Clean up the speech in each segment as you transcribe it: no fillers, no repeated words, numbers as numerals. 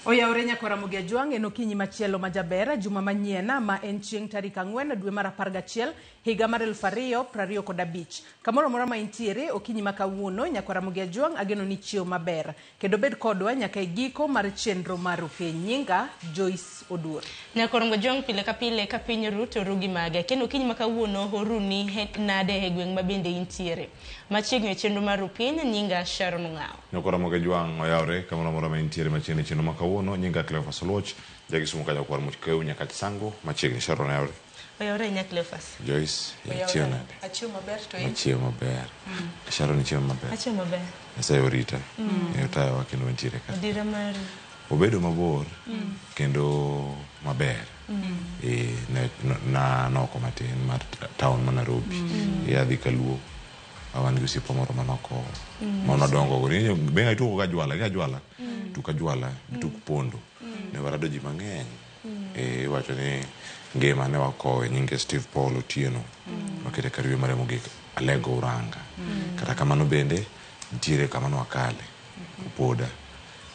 Oyawore nyaka Ramogi Ajwang' en okinyi machielo ma jaber juma manyien ma en chieng' tarik 4 dwe mar 11 higa mar 2025. Kamoro amora ma intiere okinyi ma kawuono nyaka Ramogi Ajwang' ageno ni chiew maber kendo bed kodwa nyaka e giko mar chenro mar Rupiny. Nyinga Joyce Oduor. Nyakor Ngojwang' pile ka pile ka piny ru to ru gi mage. Kendo okinyi ma kawuono oruni nade e gweng' ma bende intiere. Machiegni e chenro mar Rupiny, nyinga Sharon Ng'awo. Nyakor Ramogi Ajwang' oyawre kamoro amora ma intiere machiegni e chenro ma kawuono. Nyinga Cleophas Oluoch, ja Kisumu ka nyakwar Muchkeu Nyakach Sango machiegni. Sharon oyawre. Oyawre ahinya Cleophas. Joyce, ichiew nade? Achiew maber to in? Achiew maber. Sharon ichiew maber? Achiew maber. Nyasaye orita. Otayowa kendo wantiere ka. Odira mari. Obedo mabor kendo maber. Na noko matin mar town ma Nairobi. Adhi Kaluo. Wan gi osiepa moro manoko manwadongo go. Be ng'a itugo ga jwala, ga jwala. Tuk ajwala, tuk pondo. Ne warado ji mang'eny. Iwacho ni ngima ne wakowe nyinge Steve Paul Otieno. Wakete kar yweyo mare mogik Alego Uranga. Kata kamano bende nitiere kama nwakale. Opoda.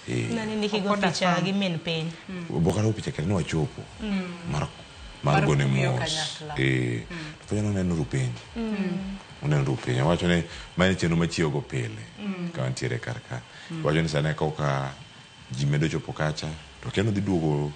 Nani nikigo picha gi min piny. Bok picha kendo nwachopo. Mar gone mos. To fwenyo noneno Rupiny. Oneno Rupiny. Owacho ni ma en chenro machiewo go pile. Ka wantiere kar ka. Owacho ni sani koka ji medo chopo kacha to akia ni odhi duogo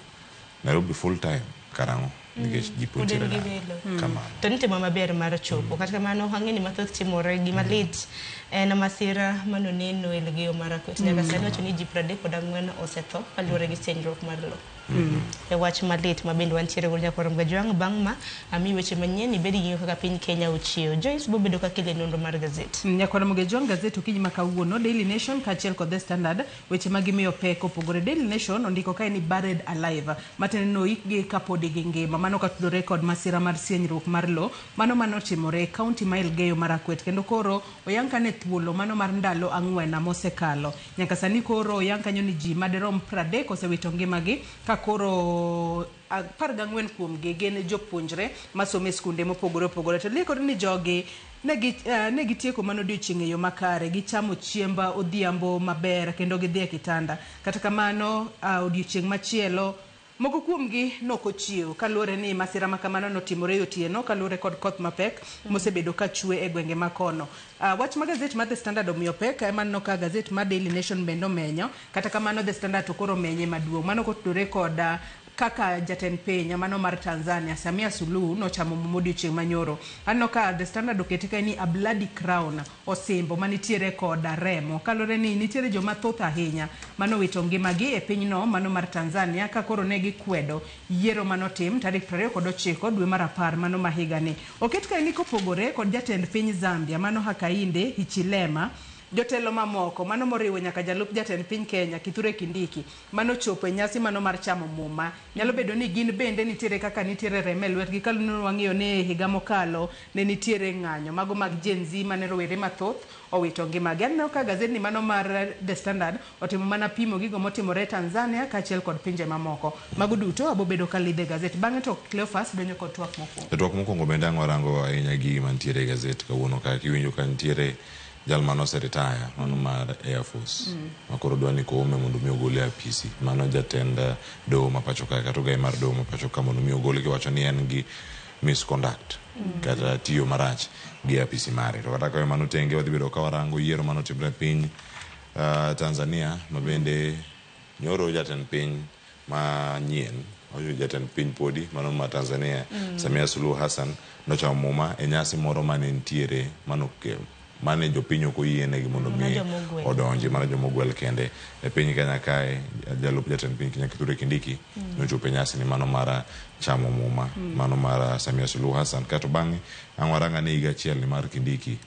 Nairobi full time karang'o nikech ji pod nitiere dala. Kamano. To nitimo maber mar chopo. Kata kamano ang'e ni mathoth timore. Gima lit en masira manoneno e Elgeyo Marakwet. Nyaka sani wacho ni ji 34 osetho kaluwore gi chenruok mar lowo. E wach malit ma bende wantiere godo nyaka Ramogi Ajwang' bang' ma ami weche manyien ibed gi ng'eyo kaka piny Kenya ochiew. Joyce bobedo ka kele nonro mar gazet. Nyaka Ramogi Ajwang' gazet okinyi ma kawuono Daily Nation kaachiel kod The Standard weche ma gimiyo pek opogore. Daily Nation ondiko kae ni buried alive matiende ni oikgi kapod gingima. Mano katudore kod masira mar sienyruok mar lowo mano manotimore e kaunti ma Elgeyo Marakwet kendo koro oyang kane thuolo mano mar ndalo 4 mosekalo. Nyaka sani koro oyang kanyo ni ji madirom 30 osewito ngimagi ka koro 14 kuomgi gin jopuonjre masomo e skunde mopogore opogore. To liekore ni jogi ne gitieko mano odiochieng' e yo makare, gichamo chiemb odhiambo maber kendo gidhi e kitanda. Kata kamano odiochieng' machielo moko kuomgi nokochiew kaluwore ni masira ma kamano notimore e otieno kaluwore kod koth mapek mosebedo ka chwe e gwenge makono. Wach ma gazet mar The Standard omiyo pek ema aneno ka gazet mar Daily Nation bende omenyo. Kata kamano The Standard to koro omenye maduong'. Mano kotudore kod kaka jatend piny mano mar Tanzania Samia Suluhu nochamo muma odiochieng' manyoro. Aneno ka The Standard okete kae ni a bloody crown, osimbo manitiere kod remo. Kaluwore ni nitiere joma thoth ahinya manowito ngimagi e pinyno mano mar Tanzania ka koro ne gikwedo yiero manotim tarik 29 dwe mar 10 mano ma higani. Oket kae ni kopogore kod jatend piny Zambia mano Hakainde Hichilema, jotelo mamoko mano moriwo nyaka jalup jatend piny Kenya Kithure Kindiki manochopo e nyasi mano mar chamo muma. Nyalo bedo ni gin bende nitiere kaka nitiere remo e lwetgi kaluwore ni wang'eyo ni higa mokalo ne nitiere ng'anyo mago mag Gen Z mane rowere mathoth owito ngimagi. Aneno ka gazetni mano mar The Standard otimo mana pimo gigo motimore Tanzania kaachiel kod pinje mamoko. Mago duto abobedo ka lidho e gazet. Bang'e to Cleophas donjo kod twak mokwongo. E twak mokwongo bende ang' warango ahinya gigi mantiere e gazet kawuono ka kiwinjo ka nitiere jal mane oseretire mano mar Air Force ma koro dwa ni koome mondo mi ogole e apisi. Mano jatend doho ma pacho ka kata ogai mar doho ma pacho ka mondo mi ogole kiwacho ni en gi misconduct kata tiyo marach gi apisi mare. To kata ka mano tenge wadhi bedo ka warango yiero mane otimre e piny Tanzania ma bende nyoro jatend piny manyien jatend piny podi mano ma Tanzania Samia Suluhu Hassan nochamo muma e nyasi moro mane nitiere mane jopiny ok oyienegi mondo mi odonji mana joma ogwel kende. E piny Kenya kae jalup jatend piny Kenya Kithure Kindiki nochopo e nyasi ni mano mar chamo muma mano mar Samia Suluhu Hassan. Kato bang'e ang' warang ane higa achiel ni mar Kindiki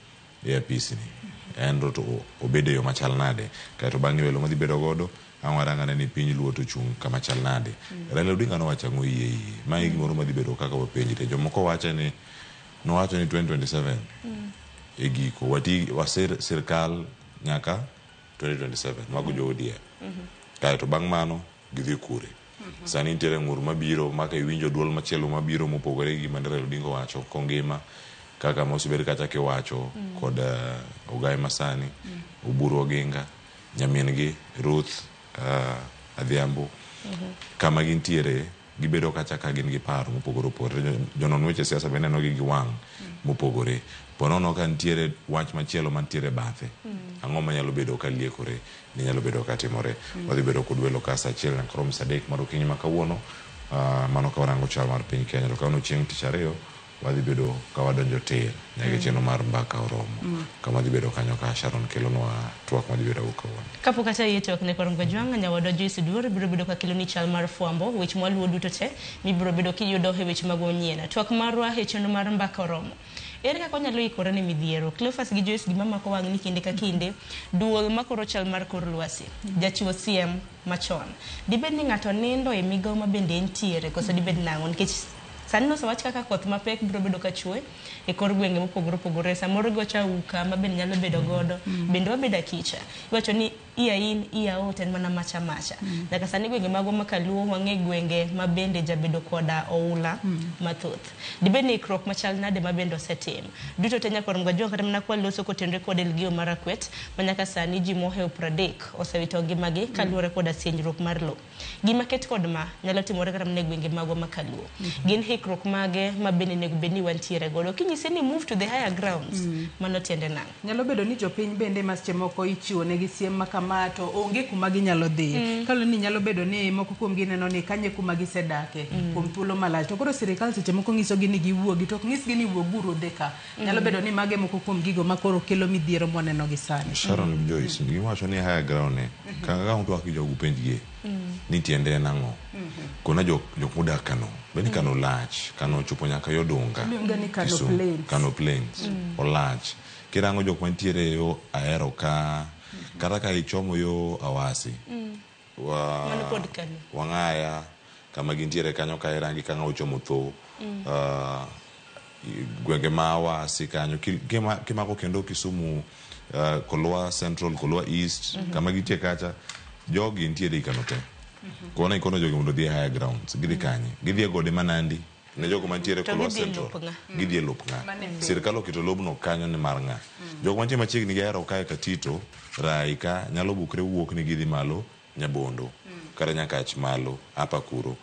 e apisi ni en to obedo e yo machal nade. Kaeto bang'e welo madhi bedo godo ang' warang ane ni piny Luo to ochung' kama chal nade. Raila Odinga nowacho ang'o yie yie. Ma e gimoro madhi bedo kaka wapenjre. Jomoko wache ni nowacho ni 2027 e giko wati wasir sirkal nyaka 2027 mago jo ODM. Kaeto bang' mano gidhi kure. Sani nitiere ng'ur mabiro ma ka iwinjo duol machielo mabiro mopogore gi gima ne Raila Odinga owacho kongima kaka mosebed kacha kiwacho kod ogaye masani Oburu Oginga, nyamin gi Ruth Adhiambo kama gintiere gibedo kacha ka gin gi paro mopogore opogore. Jonon weche siasa be neno gi gi wang' mopogore. Po nono ka nitiere wach machielo mantiere bathe, ang'o manyalo bedo ka liekore ni nyalo bedo ka timore. Wadhi bedo kod welo ka saa 1 nyaka rom saa 3 mar okinyi ma kawuono. Mano ka warango chal mar piny Kenya. To kawuono chieng' tich ariyo wadhi bedo ka wadonjo tir nyaka chenro mar mbaka oromo. Kama dhi bedo kanyo ka Sharon kelonwa twak madhi bedo kawuono. Kapok kata yie twak ne Korongo Jwang' nyawadwa Joyce Duor biro bedo ka keloni chal mar fwambo weche mwaluwo duto te mibiro bedo kiyudo e weche mag manyien. Twak marwa e chenro mar mbaka oromo. Ere kaka wanyalo ikore ne midhiero? Cleophas gi Joyce gima mako wang' ni kinde ka kinde duol makoro chal mar kor lwasi jachiwo siem machon. Dibed ni ng'ato nindo e migawo ma bende entiere koso dibed nang'o? Nikech sani nosewach kaka koth mapek biro bedo ka chwe e kor gwenge mopogore opogore. Samoro gocho auka ma bende nyalo bedo godo. Bende wabedo akicha. Iwacho ni iya in, iya out en mana macha macha. Nyaka sani gwenge magwa ma kaluo wang'e gwenge ma bende jabedo koda oula mathoth. Dibed ni ikruok machal nade ma bende osetim. Duto te nyaka warom kata mana kwa loso kotenore kod Elgeyo Marakwet ma nyaka sani ji mohewo 30 osewito ngimagi kaluwore koda sienyruok mar lowo. Gima ket kod ma nyalo timore kata mana e gwenge magwa ma kaluo. Gin hikruok mage ma bende onego bed ni wantiere godo. Kinyise ni move to the higher grounds, mano tiende nang'o? Nyalo bedo ni jopiny bende ma seche moko ichiwo negi siem ma kama to onge kuma ginyalo dhiye. Kaluwore ni nyalo bedo ni moko kuom gi neno ni kanye kuma gisedake kuom thuolo malach. To koro sirikal seche moko nyisogi ni giwuogi to ok nyisgi ni wuoguru udhi ka. Nyalo bedo ni mage moko kuom gigo ma koro kelo midhiero mwaneno gi sani. Sharon Joyce, giwacho ni higher ground ne. Kaka utwak gi jogo penjgi ni tiende en ang'o. Kona jok modak Kano. Bende Kano lach, Kano ochopo nyaka yo Dunga. Iluonge ni Kano Kisumu, Plains. Kano Plains. Olach. Kirango jok mantiere yo Ahero ka, kata ka ichomo yo Awasi. Mano pod Kano. Wang'aya, kama gintiere kanyo ka irangi ka ng'a ochomo tho. Gwenge ma Awasi kanyo kimako kendo Kisumu, Kolwa Central, Kolwa East, kama gintie kacha, jogi nitiere i Kano te. Kona ikono jogi mondo odhi e higher grounds, gidhi kanye? Gidhi e gode ma Nandi. Ne jogo mantiere To Kolwa gidhi e Central. lop ng'a? Gidhi e lop ng'a? Mane piny. Sirkal oketo lobno kanyo ni mar ng'a? Jogo mantie machiegni gi Ahero kae Katito, Rai ka nyalo bukre wuok ni gidhi malo Nyabondo, kata Nyakach malo, Upper Kuro.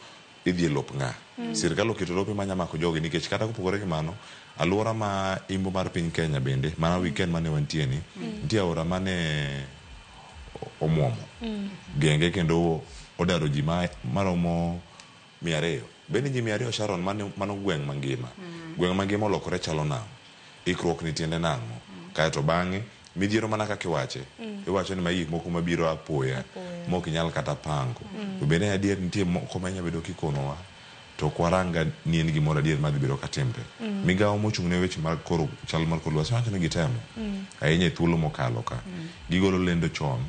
Idhi e lop ng'a? Sirkal oketo lope manya mako jogi nikech kata kopogore gi mano, alwora ma imbo mar piny Kenya bende, mana weekend mane wantie ni, nitie aora mane omuomo. Genge kendo odaro ji maromo 200. Bende ji 200 Sharon mano gweng' mangima. Gweng' mangima olokore chalo nam. Ikruok ni tiende nang'o? Kaeto bang'e midhiero mana kaka iwache. Iwacho ni magi gik moko mabiro apoya mok inyal kata pango. To bende adier nitie moko ma inyalo bedo kikonowa to ok waranga ni en gimoro adier madhi bedo katimre. Migawo mochung' ne weche mag koro chal mar kor lwasi wacho ni gitemo ahinya e thuolo mokalo ka. Gigolo lendo chon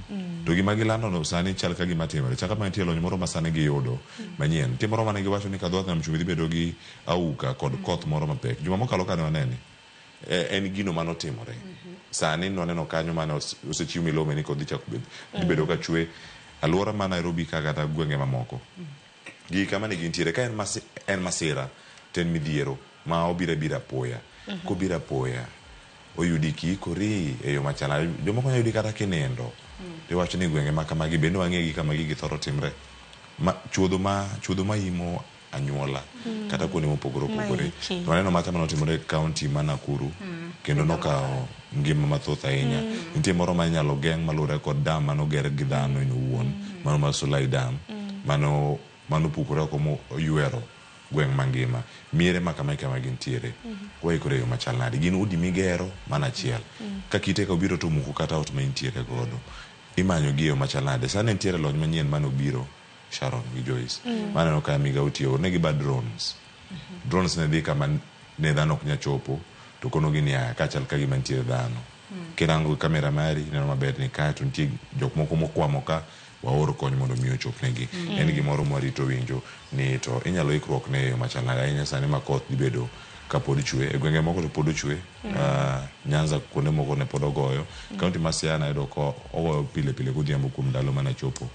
to gima gilando no sani chal ka gima timore. Chal kama nitie lony moro ma sani giyudo manyien. Nitie moro mane giwacho ni ka dhowath nam chumbi dhi bedo gi auka kod koth moro mapek. Juma mokalo ka ne wanene. En gino manotimore. Sani nwaneno kanyo mane osechiw milome ni koth dhi chako dhi bedo ka chwe alwora ma Nairobi ka kata gwenge mamoko. Gigi kama ne gintiere ka en masira to en midhiero ma obiro abira apoya. Kobiro apoya oyudi kiikori e yo machal. Jomoko nyalo yudi kata kinindo. Tiwacho ni gwenge ma kamagi bende wang'e gi kama gigi thoro timre. Chuodho ma imo anyuola kata kuonde mopogore opogore. Waneno macha manotimore e kaunti ma Nakuru kendo nokawo ngima mathoth ahinya. Nitie moro ma inyalo geng' maluwore kod dam manoger gi dhano en owuon, mano mar Solai Dam, mano pukore oko moywero gweng' mangima. Miere ma kama kama gintiere, waikore e yo machal nade? Gin udi migero mana achiel. Ka kite ka obiro to omuko kata ot ma intiere godo. Imanyo gi e yo machal nade? Sani nitiere lony manyien manobiro Sharon gi Joyce. Maneno ka migawo tiyo ne gi ba drones. Drones ne dhi kama ne dhano ok nyal chopo to konogi niya ka chal ka gima nitie dhano. Kirango kamera mari ineno maber ni kae to nitie jok moko mokwamo ka waor kony mondo mi ochopnegi. En gimoro mwarito winjo ni to inyalo ikruok ne e yo machal nade ahinya sani ma koth dhi bedo Kapod chwe e gwenge moko to pod ochwe. Nyanza kuonde moko ne pod ogoyo. Kaunti ma Siaya nayudo ka ogoyo pile pile godhiambo kuom ndalo mane chopo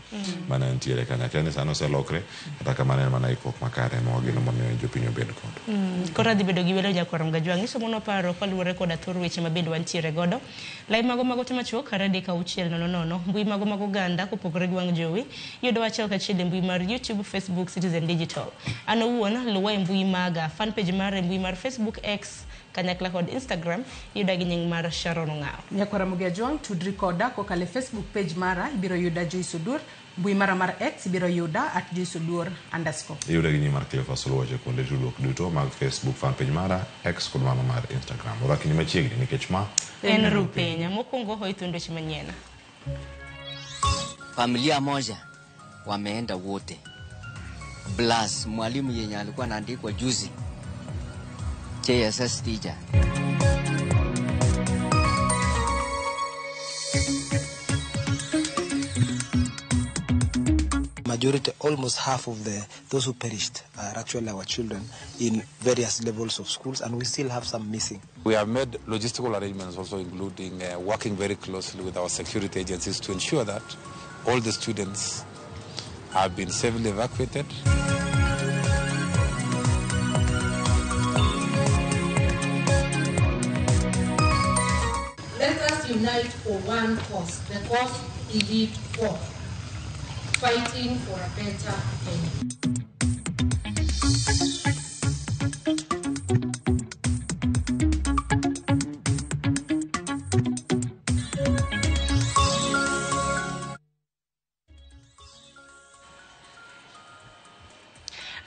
mane ntiere kanyo. Akia ni sani oselokre, kata kamano en mana ikruok makare ma wageno mondo mi jopiny obed godo. Koro adhi bedo gi welo nyakwar Mgajwang'. Nyiso mono paro kaluwore koda thor weche ma bende wantiere godo. Lai mago mag ote machuok 23600 mbui mago mag oganda kopogore gi wang' jowi. Yudo achiel kachiel e mbui mar YouTube, Facebook, Citizen Digital. An owuon luwa e mbui maga, fan page mara e mbui mar Facebook, X kanyakla kod Instagram, yuda gi nying mar Sharon Ong'aw. Nyakwara Mugia tudri koda kokalo e Facebook page mara, ibiro yuda Joyce Oduor. Mbui mara mar X ibiro yuda @JoyceOduor_. Iyuda gi nying mar Cleophas Oluoch e kuonde tudruok duto mag Facebook fan page mara, X kod mano mar Instagram. Orakni machiegni nikech ma en Rupenya. Mokwongo hoithund weche manyien. Familia moja wameenda wote, plus mwalimu yenye alikuwa anaandikwa juzi, JSS teacher. Majority, almost half of those who perished are actually our children in various levels of schools, and we still have some missing. We have made logistical arrangements also, including working very closely with our security agencies to ensure that all the students have been safely evacuated. Let us unite for one cause, the cause we live for, fighting for a better Kenya.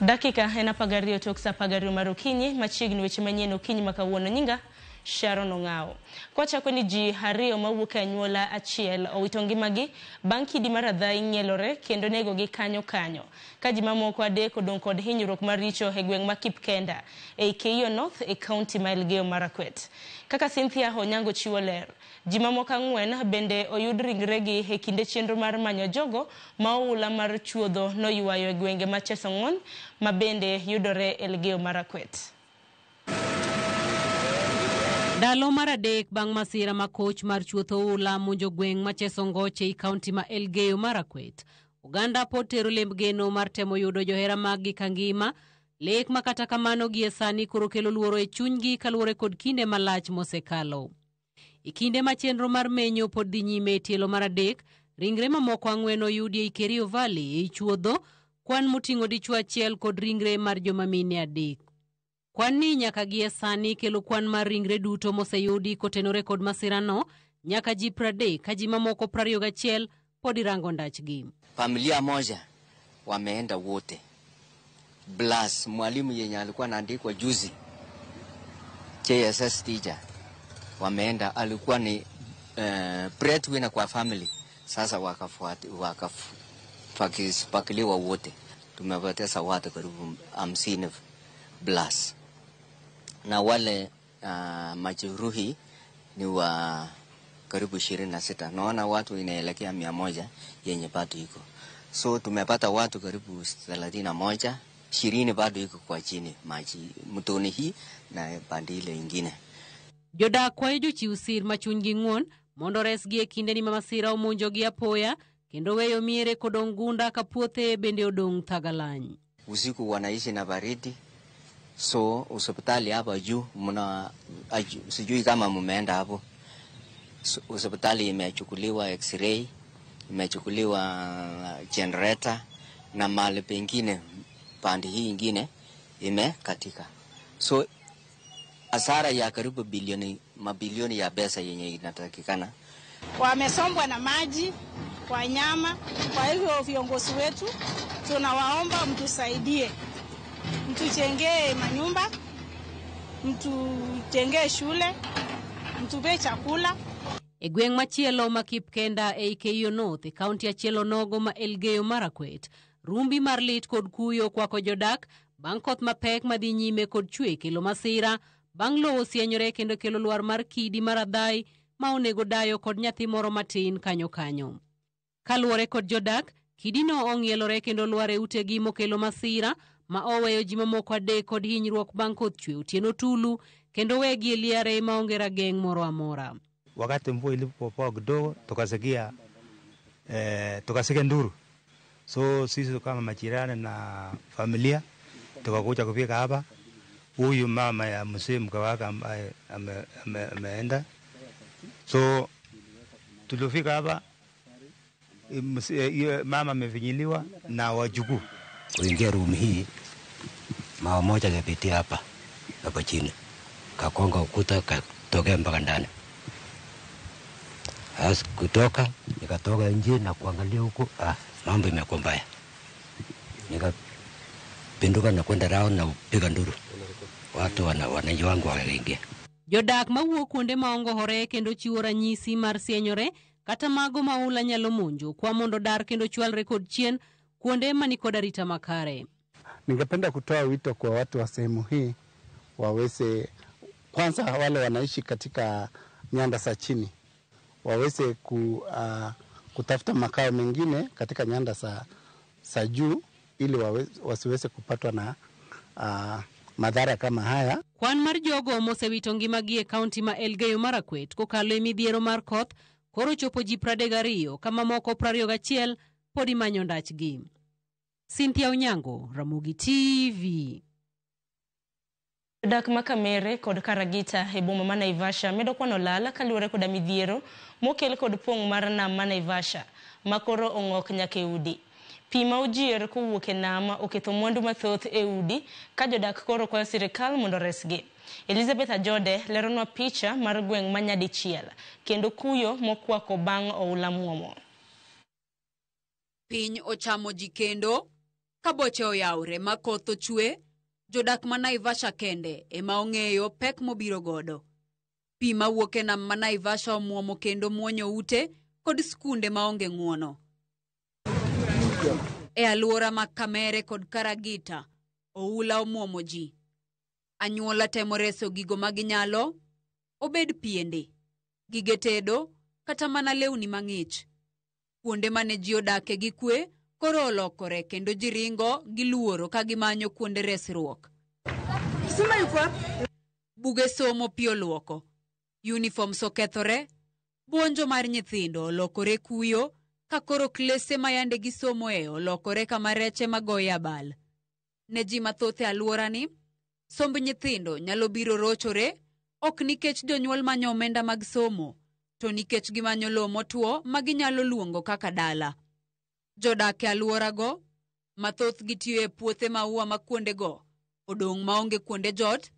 Dakika en 12 tok sa 12 mar okinyi, machiegni weche manyien okinyi ma kawuono. Nyinga Sharon Ong'aw. Kwachako ni ji ariyo mawuok e anyuola achiel owito ngimagi bang' kidi mar adhai ng'ielore kendo negogi kanyo kanyo, ka ji mamoko adek odong' kod hinyruok maricho e gweng' ma Kipkenda ei Keio North e kaunti ma Elgeyo Marakwet. Kaka Cynthia Onyango chiwo ler, ji mamoko 4 bende oyud ringregi e kinde chenro mar manyo jogo ma oula mar chuodho noywayo e gwenge ma Chesong'on ma bende yudore Elgeyo Marakwet. Ndalo mar adek bang' masira ma koch mar chuotho oula monjo gweng' ma Chesongoch ei kaunti ma Elgeyo Marakwet, oganda pod tero lemb geno mar temo yudo johera maggi kangima, lek ma kata kamano gie sani koro kelo luoro e chunygi kaluwore kod kinde malach mosekalo. E kinde ma chenro mar menyo pod dhi nyime e tielo mar adek, ringre mamoko 4 oyudi ei Kerio Valley ei chuodho, kwan moting'o dichwo achiel kod ringre mar joma mine 3. Kwan ni nyaka gie sani kelo kwan mar ringre duto moseyudi kotenore kod masirano nyaka ji 30 ka ji mamoko 21 pod irango ndachgi. Familia moja wameenda wote, plus mwalimu yenye alikuwa anaandikwa juzi, JSS teacher, wameenda, alikuwa ni breadwinner kwa family. Sasa wakapakiliwa wote. Tumepoteza watu karibu 50 plus, na wale majeruhi ni wa karibu 26. Naona watu inaelekea 100 yenye bado iko. So tumepata watu karibu 31, 20 bado iko kwa chini maji mtoni hii na pande ile ingine. Jodak kwayo jochiw sir ma chunygi ng'won mondo resgi e kinde ni ma masira omonjogi apoya kendo weyo miere kod ongunda ka puothe bende odong' thagalany. Usiku wanaishi na baridi. So hospitali hapa juu mna sijui kama mmeenda hapo. So, hospitali imechukuliwa x-ray, imechukuliwa generator na mahali pengine pande hii ingine imekatika. So hasara ya karibu bilioni, mabilioni ya pesa yenye inatakikana. Wamesombwa na maji, wanyama. Kwa hivyo viongozi wetu tunawaomba mtusaidie. Mtujengee manyumba, mtujengee shule, mtupe chakula. E gweng' machielo ma Kipkenda ei Keio North e kaunti achiel onogo ma Elgeyo Marakwet, rumbi mar lit kod kuyo kwako jodak bang' koth mapek madhi nyime kod chwe kelo masira bang' lowo sienyore kendo kelo lwar mar kidi mar adhai ma onego dayo kod nyathi moro matin kanyo kanyo. Kaluwore kod jodak, kidino ong'ielore kendo lwar e utegi mokelo masira ma oweyo ji mamoko 3 kod hinyruok bang' koth chwe otieno tulu kendo wegi e liare maonge rageng' moro amora. Wakati mvua ilipopoa kidogo tukasikia nduru. So sisi kama majirani na familia tukakuja kufika hapa. Huyu mama ya mzee mke wake ambaye ameenda. So tulifika hapa, mama amefinyiliwa na wajukuu. Kuingia room hii mawe moja kapitia hapa chini, kakonga ukuta katokea mpaka ndani. As kutoka nikatoka nje na kuangalia huko, mambo imekuwa mbaya. Nikapinduka na kwenda round na kupiga nduru. Watu wananchi wangu wakaingia. Jodak mawuok kuonde maongohore kendo chiwo ranyisi mar sienyore kata mago ma oula nyalo monjo kwa mondo dar kendo chwalre kod chien kuonde mani kod arita makare. Ningependa kutoa wito kwa watu wa sehemu hii waweze, kwanza wale wanaishi katika nyanda za chini waweze kutafuta makao mengine katika nyanda za juu ili wasiweze kupatwa na madhara kama haya. Kwan mar jogo mosewito ngimagi e kaunti ma Elgeyo Marakwet kokalo e midhiero mar koth koro chopo ji 32 kama moko 21 pod imanyo ndachgi. Cynthia Onyango, Ramogi TV. Jodak ma Kamere kod Karagita e boma ma Naivasha medo kwano lal kaluwore koda midhiero mokel kod pong' mar nam ma Naivasha ma koro ong'ok nyaka e udi. Pi ma ojier kowuok e nam oketho mwandu mathoth e udi ka jodak koro kwayo sirikal mondo oresgi. Elizabeth Ajode leronwa picha mar gweng' ma Nyadichiel kendo kuyo mokwako bang' oula muomo. Piny ochamo ji kendo ka boche oyawre ma koth ochwe. Jodak ma Naivasha kende ema ong'eyo pek mobiro godo. Pi mawuok e nam ma Naivasha omuomo kendo muonyo ute kod skunde maonge ng'uono. E alwora ma Kamere kod Karagita, oula omuomo ji. Anyuola temo reso gigo ma ginyalo, obed piende, gige tedo, kata mana lewni mang'ich. Kuonde mane ji odake gi kwe koro olokore kendo ji ringo gi luoro ka gimanyo kuonde resruok. Buge somo pi oluoko, uniforms okethore, buonjo mar nyithindo olokore kuyo ka koro klese ma yande gisomoe olokore kama reche magoyo abal. Ne ji mathoth e alworani, somb nyithindo nyalo biro rochore ok nikech jonyuol manyo omenda mag somo, to nikech gimanyo lowo motwo ma ginyalo luongo kaka dala. Jodak e alworago, mathoth gitiyo e puothe maua ma kuondego odong' maonge kuonde jot,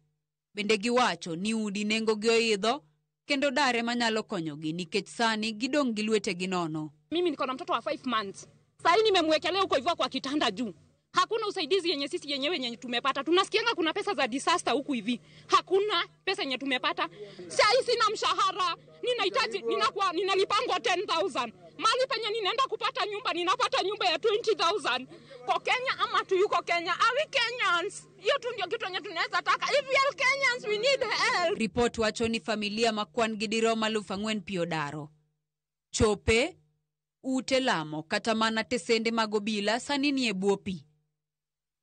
bende giwacho ni udi nengogi oidho kendo dare manyalo konyogi nikech sani gidong' gi lwetegi nono. Mimi niko na mtoto wa 5 months. Sasa nimemwekelea huko hivyo kwa kitanda juu. Hakuna usaidizi yenye sisi yenyewe yenye tumepata. Tunasikianga kuna pesa za disaster huku hivi. Hakuna pesa yenye tumepata. Sasa sina mshahara. Ninahitaji ninakuwa ninalipangwa 10,000. Mali penye ninaenda kupata nyumba ninapata nyumba ya 20,000. Kwa Kenya ama tu yuko Kenya? Are we Kenyans? Hiyo tu ndio kitu yenye tunaweza taka. If we are Kenyans we need help. Report wacho ni familia makwan gi dirom 4,000 pi odaro. Chope, ute lamo kata mana tesende mag obila sani nie bwo pi.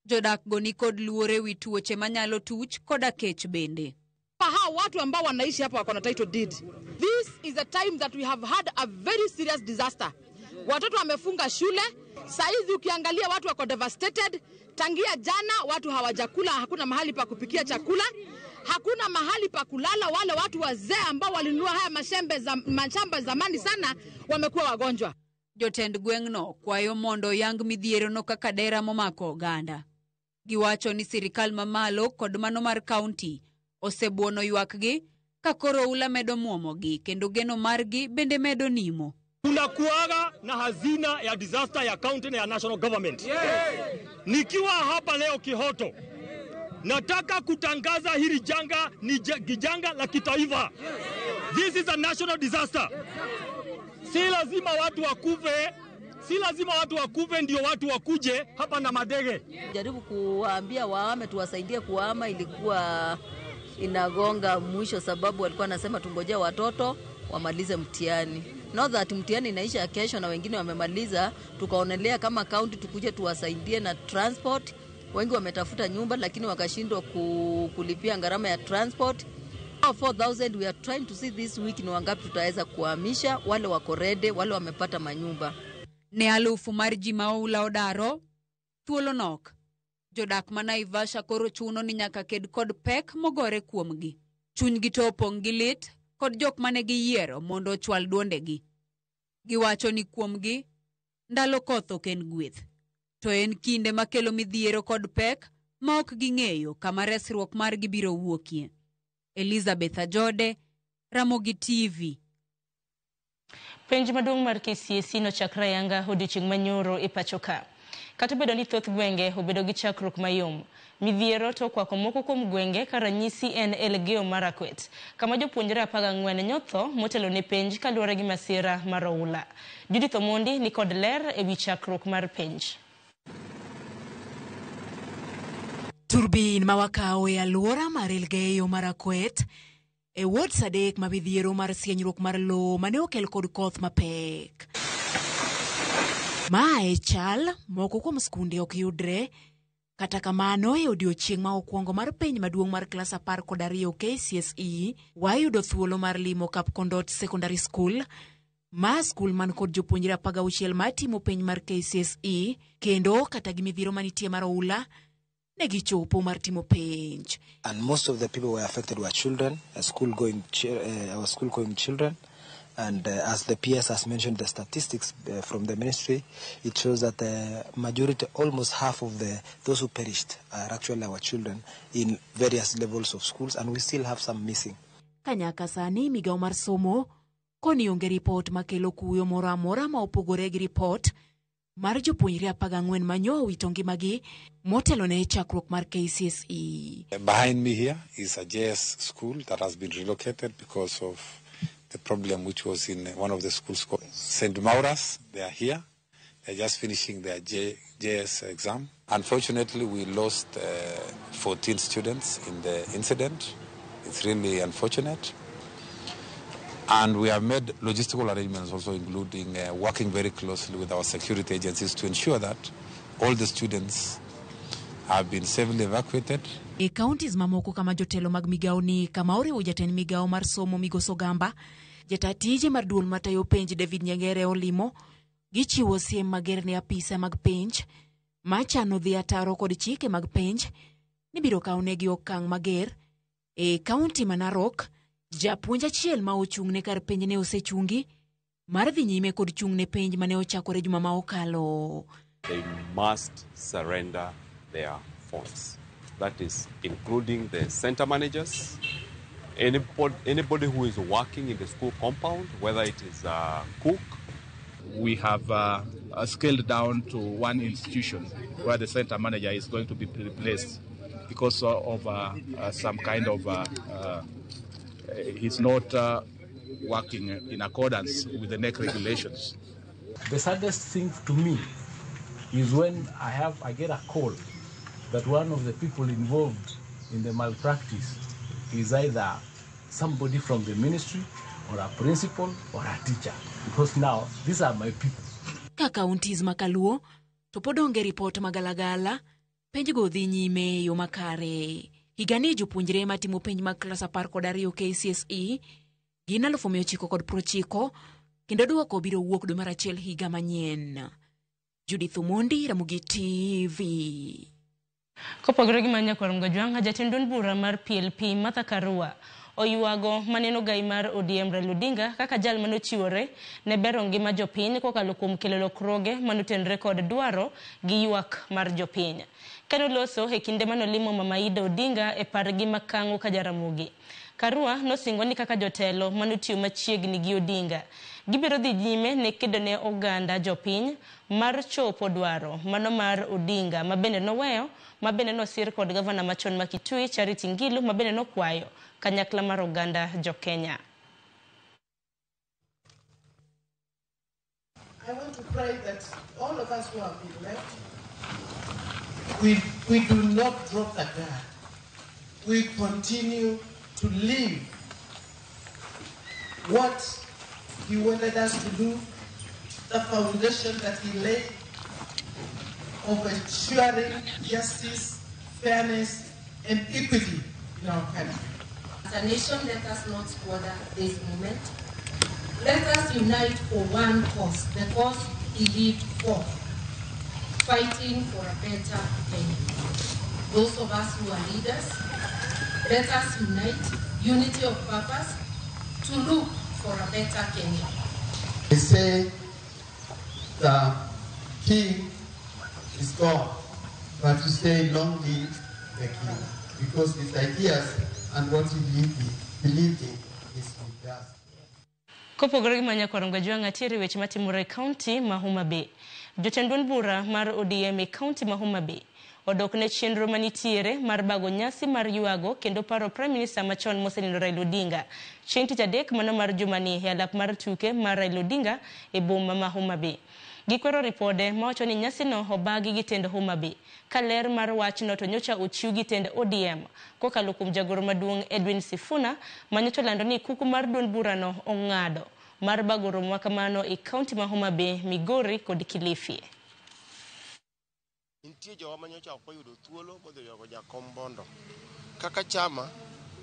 Jodak go ni kod luoro ewi tuoche manyalo tuch koda kech bende. Hao watu ambao wanaishi hapa wako na title deed. This is a time that we have had a very serious disaster. Watoto wamefunga shule, saizi ukiangalia watu wako devastated. Tangia jana watu hawajakula, hakuna mahali pa kupikia chakula, hakuna mahali pa kulala. Wale watu wazee ambao walinunua haya mashamba zamani sana wamekuwa wagonjwa. Jotend gweng'no kwayo mondo yang midhiero no kaka dera momako oganda. Giwacho ni sirikal mamalo kod mano mar kaunti osebuono ywakgi ka koro oula medo muomogi kendo geno margi bende medo nimo. Tunakuaga na hazina ya disaster ya county na ya national government. Yeah. Nikiwa hapa leo Kihoto, nataka kutangaza hili janga ni janga la kitaifa. This is a national disaster. Si lazima watu wakufe, si lazima watu wakufe ndio watu wakuje hapa na madege. Jaribu kuwaambia waame, tuwasaidie kuhama, ilikuwa inagonga mwisho sababu walikuwa nasema tungojea watoto wamalize mtihani. Not that mtihani inaisha kesho na wengine wamemaliza, tukaonelea kama county tukuje tuwasaidie na transport Wengi wametafuta nyumba lakini wakashindwa kulipia gharama ya transport. 4000 we are trying to see this week ni wangapi tutaweza kuhamisha, wale wako ready, wale wamepata manyumba. Ne alufu mar ji ma oula odaro, thuolo nok. Jodak ma Naivasha koro chuno ni nyaka ked kod pek mogore kuomgi. Chunygi to opong' gi lit kod jok mane giyiero mondo ochwal duondegi. Giwacho ni kuomgi, ndalo koth ok en gweth. To en kinde makelo midhiero kod pek ma ok ging'eyo kama resruok margi biro wuokie. Elizabeth Ajode, Ramogi TV. Penj maduong' mar KCSE nochakre ayanga odiochieng' manyoro e pacho ka. Kata obedo ni thoth gwenge obedo gi chakruok mayom, midhiero to okwako moko kuom gwenge ka ranyisi en Elgeyo Marakwet, kama jopuonjre 14 nyotho motelo ne penj kaluwore gi masira mar oula. Judith Omondi ni kod ler ewi chakruok mar penj. Turbin ma wakawo e alwora mar Elgeyo Marakwet e wards 3 ma midhiero mar sienyruok mar lowo mane okel kod koth mapek. Ma e chal moko kuom skunde ok yudre. Kata kamano e odiochieng' ma okwongo mar penj maduong' mar klas 12 KCSE, wayudo thuolo mar limo Kapkondot Secondary School, ma skul man kod jopuonjre 16 matimo penj mar KCSE, kendo kata gi midhiero manitie mar oula, ne gichopo mar timo penj. And most of the people who were affected were children, our school-going children. And as the PS has mentioned, the statistics from the ministry, it shows that the majority, almost half of those who perished are actually our children in various levels of schools, and we still have some missing. Kanyaka sani migawo mar somo koni onge ripot makelo kuyo moro amora ma opogore gi ripot mar jopuonjre 14 manyo owito ngimagi motelo ne chakruok mar KCSE. Behind me here is a JS school that has been relocated because of the problem which was in one of the schools called St. Maura's. They are here. They're just finishing their JS exam. Unfortunately, we lost 14 students in the incident. It's really unfortunate. And we have made logistical arrangements also, including working very closely with our security agencies to ensure that all the students have been safely evacuated. E counties mamoko kama jotelo mag migawo ni kama oriwo jatend migawo mar somo Migosi Ogamba, jata tije mar duol matayo penj David Nyang'ere olimo, gichiwo siem mager ne apisa mag penj machano dhi ataro kod chike mag penj ni biro kawnegi okang' mager. E kaunti ma Narok, japuonj achiel ma ochung' ne kar penj ne osechungi mar dhi nyime kod chung' ne penj mane ochakore juma ma okalo. They must surrender their phones. That is including the center managers, anybody who is working in the school compound, whether it is a cook. We have scaled down to one institution where the center manager is going to be replaced because of some kind of, he's not working in accordance with the NEC regulations. The saddest thing to me is when I get a call that one of the people involved in the malpractice is either somebody from the ministry or a principal or a teacher, because now these are my people. Ka counties ma Kaluo to pod onge ripot magalagala, penj go dhi nyime e yo makare. Higani jopuonjre matimo penj mag klas 12 KCSE gin 990 kendo duoko biro wuok dwe mar achiel higa manyien. Judith Omondi, Ramogi TV. Kopogore gi manya kwar Mgajwang', jatend duond bura mar PLP Martha Karua oywago maneno gai mar ODM Raila Odinga kaka jal manochiwore ne bero ngima jopiny kokalo kuom kelo lokruoge manotenre kod dwaro gi ywak mar jopiny. Kanoloso e kinde manolimo Mama Ida Odinga e pargi ma Kang'o ka Jaramogi. Karua nosingo ni kaka jotelo manotiyo machiegni gi Odinga gibiro dhi nyime ne kedo ne oganda jopiny mar chopo dwaro mano mar Odinga mabende noweyo mabende nosir kod gavana machon ma Kitui Charity Ngilu mabende nokwayo kanyakla mar oganda jo-Kenya. I want to pray that all of us who have been left, we do not drop the guard. We continue to live what he wanted us to do, the foundation that he laid. of ensuring justice, fairness, and equity in our country. As a nation, let us not squander this moment. Let us unite for one cause, the cause he lived for, fighting for a better Kenya. Those of us who are leaders, let us unite, unity of purpose, to look for a better Kenya. They say the king is gone, but you say long live the king, because his ideas and what he believed in is with us. Kopogore gi manyakwar Jwang' atiere weche matimore e kaunti ma Homa Bay. Jotend duond bura mar ODM e kaunti ma Homa Bay odok ne chenro manitiere mar bago nyasi mar ywago kendo paro Prime Minister machon mosenindo Raila Odinga. Chieng' tich adek mano mar jumani e alap mar tuke mar Raila Odinga e boma ma Homa Bay. Gikwero ripode mawacho ni nyasino obagi gi tend Homa Bay. Ka ler mar wachno to nyocha ochiw gi tend ODM kokalo kuom jagoro maduong' Edwin Sifuna manyocha olando ni kuku mar duond burano ong'ado mar bago romo makamano e kaunti ma Homa Bay, Migori kod Kilifi. Nitie jowa manyocha ok oyudo thuolo modhi ywago jakom Bondo. Kaka chama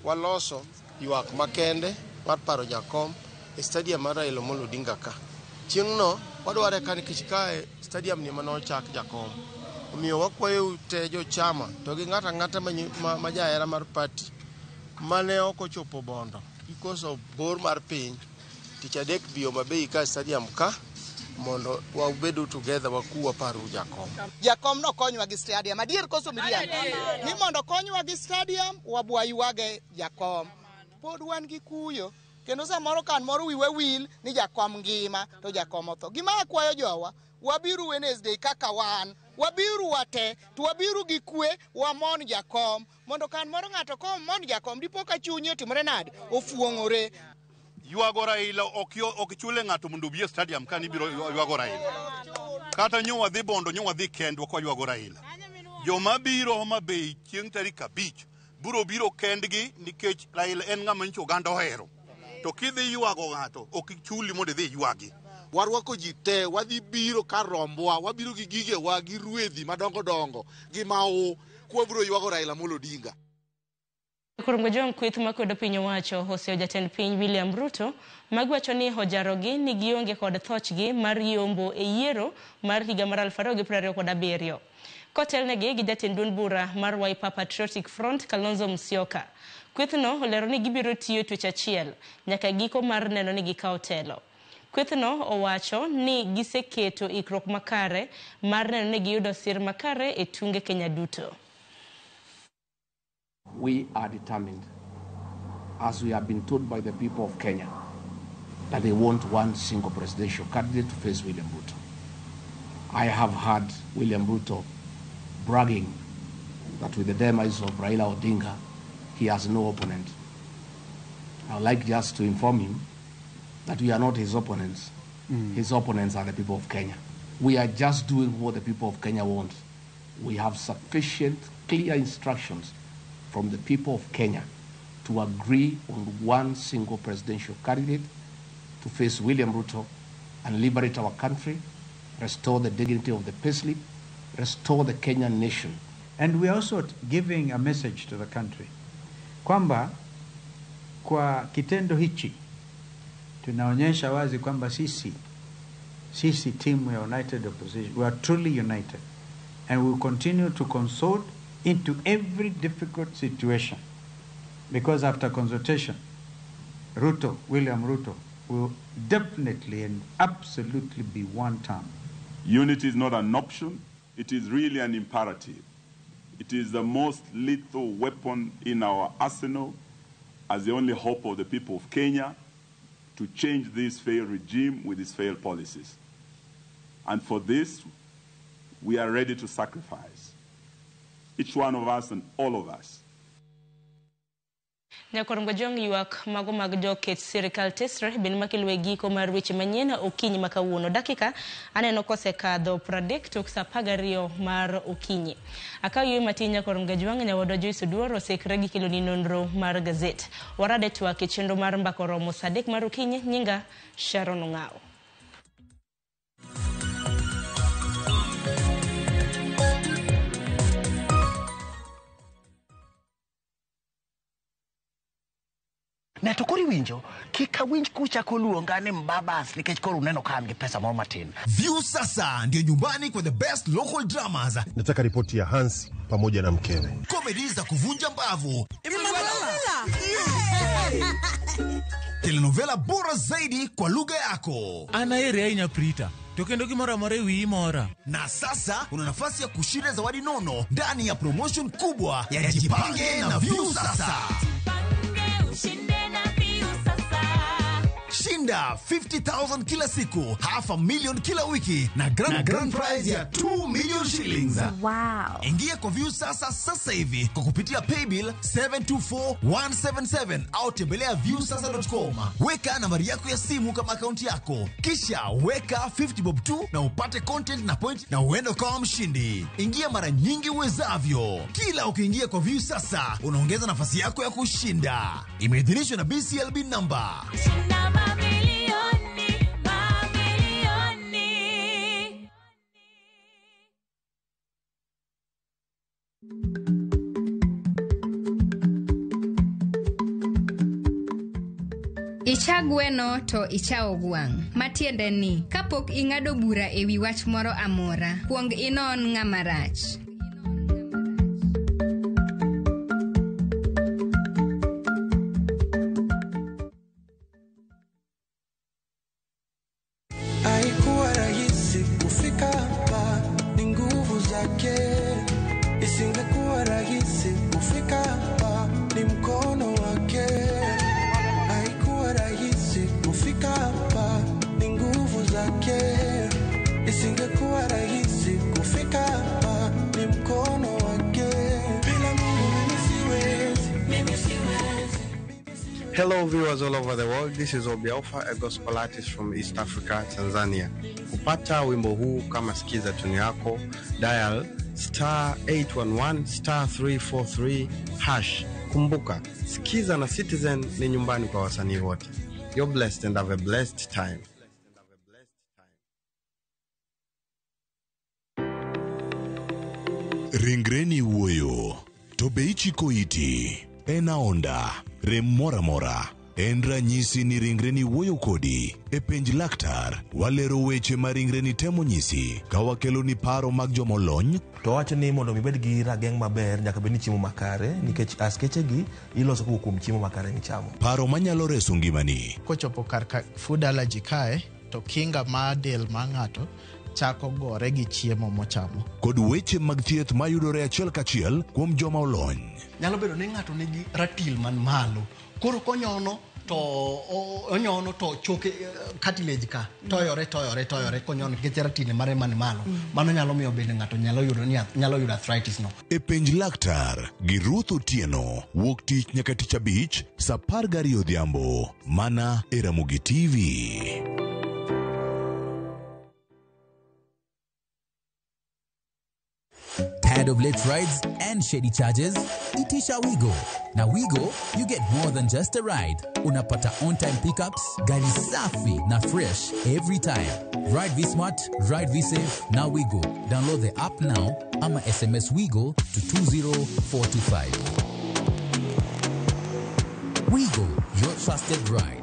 waloso ywak makende mar paro jakom e stadium mar Raila Amolo Odinga ka. Chieng'no wadware ka nikech kae stadium ni ema nochak jakom. Omiyo wakwayo te jochama to gi ng'ato ang'ata ma jahera mar party mane ok ochopo Bondo because of bor mar piny. Tich adek bi Homa Bay ka stadium ka mondo wabedu together waku waparu jakom. Jakom no konywa gi stadium. Adier koso miriambo? Ni mondo konywa gi stadium wabwa ywage jakom. Pod wan gi kuyo kendo samoro kan moro wiwa wil ni jakom ngima to jakom otho. Gima akwayo jowa, wabiru Wednesday kaka wan, wabiru wate, to wabiru gi kwe, wamon jakom. Mondo kan moro ng'ato komon jakom dipo ka chunye otimore nade? Ofuong'ore. Ywago Raila ok chule ng'ato mondo obi e stadium ka nibiro ywago Raila. Kata nyo wadhi Bondo, nyo wadhi kendwa kwa ywago Raila. Joma biro Homa Bay chieng' tarik 5 biro biro kendgi nikech Raila en ng'ama nyicho oganda ohero. To kidhi ywago ng'ato ok chuli mondo idhi ywagi. Warwako ji te, wadhi biro kar rombwa, wabiro gi gigewa, gi ruedhi madongo dongo, gi mau, kwabiro ywago Raila Amolo Odinga. Kuom Jwang' kweth makwedo piny owacho oseyo jatend piny William Ruto magiwacho ni ojarogi ni gionge kod thochgi mar yombo e yiero mar higa mar 2027. Kotelnegi gi jatend duond bura mar Wiper Patriotic Front Kalonzo Musyoka. Kwethno olero ni gibiro tiyo twech achiel nyaka giko mar neno ni gikawo telo. Kwethno owacho ni giseketo ikruok makare mar neno ni giyudo sir makare e tunge Kenya duto. We are determined, as we have been told by the people of Kenya, that they want one single presidential candidate to face William Ruto. I have heard William Ruto bragging that with the demise of Raila Odinga, he has no opponent. I would like just to inform him that we are not his opponents. His opponents are the people of Kenya. We are just doing what the people of Kenya want. We have sufficient, clear instructions from the people of Kenya to agree on one single presidential candidate to face William Ruto and liberate our country, restore the dignity of the payslip, restore the Kenyan nation. And we are also giving a message to the country kwamba kwa kitendo hichi tunaonyesha wazi kwamba sisi timu ya United Opposition, we are truly united and we will continue to consult into every difficult situation, because after consultation, Ruto, William Ruto, will definitely and absolutely be one term. Unity is not an option, it is really an imperative. It is the most lethal weapon in our arsenal as the only hope of the people of Kenya to change this failed regime with its failed policies. And for this, we are ready to sacrifice. Each one of us and all of us. Nyakorongo Jwang' ywak mago mag joket sirikal tesre bin makelo e giko mar weche manyien okinyi ma kawuono. Dakika aneno kosekadho 30 tok saa 12 mar okinyi. Akaw yweyo matin Nyakorongo Jwang' nyawadwa Joyce Oduor osekre gi keloni nonro mar gazet. Warade twak e chenro mar mbaka oromo saa 3 mar okinyi. Nyinga Sharon Ong'awo. Ne to koro iwinjo, kik awinj kuchako luonga ni mbabas nikech koro uneno ka an gi pesa moro matin. Viusasa ndio nyumbani kwa the best local dramas. Nataka ripoti ya Hans pamoja na mkewe. Komedi za kuvunja mbavu, telenovela bora zaidi kwa lugha yako. An aheri ahinya Prita, to kendo gimoro amora e wiyi mora. Na sasa una nafasi ya kushinda zawadi nono ndani ya promotion kubwa ya Jipange na Viusasa. Shinda 50,000 kila siku, 500,000 kila wiki na grand prize ya 2 million shillings. Wow. Ingia kwa Viusasa sasa hivi kwa kupitia paybill 724177 au tembelea viusasa.com. Weka nambari yako ya simu kama akaunti yako, kisha weka 50 bob tu na upate content na point na uende ukawa mshindi. Ingia mara nyingi uwezavyo. Kila ukiingia kwa Viusasa unaongeza nafasi yako ya kushinda. Imeidhinishwa na BCLB number. Mamilioni, mamilioni. Icha gweno to ichawo gwang'. Matiende ni, kapok ing'ado bura e wi wach moro amora, kuong inon ng'ama rach. Haikuwa rahisi kufika hapa, ni nguvu zake. Isingekuwa rahisi kufika hapa, ni mkono wake. Haikuwa rahisi kufika hapa, ni nguvu zake. Isingekuwa rahisi kufika hapa, ni mkono wake. Bila Mungu mimi siwezi, mimi siwezi. Hello viewers all over the world, this is Obi Alpha, a gospel artist from East Africa, Tanzania. Kupata wimbo huu kama sikiza tuni yako, dial star 811 star 343 hash. Kumbuka, Sikiza na Citizen ni nyumbani kwa wasanii wote. You're blessed and have a blessed time. Ringreni wuoyo, to be ichiko iti, en aonda, rem moro amora, en ranyisi ni ringreni wuoyo kodi. E penj laktar, walero weche ma ringreni temo nyisi, ka wakeloni paro mag jomolony. To wacho ni mondo mi ibed gi rageng' maber nyaka bed ni chiemo makare nikech askeche gi iloso kowuok kuom chiemo makare michamo. Paro manyalo reso ngimani. Kochopo kar ka food allergy kae, to kinga mar del mar ng'ato chako gore gi chiemo mochamo. Kod weche mag thieth mayudore achiel kachiel kuom joma olony. Nyalo bedo ni ng'ato nigi ratil man malo, koro konyono to onyono to choke cartilage ka toyore toyore toyore konyono nikech ratil mare man malo. Mano nyalo miyo bende ng'ato nyalo yudo ni nyalo yudo arthritis no. E penj laktar gi Ruth Otieno wuok tich nyaka tich abich saa 12 odhiambo mana e Ramogi TV. Tired of late rides and shady charges? Itisha Wigo. Na Wigo, you get more than just a ride. Unapata on-time pickups, gari safi na fresh every time. Ride V-Smart, ride V-Safe, na Wigo. Download the app now ama SMS Wigo to 20425. Wigo, your trusted ride.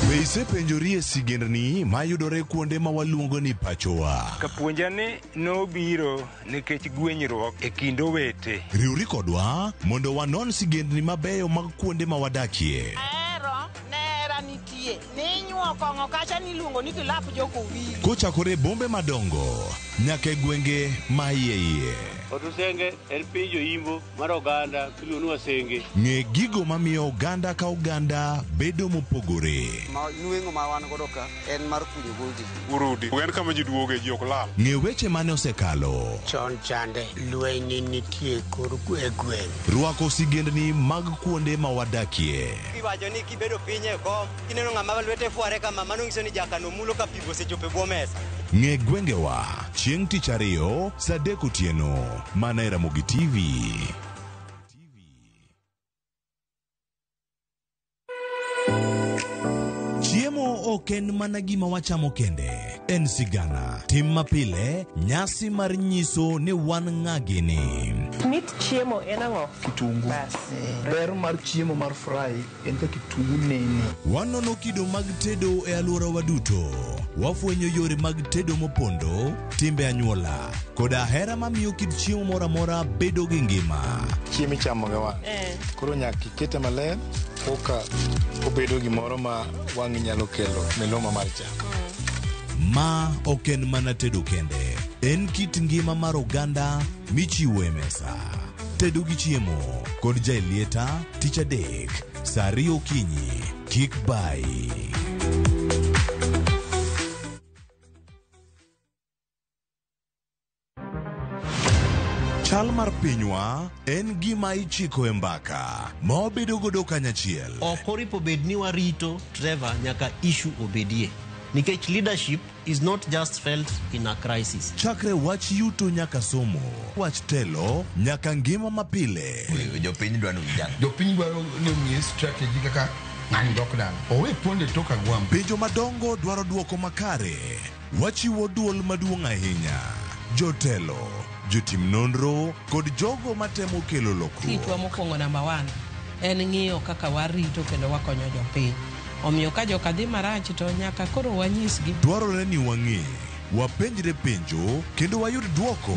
Be isepenjori e sigendni mayudore kuonde ma waluongo ni pachowa? Kapuonja ni nobiro nikech gwenyruok e kind owete. Riwri kodwa mondo wanon sigendni mabeyo mag kuonde ma wadakie. Ahero nera nitie ninyuo kong'o kacha niluongo ni kilap jokowili. Kochakore bombe madongo nyaka e gwenge ma iye iye. Otusenge en piny joimbo mar oganda miluongo ni Wasenge. Ng'e gigo mamiyo oganda ka oganda bedo mopogore. Ma nweng'o ma wan godo ka en mar kunyo goldi. Urudi. En kama ji duoge ji ok lal. Ng'e weche mane osekalo. Chon chande lweny nitie kor e gweng'. Rwako sigendni mag kuonde ma wadakie. Iwacho ni kibedo piny e kom, kineno ng'ama lwete fware kama, mano nyiso ni jakano mulo ka pigo osechopo e bwo mesa. Ng'e gwengewa chieng' tich ariyo saa 3 otieno mana e Ramogi TV. Chiemo ok en mana gima wachamo kende, en sigana, tim mapile, nyasi mar nyiso ni wan ng'a gini. Mit chiemo en ang'o? Kitungu. Ber mar chiemo mar fry en ka kitungu nene. Wanono kido mag tedo e alworawa duto. Wafwenyo yore mag tedo mopondo, timbe anyuola, koda hera mamiyo kit chiemo moro amora bedo gi ngima. Chiemo ichamo gi wang'. Koro nyaka ikete maler koka obedo gimoro ma wang'i nyalo kelo miluma mar chamo. Ma ok en mana tedo kende, en kit ngima mar oganda michiwo e mesa. Tedo gi chiemo kod Jaelieta tich adek saa 2 okinyi. Kik bayi. Chal mar pinywa en gima ichiko e mbaka ma wabedo godo kanyachiel. Ok oripo bed ni warito Trevor nyaka issue obedie. Nikech leadership is not just felt in a crisis. Chakre wach yuto nyaka somo, wach telo nyaka ngima mapile. Jopiny dwaro ni ujang. Jopiny dwaro ni ong'e strategy kaka ng'ani dok dala. Owe ponde tok agwambo. Penjo madongo dwaro duoko makare. Wachiwo duol maduong' ahinya. Jotelo, jotim nonro kod jogo matemo kelo lokruok. Tichwa mokwongo namba 1 en ng'iyo kaka warito kendo wakonyo jopiny. Omiyo ka joka dhi marach to nyaka koro wanyisgi. Dwarore ni wang'e, wapenjre penjo kendo wayud duoko.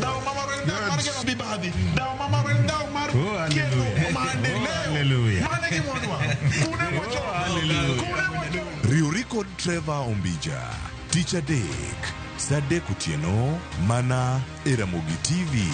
Riwri kod Trevor Ombija tich adek saa 3 otieno mana e Ramogi TV.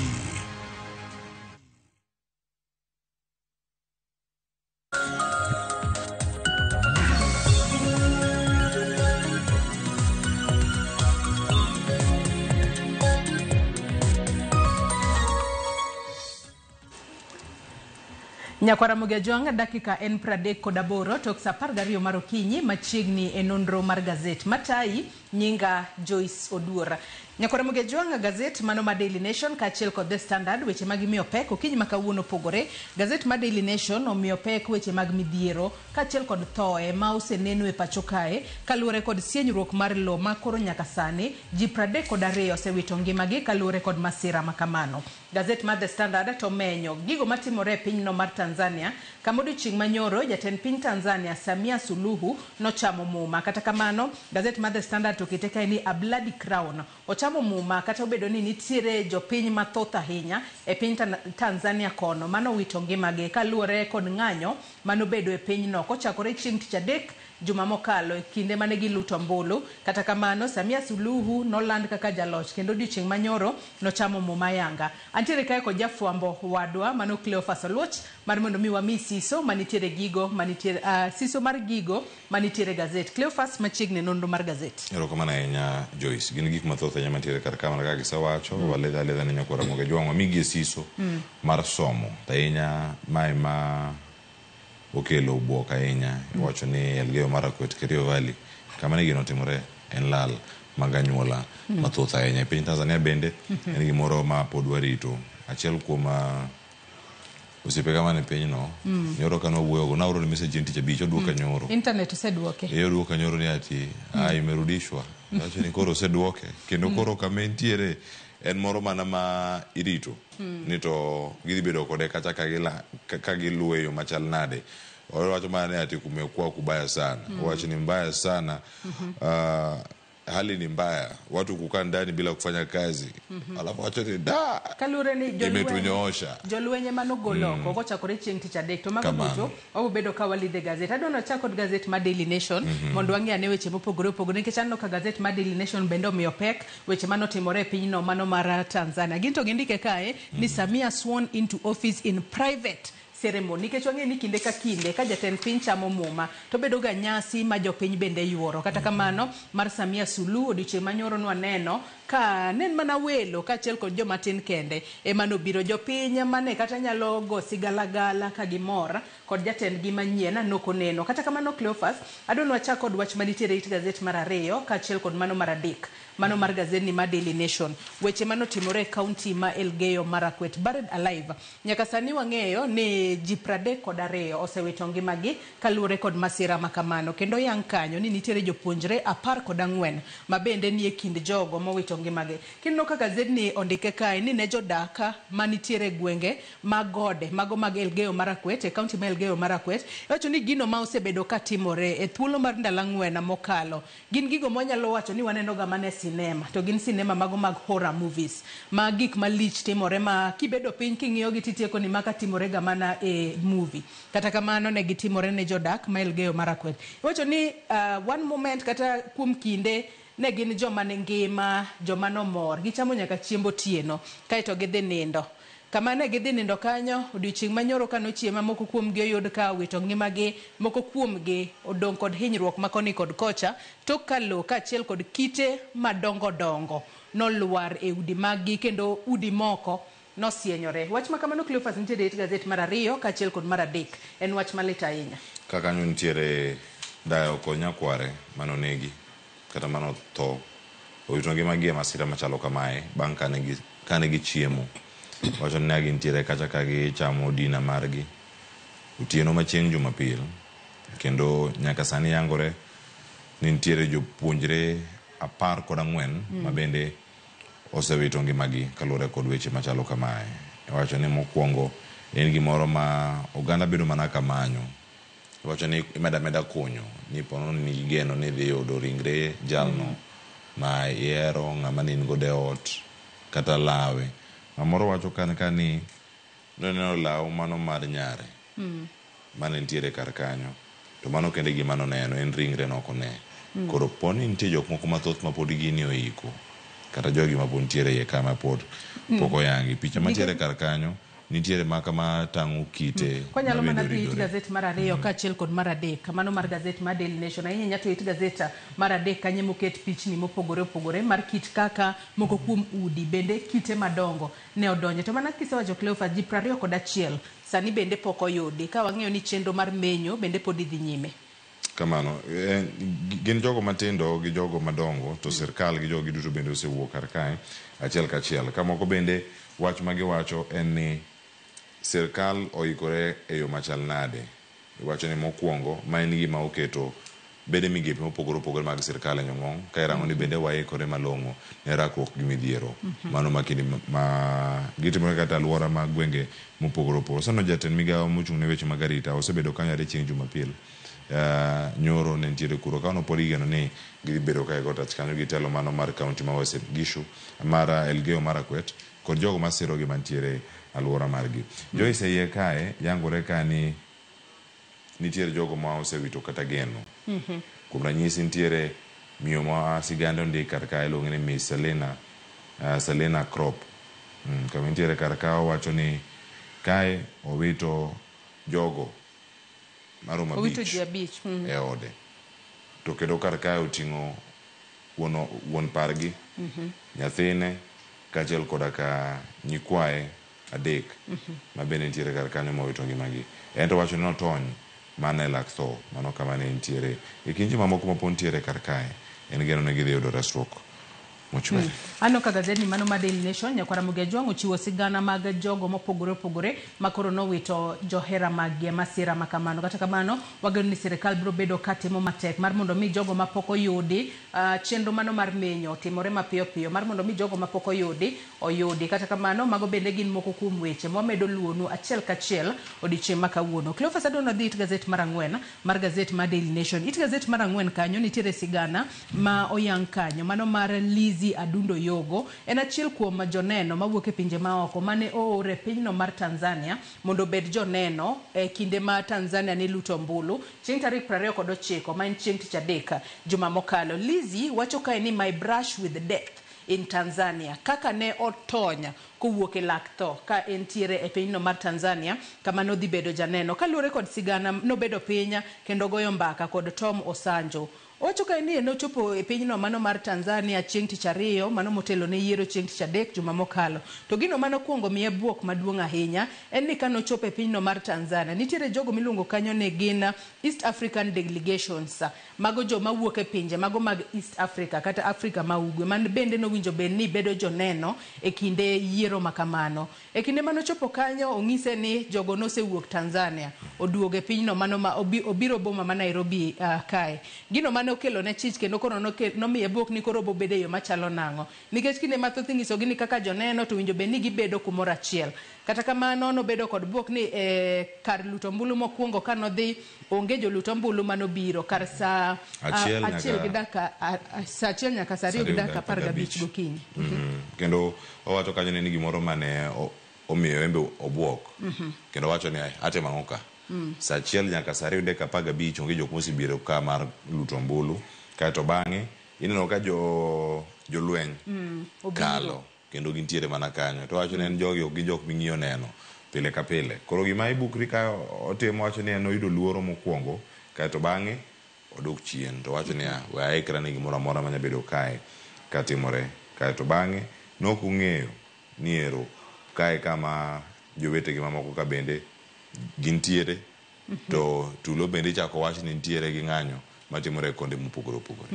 Nyakwara Mogejwang' dakika en 38 tok saa 12 mar okinyi machiegni e nonro mar gazet matayi nyinga Joyce Oduor. Nyakwara Mogejwang' gazet mano ma Daily Nation kaachiel kod The Standard weche mag imiyo pek okinyi ma kawuono opogore. Gazet ma Daily Nation omiyo pek weche mag midhiero kaachiel kod thoe ma oseneno e pacho kae kaluwore kod sienyruok mar lowo ma koro nyaka sani ji 32 osewito ngimagi kaluwore kod masira ma kamano. Gazet mar The Standard to menyo gigo matimore e pinyno mar Tanzania kama odiochieng' manyoro jatend piny Tanzania Samia Suluhu nochamo muma. Kata kamano gazet mar The Standard to kete kae ni a bloody crown. Ochamo muma kata obedo ni nitiere jopiny mathoth ahinya e piny Tanzania kono mano wito ngimagi kaluwore kod ng'anyo manobedo e pinyno kochakore chieng' tich adek juma mokalo e kinde mane giluto ombulu. Kata kamano Samia Suluhu noland kaka jaloch kendo odiochieng' manyoro nochamo muma yanga. Antiere kae kod jafwambo wadwa mano Cleophas Oluoch mar mondo mi wami siso manitiere gigo manitiere siso mar gigo manitiere gazet. Cleophas machiegni nonro mar gazet. Erokamano ahinya Joyce. Gin gik mathoth ahinya mantiere kar ka mana kaka gisewacho. Waledha aledha ne nyakwara Mogejwang' wamigi siso mar somo. To ahinya mae ma okelo buok ahinya. Iwacho ni Elgeyo Marakwet, Kerio Valley kama ne gino otimore en lal mag anyuola mathoth ahinya. E piny Tanzania bende en gimoro ma pod warito. Achiel kuom osiepe mane pinyno nyoro ka nwawuoyogo naoro ne message en tich abich oduoka nyoro. Internet oseduoke. E oduoka nyoro ni ati imerudishwa. Wacho ni koro oseduoke kendo koro kama entiere en moro mana ma irito ni to gidhi bedo kode kacha ka giluwe yo machal nade. Owacho mana ni ati kumekuwa kubaya sana. Owacho ni mbaya sana. Hali ni mbaya, watu kukaa ndani bila kufanya kazi. Alafu wacho ni da kaluwore ni imetunyoosha. Jolweny ema nogolo oko kochakore chieng' tich adek to mago duto wabobedo ka walidhe gazet. Adwa ni wachak kod gazet ma Daily Nation mondo wang'i ane weche mopogore opogore nikech aneno ka gazet ma Daily Nation bende omiyo pek weche manotimore e pinyno mano mar Tanzania. Gin to gindike kae ni Samia sworn into office in private ceremony nikech wang'eyo ni kinde ka kinde ka jatend piny chamo muma to bedo ga nyasi ma jopiny bende yuoro. Kata kamano mar Samia Suluhu odiochieng' manyoro nwaneno ka ne en mana welo kaachiel kod joma tin kende ema nobiro. Jopiny mane kata nyalo go sigalagala ka gimor kod jatendgi manyien nokoneno. Kata kamano Cleophas, adwa ni wachak kod wach manitiere it gazet mar 2 kaachiel kod mano mar 3 mano mar gazet ni mar Daily Nation. Weche manotimore e kaunti ma Elgeyo Marakwet buried alive. Nyaka sani wang'eyo ni ji 32 osewito ngimagi kaluwore kod masira ma kamano. Kendo yang kanyo ni nitiere jopuonjre 14 ma bende nie kind jogo mowito ngimagi. Kineno ka gazetni ondike kae ni ne jodak manitiere e gwenge mag gode mago mag Elgeyo Marakwet e kaunti ma Elgeyo Marakwet, iwacho ni gino ma osebedo ka timore e thuolo mar ndalo ang'wen mokalo gin gigo mwanyalo wacho ni waneno ga mana e sinema, to gin sinema mago mag horror movies ma gik malich timore ma kibedo piny king'iyo gi titieko ni maka timore ga mana e movie. Kata kamano ne gitimore ne jodak ma Elgeyo Marakwet. Iwacho ni one moment kata kuom kinde ne gin joma ne ngima, joma nomor, gichamo nyaka chiemb otieno kaeto gidhi nindo. Kama ne gidhi nindo kanyo, odiochieng' manyoro kanochiema moko kuomgi oyud ka owito ngimagi, moko kuomgi odong' kod hinyruok ma koni kod kocha, tok ka lowo kaachiel kod kite madongo dongo nolwar e udi maggi kendo udi moko nosienyore. Wach ma kamano Cleophas nitiere e it gazet mar 2 kaachiel kod mar 3. En wach malit ahinya. Ka kanyo nitiere dayo kod nyakware manonegi kata manotho owito ngimagi e masira machalo kamae bang' kane gichiemo. Wacho ni ne gintiere kacha ka gichamo dina margi otieno ma chieng' Jumapil, kendo nyaka sani yangore ni nitiere jopuonjre 14 ma bende osewito ngimagi kaluwore kod weche machalo kamae. Iwacho ni mokwongo en gimoro ma oganda bedo mana ka manyo. Iwacho ni imedo ameda kunyo ni po nono ni geno ni idhi yudo ringre jalno ma ihero, ng'ama ne in godo e ot kata lawe. Mamoro wacho kan ka ni noneno law mano mar nyare mane nitiere kar kanyo, to mano kende gima noneno en ringre nok one. Koro po ni nitie jok moko mathoth ma pod gini oiko kata jogi ma pod nitiere iye ka ma pod pok oyangi. Picha mantiere kar kanyo nitiere maka ma tang'o kite Kwanyalo mabende mana dhi it oridore. gazet mar 2 kaachiel kod mar 3, mano mar gazet mar Daily Nation. Ahinya ahinya to it gazet mar 3 kanyo moket pichni mopogore opogore mar kit kaka moko kuom udi bende kite madongo ne odonje. To mana kisewacho Cleophas, ji 21 sani bende pok oyudi, ka wang'eyo ni chenro mar menyo bende pod idhi nyime. Kamano, gin jogo matindo gi jogo madongo, to sirkal gi jogi duto bende osewuok kar kae achiel kachiel. Ka moko bende wach ma giwacho en ni sirkal oikore e yo machal nade. Iwacho ni mokwongo ma en gima oketo bede migepe mopogore opogore mag sirkal e nyong'ong' ka irango ni bende waikore malong'o ne rakruok gi midhiero. Mano ma kinde ma gitimore kata alwora mag gwenge mopogore opogore. Sano jatend migawo mochung' ne weche mag arita osebedo kanyo are chieng' Jumapil. Nyoro ne nitiere kuro kano pod igeno ni gidhi bedo ka gigo tach kanyo gi telo mano mar kaunti ma Uasin Gishu mar Elgeyo Marakwet kod jogo masirogi mantiere alwora margi. Joyce iye kae yangore ka ni nitiere jogo ma osewito kata geno. Kuom ranyisi nitiere miyo ma sigande ondik kar ka iluonge ni Miss Selina, Selina Crop. Kama nitiere kar ka owacho ni kae owito jogo maromo Owito 5 ji 5. e ode. To kendo kar kae oting'o wuon pargi, nyathine, kaachiel koda ka nyikwaye 3 ma bende nitiere kar kanyo mowito ngimagi. En to wacho ni notony mana e lak tho, mano kama ne nitiere. E kind ji mamoko ma pod nitiere kar kae, en geno ni gidhi yudo resruok mochwere. Aneno ka gazetni mano mar Daily Nation nyakwara Ramogi Ajwang' ochiwo sigana mag jogo mopogore opogore ma koro nowito johera maggi e masira ma kamano. Kata kamano, wageno ni sirikal biro bedo ka timo matek mar mondo mi jogo mapok oyudi chenro mano mar menyo otimore mapiyo piyo mar mondo mi jogo mapok oyudi oyudi. Kata kamano, mago bende gin moko kuom weche mwamedo luwonu achiel kachiel odiochieng' ma kawuono. Cleophas Adwaro nadhi it gazet mar 4 mar gazet mar Daily Nation. It gazet mar 4 kanyo nitiere sigana ma oyang kanyo mano mar Lizzie Adundo Yogo. En achiel kuom joneno mawuok e pinje maoko mane oor e pinyno mar Tanzania mondo obed joneno e kinde ma Tanzania ne luto ombulu chieng' tarik 29 ma en chieng' tich adek juma mokalo. Lizzie wacho kae ni my brush with death in Tanzania, kaka ne otony kowuok e lak tho ka entiere e pinyno mar Tanzania kama nodhi bedo janeno. Kaluwore kod sigana, nobedo piny kendo goyo mbaka kod Tom Osanjo. Owacho kae ni nochopo e pinyno mano mar Tanzania chieng' tich ariyo mano motelo ne yiero chieng' tich adek juma mokalo. To gino manokwongo miye bwok maduong' ahinya en ni kanochopo e pinyno mar Tanzania nitiere jogo miluongo kanyo ni gin East African delegations. Mago joma wuok e pinje mago mag East Africa kata Africa ma ugwe man bende nowinjo bed ni bedo joneno e kinde yiero ma kamano. E kinde manochopo kanyo ong'ise ni jogo nosewuok Tanzania oduogo e pinyno mano ma obiro boma ma Nairobi kae. Gino mane okelo ne chich kendo koro nomiye bwok ni koro obobedo e yo machalo nang'o. Nikech kinde mathoth inyisogi ni kaka joneno to owinjo bed ni gibedo kumoro achiel. Kata kamano nobedo kod bwok ni e kar luto ombulu mokwongo kanodhi onge jolut ombulu manobiro kar saa achiel gi dakika saa achiel nyaka saa ariyo gi dakika 15 gokinyi. Kendo owacho kanyo ni gimoro mane omiyo en be obuok. Kendo owacho ni atimo ang'o ka? Saa achiel nyaka saa ariyo dakika 15 onge jok mosebiro ka mar luto ombulu. Kaeto bang'e ineno ka jolweny kalo kendo gintiere mana kanyo. To owacho ni en jogi ok gin jok ming'iyo neno pile ka pile. Koro gima ibukri ka otimo wacho ni en oyudo luoro mokwongo kaeto bang'e odok chien. To owacho niya we aikra ne gimoro amora manya bedo kae katimore. Kaeto bang'e nok ong'eyo ni ero kae kama jowetegi mamoko ka bende gintiere to tulo bende ichako wach ni nitiere gi ng'anyo matimore e konde mopogore opogore.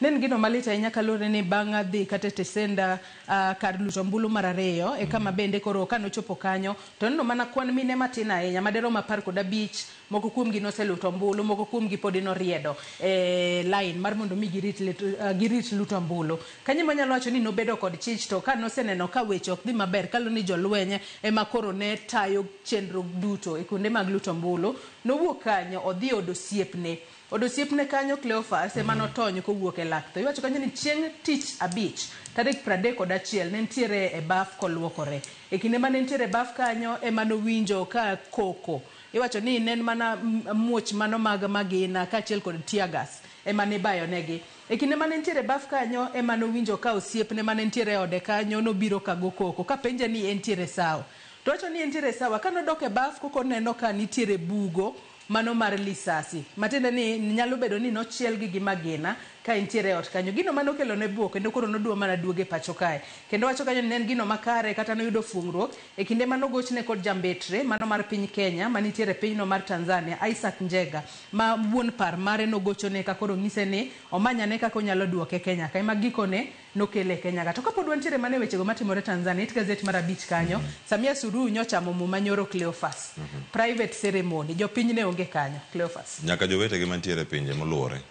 Ne en gino malit ahinya kaluwore ni bang' dhi kata e tesenda kar luto ombulu mar ariyo e kama bende koro kanochopo kanyo to neno mana kwan mine matin ahinya maderom 15 moko kuomgi noseluto ombulu moko kuomgi podi noriedo e line mar mondo mi girit luto ombulu. Kanyo manyalo wacho ni nobedo kod chich to ka noseneno ka weche ok dhi maber kaluwore ni jolweny ema koro ne tayo chenro duto e kuonde mag luto ombulu nowuok kanyo odhi od osiepne. Od osiepne kanyo Cleophas ema notony kowuok e lak tho. Iwacho kanyo ni chieng' tich abich tarik 31 ne nitiere e baf koluokore. E kinde mane nitiere e baf kanyo ema nowinjo ka koko. Iwacho ni ne en mana muoch mano mag magina kaachiel kod tear gas ema nibayonegi. E kinde mane nitiere e baf kanyo ema nowinjo ka osiepne mane nitiere e ode kanyo nobiro ka go koko kapenje ni entiere sawa. To wacho ni entiere sawa kanodok e baf koko neno ka nitiere bugo mano mar lisasi. Matiende ni nyalo bedo ni nochiel gi magina ka entiere e ot kanyo. Gino mane okelo ne bwok kendo koro nodwa mana duogo e pacho kae. Kendo wacho kanyo ni ne en gino makare kata noyudo fuong'ruok e kinde manogochne kod jambetre mano mar piny Kenya manitiere e pinyno mar Tanzania Isaac Njega ma wuon par mare nogochone ka koro ng'ise ni omanyane kaka onyalo duoke Kenya ka ema gikone nokele Kenya ka. To kapod wantiere mana e wechego matimore Tanzania, it gazet mar 5 kanyo, Samia Suluhu nyochamo muma nyoro Cleophas. Private ceremony, jopiny ne onge kanyo, Cleophas. Nyaka jowetegi mantiere e pinje moluore.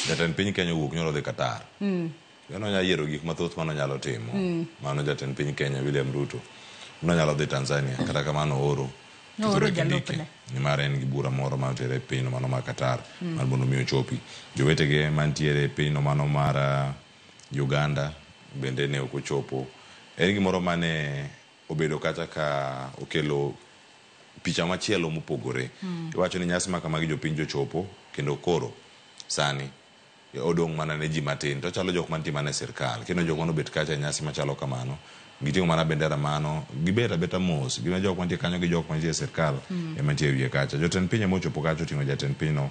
Jatend piny Kenya owuok nyoro dhi Qatar. Nonyalo yiero gik mathoth manonyalo timo. Mano jatend piny Kenya William Ruto. Nonyalo dhi Tanzania kata kamano ooro Nooro Kithure Kindiki. jalupne. Nimar en gi bura moro ma otere e pinyno mano mar Qatar mar mondo mi ochopi. Jowetege mantiere e pinyno mano mar Uganda bende ne ok ochopo. En gimoro mane obedo kata ka okelo picha machielo mopogore. Iwacho ni nyasi ma kamagi jopiny jochopo kendo koro sani odong' mana ne ji matin to chalo jok mantie mana e sirkal kendo jok manobet kacha e nyasi machalo kamano giting'o mana bendera mano gibet abeta mos gima jok mantie kanyo gi jok mantie e sirkal ema nitie e wiye kacha. Jotend piny emochopo kacha oting'o jatend pinyno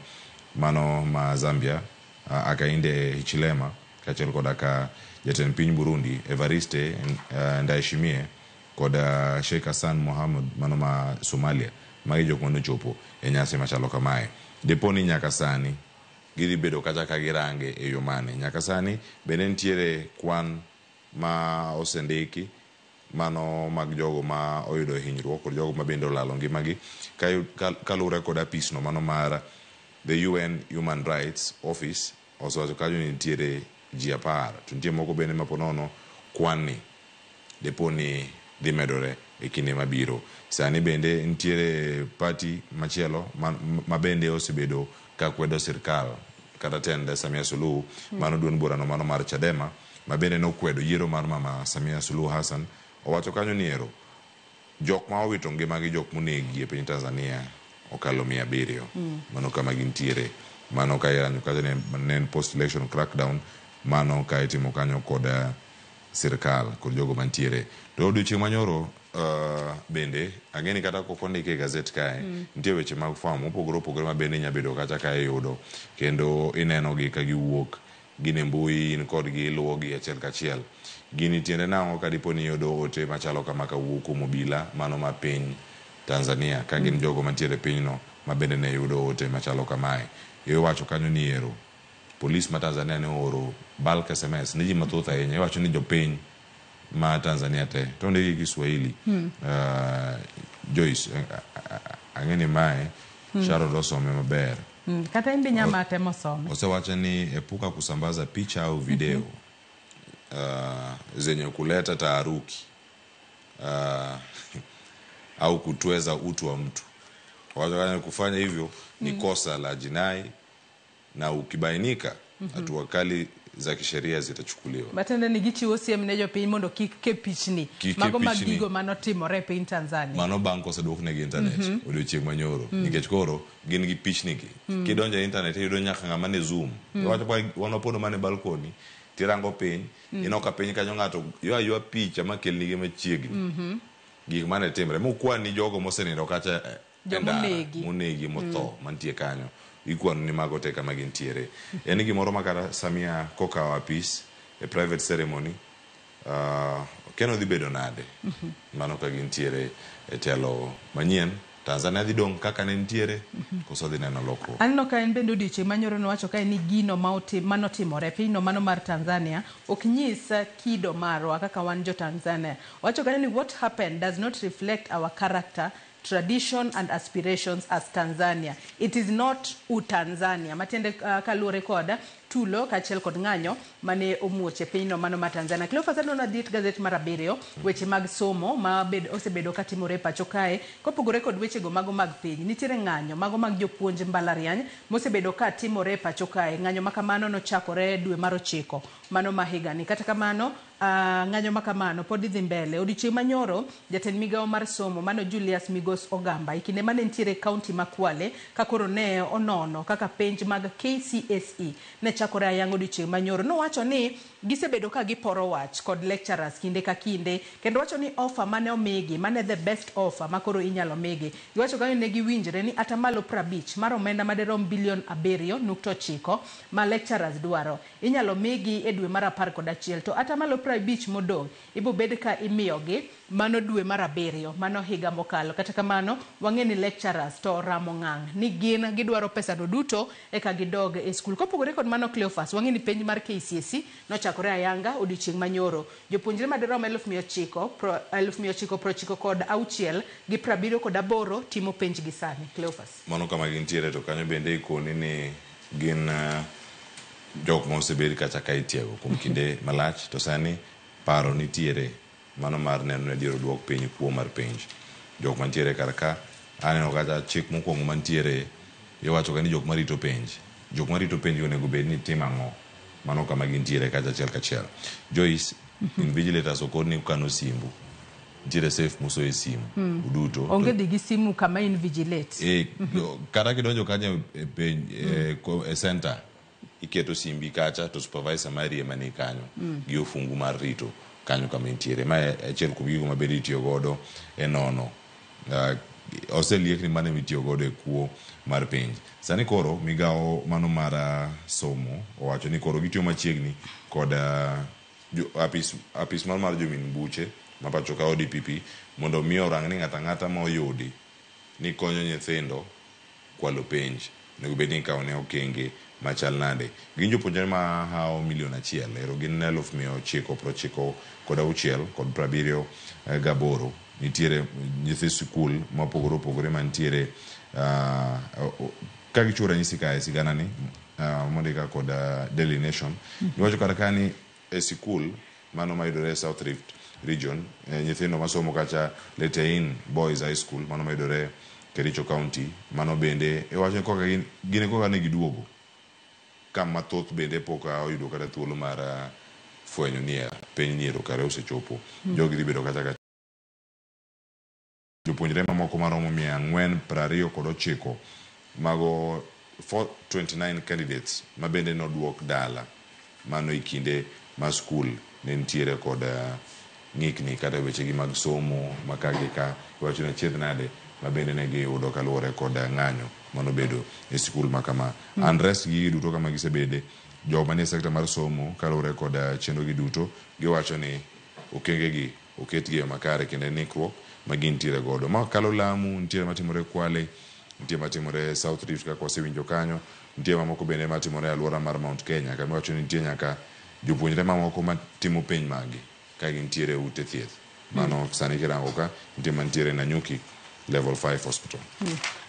mano ma Zambia Hakainde Hichilema kaachiel koda ka jatend piny Burundi Evariste Ndayishimiye kod Sheikh Hassan Mohamud mano ma Somalia. Magi jok manochopo e nyasi machalo kamae. Dipo ni nyaka sani gidhi bedo kacha ka girange e yo mane. Nyaka sani bende nitiere kwan ma osendiki mano mag jogo ma oyudo hinyruok kod jogo ma bende olalo ngimagi kaluwore kod apis no mano mar the UN Human Rights Office osewacho kanyo ni nitiere ji 10 to nitie moko bende ma ponono kwan ni depo ni dhi medore e kinde mabiro. Sani bende nitiere party machielo ma bende osebedo ka kwedo sirkal kata tend Samia Suluhu mano duond burano mano mar Chadema ma bende nokwedo yiero mar mama Samia Suluhu Hassan. Owacho kanyo ni ero jok ma owito ngimagi jok monegi e piny Tanzania okalo 700. Mano kama gintiere. Mano ka irango kacha ne en post election crackdown mano ka itimo kanyo kod sirkal kod jogo mantiere. To odiochieng' manyoro Bende ang'e ni kata kok ondike e gazet kae, nitie weche mag fwambo mopogore opogore ma bende inya bedo kacha ka iyudo kendo ineno gi ka giwuok gin e mbui in kodgi iluwo gi achiel kachiel. Gini tiende nang'o ka dipo ni iyudo ote machalo kama kawuok kuom obila mano ma piny Tanzania ka gin jogo mantiere e pinyno ma bende ne yudo ote machalo kamae. Iwacho kanyo ni ero polis ma Tanzania ne ooro bulk SMS ne ji mathoth ahinya. Iwacho ni jopiny ma Tanzania te to ondiki gi Kiswahili. Joyce, ang'e ni mae Sharon osome maber. Kata in be inya ma temo some. Osewacho ni epuka kusambaza picha au video zenye kuleta taharuki au kutweza utu wa mtu. Wacho kanyo kufanya hivyo ni kosa la jinai na ukibainika hatua kali za kisheria zitachukuliwa. Matiende ni gichiwo siem ne jopiny mondo kik ke pichni Kik ke mago mag pichni. gigo manotimore e piny Tanzania. Mano bang' koseduoknegi internet odiochieng' manyoro nikech koro gin gi pichni gi. Kidonjo e internet iyudo nyaka ng'ama ne zoom. Iwacho kwa wan wapondo mana e balcony tirango piny ineno ka piny kanyo ng'ato ywa ywa picha makelnigi machiegni. Gik mane timre mokwani jogo mosenindo kacha e Joma ndara, onegi. monegi motho mantie kanyo ikwano ni mago te kama gintiere. En gimoro ma kata Samia kokawo apis e private ceremony keno dhi bedo nade mano ka gintiere e telo manyien Tanzania dhi dong' kaka ne nitiere koso dhi neno lokruok. Aneno ka en bende odiochieng' manyoro nowacho kae ni gino manotimore e pinyno mano mar Tanzania ok nyis kido marwa kaka wan jo Tanzania. Owacho kanyo ni what happened does not reflect our character, tradition and aspirations as Tanzania. It is not Utanzania. Matiende kaluwore kod tulo kaachiel kod ng'anyo mane omuoch e pinyno mano mar Tanzania. Cleophas aneno nadhi gazet mar abiriyo weche mag somo ma osebedo katimore e pacho kae kopogore kod wechego mago mag piny. Nitiere ng'anyo mago mag jopuonj mbalariany mosebedo ka timore e pacho kae. Ng'anyo ma kamano nochakore dwe mar 9 mano ma higani. Kata kamano ng'anyo ma kamano pod dhi mbele. Odiochieng' manyoro jatend migawo mar somo mano Julius Migos Ogamba e kinde mane nitiere e kaunti ma Kwale ka koro ne onono kaka penj mag KCSE ne chakore ayanga odiochieng' manyoro. Nowacho ni gisebedo ka giporo wach kod lecturers kinde ka kinde kendo wacho ni offer mane omigi mane the best offer ma koro inyalo migi. Giwacho kanyo ne giwinjre ni atamalo 50 mar omenda maderom bilion 7.9 ma lecturers dwaro inyalo migi e dwe mar 11 to atamalo 50 modong' ibobed ka imiyogi mano dwe mar 7 mano higa mokalo. Kata kamano wang'e ni lecturers to oramo ng'ang' ni gin gidwaro pesa no duto eka gidog e skul. Kopogore kod mano Cleophas, wang'e ni penj mar KCSE nochakore ayanga odiochieng' manyoro. Jopuonjre madirom 996 gi 78 timo penj gi sani. Cleophas. Mano kama gintiere to kanyo bende ikoni ni gin jok ma osebed kacha ka itiego kuom kinde malach to sani paro nitiere mano mar neno ni adier oduok piny kuo mar penj. Jok mantiere kar ka aneno kacha chik mokwongo mantiere iwacho ga ni jok marito penj. Jok marito penj onego bed ni timo ang'o? Mano kama gintiere kacha achiel kachiel. Joyce, invigilators okon ni ukano simbu. Nitiere safe musoye simu uduto. Onge dhi gi simu kama invigilate. Kata kidonjo kanyo e penj e center iketo simbi kacha to supervisor mari ema ni kanyo gi ofungu mar rito kanyo kama intiere. Ma achiel kuom gigo ma bende itiyo godo e nono. Oseliek ni mano ema itiyo godo e kuo mar penj. Sani koro migawo mano mar somo owacho ni koro gitiyo machiegni kod apis mar jomin buche ma pacho ka ODPP mondo mi orang ni ng'ato ang'ata ma oyudi ni konyo nyithindo kwalo penj onego bed ni ikawo ne okenge machal nade. Gin jopuonjre ma hawo milion 1 ero gin 996 kod 78. Nitiere nyithi sikul mopogore opogore mantiere ka gichiwo ranyisi kae sigana ni mondika kod Daily Nation. Giwacho kata ka ni e sikul mano mayudore South Rift Region nyithindo masomo kacha Letein Boys High School mano mayudore Kericho County mano bende iwacho ni koka gin koka ne giduogo kama thoth bende pok oyudo kata thuolo mar fwenyo ni piny ni ero kare osechopo. Jogi dhi bedo kacha jopuonjre mamoko maromo 429 mago 429 candidates ma bende noduok dala mano e kinde ma skul ne nitiere kod ng'ikni kata wechegi mag somo ma ka gi ka iwacho ni achiedh nade ma bende ne giyudo kaluwore kod ng'anyo manobedo e sikul ma kama. Unrest gi duto kama gisebede joma nie sekta mar somo kaluwore kod chenro gi duto giwacho ni okenge gi oketgi e yo makare kendo en ikruok ma gintiere godo. Ma kalo Lamu, nitiere matimore Kwale, nitie matimore South Rift kaka wasewinjo kanyo, nitie mamoko bende matimore e alwora mar Mount Kenya kama iwacho ni nitie nyaka jopuonjre mamoko matimo penj maggi ka gintiere e ute thieth. Mano sani kirango ka nitie mantiere Nanyuki Level 5 Hospital.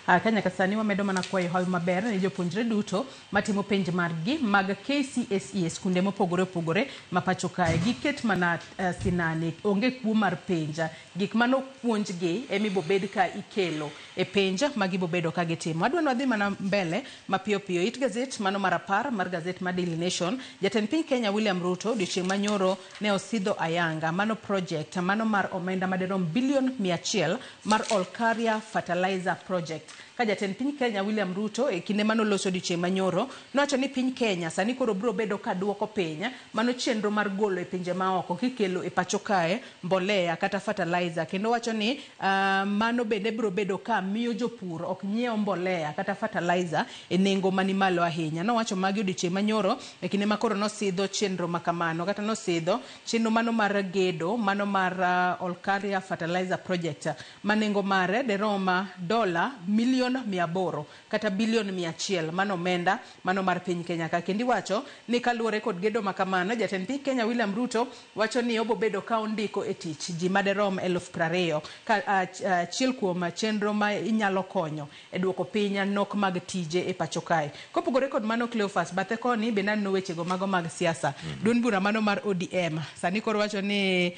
Ka nyaka sani wamedo mana kwayo hawi maber ne jopuonjre duto matimo penj margi mag KCSE e skunde mopogore opogore ma pacho kae. Giket mana sinani, onge kuo mar penj. Gik manopuonjgi emibobed ka ikelo e penj ma gibobedo ka gitimo. Adwa ni wadhi mana mbele mapiyo piyo. It gazet mano mar 10 mar gazet mar Daily Nation, jatend piny Kenya William Ruto odiochieng' manyoro ne osidho ayanga mano project mano mar omenda madirom bilion 100 mar Olkaria Fertilizer Project. Ka jatend piny Kenya William Ruto e kinde manoloso odiochieng' manyoro nowacho ni piny Kenya sani koro biro bedo ka duoko piny mano chenro mar golo e pinje maoko kikelo e pacho kae mbolea kata fertilizer, kendo wacho ni mano bende biro bedo ka miyo jopur ok nyiew mbolea kata fertilizer e nengo mani malo ahinya. Nowacho magi odiochieng' manyoro e kinde ma koro nosidho chenro makamano kata nosidho chenro mano mar gedo mano mar Olkaria Fertilizer Project ma nengo mare derom dola milion 800 kata bilion 100 mano omenda mano mar piny Kenya ka. Kendo iwacho ni kaluwore kod gedo makamano, jatend piny Kenya William Ruto wacho ni obobedo ka ondiko e tich ji maderom 20,000 ka achiel kuom chenro ma inyalo konyo e duoko piny nok mag tije e pacho kae. Kopogore kod mano, Cleophas, bathe koni bende aneno wechego mago mag siasa. Duond bura mano mar ODM sani koro wacho ni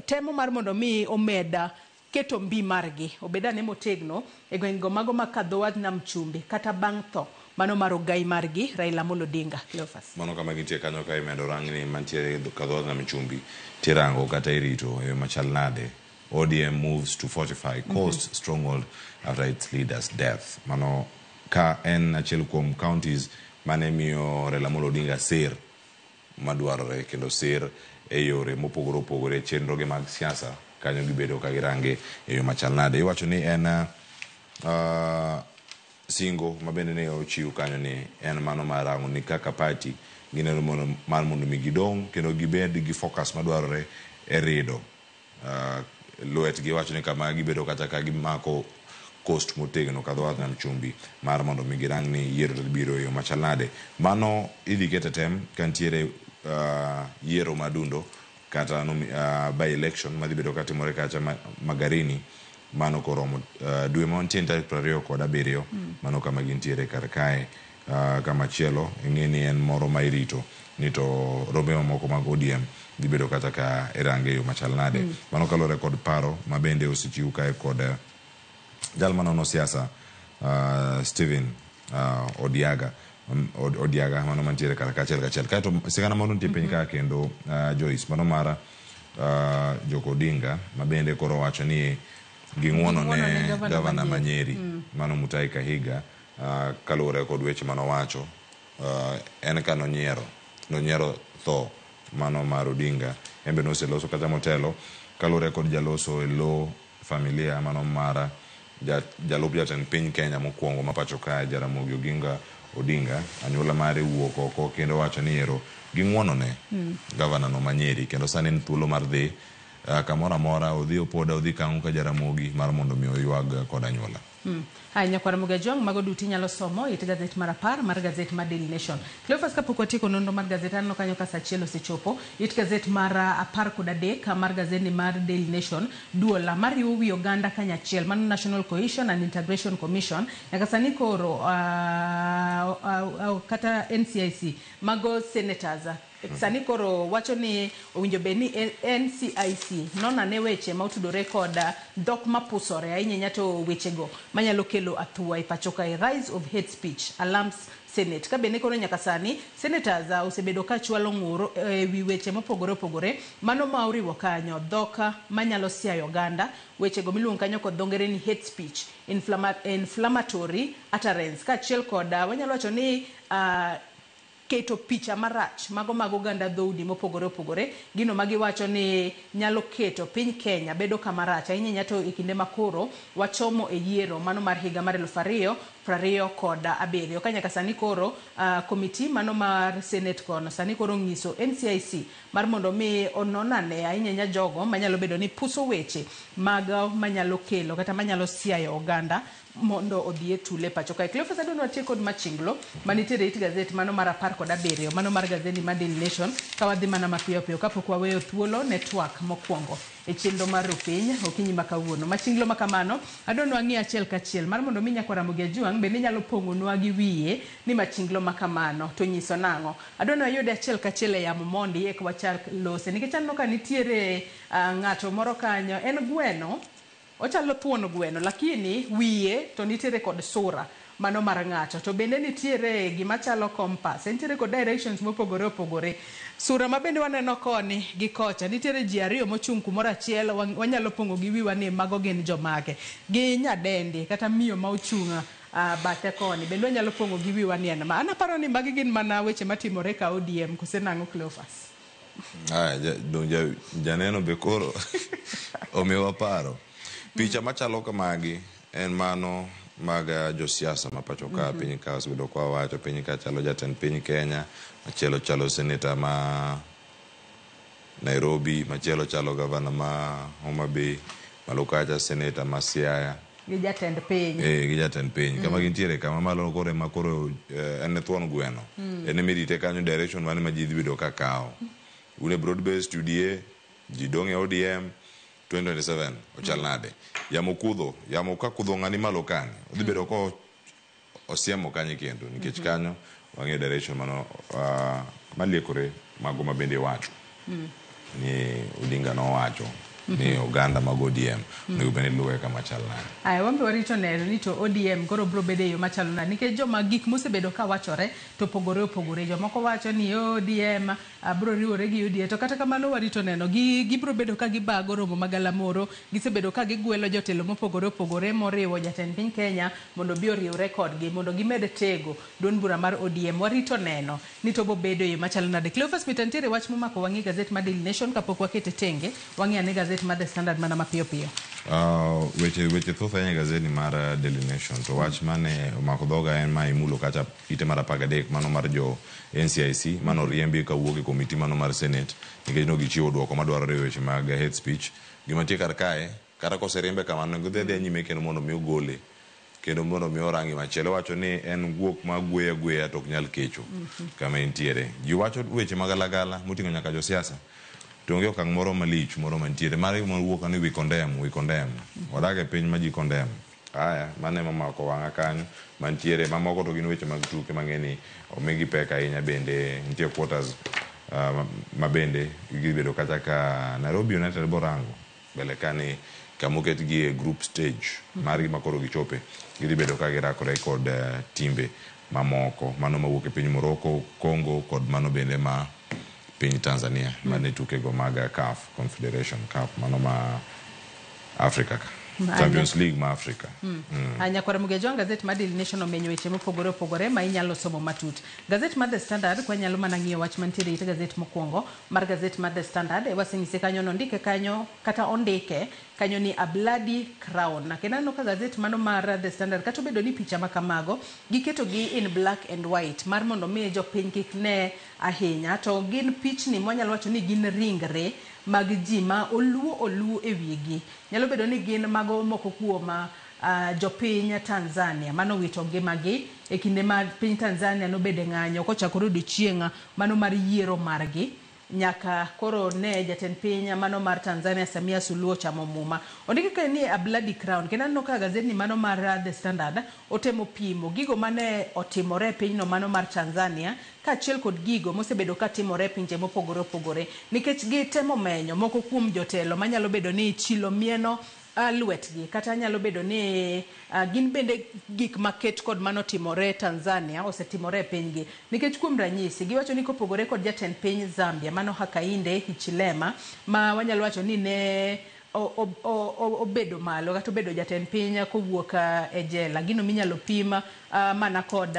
temo mar mondo mi omeda keto mbi margi obed ane motegno e gwengego mago mag kadho wadh nam chumbi kata bang' tho mano mar ogai margi Raila Amolo Odinga. Cleophas. Mano kama gintie kanyo ka imedo rangni mantiere kadho wadh nam chumbi tirango kata irito e yo machal nade. ODM moves to fortify coast stronghold after its leader's death. Mano ka en achiel kuom counties mane miyo Raila Amolo Odinga sir madwarore kendo sir e yore mopogore opogore chenroge mag siasa kanyo gibedo ka girange e yo machal nade. Iwacho ni en singo mabende ne ochiw kanyo ni en mano mar rango ni kaka party gineno mar mondo mi gidong' kendo gibed gi focus madwarore e rido lwetgi. Wacho ni kama gibedo kata ka gimako coast motegno kadho wadh nam chumbi mar mondo mi girang ni yiero to biro e yo machal nade. Mano idhi ket e tem ka nitiere yiero madundo kata by election madhi bedo katimore kacha Magarini mano koromo dwe mantie tarik 27 mano kama gintiere kar kae. Kama chielo ing'e ni en moro ma irito ni to rombe mamoko mag ODM dhi bedo kata ka irange e yo machal nade. Mano kaluwore kod paro ma bende osechiw kae kod jal manono siasa Stephen Odiaga Odiaga mano mantiere kar kachiel kachiel. Kaeto sigana moro nitie piny ka kendo Joyce mano mar Joko Odinga ma bende koro wacho ni ging'uono ne gavana ma Nyeri mano Mutahi Kahiga kaluwore kod weche manowacho en ka nonyiero tho mano mar Odinga. En be noseloso kata motelo kaluwore kod jaloso e lo familia mano mar jalup jatend piny Kenya mokwongo ma pacho kae Jaramogi Oginga Odinga. Anyuola mare wuok oko kendo wacho ni ero ging'uono ne gavana no ma Nyeri kendo sani en thuolo mar dhi kamoro amora odhi opoda odhi kang'o ka Jaramogi mar mondo mi oywag kod anyuola. Haya, nyakwar Ramogi Ajwang', mago duto inyalo somo it gazet mar 10 mar gazet mar Daily Nation. Cleophas, kapok watieko nonro mar gazet, aneno kanyo ka saa 1 osechopo. It gazet mar 13 mar gazet mar Daily Nation, duol mariwo wi oganda kanyachiel mano National Cohesion and Integration Commission nyaka sani koro kata NCIC mago senators sani koro wacho ni owinjo bed ni NCIC nonane weche ma otudore kod dhok mapusore ahinya to wechego manyalo kelo athuwa e pacho kae. Rise of hate speech alarms Senate. Ka bende koro nyaka sani senators osebedo ka chwalo ng'ur ewi weche mopogore opogore mano ma oriwo kanyo dhok manyalo siayo oganda, wechego miluongo kanyo kod dho ngere ni hate speech, inflammatory utterance, kaachiel kod wanyalo wacho ni keto picha marach mago mag oganda dhoudi mopogore opogore, gino ma giwacho ni nyalo keto piny Kenya bedo kama rach ahinya ahinya to e kinde ma koro wachomo e yiero mano mar higa mar 2027. Ka nyaka sani koro komiti mano mar Senate kono sani koro ng'iso NCIC mar mondo mi onon ane ahinya ahinya jogo manyalo bedo ni puso weche mag manyalo kelo kata manyalo siayo oganda mondo odhi e tule pacho kae. Cleophas, adwa ni watiek kod machinglo manitiere it gazet mano mar 17, mano mar gazeti mar Daily Nation, ka wadhi mana mapiyo piyo kapok waweyo thuolo ne twak mokwongo e chenro mar Rupiny okinyi ma kawuono. Machinglo ma kamano adwa ni wang'i achiel kachiel mar mondo mi nyakwar Ramogi Ajwang' bende nyalo pong'onwa gi wiye ni machinglo ma kamano to nyiso nang'o. Adwa ni wayude achiel kachiel e yamo mondi eka wachak lose, nikech aneno ka nitiere ng'ato moro kanyo, en gweno, ochalo thuon gweno lakini wiye to nitiere kod sura mano mar ng'ato, to bende nitiere gima chalo compass, entiere kod directions mopogore opogore. Sura ma bende waneno koni gi kocha, nitiere ji ariyo mochung' kumoro achiel, wanyalo pong'o gi wiwa ni mago gin jomage. Gi nyadendi kata miyo ma ochung' bathe koni bende wanyalo pong'o gi wiwa ni en ma. An aparo ni magi gin mana weche matimore ka ODM, kose nang'o Cleophas? Aya, janeno be koro omiwa paro. Picha machalo kamagi en mano mag josiasa ma pacho ka. Piny ka osebedo kwa wacho piny ka chalo jatend piny Kenya, machielo chalo seneta ma Nairobi, machielo chalo gavana ma Homa Bay, malo kacha seneta ma Siaya gi jatend piny. Gi jatend piny. Kama gintiere kama malo koro ema koro en thuon gweno. En emirite kanyo, direction mane ma ji dhi bedo ka kawo. Un e broad based UDA, ji dong' e ODM, 2027 ochal nade? Yamo kudho, yamo ka kudho ng'ani malo kani, odhi bedo ko osiemo kanyo kendo, nikech kanyo wang'eyo direction mano maliekore mago ma bende wacho. Ni Odinga nowacho ni oganda mag ODM onego bed ni luwe kama chal nade. Aya, wan be warito neno ni to ODM koro biro bedo e yo machalo nade, nikech joma gik mosebedo ka wachore to opogore opogore. Jomoko wacho ni ODM biro riwore gi UDA, to kata kamano warito neno gibiro bedo ka gibago romo magalamoro. Gisebedo ka gigwelo jotelo mopogore opogore moriwo jatend piny Kenya mondo obi oriwre kodgi mondo gimed tego duond bura mar ODM. Warito neno ni to bobedo e yo machalo nade. Cleophas Mita, nitiere wach momako wang'i gazet mar Daily Nation kapok wakete tenge, wang'i ane gazet mar The Standard mana mapiyo piyo. Weche thoth ahinya e gazeti mar Daily Nation, to wach mane omako dhoga en ma imulo kacha ite mar 13, mano mar jo NCIC mano oriembi kawuok e komiti mano mar Senate nikech no gichiwo duoko madwarore e weche mag hate speech. Gima nitie kar kae, kata koseriembe kamano, onego dhi adhiya nyime kendo mondo mi ogole, kendo mondo mi orangi machielo. Iwacho ni en guok ma gweyo agweya to ok nyal kecho kama entiere. Ji wacho weche magalagala moting'o nyaka josiasa, to onge okang' moro malich moro mantiere. Mare mowuok ni we condemn, we condemn. Wadak e piny ma ji condemn. Aya, mano ema omako wang'a kanyo mantiere. Mamoko to gin weche mag tuke mang'e ni omigi pek ahinya bende nitie quarters ma bende gibedo kacha ka Nairobi United borango mbele ka ni kama oketgi e group stage margi ma koro gichope, gidhi bedo ka girakore kod timbe mamoko mano mawuok e piny Morocco, Congo kod mano bende ma piny Tanzania mane tukego mag CAF Confederation Cup mano ma Africa ka. Champions League ma Africa. Nyakwar Mugejo, gazet mar Daily Nation omenyo weche mopogore opogore ma inyalo somo matut. Gazet mar The Standard, kwanyalo mana ng'iyo wach mantiere e gazet mokwongo mar gazet mar The Standard, waseng'ise kanyo, nondike kanyo kata ondike kanyo ni a bloody crown. Kendo aneno ka gazet mano mar The Standard, kata obedo ni picha ma kamago giketo gi in black and white mar mondo mi jopiny kik ne ahinya, to gin pichni mwanyalo wacho ni gin ringre mag ji ma oluo oluo e wigi. Nyalo bedo ni gin mago moko kuom jopiny Tanzania mano wito ngimagi e kinde ma piny Tanzania nobedo e ng'anyo kochakore odiochieng' mano mar yiero margi nyaka koro ne jatend piny mano mar Tanzania Samia Suluhu ochamo muma. Ondiki kae ni a bloody crown, kendo aneno ka gazetni mano mar The Standard otemo pimo gigo mane otimore e pinyno mano mar Tanzania kaachiel kod gigo mosebedo katimore e pinje mopogore opogore, nikech gitemo menyo moko kuom jotelo manyalo bedo ni chilo mieno lwetgi kata nyalo bedo ni gin bende gik maket kod manotimore Tanzania osetimore e pinygi. Nikech kuom ranyisi giwacho ni kopogore kod jatend piny Zambia mano Hakainde Hichilema ma wanyalo wacho ni ne Obedo malo kata obedo jatend piny kowuok e jela, gino minyalo pim mana kod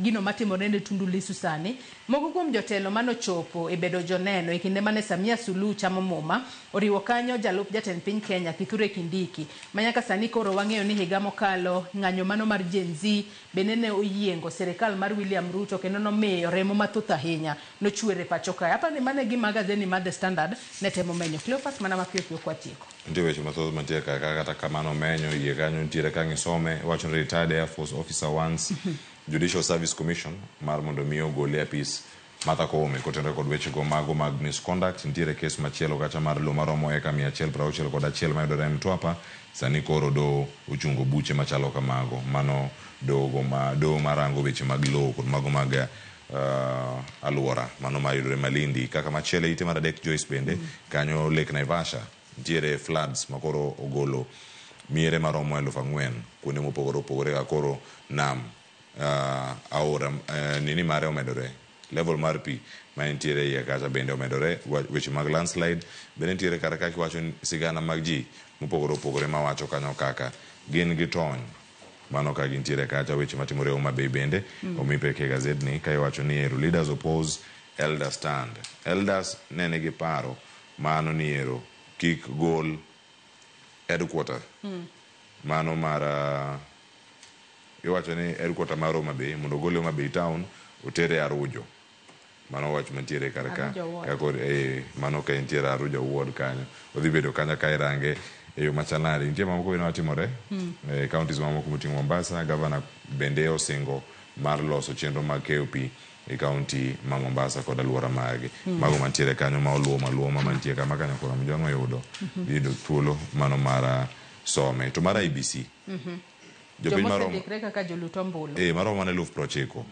gino matimore ne Tundu Lissu sani. Moko kuom jotelo manochopo e bedo joneno e kinde mane Samia Suluhu chamo muma oriwo kanyo jalup jatend piny Kenya Kithure Kindiki, ma nyaka sani koro wang'eyo ni higa mokalo ng'anyo mano mar Gen Z bende ne oyiengo sirikal mar William Ruto kendo nomiyo remo mathoth ahinya nochwer e pacho kae. Aparo ni mano e gima gazeti mar The Standard ne temo menyo. Cleophas, mana mapiyo piyo kwatieko. Nitie weche mathoth mantie ka kata kamano menyo yie kanyo nitiere ka ngisome wacho ni retired Air Force officer wants Judicial Service Commission mar mondo mi ogole e apis Martha Koome kotenore kod wechego mago mag misconduct. Nitiere kes machielo kacha mar lowo maromo eka 161 mayudore Mtwapa. Sani koro doho ochungo buche machalo kamago. Mano doho ma doho marango weche mag lowo kod mago mag aluora mano mayudore Malindi. Kaka machielo e ite mar adek Joyce bende kanyo Lake Naivasha nitiere floods makoro ogolo miere maromo 4,000 kuonde mopogore opogore ka koro nam aora nini mare omedore, level mar pi ma nitiere iye kacha bende omedore. Weche mag landslide bende nitiere kar ka kiwacho sigana mag ji mopogore opogore mawacho kanyo kaka gin gi tony mano ka gintiere kacha. Weche matimore Homa Bay bende omi pek e gazetni ka iwacho ni ero leaders oppose elder stand. Elders ne nigi paro mano ni ero kik gol headquarter mano mar iwacho ni headquarter mar Homa Bay mondo ogole Homa Bay town otere Arujo. Mano wach mantiere kar ka. Ka koro mano ka entiere Arujo ward kanyo odhi bedo kanyo ka irange e yo machal nade. Nitie mamoko bende matimore e counties mamoko moting'o Mombasa. Governor bende osingo mar loso chenro mag keyo pi e county ma Mombasa kod aluora margi. Mago mantiere kanyo ma oluomo aluoma mantie kama kanyo koro Mjwang' oyudo yudo thuolo mano mar some. To mar IEBC jopiny maromo Jomosendikre kaka jolut ombulu. Maromo mana 90,000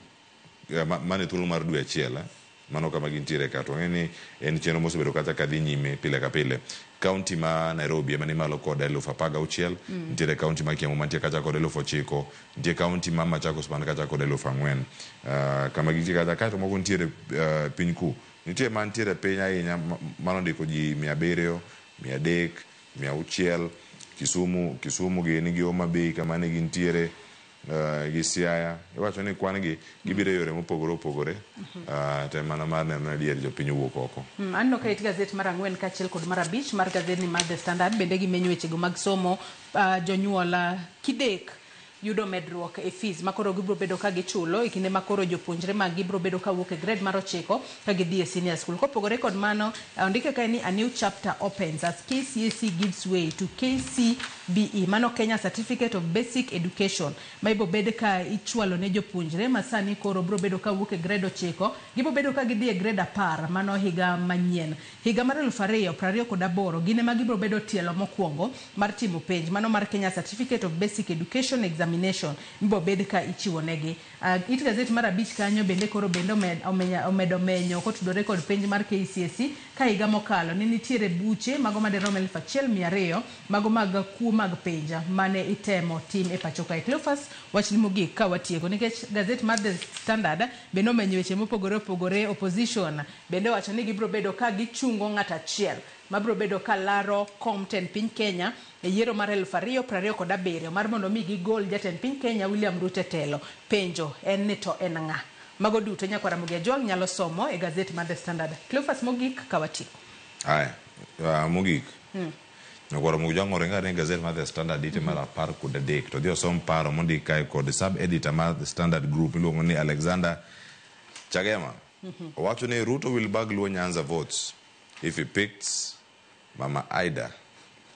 mane thuolo mar dwe achiel mano kama gintiere ka. To wang'e ni en chenro mosebedo kacha kadhi nyime pile ka pile. County ma Nairobi ema ni malo kod 16,000. Nitiere county ma Kiambu mantie kacha kod 9,000. Nitie county ma Machakos man kacha kod 4,000. Kama gintie kacha kaeto moko nitiere piny ku. Nitie mantiere piny ahinya manondiko ji 700, 300, 600. Kisumu gi nigi Homa Bay kama ne gintiere gi Siaya. Iwacho ni kwan gi gibiro e yore mopogore opogore. To en mana mar neno ni adier jopiny owuok oko. Aneno ka it gazet mar 4 kaachiel kod mar 5 mar gazetni mar The Standard bende gimenyo wechego mag somo. Jonyuol kidek yudo medruok e fees makoro gibiro bedo ka gichulo e kinde makoro jopuonjre mag gibiro bedo ka wuok e grade mar 9 ka gidhi e senior school. Kopogore kod mano, ondike kae ni a new chapter opens as KCSE gives way to KCBE, mano Kenya Certificate of Basic Education, ma ibo bed ka ichwalo ne jopuonjre ma sani koro biro bedo ka wuok e grade 9 gibo bedo ka gidhi e grade 10 mano higa manyien. Higa mar 2028 gin ema gibiro bedo tielo mokwongo mar timo penj mano mar Kenya Certificate of Basic Education Examination mibo bed ka ichiwo negi. It gazet mar 5 kanyo bende koro bende omedo menyo kotudore kod penj mar KCSE ka higa mokalo ne nitiere buche mago madirom 1200 mago mag kuo mag penj mane itemo tim e pacho kae. Cleophas, wachni mogik ka watieko nikech gazet mar The Standard bende omenyo weche mopogore opogore. Opposition bende owacho ni gibiro bedo ka gichungo ng'at achiel mabiro bedo ka laro kom tend piny Kenya e yiero mar 2027 mar mondo mi gigol jatend piny Kenya William Ruto e telo. Penjo en ni to en ng'a? Mago duto nyakwar Ramogi Ajwang' nyalo somo e gazet mar The Standard. Cleophas, mogik ka watieko. Aya, mogik. Nyakwar Ramogi Ajwang' oringo ane gazet mar The Standard ite mar 13 to dhi osom paro mondik kae kod sub editor mar The Standard Group miluongo ni Alexander Chagema. Owacho ni Ruto will bag Luo Nyanza votes if he picks Mama Ida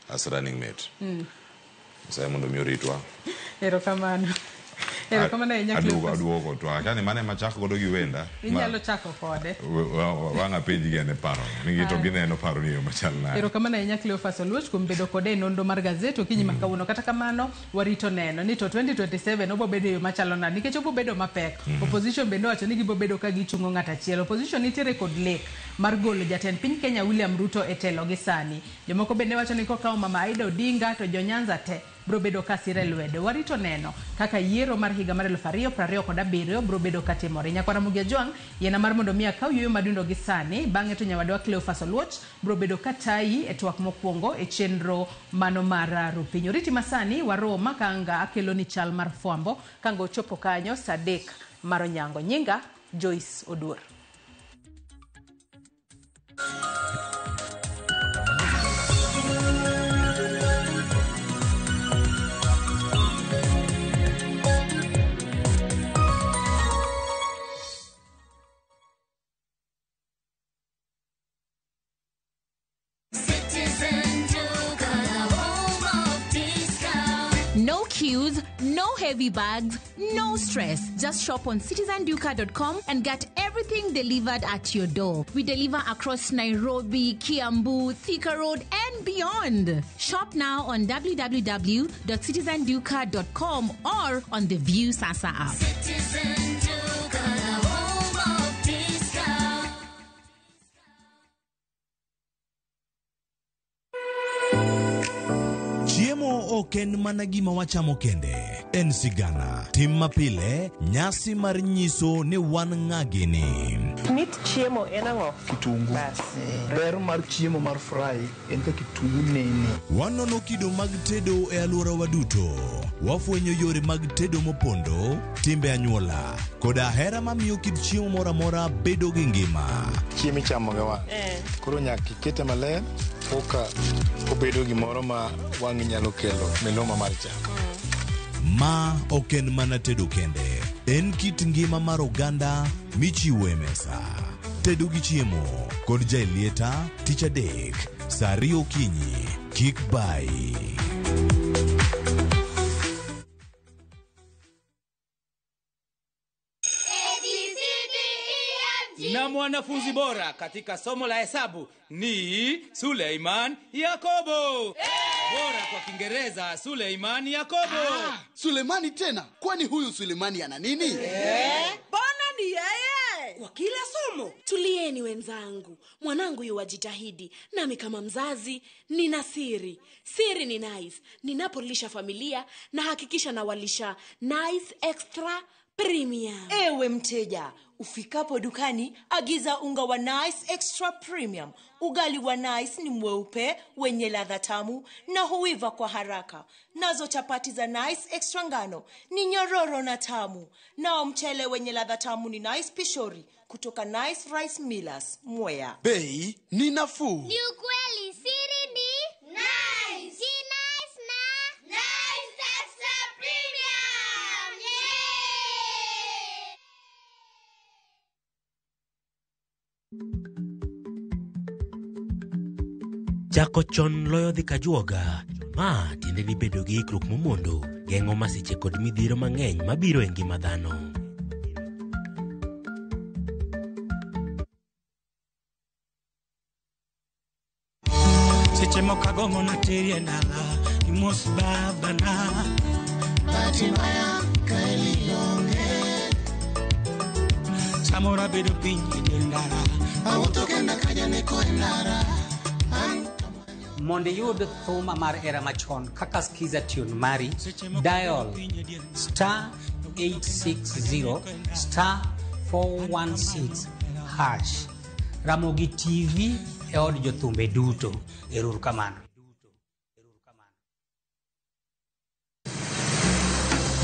as running mate. Nyasaye mondo mi oritwa. Erokamano. Erokamano ahinya Cleophas. Aduogo to akani mane machak godo gi wenda. Inyalo chako kode. Wang' apenji gi ane paro. Ni to gineno paro ni yo machal nade. Erokamano ahinya Cleophas Oluoch kuom bedo kode e nonro mar gazet okinyi ma kawuono. Kata kamano warito neno ni to 2027 obo bedo e yo machalo nade nikech obo bedo mapek. Opposition bende owacho ni gibo bedo ka gichungo ng'at achiel. Opposition nitiere kod lek mar golo jatend piny Kenya William Ruto e telo gi sani. Jomoko bende wacho ni kokawo Mama Aida Odinga to jo Nyanza te biro bedo ka sire lwedo. Warito neno kaka yiero mar higa mar 2027 biro bedo ka timore. Nyakwar Ramogi Ajwang', yiena mar mondo mi akaw yueyo madundo gi sani, bang'e to nyawadwa Cleophas Oluoch biro bedo ka tayi e twak mokwongo e chenro mano mar Rupiny. Oriti masani warom kanga akelo ni chal mar fwambo kanga ochopo kanyo saa 3 mar onyango. Nyinga Joyce Oduor. No queues, no heavy bags, no stress. Just shop on citizenduka.com and get everything delivered at your door. We deliver across Nairobi, Kiambu, Thika Road, and beyond. Shop now on www.citizenduka.com or on the View Sasa app. Citizen Duka, the home of discount. Chiemo ok en mana gima wachamo kende, en sigana, tim mapile, nyasi mar nyiso ni wan ng'a gini. Mit chiemo en ang'o? Kitungu. Ber mar chiemo mar fry en ka kitungu nene. Wanono kido mag tedo e alworawa duto. Wafwenyo yore mag tedo mopondo, timbe anyuola, koda hera mamiyo kit chiemo moro amora bedo gi ngima. Chiemo ichamo gi wang'. Koro nyaka ikete maler koka obedo gimoro ma wang'i nyalo kelo miluma mar chak. Ma ok en mana tedo kende, en kit ngima mar oganda michiwo e mesa. Tedo gi chiemo kod Jaelieta tich adek saa 2 okinyi. Kik bayi. Na mwanafunzi bora katika somo la hesabu ni Suleiman Yakobo. Bora kwa Kiingereza Suleiman Yakobo. Sulemani tena? Kwani huyu Sulemani ana nini? Mbona ni yeye? Kwa kila somo. Tulieni wenzangu, mwanangu yuwajitahidi, nami kama mzazi nina siri. Siri ni Nice. Ninapolisha familia na hakikisha nawalisha Nice Extra Premium. Ewe mteja, ufikapo dukani agiza unga wa Nice Extra Premium. Ugali wa Nice ni mweupe, wenye ladha tamu na huiva kwa haraka. Nazo chapati za Nice Extra ngano ni nyororo na tamu. Nao mchele wenye ladha tamu ni Nice Pishori kutoka Nice Rice Millers, Mwea. Bei ni nafuu. Ni ukweli, siri ni Nice. Si Nice na Nice Extra Premium. Yeah! Chako chon loyo dhi kajuoga. Ma tiende ni bedo gi ikruok momondo geng'o masiche kod midhiero mang'eny mabiro e ngima dhano. Seche moko agombo nateri e dala imos babana. Bahati mbaya kaeli onge. Samoro abedo piny e dier ndara. Awuotho kenda ka janeko e ndara. Mondo iyud thuma mar era machon kaka Skiza tune mari, dial star 860 star 416 hash. Ramogi TV e od jothumbe duto. Ero kamano.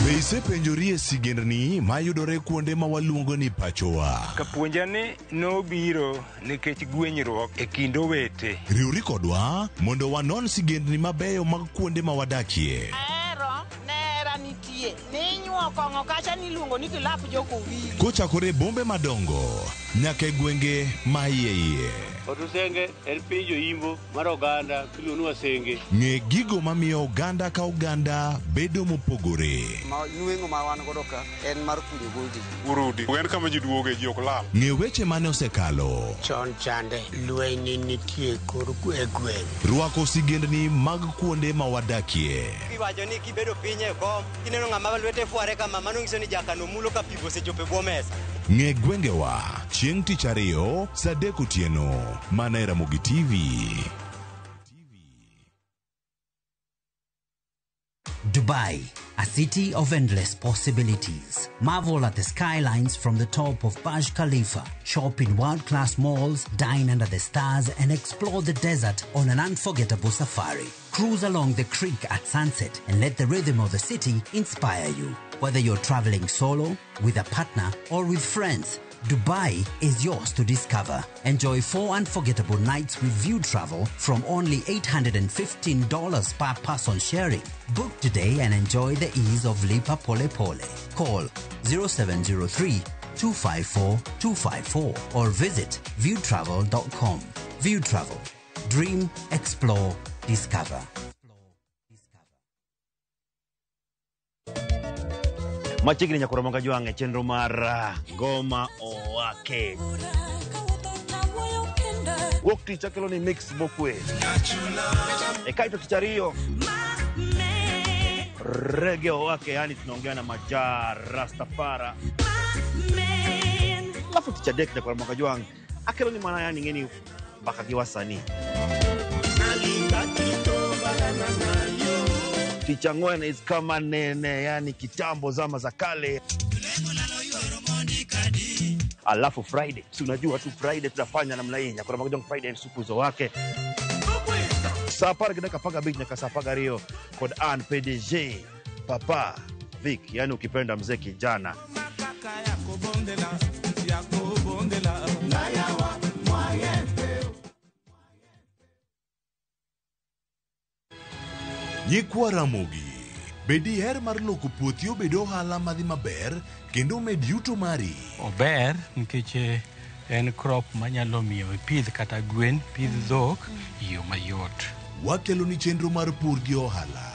Be isepenjori e sigendni mayudore kuonde ma waluongo ni pachowa? Kapuonja ni nobiro nikech gwenyruok e kind owete. Riwri kodwa mondo wanon sigendni mabeyo mag kuonde ma wadakie. Ahero nera nitie ninyuo kong'o kacha niluongo ni kilap jokowili. Kochakore e bombe madongo nyaka e gwenge ma iye iye. Otusenge en piny joimbo mar oganda miluongo ni Wasenge. Ng'e gigo mamiyo oganda ka oganda bedo mopogore. Ma nweng'o ma wan godo ka en mar kunyo goldi. Urudi. En kama ji duoge, ji ok lal. Ng'e weche mane osekalo. Chon chande lweny nitie kor e gweng'. Rwako sigendni mag kuonde ma wadakie. Iwacho ni kibedo piny e kom, kineno ng'ama lwete fware kama, mano nyiso ni jakano mulo ka pi osechopo e bwo mesa. Ng'e gwengewa chieng' tich ariyo saa 3 otieno mana e Ramogi TV. Dubai, a city of endless possibilities. Marvel at the skylines from the top of Burj Khalifa, shop in world-class malls, dine under the stars, and explore the desert on an unforgettable safari. Cruise along the creek at sunset and let the rhythm of the city inspire you. Whether you're traveling solo, with a partner, or with friends, Dubai is yours to discover. Enjoy 4 unforgettable nights with View Travel from only $815 per person sharing. Book today and enjoy the ease of Lipa Pole Pole. Call 0703 254 254 or visit viewtravel.com. View Travel. Dream, explore, discover. Machiegni nyakoro moga jwang' e chenro mar Ngoma Owake. Wuok tich akelo ni mix mokwe. E kaito tich ariyo Reggae Owake, yani tunaongea na Maja Rastafara. Alafu tich adek nyakoro moga jwang' akelo ni mana yani ng'eni mbaka gi wasanii. Tich ang'wen is kama nene, yani kitambo zama za kale. Alafu Friday, si unajua tu Friday tunafanya namna hii. Nyakoro moga jwang' Friday ni supu zo wake. Saa apar gi dakika 15 nyaka saa 12 kod an PDG Papa Vic, yani ukipenda mzee kijana. Nyikwa Ramogi, be diher mar loko puothi obed ohala madhi maber kendo med yuto mari? Ober nikech en crop manyalo miyo ipidh kata gwen, pidh dhok e yo mayot. Wakelo ni chenro mar pur gi ohala.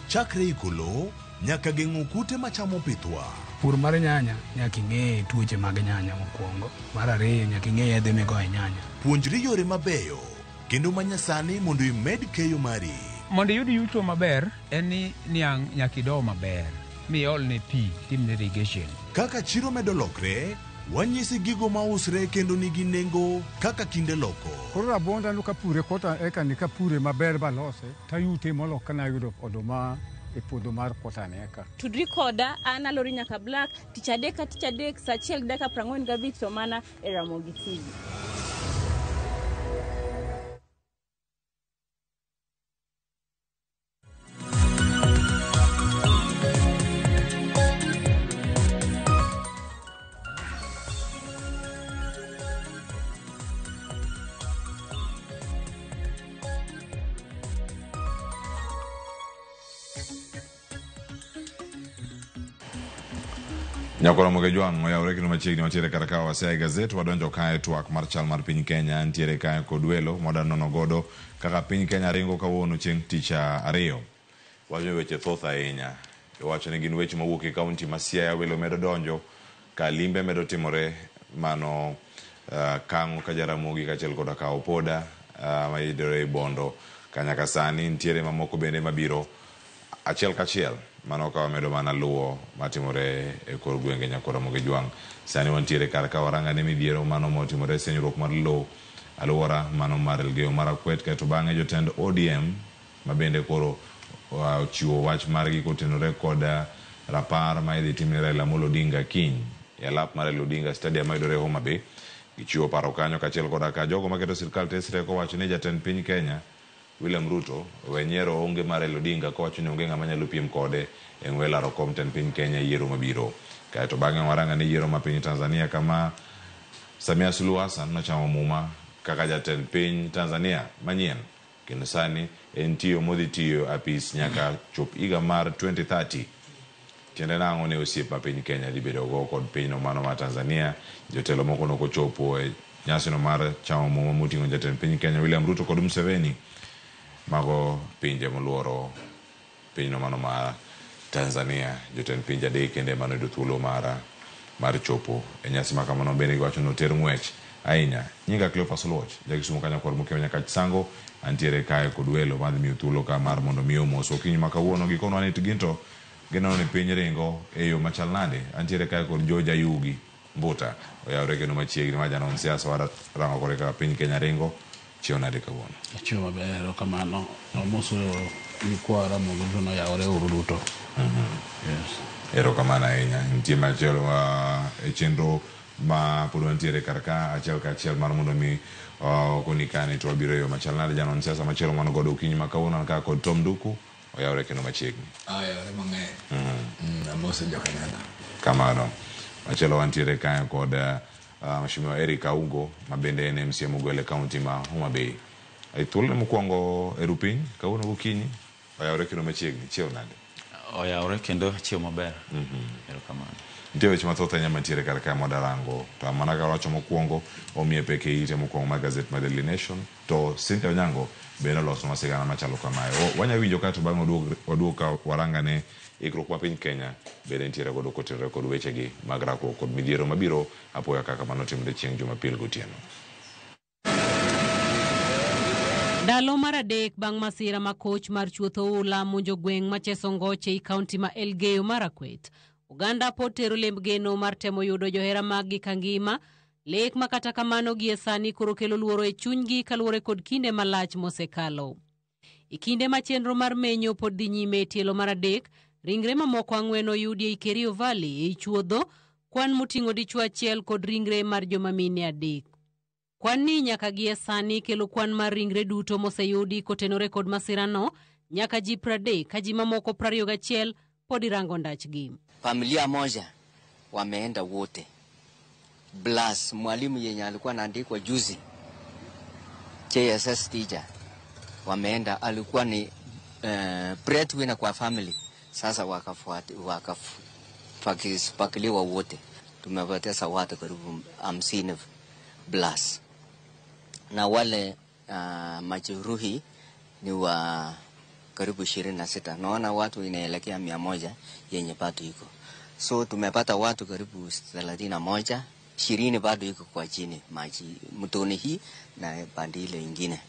Chakre iko lowo nyaka geng'o kute machamo pithwa. Pur mar nyanya nyaka ing'e tuoche mag nyanya mokwongo. Mar ariyo nyaka ing'e yedhe migoyo e nyanya. Puonjri yore mabeyo kendo manyasani mondo imed keyo mari. Mondo iyud yuto maber en ni niang' nyaka ido maber miolne pi timne irrigation. Kaka chiro medo lokre, wanyisi gigo mausre kendo nigi nengo kaka kinde loko. Koro rabuonda no kapure kota eka ni kapure maber balose tayute molo kana yudo oduma e puodho mar kota ni eka. Tudri koda an Alori Nyaka Black tich adek ka tich adek saa 1:45 to mana e Ramogi TV. Nyakoro moga jwang' oyawre kendo machiegni wantiere kar ka Wasea Gazette wadonjo kae twak mar chal mar piny Kenya ntiere kae kod welo mwadwa nono godo kaka piny Kenya ringo kawuono chieng' tich ariyo. Wacho weche thoth ahinya. Iwacho ni gin weche mawuok e kaunti ma Siaya welo medo donjo ka limbe medo timore mano Kang'o ka Jaramogi kaachiel koda ka Opoda mayudore e Bondo ka nyaka sani ntiere mamoko bende mabiro achiel kachiel mano ka wamedo mana luwo matimore e kor gwenge Nyakoro Ramogi Jwang'. Sani wantiere kar ka warangane midhiero mano motimore senyruok mar lowo alwora mano mar Elgeyo Marakwet kaeto bang'e jotend ODM mabende koro ochiwo wach margi kotenore kod rapar ma idhi timne Raila Amolo Odinga kiny e alap mar Raila Odinga Stadium mayudore Homa Bay. Gichiwo paro kanyo kaachiel koda ka jogo maketo sirkal tesre kowacho ni jatend piny Kenya William Ruto owe nyiero onge mar Raila Odinga kowacho ni onge ng'ama nyalo piem kode e ng'we laro kom tend piny Kenya e yiero mabiro. Kaeto bang'e waranga ne yiero ma piny Tanzania kama Samia Suluhu Hassan nochamo muma kaka jatend piny Tanzania manyien kendo sani en tiyo modhi tiyo apis nyaka chop higa mar 2030. Tiende nang'o ne osiep ma piny Kenya dhi bedo go kod pinyno mano mar Tanzania. Jotelo moko nokochopo e nyasino mar chamo muma moting'o jatend piny Kenya William Ruto kod Museveni mago pinje moluoro pinyno mano mar Tanzania. Jotend pinje adek kende ema noyudo thuolo mar chopo e nyasi ma kamano bende giwacho ni oter ng'wech ahinya. Nyinga Cleophas Oluoch, jakisumu kanyo kod Mokeo Nyakach Sango, antiere kae kod welo madhi miyo thuolo ka mar mondo mi omos okinyi ma kawuono gikonwa ni ginto gineno ni piny ringo e yo machal nade. Antiere kae kod George Ayugi Mbuta oyawre kendo machiegni ma janon siasa warango kore kaka piny Kenya ringo. Chiew nade kawuono? Chiew maber, erokamano. Amoso nyikwa Ramogi duto noyawore uru duto. Yes. Erokamano ahinya. Nitie machielo e chenro ma pod wantiere kar ka achiel ka achiel mar mondo mi okoni kani to wabiro e yo machal nade. Janon siasa machielo man godo okinyi ma kawuono an ka kod Tom Nduku oyawre kendo machiegni. Oyawre mang'eny. Amose jokanyanam. Kamano. Machielo wantiere kae kod Mheshimiwa Eric Augo ma bende en MCA mogwel e kaunti ma Homa Bay. E thuolo mokwongo e rupiny kawuono gokinyi oyawre kendo machiegni. Chiew nade? Oyawre kendo chiew maber. Erokamano. Nitie weche mathoth ahinya mantiere kar kae mwadarango. To mana kaka wacho mokwongo, omiye pek e ite mokwongo mar gazet mar Daily Nation. To Cynthia Onyango bende olosonwa sigana machalo kamae. Wanya winjo kae to bang'e waduog ka warangane ikruok ma piny Kenya bende nitiere godo kotenore kod wechegi mag rakruok kod midhiero mabiro apoya kaka manotimre chieng' Jumapil gotieno. Ndalo mar adek bang' masira ma koch mar chuoth oula monjo gweng' ma Chesongoch ei kaunti ma Elgeyo Marakwet. Oganda pod tero lemb geno mar temo yudo johera maggi kangima, lek ma kata kamano gie sani koro kelo luoro e chunygi kaluwore kod kinde malach mosekalo. E kinde ma chenro mar menyo pod dhi nyime e tielo mar adek, ringre mamoko ang'wen oyudi ei Kerio Valley ei chuodho, kwan moting'o dichwo achiel kod ringre mar joma mine adek. Kwan ni nyaka gie sani kelo kwan mar ringre duto moseyudi kotenore kod masirano nyaka ji 30 ka ji mamoko 21 pod irango ndachgi. Familia moja wameenda wote, plus mwalimu yenye alikuwa anaandikwa juzi JSS teacher wameenda, alikuwa ni breadwinner kwa family. Sasa wakapakiliwa wote, tumepoteza watu karibu 50 plus, na wale majeruhi ni wa karibu 26. Naona watu inaelekea 100 yenye bado iko. So tumepata watu karibu 31, 20 bado iko kwa chini maji mtoni hii na pande ile ingine.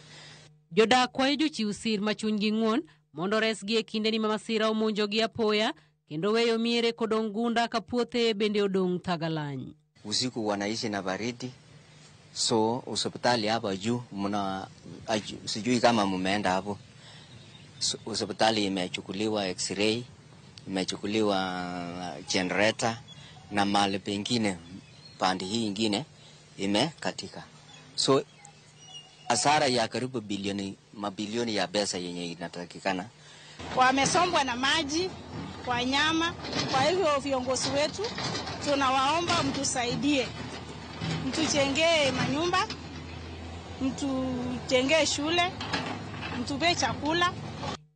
Jodak kwayo jochiw sir ma chunygi ng'won mondo resgi e kindeni ma masira omonjogi apoya kendo weyo miere kod ongunda ka puothe bende odong' thagalany. Usiku wanaishi na baridi. So hospitali hapa juu mna sijui kama mmeenda hapo. So, hospitali imechukuliwa x-ray, imechukuliwa generator na mahali pengine pande hii ingine imekatika. So hasara ya karibu bilioni, mabilioni ya pesa yenye inatakikana. Wamesombwa na maji, wanyama. Kwa hivyo viongozi wetu tunawaomba mtusaidie. Mtujengee manyumba, mtujengee shule, mtupe chakula.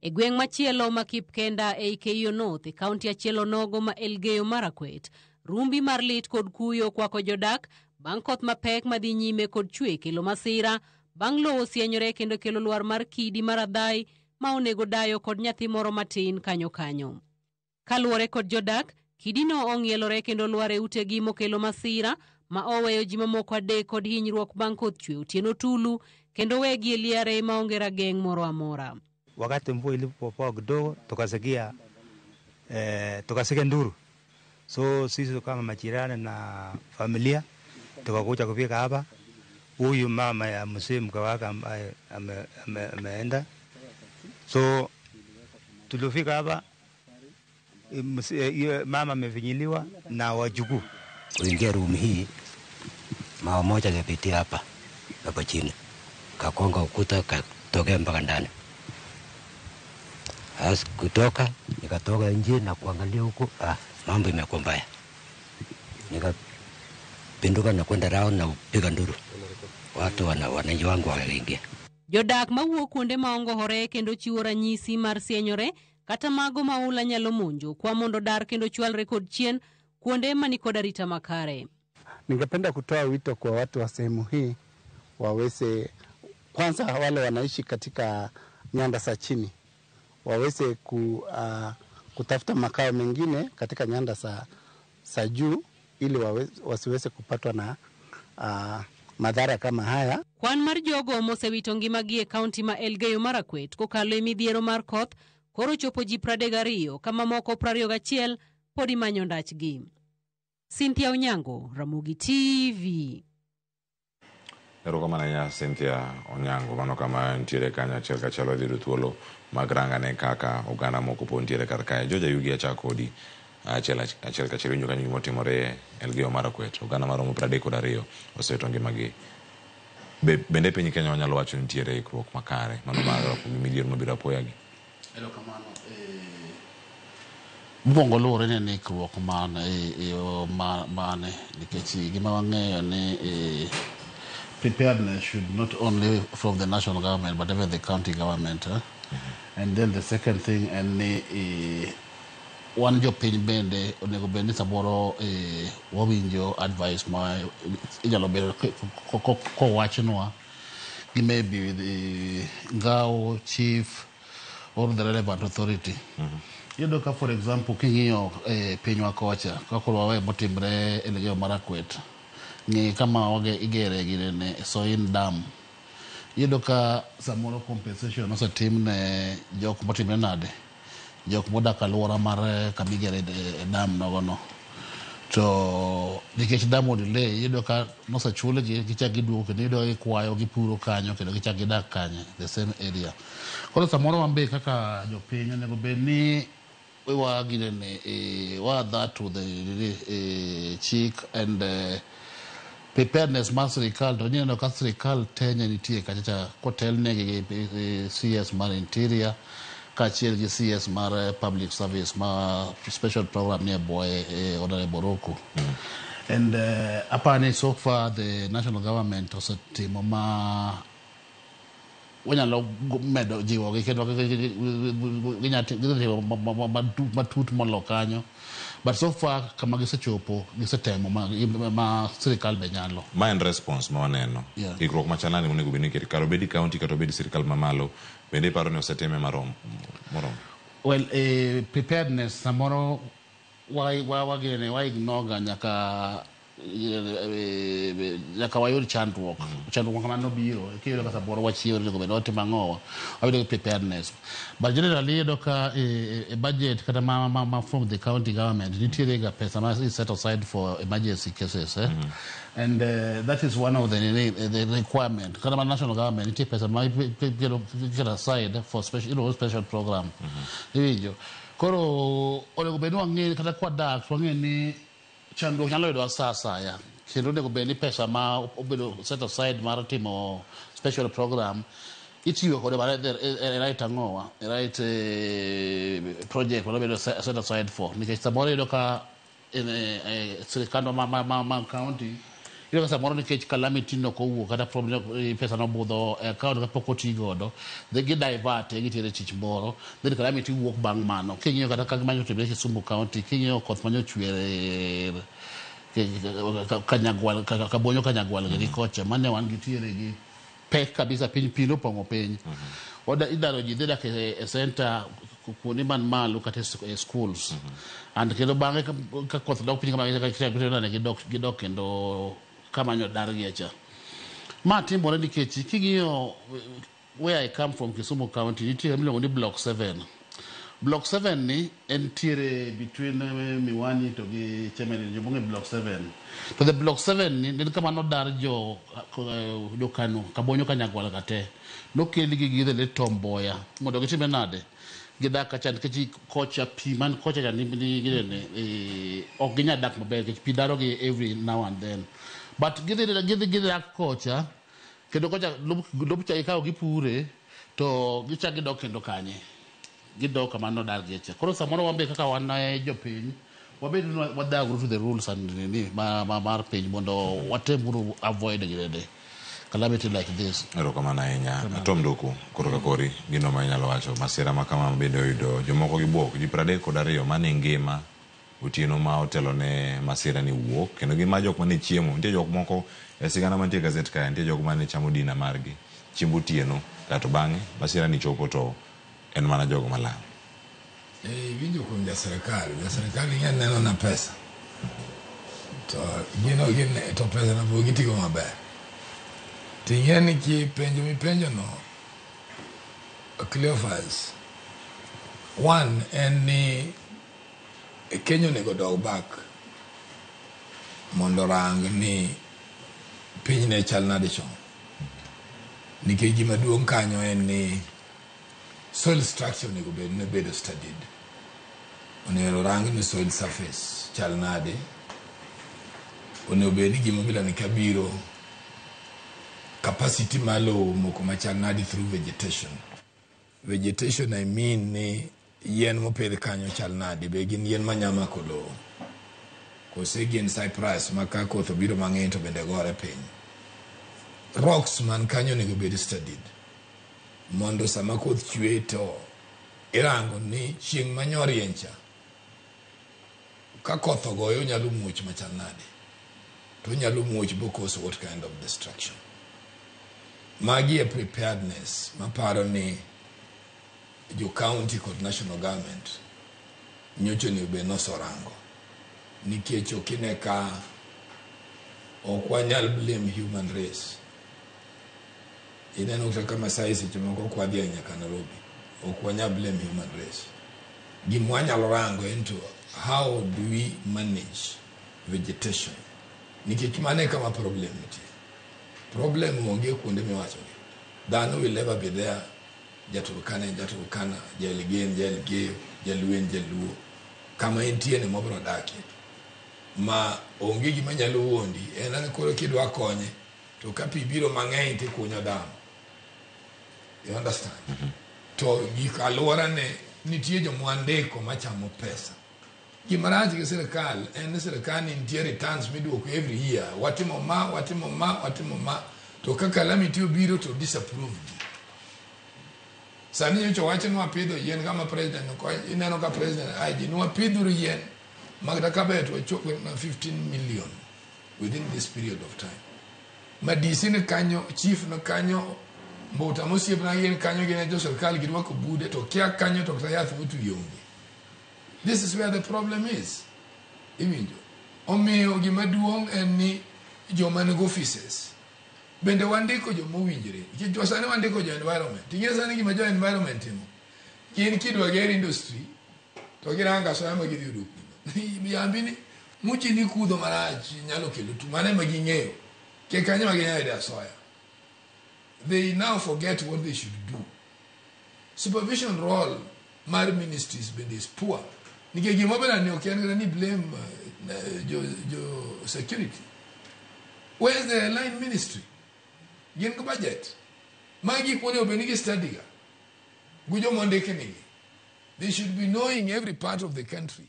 E gweng' machielo ma Kipkenda ei Keyo North, e kaunti achiel onogo ma Elgeyo Marakwet, rumbi mar lit kod kuyo kwako jodak bang' koth mapek madhi nyime kod chwe kelo masira, bang' lowo sienyore kendo kelo lwar mar kidi mar adhai ma onego dayo kod nyathi moro matin kanyo kanyo. Kaluwore kod jodak, kidino ong'ielore kendo lwar e utegi mokelo masira ma oweyo ji mamoko adek kod hinyruok bang' koth chwe otieno tulu kendo wegi e liare maonge rageng' moro amora. Wakati mvua ilipopoa kidogo tukasikia nduru. So sisi kama majirani na familia tukakuja kufika hapa. Huyu mama ya mzee mke wake ambaye ameenda. So tulifika hapa, mama amefinyiliwa na wajukuu. Kuingia room hii mama moja akapitia hapa hapa chini, kakonga ukuta katokea mpaka ndani. As kutoka nikatoka nje na kuangalia huko, mambo imekuwa mbaya. Nikapinduka na kwenda round na kupiga nduru. Watu wananchi wangu wakaingia. Jodak mawuok kuonde maongohore kendo chiwo ranyisi mar sienyore kata mago ma oula nyalo monjo kwa mondo dar kendo chwalre kod chien kuonde mani kod arita makare. Ningependa kutoa wito kwa watu wa sehemu hii waweze, kwanza wale wanaishi katika nyanda za chini waweze kutafuta makao mengine katika nyanda za juu ili wasiweze kupatwa na madhara kama haya. Kwan mar jogo mosewito ngimagi e kaunti ma Elgeyo Marakwet kokalo e midhiero mar koth koro chopo ji 32 kama moko 21 pod imanyo ndachgi. Cynthia Onyango, Ramogi TV. Erokamano ahinya Cynthia Onyango, mano kama ntiere kanyo achiel kachiel wadhi yudo thuolo mag rangane kaka oganda moko po ntiere kar kae. George Ayugi achako kodi achiel achiel kachiel winjo kanyo gimotimore Elgeyo Marakwet. Oganda maromo 32 osewito ngimagi. Bende piny Kenya wanyalo wacho ni nitiere ikruok makare mano mar rwako gi midhiero mabiro apoya gi? Erokamano. Mokwongo luwore ni en ikruok mane, mane nikech gima wang'eyo ni preparedness should not only from the national government but even the county government. Eh? And then the second thing en ni wan jopiny bende onego bed ni samoro wawinjo advice ma inyalo bedo kowachnwa gi maybe the ngao chief or the relevant authority. Iyudo ka, for example, king'iyo pinywa kocha ka koro wawe motimre Elgeyo Marakwet, ng'i kama igere ginene Soin Dam, iyudo ka samoro compensation osetim ne jok motimre nade, jok modak alwora mar kama igere dam nogono, to nikech dam odelay, iyudo ka nosechulgi, gichak giduogo kendo iyudo ka gikwayo, gipuro kanyo kendo gichak gidak kanyo, the same area. Koro samoro wan be kaka jopiny onego bed ni wa ginene wa that to the chik and preparedness mar sirikal. To ineno ka sirikal tenye nitie kacha cha kotelnegi gi CS mar Interior kaachiel gi CS mar Public Service ma special program nie bwoye, Honorable Ruku. And apani so far the national government osetimo ma wanyalo medo jiwogi kendo ginyalo timo matut molo kanyo, but so far kama gisechopo, gisetemo ma sirikal be nyalo. Ma en response ma waneno. Ikruok machal nade monego bed ni iketo kar obedi county kata obedi sirikal mamalo, bende iparo ni osetime marom moromo? Well, preparedness samoro wa wa ignore ga nyaka wayud chandruok. Chandruok kamano biro kiyudo ka samoro wachiewo, onego bed ni watimo ang'owa, wabedo gi preparedness. But generally iyudo ka e budget kata ma from the county government nitiere ga pesa ma is set aside for emergency cases, eh? And that is one of the requirement. Kata ma national government nitie pesa ma iketo aside for special program. Iwinjo koro onego bed ni wang'e kata kwadak wang'e ni chandruok nyalo yudowa sa asaya, kendo onego bed ni pesa ma obedo set aside mar timo special program itiyo kode mana e right ang'owa, e right project manobedo set aside for, nikech samoro iyudo ka sirikandwa ma county, iyudo ka samoro nikech calamity no kowuok kata problem, pesa nobudho e account kapok oti godo, then gi divert gitere tich moro, then calamity wuok bang' mano. King'iyo kata kaka manyo timre Kisumu County, king'iyo koth manyochwer Kanyagwal, Kabonyo Kanyagwal gini kocha mane wan gitiere gi pek kabisa, piny pi nopong'o piny. Idaro ji dhi dak e center kuonde man malo kata e schools, and kendo bang'e ka koth dok piny kama gidok kendo kamanyo dargi cha. Ma timore nikech king'iyo where I come from, Kisumu County, nitie miluongo ni Block 7. Block 7 ni entiere between Miwani to gi Chemelil, jomong'e Block 7. To the Block 7 ni en kama nodar jo Kano, Kabonyo Kanyagwal ka te. Nokelgi gi the late Tom Mboya mondo gitime nade? Gidak kacha nikech kocha pi man kocha cha ni ginene, ok ginyal dak maber nikech pi darogi every now and then. But gidhi dak kocha kendo kocha lop cha ikawo gipure to gichak gidok kendo kanye gidok kama nodargie cha. Koro samoro wan be kaka wan jopiny wabed ni wadaguru to the rules and nini mar piny mondo watem uru avoid ginene calamity like this. Erokamano ahinya. Tom Nduku, koro ka kori, gino ma inyalo wacho, masira ma kama bende oyudo jomoko gi buok, ji 32 mane ngima otieno ma otelo ne masira ni wuok, kendo gima jok mane chiemo, nitie jok moko e sigana mantie e gazet kae, nitie jok mane chamo dina margi, chiemb otieno, kato bang'e masira ni chopo to en mana jogo malal. Iwinjo kuom ja sirikal, ja sirikal ing'e neno na pesa. To gino gin to pesa no bo gitigo maber. To ing'e ni ki penjo mipenjo no, Cleophas, one en ni Kenya onego dog back mondo orang ni piny ne chal nade chon. Nikech gima duong' kanyo en ni soil structure onego bed ni bedo studied. Onego rang ni soil surface chal nade. Onego bed ni gima bila ni kabiro capacity mar lowo moko machal nade through vegetation. Vegetation I mean ni yien mopidh kanyo chal nade, be gin yien manya mako lowo kose gin cypress ma ka koth obiro mang'eny to bende gore piny. Rocks man kanyo onego bed studied mondo sama koth chwe to irango ni chieng' manyorieny cha ka koth ogoye onyalo muoch machal nade to onyalo muoch bo cause what kind of destruction. Magi e preparedness maparo ni jo county kod national government nyocha onego bed nosorango nikech ok ine ka ok wanyal blame human race. Ineno kata ka Masai seche moko ok wadhi nyaka Nairobi, ok wanyal blame human race. Gima wanyalo rango en to how do we manage vegetation, nikech mano e kama problem nitie. Problem onge kuonde miwachogi. Dhano will never be there. Ja-Turkana en ja-Turkana, ja-Elgeyo en ja-Elgeyo, Jaluo en Jaluo. Kama entie no mobiro dakie. Ma onge gima nyalo wuondi, en ani koro kidwa konye to ka pi biro mang'eny tikunyo dam. You understand? To gik alwora ne nitie joma wandiko machamo pesa. Gima rach gi sirikal en ni sirikal ni nitie returns miduoko every year. Watimo ma, watimo ma, watimo ma. To ka calamity obiro to disapprove gi. Sani nyocha wacho ni wapidho yien kama president ineno ka president IG ni wapidhuru yien mag kata kaber to wachopo na 15 million within this period of time. Ma DC ni kanyo, chief ni kanyo, mbuta mosiepna gin kanyo gin jo sirikal girwako bude to kia kanyo to kata yath motwi onge. This is where the problem is. Iwinjo. Omiyo gima duong' en ni joma nigi offices bende wandiko joma owinjore. Nikech sani wandiko jo environment. Ing'e sani gima jo environment timo. Gin kidwa ger industry to girango asoya ma gidhi yudo kuno. Yambi ni muchi ni kudho marach nyalo kelo tuo. Mano ema ging'eyo. Ke kanyo ma ginyalo yude asoya. They now forget what they should do. Supervision role mar ministries bende is poor. Nikech gima bende ni ok en kata ni blame jo security. Where is the line ministry? Gin gi budget. Magi gik monego bed ni gi study ga. Gi joma ondik nigi. They should be knowing every part of the country.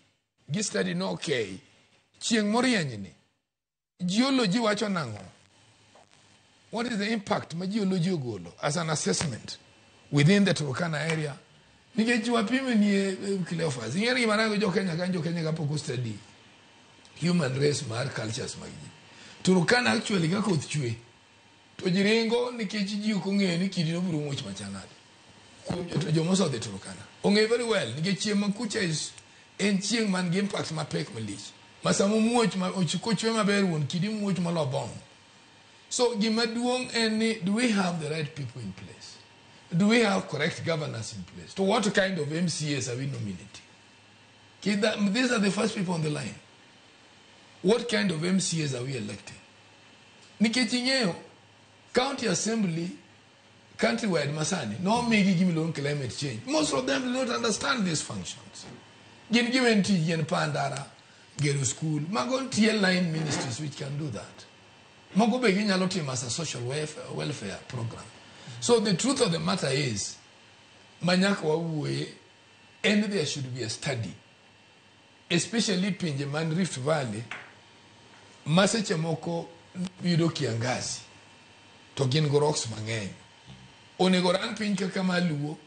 Gi study no okay. Chieng' morieny ni. Geology wacho nang'o? What is the impact ma geology ogolo as an assessment within the Turkana area? Nikech wapime ni Cleophas. Ing'e ni gima rango jo Kenya ka jo Kenya ka pok study human race mar cultures mag ji. Turkana actually ka koth chwe to ji ringo nikech ji ok ong'eyo ni kidi no biro muoch machal nade. Kuom to joma osedhi Turkana ong'eyo very well nikech chieng' ma kucha is en chieng' man gi impact mapek malich. Ma sama omuoch ma kochwe maber wuon kidi muoch molo bomb. So gima duong' en ni do we have the right people in place? Do we have correct governance in place? To what kind of MCAs are we nominating? These are the first people on the line. What kind of MCAs are we electing? Nikech ing'eyo, county assembly countrywide masani no migi gimiluongo climate change. Most of them do not understand these functions. Gin giwen tij en pandara, gero school. Mago nitie line ministries which can do that. Moko be ginyalo timo as a social welfare program. So the truth of the matter is, manyaka wawuoye, and there should be a study, especially pinje man Rift Valley, ma seche moko yudo kiangazi, to gin go rocks mang'eny. Onego rang piny kaka maluo,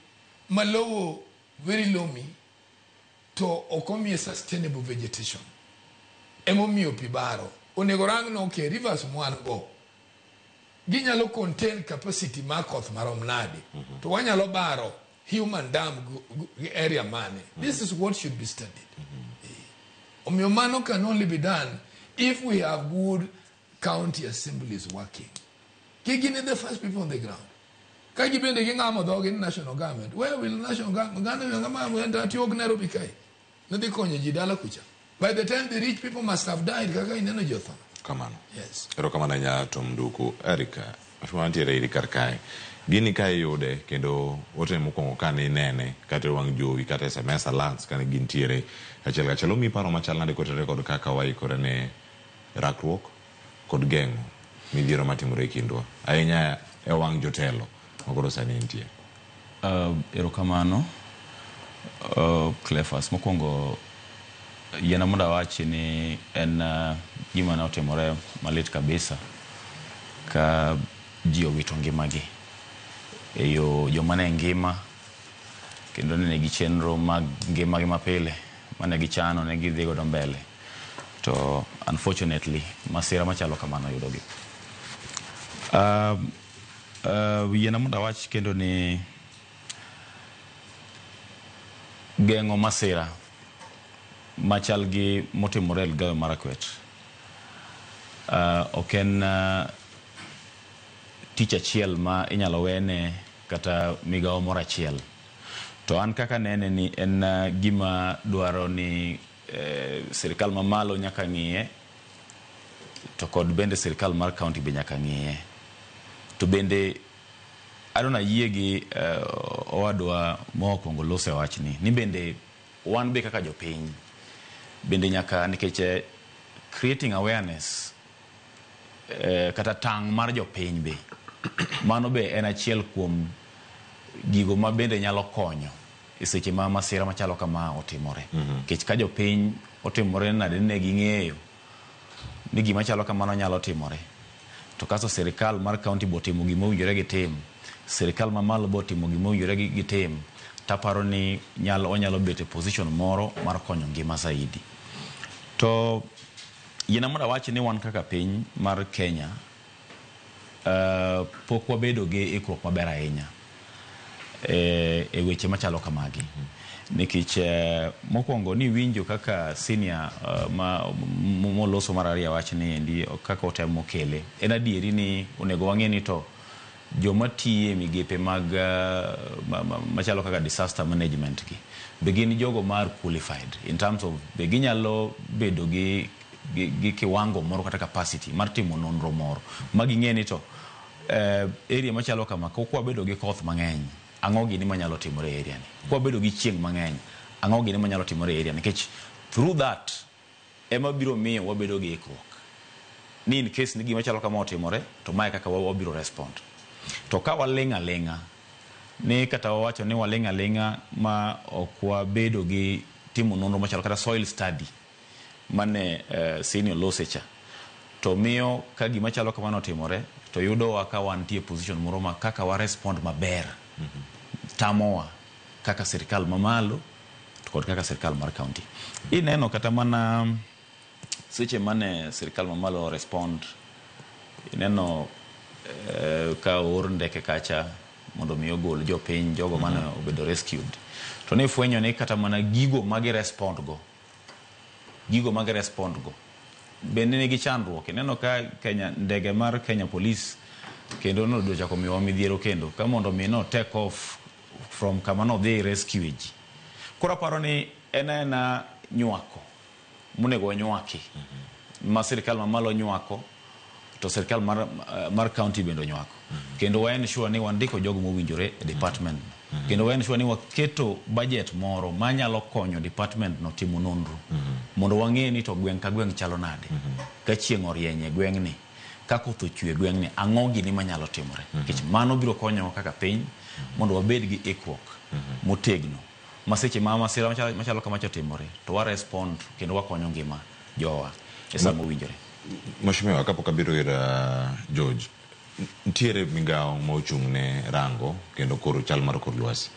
ma lowo very loamy, to ok omiye sustainable vegetation. Emomiyo pi baro. Onego rang no okay, rivers mwan go, ginyalo contain capacity mar koth marom nade, to wanyalo baro human dam area mane. This is what should be studied. Omiyo mano can only be done if we have good county assemblies working. Gin the first people on the ground. Ka gibende ging'amo dhogi ni national government. Where will national government? Gano tiyo Nairobi kae. Nodhi konyo ji dala kucha. By the time they reach, people must have died. Kaka ineno ji otho. Kamano. Yes. Erokamano ahinya Tom Nduku. Eric, wantiere iri kar kae. Gini ka iyude kendo ote mokwongo kane inene kata e wang' jowi kata SMS alerts kane gintiere achiel kachiel omiyi paro machal nade kotenore kod kaka waikore ne rakruok kod geng'o midhiero matimore e kindwa ahinya e wang' jotelo makoro sani nitie. Erokamano Cleophas. Mokwongo yiena mondo awachi ni en gima ne otimore malit kabisa ka ji owito ngimagi e yo joma ne ngima kendo ne nigi chenro mag ngimagi mapile mane gichano ne gidhi godo mbele to unfortunately masira machalo kamano yudogi. Yiena mondo awach kendo ni geng'o masira machal gi motimore Elgeyo Marakwet ok en tich achiel ma inyalo wene kata migawo moro achiel. To an kaka nene ni en gima dwaro ni sirikal mamalo nyaka ng'iye to kod bende sirikal mar county be nyaka ng'iye. To bende adwa ayie gi owadwa mokwongo loso e wachni ni bende wan be kaka jopiny bende nyaka nikech creating awareness kata tang' mar jopiny be mano be en achiel kuom gigo ma bende nyalo konyo e seche ma masira machalo kama otimore. Nikech ka jopiny otimore nade ne ging'eyo ni gima chalo kamano nyalo timore to kasto sirikal mar county botimo gima owinjore gitim, sirikal mamalo botimo gima owinjore gitim, taparo ni wanyalo bet e position moro mar konyo ngima zaidi. To yiena mondo awach ni wan kaka piny mar Kenya pok wabedo gi ikruok maber ahinya e weche machalo kamagi. Nikech mokwongo ni winjo kaka senior ma moloso mar ariyo wach ni endi kaka otemo kele. En adieri ni onego wang'e ni to joma tiye migepe mag machalo kaka disaster management gi be gin jogo mar qualified in terms of be ginyalo bedo gi kiwango moro kata capacity mar timo nonro moro ma ging'e ni to area machalo kama ka wabedo gi koth mang'eny ang'o gini manyalo timore e area ni, ka wabedo gi chieng' mang'eny ang'o gini manyalo timore e area ni, nikech through that ema biro miyo wabedo gi ikruok ni in case ni gima chalo kama otimore to mae kaka wabiro respond. To ka waling' aling'a ni kata wawacho ni waling' aling'a ma ok wabedo gi timo nonro machalo kata soil study mane senior lose cha to miyo ka gima chalo kamano otimore to yudowa ka wantie position moro ma kaka wa respond maber tamowa kaka sirikal mamalo to kod kaka sirikal mar county. Ineno kata mana seche mane sirikal mamalo respond, ineno ka oor ndeke kacha mondo mi ogol jopiny jogo mane obedo rescued to ne fwenyo ni kata mana gigo magi respond go bende nigi chandruok. Ineno ka Kenya ndege mar Kenya Police kendo nochako miyowa midhiero kendo ka mondo mi no take off from kama nodhi rescue ji. Koro aparo ni en aena nywako monego wanywaki ma sirikal mamalo nywako to sirikal mar county bende onywako. Kendo wa ensure ni wandiko jogo mowinjore e department no. Kendo wa ensure ni waketo budget moro manyalo konyo department no timo nonro mondo wang'e ni to gweng' ka gweng' chalo nade, ka chieng' orieny e gweng'ni, ka koth ochwe e gweng'ni, ang'o gini manyalo timore. Nikech mano biro konyowa kaka piny mondo wabed gi ikruok motegno ma seche ma masira machalo kamacha otimore to wa respond kendo wakonyo ngima jowa e sama owinjore. Mheshimiwa, kapok abiro ir George, nitiere migawo ma ochung' ne rango kendo koro chal mar kor lwasi,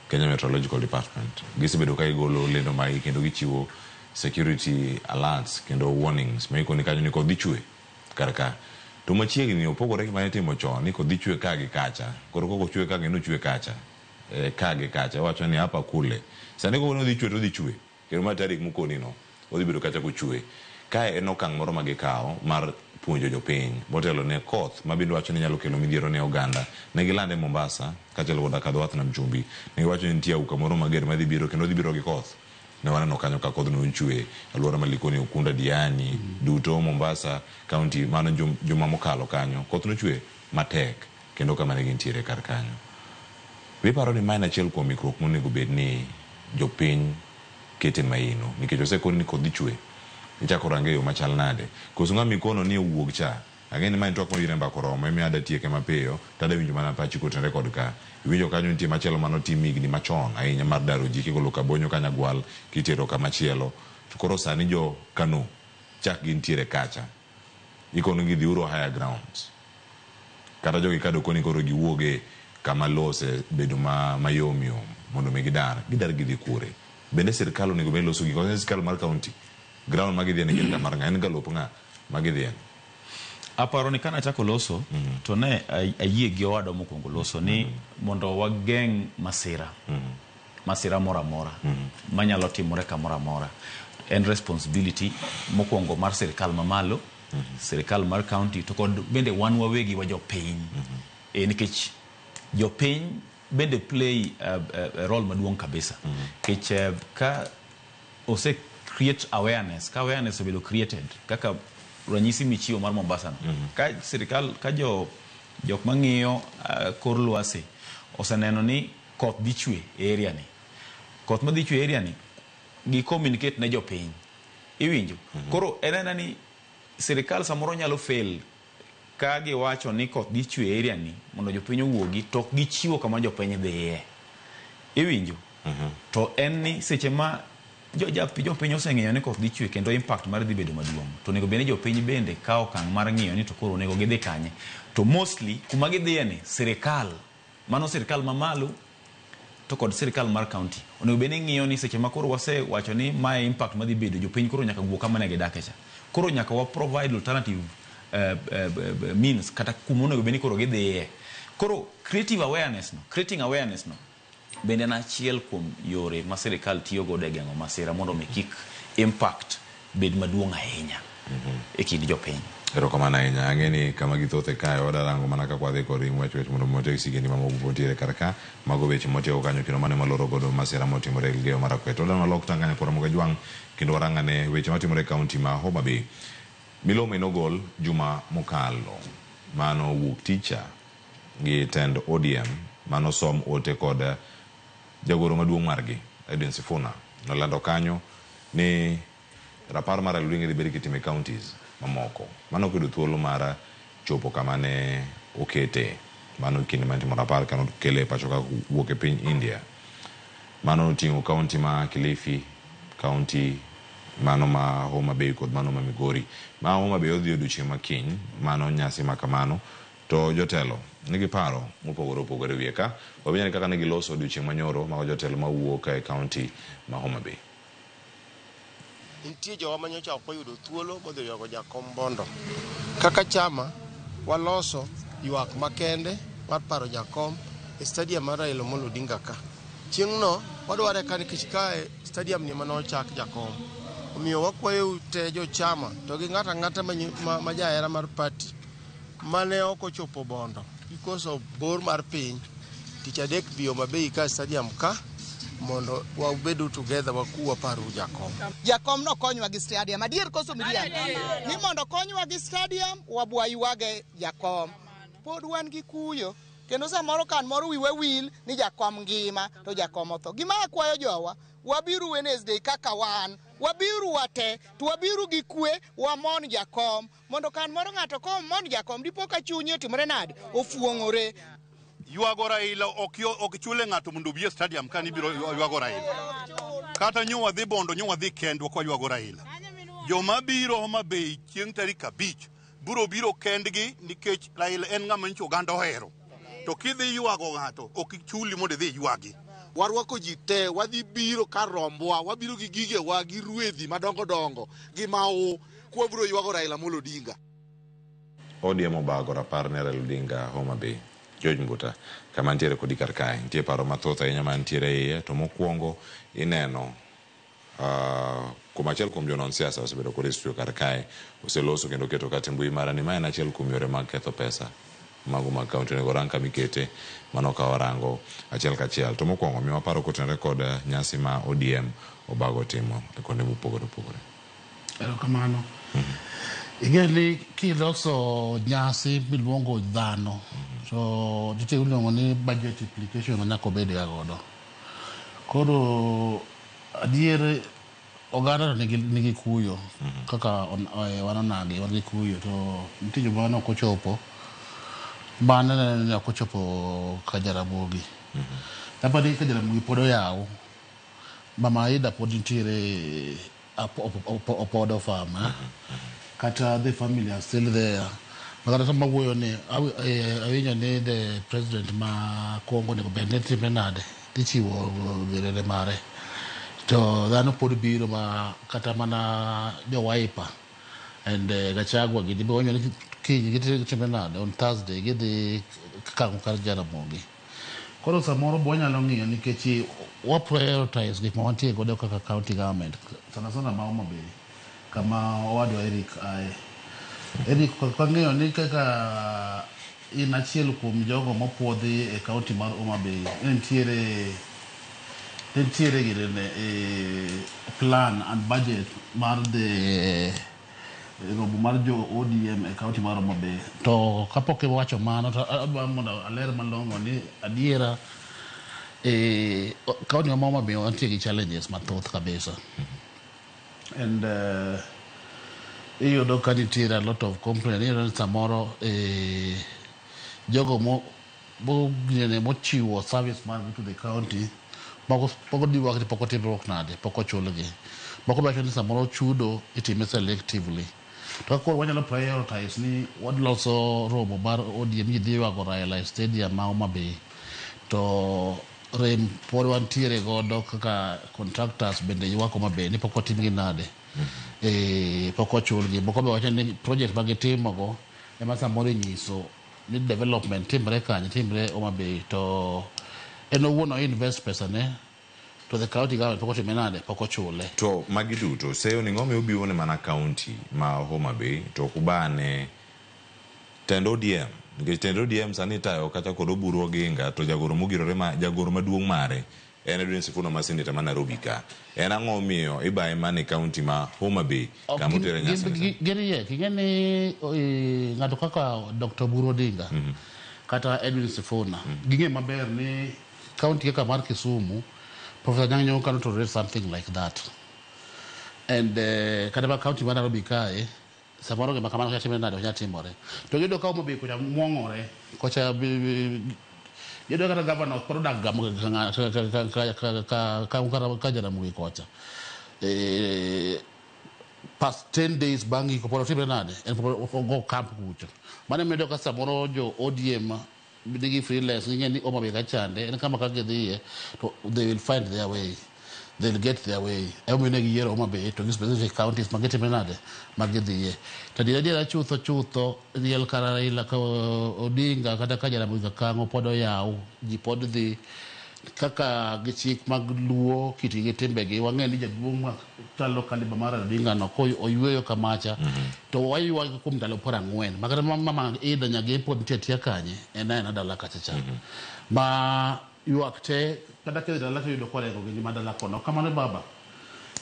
Kenya Meteorological Department. Gisebedo ka gigolo lendo maggi kendo gichiwo security alerts kendo warnings ma ikoni kanyo ni koth dhi chwe kar ka. To machiegni opogore gi mane itimo chon ni koth dhi chwe ka gi kacha. Koro kok ochwe ka kendo ochwe kacha, ka gi kacha, iwacho ni hapa kule. Sani kok odhi chwe to odhi chwe. Kendo ma tarik mokoni no, odhi bedo kacha kochwe. Kae en okang' moro ma gikawo mar puonjo jopiny motelo ne koth ma bende wacho ni nyalo kelo midhiero ne oganda. Ne gilande Mombasa kaachiel koda ka dho wath nam chumbi. Ne giwacho ni nitie auka moro mager madhi biro kendo dhi biro gi koth. Ne waneno kanyo ka kodhno ochwe alwora ma Likoni, Ukunda, Diani duto Mombasa county mano juma mokalo kanyo koth nochwe matek. kendo kama ne gintiere kar kanyo. Be iparo ni ma en achiel kuom ikruok monego bed ni jopiny kete maino nikech osekoni ni koth dhi chwe ichako range e yo machal nade koso ng'ama ikono ni owuog cha ang'e ni ma en twak mabiro e mbaka oromo emiyo ada tieke mapiyo to ada winjo mana pachi kotenore kod ka iwinjo kanyo nitie machielo manotim higni machon ahinya mar daro ji kigolo Kabonyo Kanyagwal kitero kamachielo to koro sani jo Kano chak gintiere kacha ikono gi dhiuru higher grounds kata jogi kado koni koro giwuoge kama lowo osebedo mayom yom mondo mi gidar gidar gidhi kure bende sirikal onego bed loso gik sirikal mar county ground ma gidhiye ni gin ga mar ng'a en ga lop ng'a ma gidhiye. Aparo ni kanachako loso to ne ayie gi owadwa mokwongo loso ni mondo wageng' masira masira moro amora manyalo timore kamoro amora en responsibility mokwongo mar sirikal mamalo, sirikal mar county to kod bende wan wawegi wa jopiny nikech jopiny bende play a role maduong' kabisa nikech ka ose create awareness, ka awareness obedo created kaka ranyisi michiwo mar Mombasa no, ka sirikal ka jo jok mang'iyo kor lwasi oseneno ni koth dhi chwe e area ni, koth madhi chwe e area ni gi communicate ne jopiny iwinjo. Koro en aena ni sirikal samoro nyalo fail ka giwacho ni koth dhi chwe e area ni mondo jopiny owuogi to ok gichiwo kama jopiny dhiye iwinjo. To en ni seche ma jopiny oseng'eyo ni koth dhi chwe kendo impact mar dhi bedo maduong' to onego bed ni jopiny bende kawo okang' mar ng'iyo ni to koro onego gidhi kanye to mostly kuma gidhiye ni sirikal mano sirikal mamalo to kod sirikal mar county onego bed ni ng'iyo ni seche ma koro wasewacho ni mae impact madhi bedo jopiny koro nyaka wuog kama ne gidake cha koro nyaka wa provide alternative means kata kuma onego bed ni koro gidhiye. Koro creative awareness no creating awareness no bende en achiel kuom yore ma sirikal tiyo godo e geng'o masira mondo mi kik impact bed maduong' ahinya e kind jopiny. Erokamano ahinya. Ang'e ni kama githothe kae wada rango mana kaka wadhi kod ng'wech wech mondo mi watiek sigendni mamoko mantiere kar ka. Mago weche mwatieko kanyo kendo mano ema loro godo masira motimore e Elgeyo Marakwet. Wadwa walok tanganya kod Ramogi Ajwang' kendo warang ane weche matimore e kaunti ma Homa Bay. Milome nogol juma mokalo. Mano wuok ticha gi tend ODM manosom ote kod jagoro maduong' margi Edwin Sifuna nolando kanyo ni rapar mar Raila Odinga dhi bedo kitimo e counties mamoko. Mano ok oyudo thuolo mar chopo kama ne okete. Mano kinde mane itimo rapar kane okele e pacho ka wuok e piny India. Mano oting'o kaunti ma Kilifi, kaunti mano ma Homa Bay kod mano ma Migori. Ma Homa Bay odhi odiochieng' ma kiny, mano nyasi ma kamano. To jotelo nigi paro mopogore opogore wiye ka. Wawinj ane kaka ne giloso odiochieng' manyoro mago jotelo mawuok e kaunti ma Homa Bay. Nitie jowa manyocha ok oyudo thuolo modhi ywago jakom Bondo. Kaka chama waloso ywak makende mar paro jakom e stadium mar Raila Amolo Odinga ka. Chieng'no wadware ka nikech kae stadium ni ema nochak jakom. Omiyo wakwayou te jochama to gi ng'ato ang'ata ma jahera mar party mane ok ochopo Bondo because of bor mar piny tich adek bi Homa Bay ka stadium ka mondo wabedu together waku waparu jakom. Jakom nokonywa gi stadium. Adier koso miriambo? Ni mondo konywa gi stadium, wabwaywage jakom. Pod wan gi kuyo. Kendo samoro kan moro wiwa wil ni jakom ngima to jakom otho. Gima akwayo jowa, wabiru Wednesday kaka wan, wabiru wate, to wabiru gi kwe, wamon jakom. Mondo kan moro ng'ato komon jakom, dipo ka chunye otimore nade? Ofuong'ore. Ywago Raila ok chule ng'ato mondo obi e stadium ka nibiro ywago Raila. Kata nyo wadhi Bondo, nyo wadhi kendwa kwa ywago Raila. Joma biro Homa Bay chieng' tarik 5 biro biro kendgi nikech Raila en ng'ama nyicho oganda ohero. To kidhi ywago ng'ato ok chuli mondo idhi ywagi. Warwako ji te, wadhi biro kar rombwa, wabiro gi gigewa, gi ruedhi madongo dongo, gi mau, kwabiro ywago Raila Amolo Odinga. ODM obago rapar ne Raila Odinga Homa Bay. George Mbuta, kama nitiere kodi kar kae, nitie paro mathoth ahinya mantiere iye, to mokwongo ineno kuom achiel kuom jonon siasa osebedo kod e studio kar kae, oseloso kendo keto kata e mbui mara ni ma en achiel kuom yore mag ketho pesa mago mag kaunti onego orang kama ikete mano ka warango achiel kachiel. To mokwongo miwa paro kotenore kod nyasi ma ODM obago timo e kuonde mopogore opogore. Erokamano. Ing'e ni kiloso nyasi miluongo dhano to nitie iluongo ni budget implication ma nyaka obed ga godo. Koro adier oganda to nigi kuyo kaka wan onagi wan gi kuyo to nitie joma ne ok ochopo mano neno ni ok ochopo ka Jaramogi. Aparo ni ka Jaramogi pod oyaw, Mama Aida pod nitiere Opodo farm kata the family are still there. Makata sama wuoyo ni awinjo ni the president ma Congo onego bed ni timre nade ichiwo gerere mare to dhano pod biro ma kata mana jo Wiper and Gachagua gini be wanyo ni kiny gitimre nade on Thursday gidhi kango kar Jaramogi. Koro samoro be wanyalo ng'iyo nikech wa prioritize gik ma wantie godo kaka county government sana sana ma Homa Bay kama owadwa Eric aye. Eric kang'eyo ni kaka in achiel kuom jogo mopuodhi e county mar Homa Bay nitiere girene plan and budget mar the romo mar jo ODM e county mar Homa Bay. To kapok iwacho mano to adwa mondo aler malong'o ni adiera e county ma Homa Bay wantie gi challenges mathoth kabisa. And iyudo ka nitiere a lot of complaint. Iyudo ni samoro jogo mo mochiwo service margi to the county moko pok diwak ni pok otimruok nade pok ochulgi. Moko wacho ni samoro chudo itime selectively. To koro wanyalo prioritize ni wadloso romo mar ODM ji dhi ywago Raila e stadium ma Homa Bay. To rem pod wantiere godo kaka contractors bende ywak Homa Bay ni pok otimgi nade. Pok ochulgi. Moko be wacho ni project ma gitimogo ema samoro inyiso ni development timre kanye timre Homa Bay to en owuon o invest pesa ne to the county government pok otime nade pok ochule. To magi duto seyo ni ng'omi obiwo ne mana county ma Homa Bay to ok ubane tend ODM nikech tend ODM sani itayo kata kod Oburu Oginga to jagoro mogirore ma jagoro maduong' mare en Edwin Sifuna ma senator ma Nairobi ka. En ang'o miyo ibaye mana e county ma Homa Bay kama otere nyasi ni? Giriek ing'e ni ng'ato kaka Dr. Oburu Odinga kata Edwin Sifuna ging'e maber ni county kaka mar Kisumu Professor Anyang' Nyong'o cannot tolerate something like that. And kata ma county ma Nairobi kae samoro gima kamano ok timre nade ok nyal timore. To giyudo ka Homa Bay kocha mwong'ore kocha giyudo kata governor pod odak ka Jaramogi kocha. Past 10 days bang' iko pod otimre nade en pod ogo camp kucho. Mano emiyo ka samoro jo ODM nigi freelance ging'e ni Homa Bay kachande en kama ka gidhiye to they will find their way. They'll get their way. Emomiyo ne giyiero Homa Bay to gi specific counties ma gitimre nade ma gidhiye. To adier adiera chutho chutho liel kar Raila ka Odinga kata ka Jaramogi Kakang'o pod oyaw ji pod dhi kaka gi chik mag Luo kitgi gi timbegi wang'e ni jaduong' machalo kaliba mar Odinga no ko oyweyo kamacha to waywag kuom ndalo 40 makata mama Ida Nyagem pod nitie atia kanye en aena dala kacha cha. Ma ywak te kata kidhi dala to iyudo korengo gi ngima dala kono kamano baba.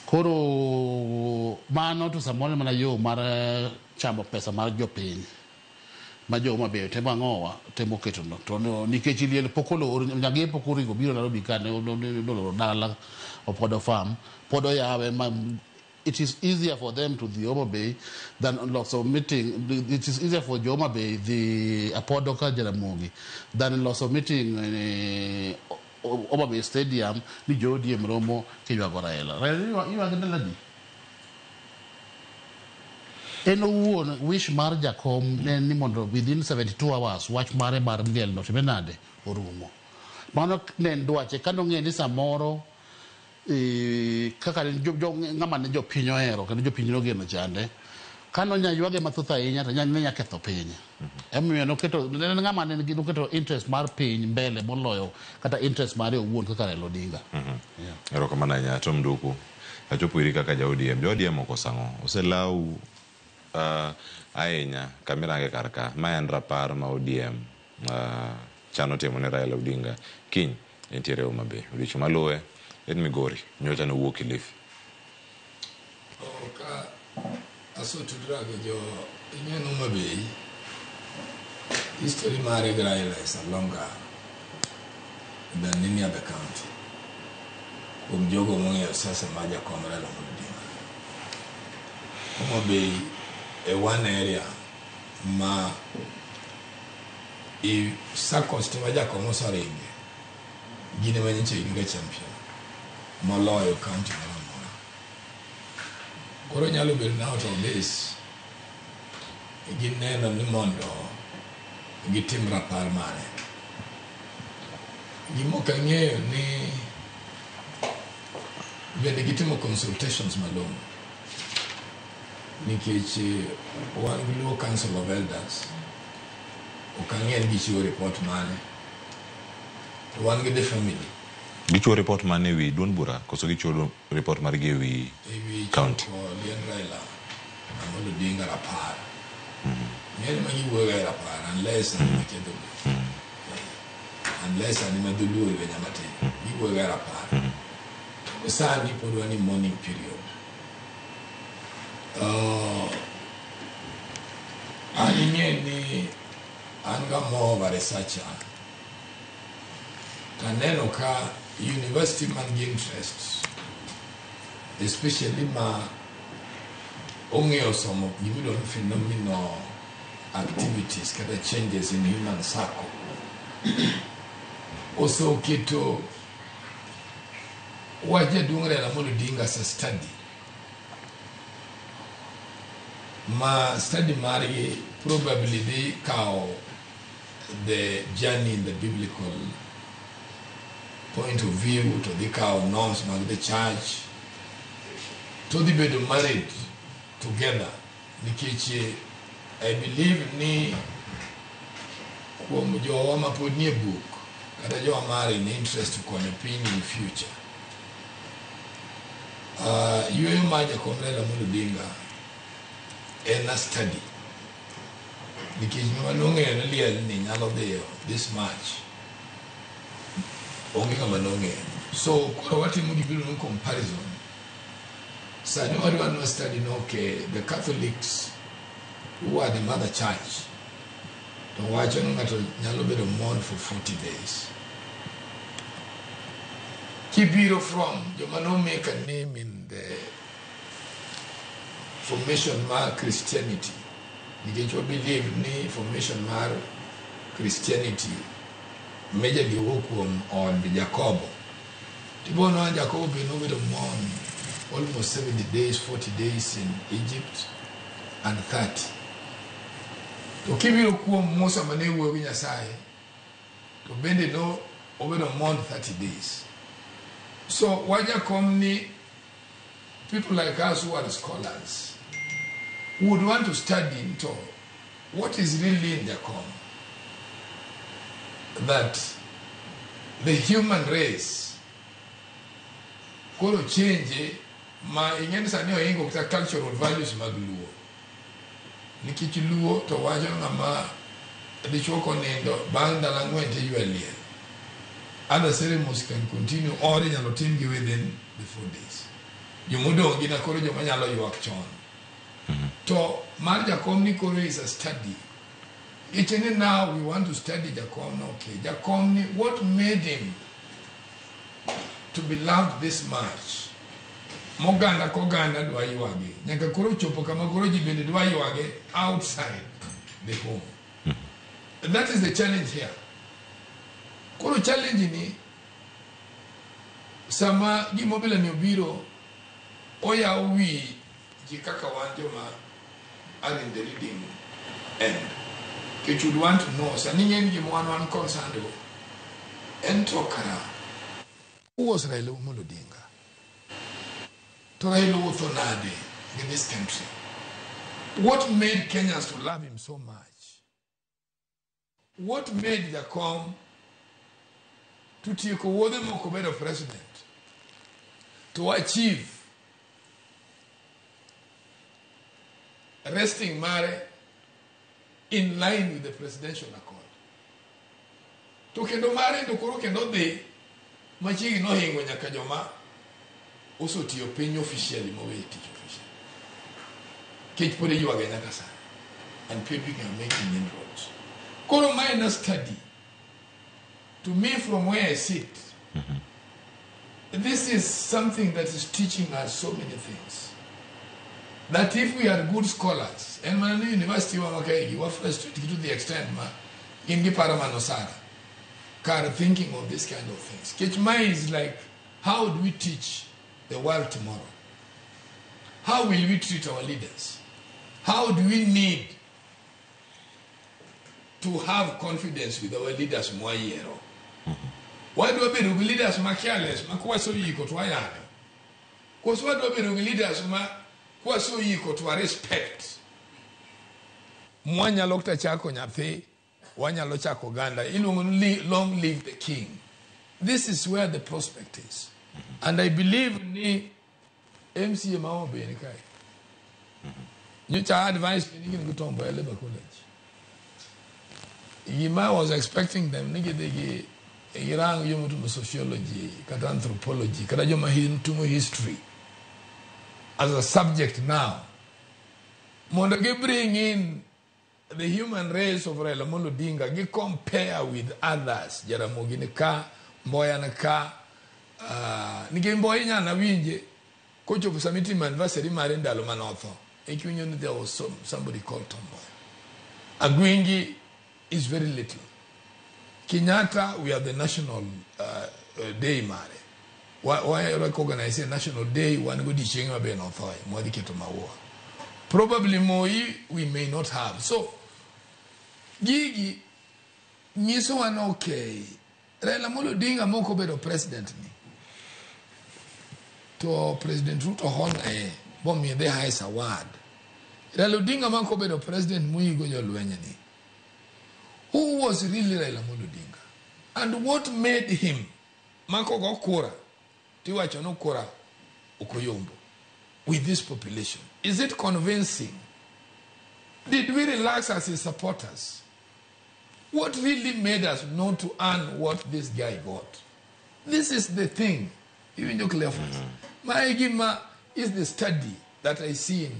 Koro mano to samoro mana yo mar chamo pesa mar jopiny ma jo Homa Bay temo ang'owa temo keto no to nikech liel pok olor Nyagem pok oringo biro Nairobi ka ne oloro dala Opodo farm pod oyawe ma it is easier for them to the Homa Bay than loso meeting. It is easier for jo Homa Bay the Opodo ka Jaramogi than loso meeting Homa Bay Stadium ni jo ODM romo kiywago Raila. Raila ywag ndalo adi? En owuon wish mar jakom ne ni mondo within 72 hours wach mare mar liel no time nade orumo. Mano ne en dwache kanong'e ni samoro kaka ng'ama ne jopiny ohero kendo jopiny nogeno chande kano nya ywage mathoth ahinya to ne nya ketho piny. Emomiyo noketo ne en ng'ama ne noketo interest mar piny mbele moloyo kata interest mare owuon kaka Raila Odinga. Erokamano ahinya Tom Nduku. Achopo iri kaka ja ODM. Jo ODM okoso ang'o? Oselau ahinya kamirange kar ka. Ma en rapar ma ODM chano timo ne Raila Odinga kiny entiere Homa Bay. Odiochieng' maluwe en Migori. Nyocha nowuok Kilifi. Ka Asetudra gi jo ing'e ni Homa Bay history mare gi Raila is a longer than any other county. Kuom jogo mong'eyo siasa mar jakom Raila Amolo Odinga. Homa Bay e one area ma i circles te ma jakom oseringe gin ema nyocha gin ga champion moloyo county moro amora. Koro nyalo bedo ni out of this gineno ni mondo gitim rapar mare. Gima ok ang'eyo ni bende gitimo consultations malong'o nikech wan gi Luo Council of Elders ok ang'e ni gichiwo report mane to wan gi the family Gichiwo report mane ewi duond bura koso gichiwo report margi ewi ewi county? choko liend Raila Amolo Odinga rapar. Ng'eny ma giwuoyo e rapar unless an ema kia dholuo. Unless an ema dholuo olwenya matin. Giwuoyo e rapar. To sani pod wan e mourning period. An ing'e ni an ga more of a researcher. Taneno ka university man gi interest especially ma ong'eyo somo gimiluongo ni phenomenal activities kata changes in human circle oseketo wach jaduong' Raila Amolo Odinga as a study ma study margi probably dhi kawo the journey in the biblical point of view to dhi kawo norms mag the church to dhi bedo married together nikech I believe ni kuom jowa ma pod nie book kata jowa mar in interest konyo piny in future yueyo mar jakom Raila Amolo Odinga en a study nikech ng'ama nong'eyo ni liel ni nyalo dhiyo this much onge ng'ama nong'eyo so koro watimo gimiluongo ni comparison sani wadwa ni study no okay the Catholics who are the mother church to wacho ni ng'ato nyalo bedo mourn for 40 days kibiro from joma no make a name in the formation mar Christianity nikech wa believe ni formation mar Christianity majorly wuok kuom od Jakobo tibono Jakobo be nobedo mourn almost 70 days 40 days in Egypt and 30 to kibiro kuom Musa mane wuoyo gi Nyasaye to bende no obedo mourn 30 days so wajakom ni people like us who are scholars would want to study into what is really in Jakom that the human race koro change ma ing'e ni sani ohingo kata cultural values mag Luo nikech Luo to wacho ng'ama dichuo konindo bang' ndalo ang'wen to iywa liel other ceremonies can continue or inyalo timgi within the 4 days jomodong' gin koro joma nyalo ywak chon to mar jakom ni koro is a study Iche ni now we want to study Jakom no okay Jakom ni what made him to be loved this much moganda koganda dwa ywage nyaka koro chopo kama koro ji bende dwa ywage outside the home and that is the challenge here koro challenge ni sama gimobila ni obiro oyawo wi ji kaka wan joma are in the reading end nikech would want to know sani ng'eny gima wan concerned go en to kara who was Raila Amolo Odinga to Raila wuotho nade in this country what made Kenyans to love him so much what made Jakom to tieko wuodhe moko bedo president to achieve resting mare in line with the presidential accord to kendo mare to koro kendo dhi machiegni nohingo nyaka joma osetiyo piny officially mowe tich officially. Kech pod iywage nyaka sani. And people are making inroads. Koro mae na study. To me, from where I sit, this is something that is teaching us so many things. That if we are good scholars, and mana ni university wa makaegi, wa frustrated to the extent ma, gin gi paro mano sara, kar thinking of this kind of things. Kech mae is like, how do we teach the world tomorrow? How will we treat our leaders? How do we need to have confidence with our leaders mwayiero? Wadwa bedo gi leaders ma careless, ma kwasoyiko to wayanyo. Koso wadwa bedo gi leaders ma kwasoyiko to wa respect. Mwanyalo kata chako nyathi, wanyalo chako oganda. Iluongo ni long live the king. This is where the prospect is. And I believe ni MCA ma Homa Bay ni kae. Nyocha advice ni gin gi Tom Mboya Labour College. Gima I was expecting them ni gidhi gi girang joma timo sociology kata anthropology kata joma timo history as a subject now mondo gi bring in the human race of Raila Amolo Odinga gi compare with others. Jaramogi ni ka, Mboya ni ka, nikech Mboya inyalo winje kochopo sama itimo anniversary mare ndalo mane otho ikiwinjo ni there was somebody called Tom Mboya. Agwingi is very little. Kenyatta, we have the national day mare. Why recognize a national day wan godiochieng' mabe nothoe mwadhi keto maua. Probably Moi we may not have. So gigi nyisowa ni okay, Raila Amolo Odinga mok obedo president ni to President Ruto honour bomiye the highest award. Raila Odinga mok obedo president moyigo jolweny ni. Who was really Raila Amolo Odinga? And what made him makogo kura tiwacho no kura okoyombo with this population? Is it convincing? Did we relax as his supporters? What really made us not to earn what this guy got? This is the thing. Even your Cleophas. My gima is the study that I see in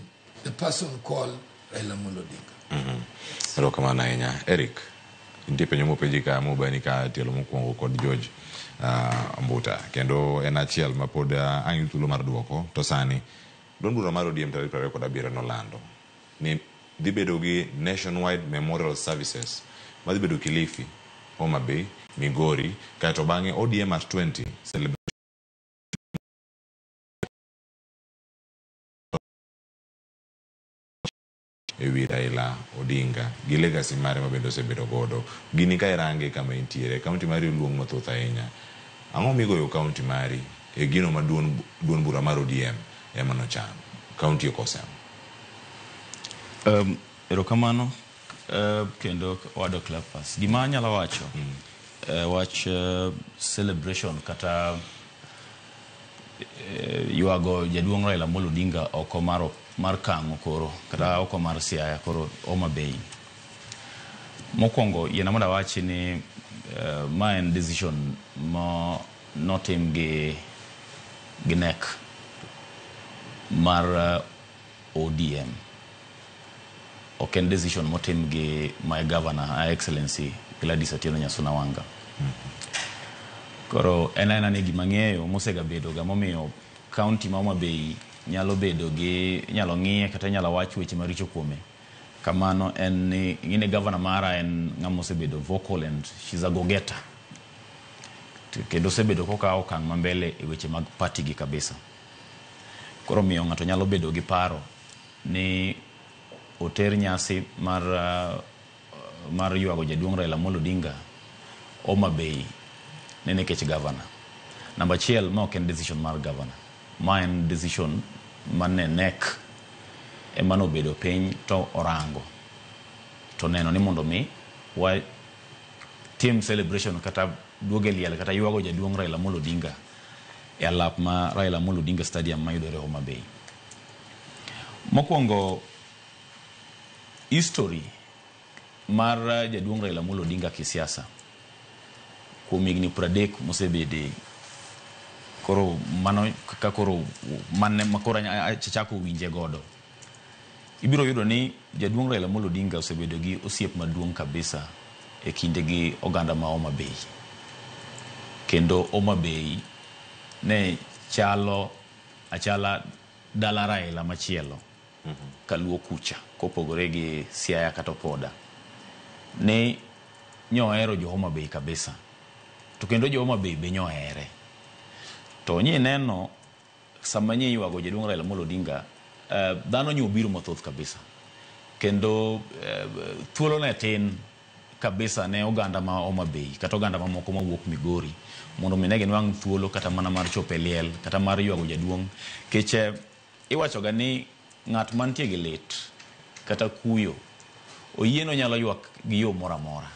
the person called Raila Amolo Odinga. Erokamano ahinya. Eric, nitie penjo mopenji ka mobani ka tielo mokwongo kod George Mbuta. Kendo en achiel ma pod ang' thuolo mar duoko to sani duond bura mar ODM tarik 27 nolando ni dhi bedo gi nationwide memorial services madhi bedo Kilifi, Homa Bay, Migori, kaeto bang'e ODM at 20 celebration ewi Raila Odinga gi legacy mare ma bende osebedo godo. Gini ka irange kama intiere, kaunti mari oluong mathoth ahinya. Ang'o migoyo kaunti mari e gino ma duond bura mar ODM ema nochano? Kaunti ok osemo. Erokamano kendo wado Cleophas. Gima anyalo wacho wach celebration kata ywago jaduong' Raila Amolo Odinga oko mar Kang'o koro kata oko mar Siaya koro Homa Bay. Mokwongo yiena mondo awachi ni ma en decision ma notim gi NEC mar ODM. Ok en decision motim gi my governor, Her Excellency Gladys Atieno Nyasuna Wanga. Koro en aena ni gima ng'eyo mosegabedo ga momiyo county ma Homa Bay nyalo bedo gi inyalo ng'iye kata inyalo wach weche maricho kuome. Kamano en ni ing'e governor mara en ng'ama osebedo vocal and she's a go-getter. Kendo osebedo kokawo okang' ma mbele e weche mag party gi kabisa. Koro miyo ng'ato nyalo bedo gi paro ni oter nyasi mar ywago jaduong' Raila Amolo Odinga Homa Bay ne nikech governor. Namba achiel, ma ok en decision mar governor. Ma en decision mane NEC ema nobedo piny to orango to neno ni mondo mi wa tim celebration kata duogo e liel kata ywago jaduong' Raila Amolo Odinga e alap ma Raila Amolo Odinga Stadium mayudore Homa Bay. Mokwongo, history mar jaduong' Raila Amolo Odinga kisiasa kuom higni 30 mosebede koro mano ka koro mane makoro achako winje godo. Ibiro yudo ni jaduong' Raila Amolo Odinga osebedo gi osiep maduong' kabisa e kinde gi oganda ma Homa Bay. Kendo Homa Bay ne chalo achala dala Raila machielo kaluo kucha kopogore gi Siaya kata Opoda. Ne nyohero jo Homa Bay kabisa. To kendo jo Homa Bay be nyohere. To nyineno sama nye ywago jaduong' Raila Amolo Odinga, dhano nyo obiro mathoth kabisa. Kendo thuolo ne tin kabisa ne oganda ma Homa Bay kata oganda mamoko mawuok Migori mondo mi ne ginwang' thuolo kata mana mar chopo e liel kata mar ywago jaduong'. Kech iwachoga ni ng'at mantie gi lit kata kuyo oyieno nyalo ywak gi yo moro amora.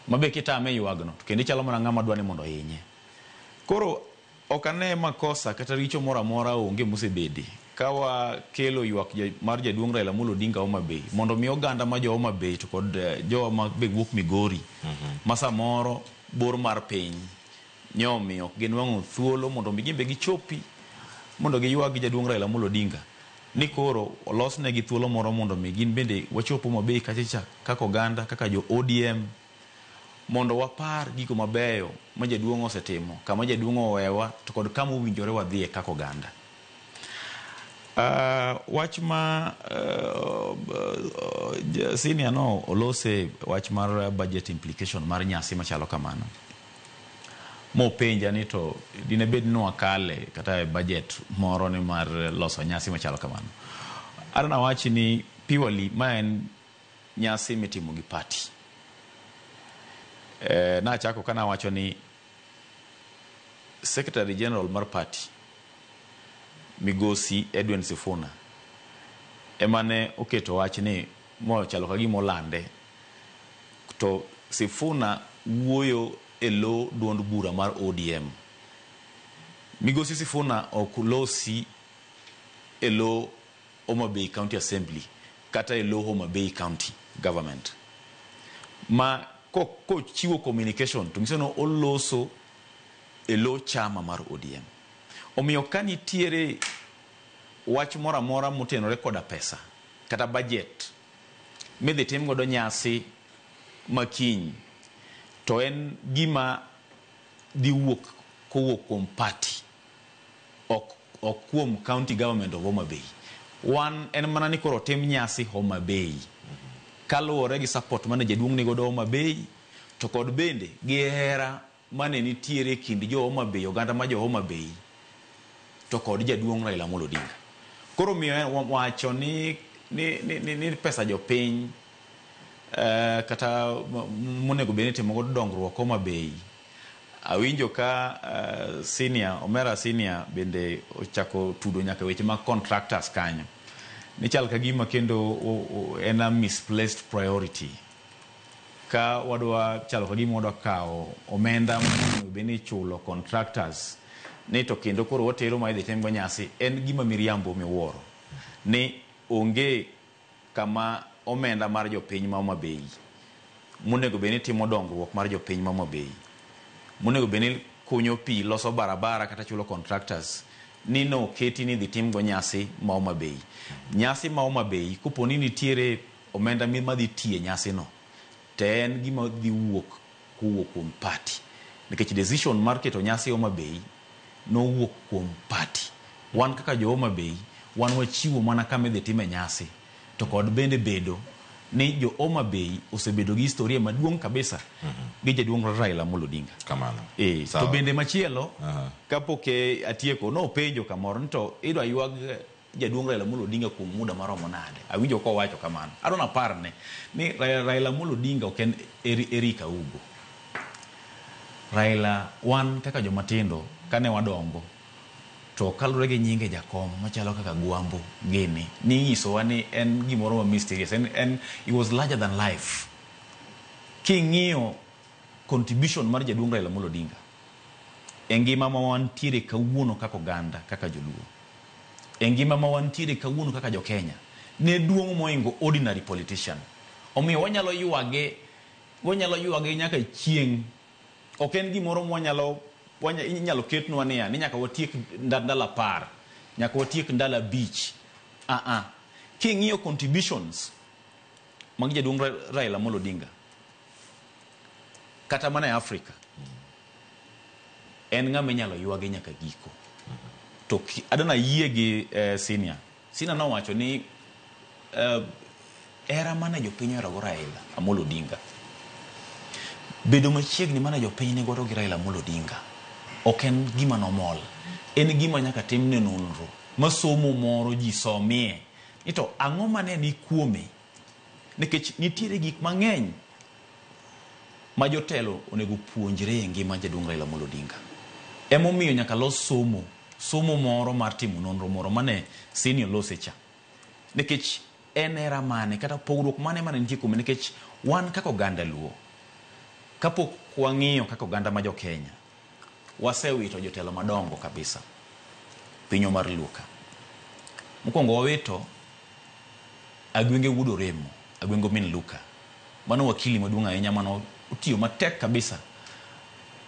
Mabe kitame ywagno to kendo ichalo mana ng'ama dwa ni mondo ohinye. Koro ok ane makosa kata richo moro amora onge mosebede ka wakelo ywak mar jaduong' Raila Amolo Odinga Homa Bay mondo mi oganda ma jo Homa Bay to kod jowa ma be wuok Migori ma samoro bor mar piny nyomiyo ok ginwang'o thuolo mondo mi gin be gichopi mondo giywag gi jaduong' Raila Amolo Odinga ni koro olosnegi thuolo moro mondo mi gin bende wachop Homa Bay kachacha kaka oganda kaka jo ODM mondo wapar gigo mabeyo ma jaduong' osetimo, kama jaduong' owewa to kod kama owinjore wadhiye kaka oganda. Wach ma senior no olose wach mar budget implication mar nyasi machalo kamano. Mopenja ni to dine bed ni wakale kata e budget moro ni mar loso nyasi machalo kamano. Adwa wach ni purely ma en nyasi mitimo gi party. Nachako kana wacho ni Secretary General mar party Migosi Edwin Sifuna ema ne oketo wach ni mochalo ka gima olande to Sifuna wuoyo e lo duond bura mar ODM. Migosi Sifuna ok losi e lo Homa Bay County Assembly kata e lo Homa Bay County Government. Ma kochiwo communication to nyiso ni oloso e lo chama mar ODM. Omiyo ka nitiere wach moro amora motenore koda pesa kata budget midhi tim godo nyasi makiny to en gima dhi wuok kowuok kuom party ok kuom county government of Homa Bay. Wan en mana ni koro tim nyasi Homa Bay kaluwore gi support mane jaduong' ni godo Homa Bay to kod bende gi hera mane nitiere kind jo Homa Bay, oganda ma jo Homa Bay to kod jaduong' Raila Amolo Odinga. Koro miyo wacho ni pesa jopiny kata monego bed ni itimo godo dongruok Homa Bay. Awinjo ka senior, Omera senior bende ochako tudo nyaka weche mag contractors kanyo. Ni chal ka gima kendo en a misplaced priority. Ka wadwa chalo ka gima wadwa kawo omenda monego bed ni ichulo contractors ni to kendo koro watero ma idhi timgo nyasi en gima miriambo miwuoro. Ni onge kama omenda mar jopiny ma Homa Bay monego bed ni timo dongruok mar jopiny ma Homa Bay monego bed ni kunyo pi, loso barabara kata chulo contractors ni no keti ni dhi timgo nyasi ma Homa Bay. Nyasi ma Homa Bay kopo ni nitiere omenda madhi tiye nyasi no to en gima dhi wuok kowuok kuom party. Nikech decision mar keto nyasi Homa Bay nowuok kuom party. Wan kaka jo Homa Bay wan wachiwo mana kama idhi time nyasi to kod bende bedo ni jo Homa Bay osebedo gi historia maduong' kabisa gi jaduong' Raila Amolo Odinga. Kamano. To bende machielo kapok atieko nopenjo kamoro ni to idwa ywag jaduong' Raila Amolo Odinga kuom muda maromo nade. Awinjo kowacho kamano. Adwa naparne ni Raila Amolo Odinga ok en Eric Augo. Raila wan kaka jomatindo kane wadongo to kaluwore gi nyinge jakom machalo kaka Gwambo gini ninyisowa ni en gimoro ma mysterious en it was larger than life. King'iyo contribution mar jaduong' Raila Amolo Odinga e ngima ma wantiere kawuono kaka oganda kaka joluo, e ngima ma wantiere kawuono kaka jokenya, ne duong' moingo ordinary politician. Omiyo wanyalo ywage nyaka chieng'. Ok en gimoro mwanyalo inyalo ketnwa niya ni nyaka watiek ndalo 10, nyaka watiek ndalo 5. King'iyo contributions mag jaduong' Raila Amolo Odinga kata mana e Afrika, en ng'ama inyalo ywagi nyaka giko. To adana yie gi senior. Senior nowacho ni era mane jopiny oherogo Raila Amolo Odinga, bedo machiegni mane jopiny ni godo gi Raila Amolo Odinga ok en gima nomol, en gima nyaka timne nonro ma somo moro ji somie ni to ang'o mane ni kuome, nikech nitiere gik mang'eny ma jotelo onego puonjre e ngima jaduong' Raila Amolo Odinga. Emomiyo nyaka los somo moro mar timo nonro moro mane senior lose cha, nikech en hera mane kata pogruok mane mane nitie kuome, nikech wan kaka oganda Luo kapok wang'iyo kaka oganda ma jo Kenya wasewito jotelo madongo kabisa pinywa mar Luo ka. Mokwongo wawito Agwenge Wuod Oremo, Agwengo min Luka. Mano wakili maduong' ahinya mano otiyo matek kabisa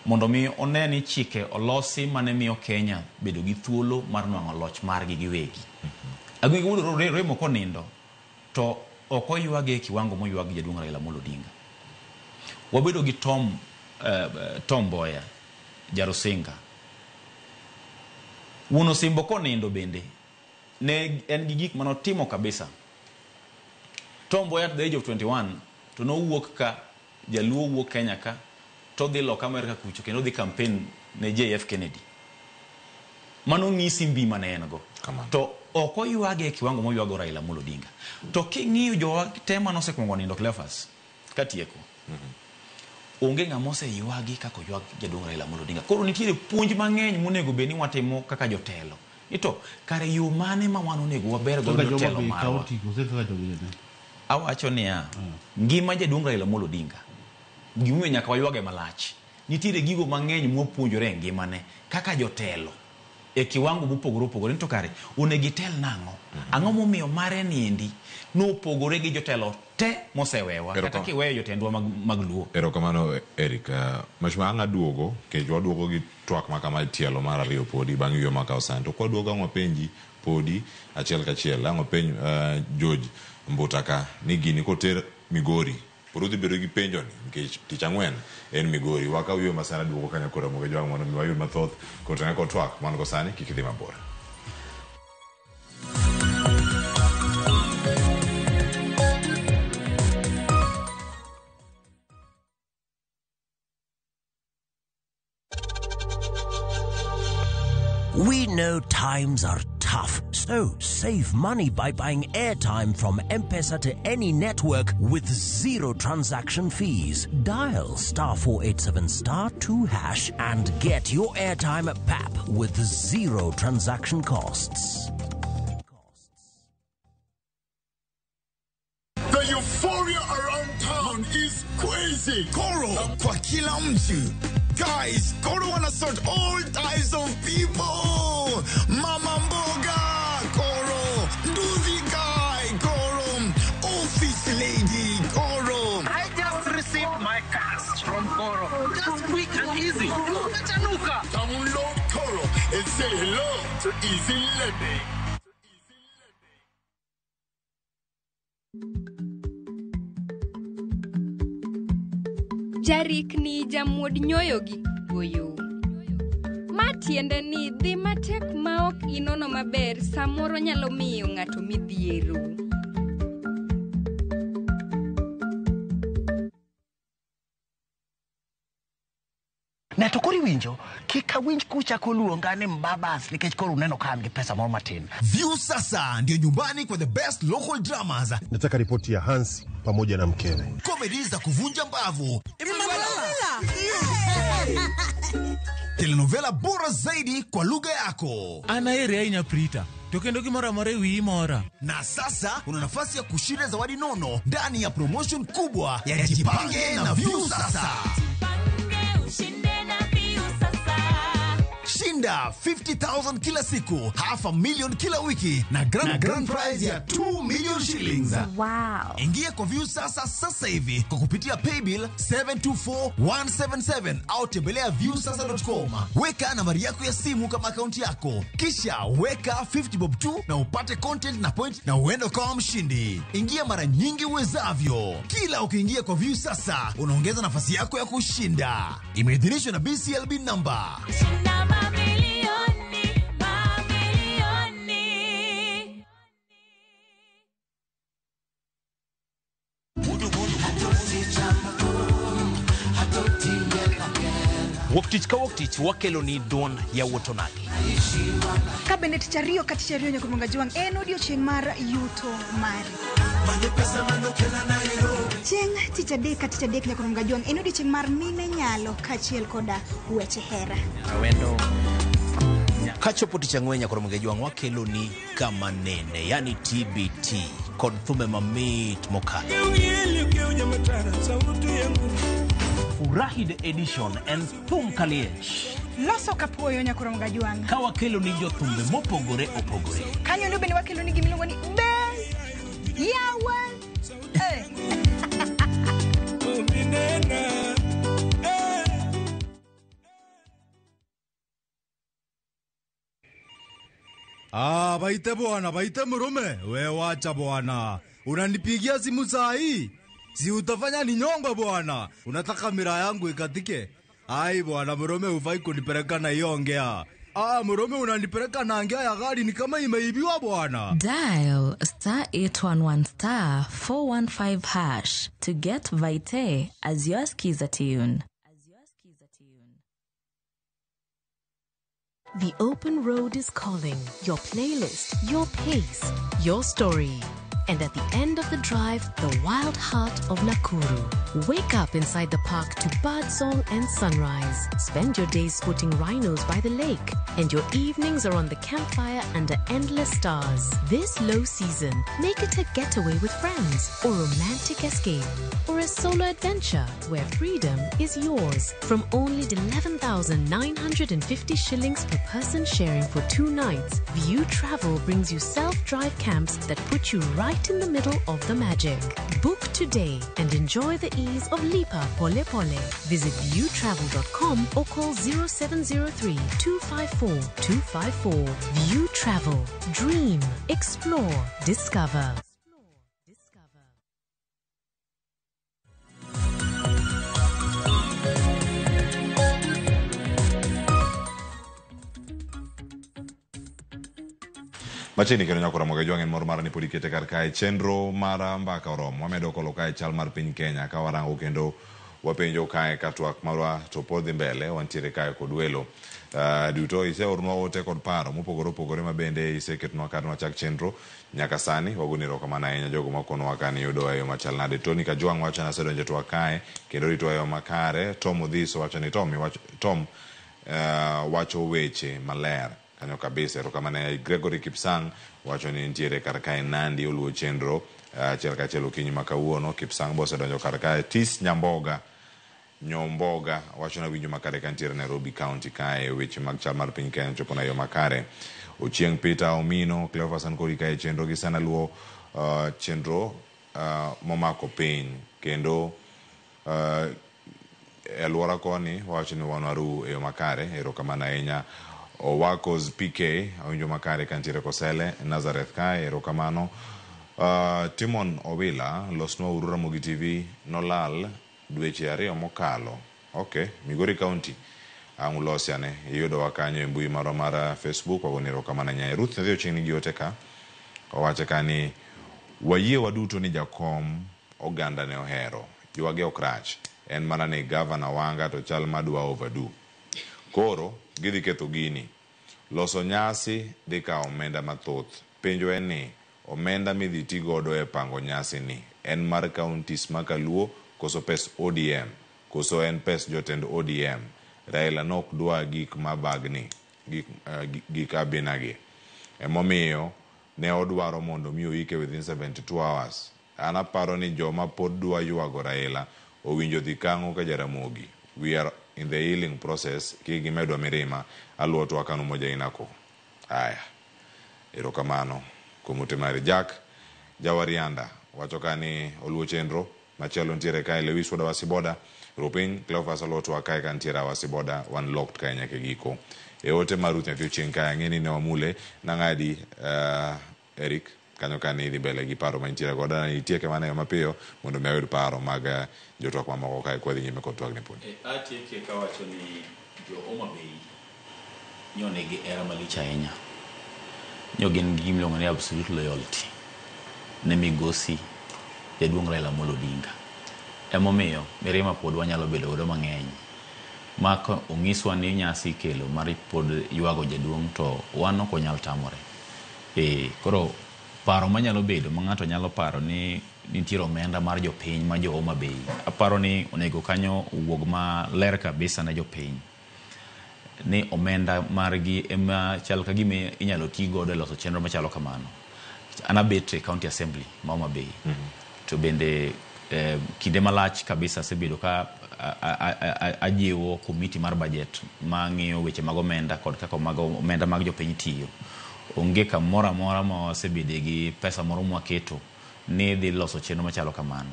mondo mi one ni chike olosi mane miyo Kenya bedo gi thuolo mar nwang'o loch margi giwegi. Agwenge Wuod Oremo konindo to ok oywage e kiwango moywag gi jaduong' Raila Amolo Odinga. Wabedo gi Tom Mboya, Jarusinga. Wuon Osimbo konindo bende ne en gi gik manotimo kabisa. Tom Mboya at the age of 21 to nowuok ka Jaluo wuok Kenya ka to dhi loka Amerika kucho kendo dhi campaign ne JF Kennedy. Mano ng'isi mbi mane en go. To ok oywage e kiwango moywago Raila Amolo Odinga. To king'iyo jowa te manosekuongo nindo Cleophas katieko, onge ng'ama oseywagi kaka oywag jaduong' Raila Amolo Odinga. Koro nitiere puonj mang'eny monego bed ni watimo kaka jotelo. Ito kare yo mane ma wan onego waber godo jotelo marwa? Awacho niya, ngima jaduong' Raila Amolo Odinga gimomiyo nyaka waywage malach. Nitiere gigo mang'eny mwapuonjore e ngimane kaka jotelo e kiwango mopogore opogore. To kare onego itel nang'o? Ang'o momiyo mare niendi nopogore gi jotelo te mosewewa kata kiweyo jotendwa mag Luo? Erokamano Eric. Mheshimiwa ang' aduogo nikech waduogo gi twak ma kama e tielo mar ariyo podi bang' yueyo makawo sani. To kwaduogo ang' wapenji podi achiel kachiel. Ang' wapenj George Mbuta ka ni gini koter Migori pod udhi bedo gi penjo ni nikech tich ang'wen en Migori. Wakaw yueyo ma sani aduogo kanyo koro Ramogi Jwang' mondo mi wayud mathoth kotenore kod twak man go sani kik idhi mabor. We know times are tough, so save money by buying airtime from M-Pesa to any network with zero transaction fees. Dial *487*2# and get your airtime at PAP with zero transaction costs. The euphoria around town is crazy. Koro kwa kila mtu. Guys, Koro wanna sort all types of people. Mama Mboga, Koro. Nduzi guy, Koro. Office lady, Koro. I just received my cash from Koro. Just quick and easy. Umechanuka. Download Koro and say hello to easy lending. Jarikni jamuod nyoyo gi goyo. Ma tiende ni dhi matek ma ok inono maber samoro nyalo miyo ng'ato midhiero. Ne to koro iwinjo, kik awinj kuchako luonga ni mbabas nikech koro uneno ka an gi pesa moro matin. View sasa ndio nyumbani kwa the best local dramas. Nataka ripoti ya Hansi pamoja na mkewe. Comedy za kuvunja mbavu. Telenovela bora zaidi kwa lugha yako. Anaeri ahinya Prita. To kendo gimoro amora e wiyi mora. Na sasa una nafasi ya kushinda zawadi nono ndani ya promotion kubwa ya Jipange na View Sasa. Shinda 50,000 kila siku, half a million kila wiki na grand prize ya 2 million shillings. Wow. Ingia kwa Viusasa sasa hivi kwa kupitia paybill 724177 au tembelea viusasa.com. Weka nambari yako ya simu kama akaunti yako, kisha weka 50 bob tu na upate content na point na uende ukawa mshindi. Ingia mara nyingi uwezavyo. Kila ukiingia kwa Viusasa unaongeza nafasi yako ya kushinda. Imeidhinishwa na BCLB number. Shinda mamilioni, mamilioni. Wuok tich ka wuok tich wakelo ni duond yawuot onagi. Ka bende tich ariyo ka tich ariyo nyaka Ruonga Jwang' en odiochieng' mar yuto mari. Chieng' tich adek ka tich adek nyaka Ruonga Jwang' en odiochieng' mar mine nyalo kaachiel koda weche hera. Awendo. Kachopo tich ang'wen nyaka Ruonga Jwang' wakelo ni kama nene, yani TBT kod thumbe mamit mokalo. Furahi the edition en thum kaliech. Loso kapuoyo nyaka Ruonga Jwang'. Ka wakelo ni jothumbe mopogore opogore. Kanyo ndo bende wakelo ni gimiluongo ni be yawa. Ah, baite bwana, baite murume. We wacha bwana. Unanipigia simu saa hii? Si utafanya ni nyongo bwana. Unataka mira yangu ikatike? Ai bwana, murume hufai kunipeleka na hiyo ongea. Ah, murume unanipeleka na ngea ya gari ni kama imeibiwa bwana. Dial star 811 star 415 hash to get Vite as your skiza tune. The open road is calling. Your playlist, your pace, your story. And at the end of the drive, the wild heart of Nakuru. Wake up inside the park to birdsong and sunrise. Spend your days spotting rhinos by the lake. And your evenings are on the campfire under endless stars. This low season, make it a getaway with friends, or romantic escape, or a solo adventure where freedom is yours. From only 11,950 shillings per person sharing for 2 nights, View Travel brings you self-drive camps that put you right in the middle of the magic. Book today and enjoy the ease of Lipa Pole Pole. Visit viewtravel.com or call 0703 254 254. View Travel. Dream, explore, discover. Machiegni kendo nyako Ramogi Ajwang' en mor mara ni pod ikete kar kae chenro mar mbaka oromo. Wamedo kolo kae chal mar piny Kenya ka warango kendo wapenjo kae ka twak marwa to pod dhi mbele. Wantiere kae kod welo duto. Iseornwa ote kod paro mopogore opogore ma bende iseketnwa kar nwachak chenro nyaka sani. Wagoni erokamano ahinya jogo makonowa ka ni yudowa e yo machal nade. Tony Kajwang' wacho ni asedonjo twak kae kendo ritowa e yo makare. Tom Odhiso wacho ni Tom wacho weche maler kanyo kabisa. Erokamano. Gregory Kipsang wacho ni nitiere kar kae Nandi oluwo chenro achiel kachiel okinyi ma kawuono. Kipsang bo osedonjo kar kae. Tis Nyamboga Nyomboga wacho na winjo makare ka nitiere Nairobi County kae weche mag chal mar piny Kenya chopo na yo makare. Ochieng Peter Omino, Cleophas Ankori kae chenro gi sana luwo chenro momako piny kendo e alwora koni wacho ni wan waru e yo makare. Erokamano ahinya. Owakos PK awinjo makare ka nitiere Kosele Nazareth kae, erokamano. Timon Owila losnwa uru Ramogi TV nolal dweche 2 mokalo. Okay, Migori County ang' ulosi ane iyudowa kanyo e mbui marwa mar Facebook. Wagoni erokamano ahinya. Ruth Nyathi Ochieng' nigi ote ka owacho ka ni wayie waduto ni jakom oganda ne ohero, ywage ok rach, en mana ni gavana Wanga to chal madwa overdo. Koro gidhi ketho gini. Loso nyasi dhi kawo omenda mathoth. Penjo en ni omenda midhi ti godo e pango nyasi ni en mar counties ma Kaluo koso pes ODM koso en pes jotend ODM? Raila nok dwa gik mabagni gik abinagi. Emomiyo ne odwaro mondo mi oike within 72 hours. An aparo ni joma pod dwa ywago Raila owinjo dhi kang'o ka Jaramogi. We are in the healing process kik gimedwa mirima aluwo twak an Umoja Inako. Aya, erokamano kuom ote mari. Jack Jawarianda wacho ka ni oluwo chenro machielo ntiere kae Lewis wuod Awasi Boda Rupiny Cleophas aluwo twak kae ka ntiere Awasi Boda wan locked kae nyaka e giko. E ote mar Ruth Nyathi Ochieng' kae ang'e ni ne wamule nang'adi Eric kanyo ka ni idhi mbele gi paro mantiere godo na itieke mana e mapiyo mondo mi ayud paro mag jotwak mamoko kae kwadhi nyime kod twagni pod. Atieke kawacho ni jo Homa Bay nyo nigi hera malich ahinya. Nyo gin gi gimiluongo ni absolute loyalty ne migosi jaduong' Raila Amolo Odinga. Emomiyo mirima pod wanyalo bedo godo mang'eny. Ma ka onyiswa ni nyasi ikelo mar pod ywago jaduong' to wan ok wanyal tamore. Koro paro manyalo bedo ma ng'ato nyalo paro ni nitiere omenda mar jopiny ma jo Homa Bay. Aparo ni onego kanyo owuog maler kabisa ne jopiny. Ni omenda margi ema chal ka gima inyalo ti godo e loso chenro machalo kamano. An abet e county assembly ma Homa Bay. To bende kinde malach kabisa asebedo ka ajiwo komiti mar budget mang'iyo weche mag omenda kod kaka mag omenda mag jopiny tiyo. Onge kamoro amora ma wasebede gi pesa moro mwaketo ni dhi loso chenro machalo kamano.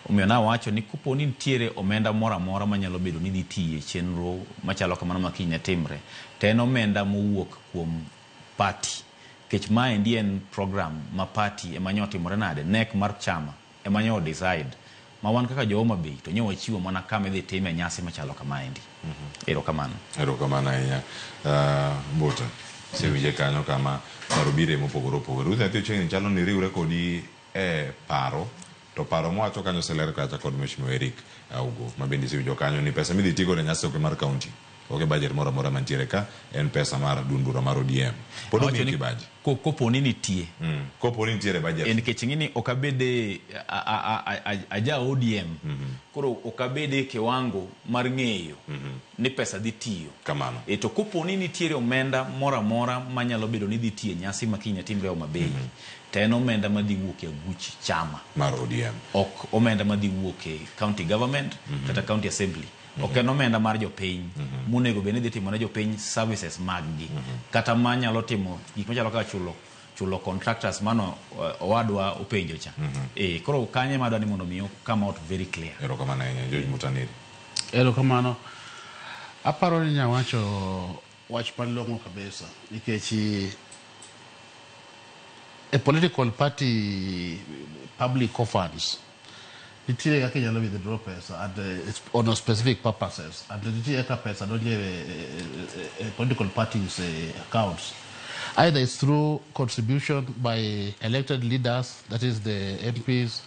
Omiyo nawacho ni kopo ni nitiere omenda moro amora manyalo bedo ni dhi tiye chenro machalo kamano ma kiny ne timre, to en omenda mowuok kuom party. Nikech maendi en program ma party ema nyo otimore nade, NEC mar chama ema nyo decide. Ma wan kaka jo Homa Bay to nyo wachiwo mana kama idhi time nyasi machalo kamaendi. Erokamano. Erokamano ahinya. Mbuta, isewinje kanyo kama paro bire mopogore opogore. Ruth Nyathi Ochieng' chalo ni riwre kodi e paro to paro mowacho kanyo oseler kacha kod Mheshimiwa Eric Augo ma bende isewinjo kanyo ni pesa midhi tigo e nyasi ok mar county ok e budget moro amora mantiere ka en pesa mar duond bura mar ODM. Pod Awacho omiyi ni kibaji. Kopo ni nitie. Kopo ni nitiere budget. Nikech ing'e ni ok abede aja ODM. Koro ok abede kiwango mar ng'eyo ni pesa dhi tiyo. Kamano. To kopo ni nitiere omenda moro amora manyalo bedo ni dhi tiyo e nyasi ma kiny ne timre Homa Bay, to en omenda madhi wuok e aguch chama. Mar ODM. Ok omenda madhi wuok e county government kata county assembly. Ok en omenda mar jopiny monego bed ni dhi timo ne jopiny services mag gi kata manyalo timo gik machalo kaka chulo contractors mano owadwa openjo cha. Koro kanyo ema adwa ni mondo mi come out very clear. Erokamano ahinya George Mutaniri. Erokamano. Aparo ni nyawacho wach malong'o kabisa nikech a political party public funds nitiere kaka inyalo withdraw pesa and it's on a specific purposes and nitie kaka pesa donjo e political parties accounts, either it's through contribution by elected leaders, that is the MPs,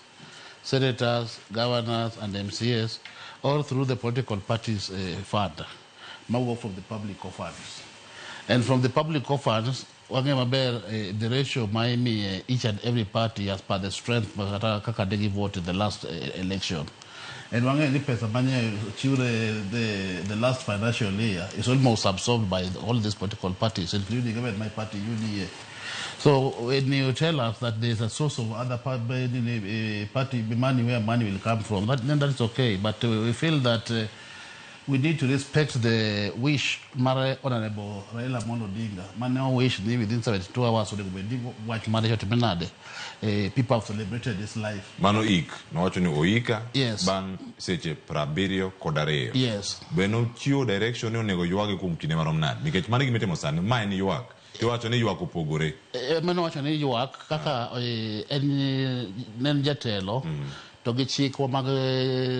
senators, governors and MCAs, or through the political parties fund mawuok from the public funds. And from the public funds wang'e maber the ratio ma imiye each and every party as per the strength kata kaka ne givote in the last election. And wang'e ni pesa manye chiwre the last financial year is almost absorbed by all these political parties, including even my party, UDA. So when you tell us that there's a source of other party money, where money will come from, then that's okay. But we feel that we need to respect the wish mar Honorable Raila Amolo Odinga. Mane wish ni within 72 hours onego bed ni wach mare otime nade. People have celebrated his life. Mano ik nowacho ni oika Yes. bang' seche 72. Be nochiwo direction ni onego ywage kuom kinde marom nade? Nikech mano gima itimo sani, ma en ywak. Tiwacho ni ywak opogore. Mane wacho ni ywak kaka en ne en jatelo to gi chikwa mag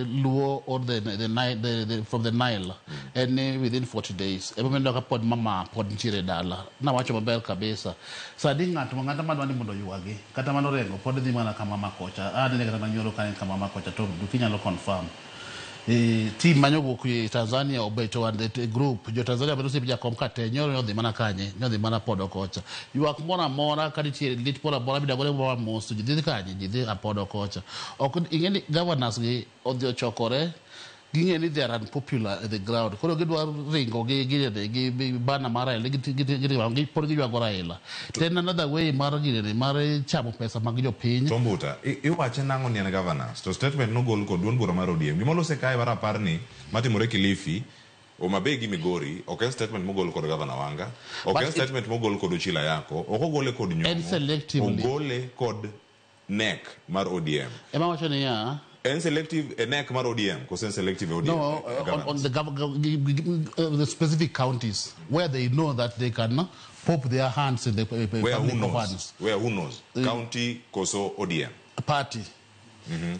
Luo or the, from the Nile en ni within 40 days. Emomiyo ineno ka pod mama pod nitiere dala. Nawacho maber kabisa. Sani ng'ato ang'ata madwa ni mondo oywagi kata mano Orengo pod dhi mana ka mama kocha. Anene kata manyoro ka en ka mama kocha to kinyalo confirm. Team manyowuok e Tanzania obeto and the group jo Tanzania bedo osiep jakom ka te nyoro nodhi mana kanye nodhi mana podo kocha. Ywak moro amora ka nitie lit moro amora midwa gone moro mos to ji dhi kanye ji dhi apodo kocha. Ok ing'e ni governors gi odhi ochokore ging'e ni they are unpopular at the ground. Koro gidwa ringo gi ginene gi bana mar Raila pod giywago Raila. To en another way mar ginene mar chamo pesa mag jopiny. To Mbuta, iwache nang'o ni en governors? To statement nogol kod duond bura mar ODM. Gima olose kae mar apar ni matimore Kilifi, Homa Bay gi Migori ok en statement mogol kod Governor Wanga, ok But en it- statement mogol kod Ochila Yako, ok ogole kod En Nyong'o, selectively. ogole kod NEC mar ODM. Ema wacho niya En selective e NEC mar ODM koso en selective e ODM? No, on the, the specific counties where they know that they can pop their hands in the Where who public knows? funds. Where who knows? County koso ODM. Party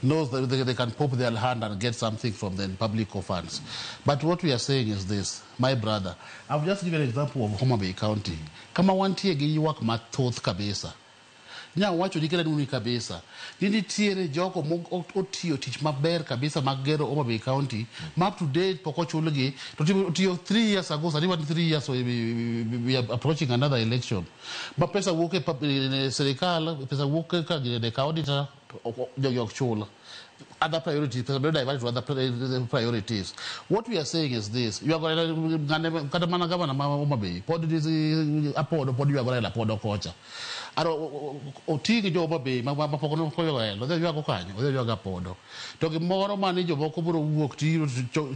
knows that they can pop their hand and get something from the public funds. But what we are saying is this, my brother, I've just given an example of Homa Bay County. Kama wantie gi ywak mathoth kabisa. Nya wacho ni kila nuni kabisa ni nitiere jogo otiyo tich maber kabisa mag gero Homa Bay County ma up to date pok ochulgi to tiyo 3 years ago, sani wan 3 years, we are approaching another election ma pesa wuok e sirikal, pesa wuok ka ginene ka auditor to jogi ok chul. Other priorities, pesa bedo diverted to other priorities. What we are saying is this: you are going kata mana gavana ma Homa Bay pod apodo pod ywago Raila podo kocha. Aro oti gi jo Homa Bay ma pok noywago Raila, odhi ywago kanyo, odhi ywago apodo. To gimoro mani jomoko biro wuok tiro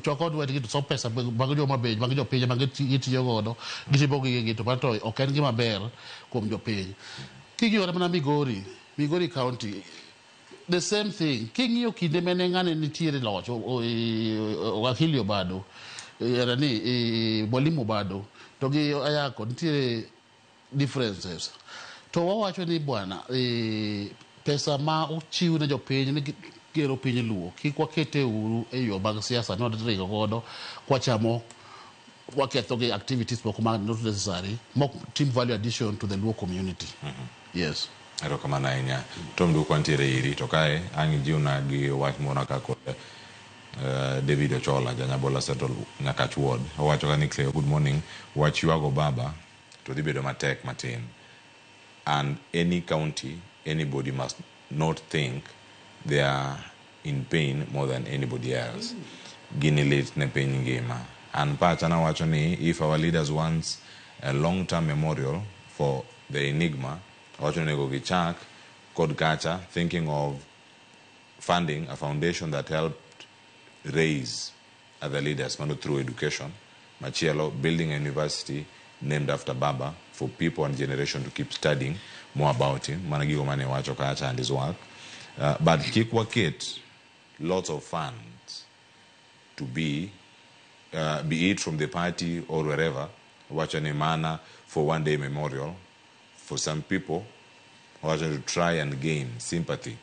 choko lwetgi to so pesa mag jo Homa Bay, mag jopiny ma gitiyo godo, gitimo gigegi to mano to ok en gima ber kuom jopiny. King'iyo kata mana Migori, Migori County, the same thing. King'iyo kinde mane ng'ane nitiere loch, Wakili Obado, nani, Mwalimu Obado, to gi Ayako nitiere differences. To wawacho ni bwana, pesa ma ochiw ne jopiny ni gero piny Luo, kik wakete uru e yo mag siasa ni wadhi godo kwachamo waketho gi activities moko ma not necessary, mok tim value addition to the Luo community. Yes. Erokamano ahinya. Tom Duko ntiere iri to kae ang' ijiwna gi wach moro ka kod David Ochola Janyabola Central Nyakach Ward. Owacho ka ni Cleo, good morning. Wach ywago baba to dhi bedo matek matin. And any county, anybody must not think they are in pain more than anybody else. Gini lit ne piny ngima. An pacha nawacho ni if our leaders wants a long-term memorial for the enigma, wacho ni onego gichak kod kacha thinking of funding a foundation that helped raise other leaders mano through education. Machielo, building a university named after Baba for people and generation to keep studying more about him. Mana gigo mane wacho kacha and his work. But kik waket lots of funds to be it from the party or wherever, wacho ni mana for one day memorial for some people, wacho to try and gain sympathy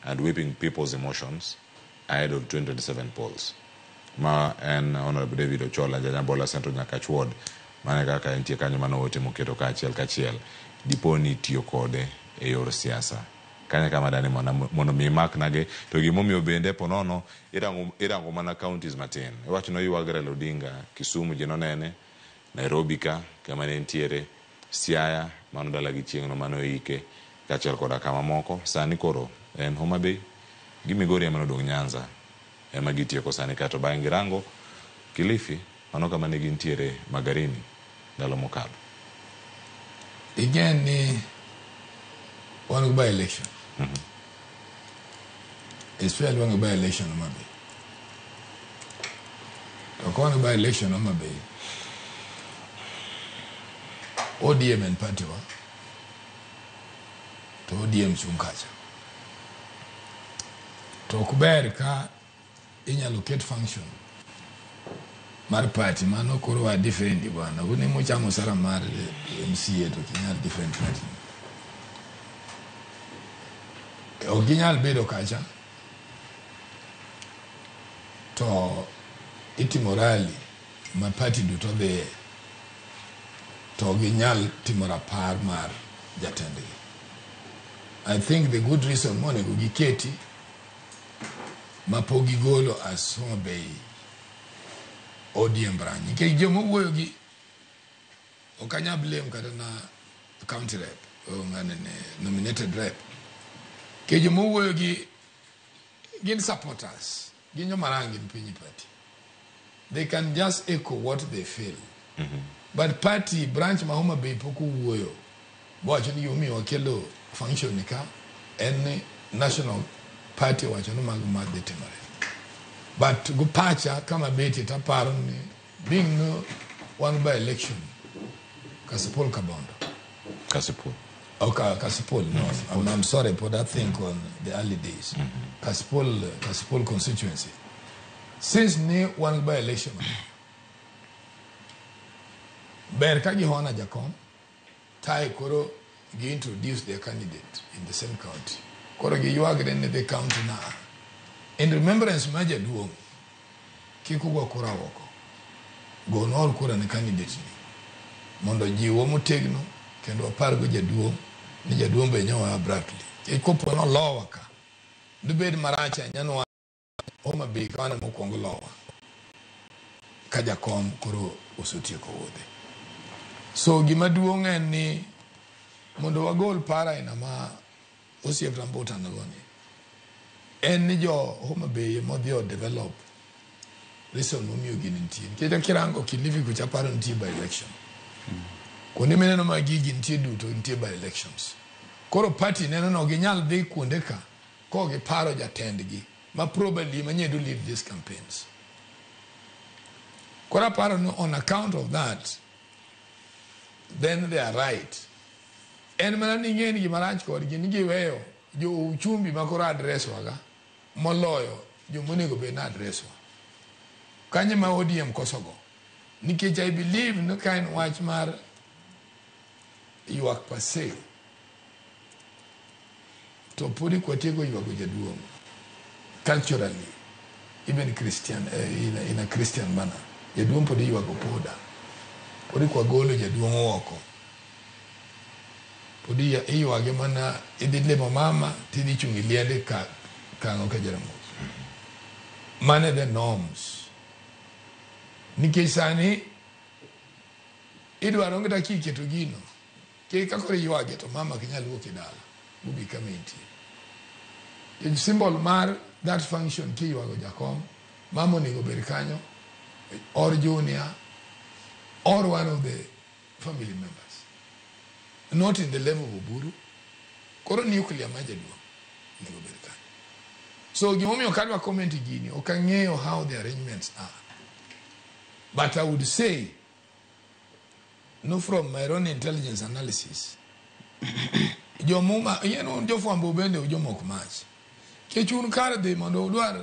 and whipping people's emotions ahead of 2027 polls. Ma en Honorable David Ochola, Janyabola Central Nyakach Ward, mane kaka entie kanyo mano ote moketo kaachiel kachiel dipo ni tiyo kode e yor siasa. Kanyo kama dani mondo mi imaknage to gimomiyo bende ponono irango mana counties matin. Iwacho ni oywag Raila Odinga, Kisumu ji nonene, Nairobi ka kama ne entiere, Siaya mano dala gi chieng'no mane oike, kaachiel koda kama moko. Sani koro en Homa Bay gi Migori ema nodong' Nyanza ema gitieko sani kato bang'e girango Kilifi mano kama ne gintiere Magarini ndalo mokalo. Ing'e ni wan gi by election. Especially wan gi by election Homa Bay. To ka wan gi by election Homa Bay, ODM en party wa, to ODM chung' kacha. To ok ber ka inyalo ket function mar party mano koro wa defend bwana. Un ema uchamo sara mar MCA to ok inyal defend party. Ok ginyal bedo kacha to itimo rally ma party duto dhiye to ginyal timo rapar mar jatendgi. I think the good reason monego giketi ma pok gigolo as Homa Bay ODM branch. Nikech joma wuoyo gi ok anyal blame kata na county rep, ng'ane nominated rep. Nikech joma wuoyo gi gin supporters, gin joma rangi piny party. They can just echo what they feel. But party branch ma Homa Bay pok owuoyo bowacho ni gimomiyo wakelo function ni ka en ni national party owacho ni mago madhi timore. But go pacha kama betie taparo ni Being no one by election, Kasipul Kabondo. Kasipul. Okay, Kasipul, no. I'm sorry for that thing on the early days. Kasipul, Kasipul constituency. Since ne one by election, ber ka gihona jakom, tai koro gi introduce their candidate in the same county. Koro giywagre ne the county na. In remembrance ma jaduong', kik ugo kura oko. Gonwa kura ne candidate ni. Mondo jiwo motegno kendo wapargo jaduong' ni jaduong' be nyowa abruptly. Kopo nolowa ka, dibed marach ahinya ni Homa Bay ka wan ema okwong lowa ka jakom koro osetieko wuodhe. So gima duong' en ni mondo wagol paro aina ma osiepna Mbuta nigo ni en ni jo Homa Bay modhi o develop reason momiyo gini nitie. Nikech kirango Kilifi kucha aparo nitie by election. Kuonde mineno ma gigi nitie duto nitie by elections. Koro party neno no ginyal dhi kuonde ka ko giparo jatendgi ma probably manye do lead these campaigns. Koro aparo ni on account of that, then they are right. En mana ni ing'e ni gima rach kodgi ni giweyo jo uchumi ma koro address waga moloyo jomonego bed ni address wa. Kanye ma ODM kosogo. Nikech I believe ni ka en wach mar ywak pase to podi kwatieko ywago jaduong' culturally even Christian in a Christian manner jaduong' pod iywago poda podi kwagolo jaduong' oko pod iywage mana idhi limo mama tidhi chung' e liende ka kang'o ka Jaramogi. Mane the norms. Nikech sani idwaro kata kiketo gino kik ka koro iywage to mama ok nyal wuok e dala bobi kama entie. Nikech symbol mar that function kiywago jakom mama onego bed kanyo or junior or one of the family members, not in the level of Oburu. Koro nuclear ma jaduong' onego bed kanyo. So gimomiyo kadwa comment gini ok ang'eyo how the arrangements are, but I would say no from my own intelligence analysis jomuma yien un jofwambo bende ujomok mach kech un kar dhi mondo udwar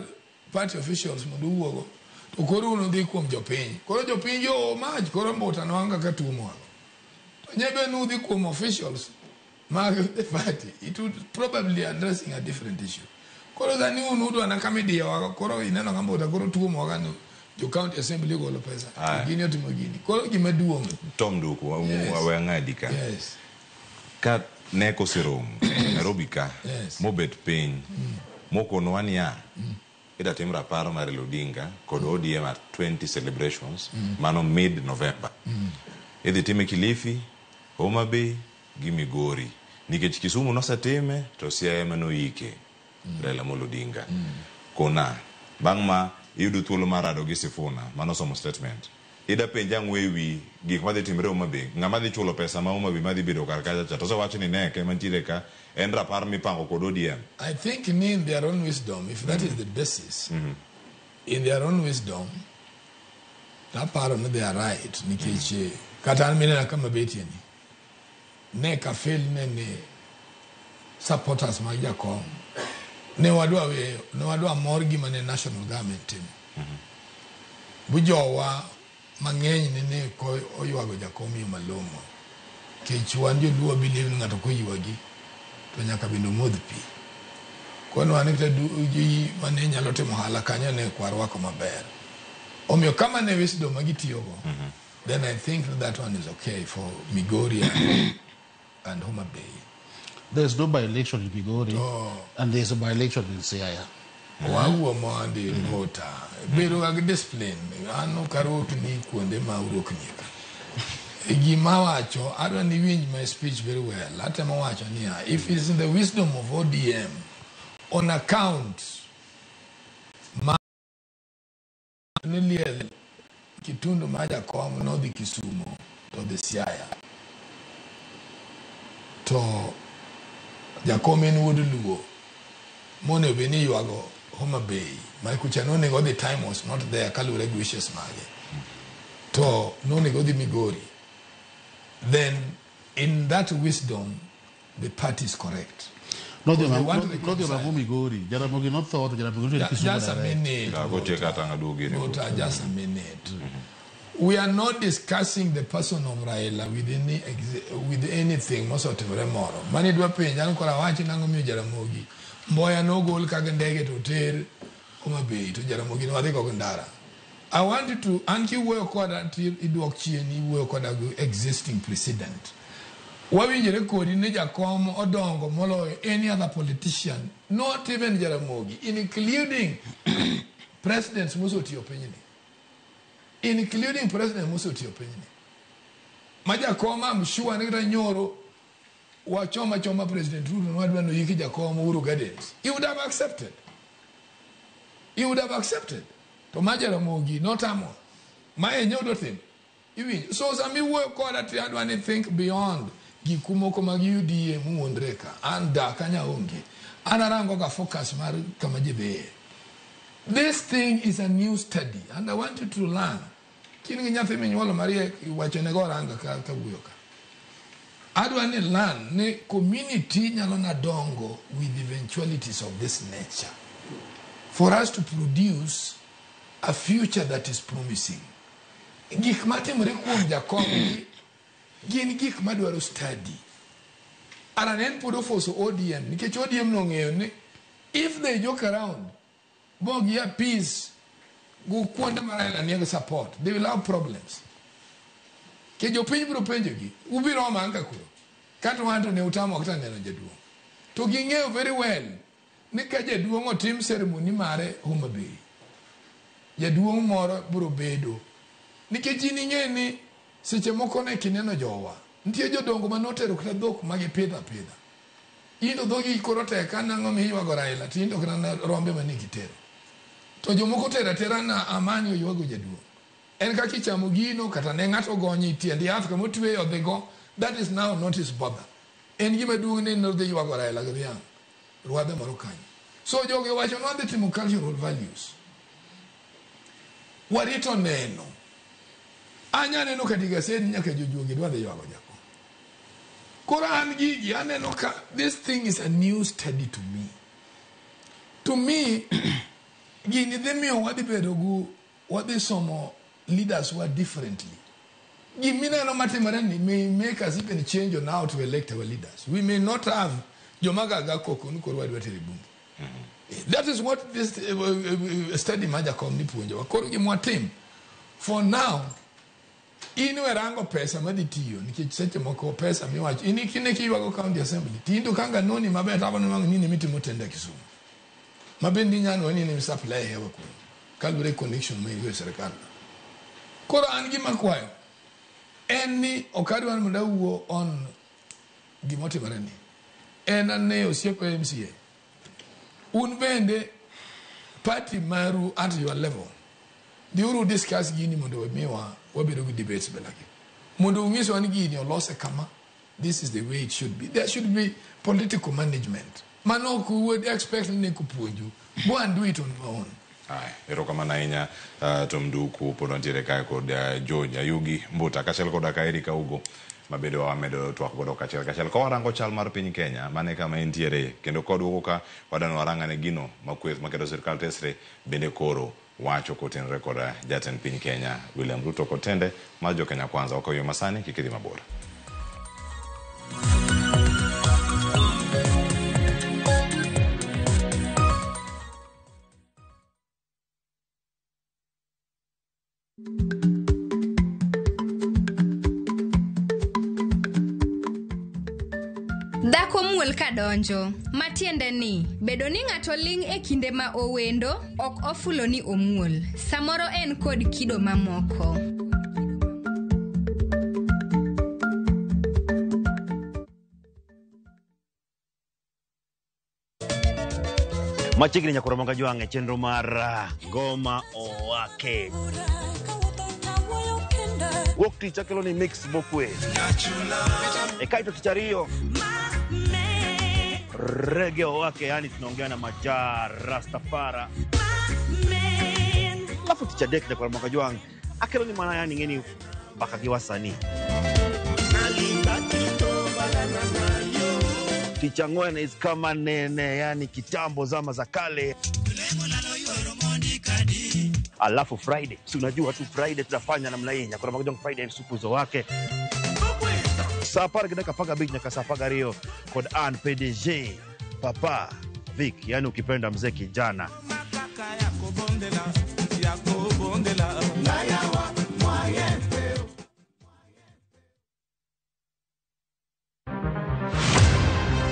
party officials mondo uwuogo to koro un udhi kuom jopiny koro jopiny yo mach koro mbuta nwang' kaka tuo to nyebe nudhi kuom officials mag the party it would probably addressing a different issue. Koro sani un udwa kama idiyowago koro ineno ka mbuta koro tuomowaga ni jo county assembly golo pesa Aya. gini otimo gini koro gima duong' Tom Duku, Yes. we ang'adi ka. Yes. Ka nek oseromo Nairobi ka, Yes. mobet piny, mokonowa niya, ida tim rapar mar Raila Odinga kod ODM at 20 celebrations, mano mid November. Idhi time Kilifi, Homa Bay gi Migori. Nikech Kisumu nosetime to Siaya ema noike Raila Amolo Odinga. Kona, bang' ma iyudo thuolo mar rado gi Sifuna manosomo statement. Ida penja ang'o ewi gik madhi timre Homa Bay? Ng'ama dhi chulo pesa ma Homa Bay madhi bedo kar kacha cha? To osewach ni nek ema nitiere ka en rapar mipango kod ODM. I think ni in their own wisdom, if that is the basis, in their own wisdom, aparo ni they are right nikech kata an minena kama betie ni ne ka fail ne ni supporters mag jakom ne wadwa weyo ne wadwa mor gima ne national government timo bu jowa mang'eny ne ne ko oywago jakom yo malong'o kech wan joluo believe ni ng'ato koywagi to nyaka bende omodh pi. Koro wan kata ji mane nyalo timo ohala kanyo ne kwarwako maber. Omiyo kama ne wisdom ma gitiyogo, then I think that one is okay for Migori and Homa Bay. There's no by-election in Migori, and there's a by-election in Siaya. Wawuo mondi vota. Bedo ga gi discipline. An ok arwakni kuonde ma urwaknie ka. Gima wacho, adwa ni iwinj my speech very well. Atemo wacho niya, if it's in the wisdom of ODM, on account ma ni liel Kitundu ma jakom nodhi Kisumo to dhi Siaya. To jakom en wuod Luo monego bed ni iywago Homa Bay ma kucha nonego the time was not there kaluwore gi wishes mage. To nonego odhi Migori. Then in that wisdom, the party is correct. Nodhi Because they want to nodhi reconcile. orango Migori. Jaramogi notho to Jaramogi notere Kisumu Just a direct. minute. Gotieko atanga duogo ire. But, just a minute. We are not discussing the person of Raila with any with anything mosetimore moro. Mani dwa penja an koro awachi nang'o miyo Jaramogi. Mboya nogol kaka ndege to oter Homa Bay to Jaramogi nowadhi go gi ndara. I want you to an kiwuoyo koda to iduok chien iwuoyo koda gi existing precedent. Wawinjore kodi ni jakom odongo moloyo any other politician, not even Jaramogi, including presidents mosetiyo pinyni. Including president mosetiyo pinyni. Ma jakom I'm sure ni kata nyoro wachoma choma President Ruto nwadwa noyiki jakom Uhuru Gardens. He would have accepted. He would have accepted. To ma Jaramogi notamo. Ma e nyodo tim. Iwinjo. So sama iwuoyo koda to adwa ni think beyond gik moko mag UDA muwuondre ka. An dak anya onge. An arango ga focus mar kama ji dhiye. This thing is a new study and I want you to learn. Kin gi nyathi minyuolo mariek iwachone go oranga ka wuoyo ka. Adwa ni learn ni community nyalo na dongo with eventualities of this nature for us to produce a future that is promising. Gik matimore kuom jakom gi gin gik madwaro study. Ara ne en pod ofoso ODM nikech ODM nong'eyo ni if they joke around bo gi appease go kuonde ma Raila nigi support, they will have problems. Ke jopiny biro penjogi, ubiro homa ka koro. Kata wan to ne utamo kata neno jaduong'. To ging'eyo very well ni ka jaduong' otim ceremony mare Homa Bay, jaduong' moro biro bedo. Nikech in ing'e ni seche moko ne kineno jowa, nitie jodongo manotero kata dhok ma gipidho apidha. In to dhogi koro tek ka nang'o miywago Raila to in to kata rombe mane gitero. To jomoko tero atera na amani oywago jaduong'. En kaka ichamo gino kata ne ng'ato ogonyo e tiend yath kama otweyo odhigo, that is now not his bother. En gima duong' ni nodhi ywago Raila gi dhiang', rwadhe moro kanyo. So jogi owacho ni wadhi timo cultural values. Warito neno. Anya neno kata gaseti nyaka jojuogi dwa dhi ywago jakom. Koro an gigi aneno ka this thing is a new study to me. To me, gini dhi miyo wadhi bedo gu wadhi somo leaders who are differently. Gimineno matimore ni may make us even change on how to elect our leaders. We may not have joma gaga koko ni koro wadwa tero e bunge. That is what this study ma jakom ni puonjowa. Koro gima watim for now, in we rango pesa madhi tiyo nikech seche moko pesa miwacho in kine kiywago county assembly to in to kanga noni maber to awinjo ni mitimo tender Kisumu. Ma bende inyalo ni ni supply hewa kuno kaluwore gi connection ma in go e sirikal. Koro an gima akwayo en ni ok adwar mondo awuo on gimotimore ni. En ane osiepa MCA. Un bende party maru at your level. Dhiuru discuss gini mondo wamiwa wabedo gi debates belagi. Mondo ung'iswa ni gini olose kama, this is the way it should be. There should be political management. Mano ok would expect ni kupuonju. Go and do it on your own. Aya, erokamano ahinya Tom Nduku pod wantiere kae kod George Ayugi Mbuta kaachiel koda ka Eric Augo mabedo wamedo twak godo kachiel kachiel. Ka warango chal mar piny Kenya, mane kama entiere kendo kodwogo ka wadwani warang ane gino ma kweth maketo sirikal tesre bende koro wacho kotenore kod jatend piny Kenya William Ruto kod tende mar jo Kenya Kwanza. Ok oyo masani kik idhi mabor. Dhako muol kadonjo, matiende ni bedo ni ng'ato ling' e kinde ma owendo ok ofulo ni omuol. Samoro en kod kido mamoko. Machiegni nyakoro moga jwang' e chenro mar Ngoma Owake. Wuok tich akelo ni mix mokwe. E kaito tich ariyo Reggae Owake, yani tunaongea na Majaa Rastafara. Alafu tich adek nyakoro moga jwang' Akelo ni mana yani ng'eni mbaka gi wasanii. Tich ang'wen is kama nene, yani kitambo zama za kale. Alafu Friday, si unajua tu Friday tunafanya namna hii, nyakora magojong Friday msukuzo wake. Saa 10:15 nyaka saa 12 kod an PDG Papa Vic, yani ukipenda mzee kijana.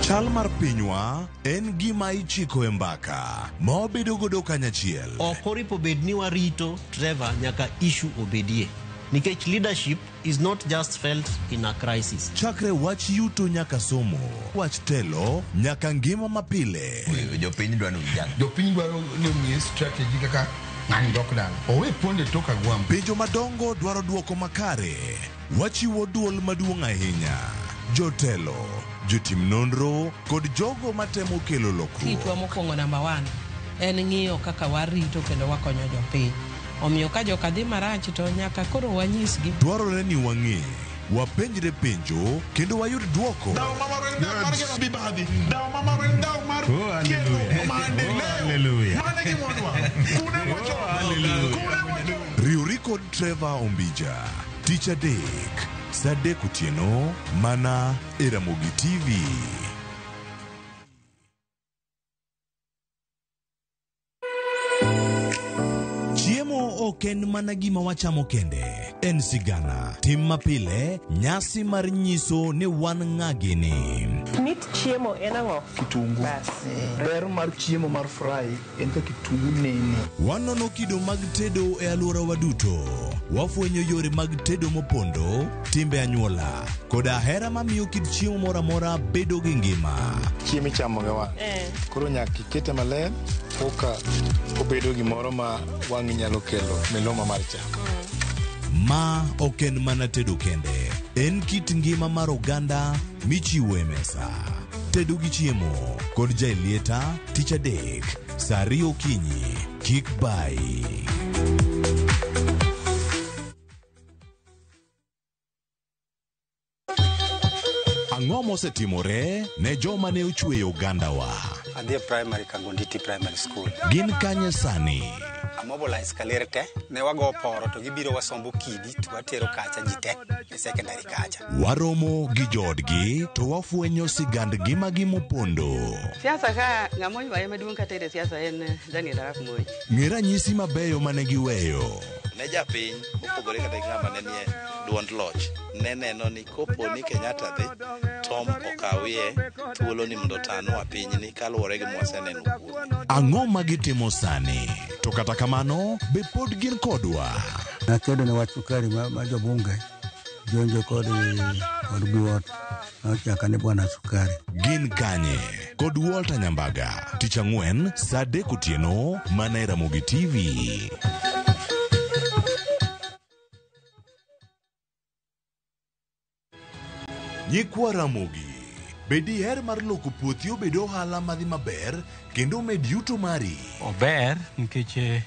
Chal mar pinywa en gima ichiko e mbaka ma wabedo godo kanyachiel. Ok oripo bed ni warito Trevor nyaka issue obedie. Nikech leadership is not just felt in a crisis. Chakre wach yuto nyaka somo, wach telo nyaka ngima mapile. Jopiny dwaro vijana. Jopiny dwaro ni omiye strategy kaka ng'ani dok dala. Owe ponde tok agwambo. Penjo madongo dwaro duoko makare. Wachiwo duol maduong' ahinya. Jotelo, jotim nonro kod jogo matemo kelo lokruok. Tijwa mokwongo namba 1 en ng'iyo kaka warito kendo wakonyo jopiny. Omiyo ka joka dhi marach to nyaka koro wanyisgi. Dwarore ni wang'e, wapenjre penjo kendo wayud duoko. Riwri kod Trevor Ombija, tich adek, saa 3 otieno, mana e Ramogi TV. Chiemo ok en mana gima wachamo kende, en sigana, tim mapile, nyasi mar nyiso ni wan ng'a gini. Mit chiemo en ang'o? Kitungu. Bas. Ber mar chiemo mar fry en ka kitungu nene. Wanono kido mag tedo e alworawa duto. Wafwenyo yore mag tedo mopondo, timbe anyuola, koda hera mamiyo kit chiemo moro amora bedo gi ngima. Chiemo ichamo gi wang'. Koro nyaka ikete maler koka obedo gimoro ma wang'i nyalo kelo miloma mar chak. Ma ok en mana tedo kende, en kit ngima mar oganda michiwo e mesa. Tedo gi chiemo kod Jaelieta tich adek saa 2 okinyi. Kik bai. Ang'o mosetimore ne joma ne ochweyo ogandawa? Adhi e primary Kangonditi Primary School. Gin kanye sani? Amobilize kaler te, ne wago poro to gibiro wasombo kidi to watero kacha ji te e secondary kacha. Waromo gi joodgi to wafwenyo sigand ngimagi mopondo. Siasa ka ng'ama oywaye maduong' kata e siasa en Daniel Arap Moi. Ng'e ranyisi mabeyo mane giweyo. Ne japiny opogore kata gi ng'ama ne nie duond loch ne neno ni kopo ni Kenyatta dhi Tom okawie thuolo ni mondo otanwa pinyni kaluwore gi mwaseneno kuome. Ang'o ma gitimo sani? To kata kamano, be pod gin kodwa? Nakedo ne wach sukari ma jobunge jonjo kod buot nochaka ne bwana sukari. Gin kanye? Kod Walter Nyambaga, tich ang'wen saa 3 otieno mana e Ramogi TV. Nyikwa Ramogi, be diher mar loko puothi obed ohala madhi maber kendo med yuto mari? Ober nikech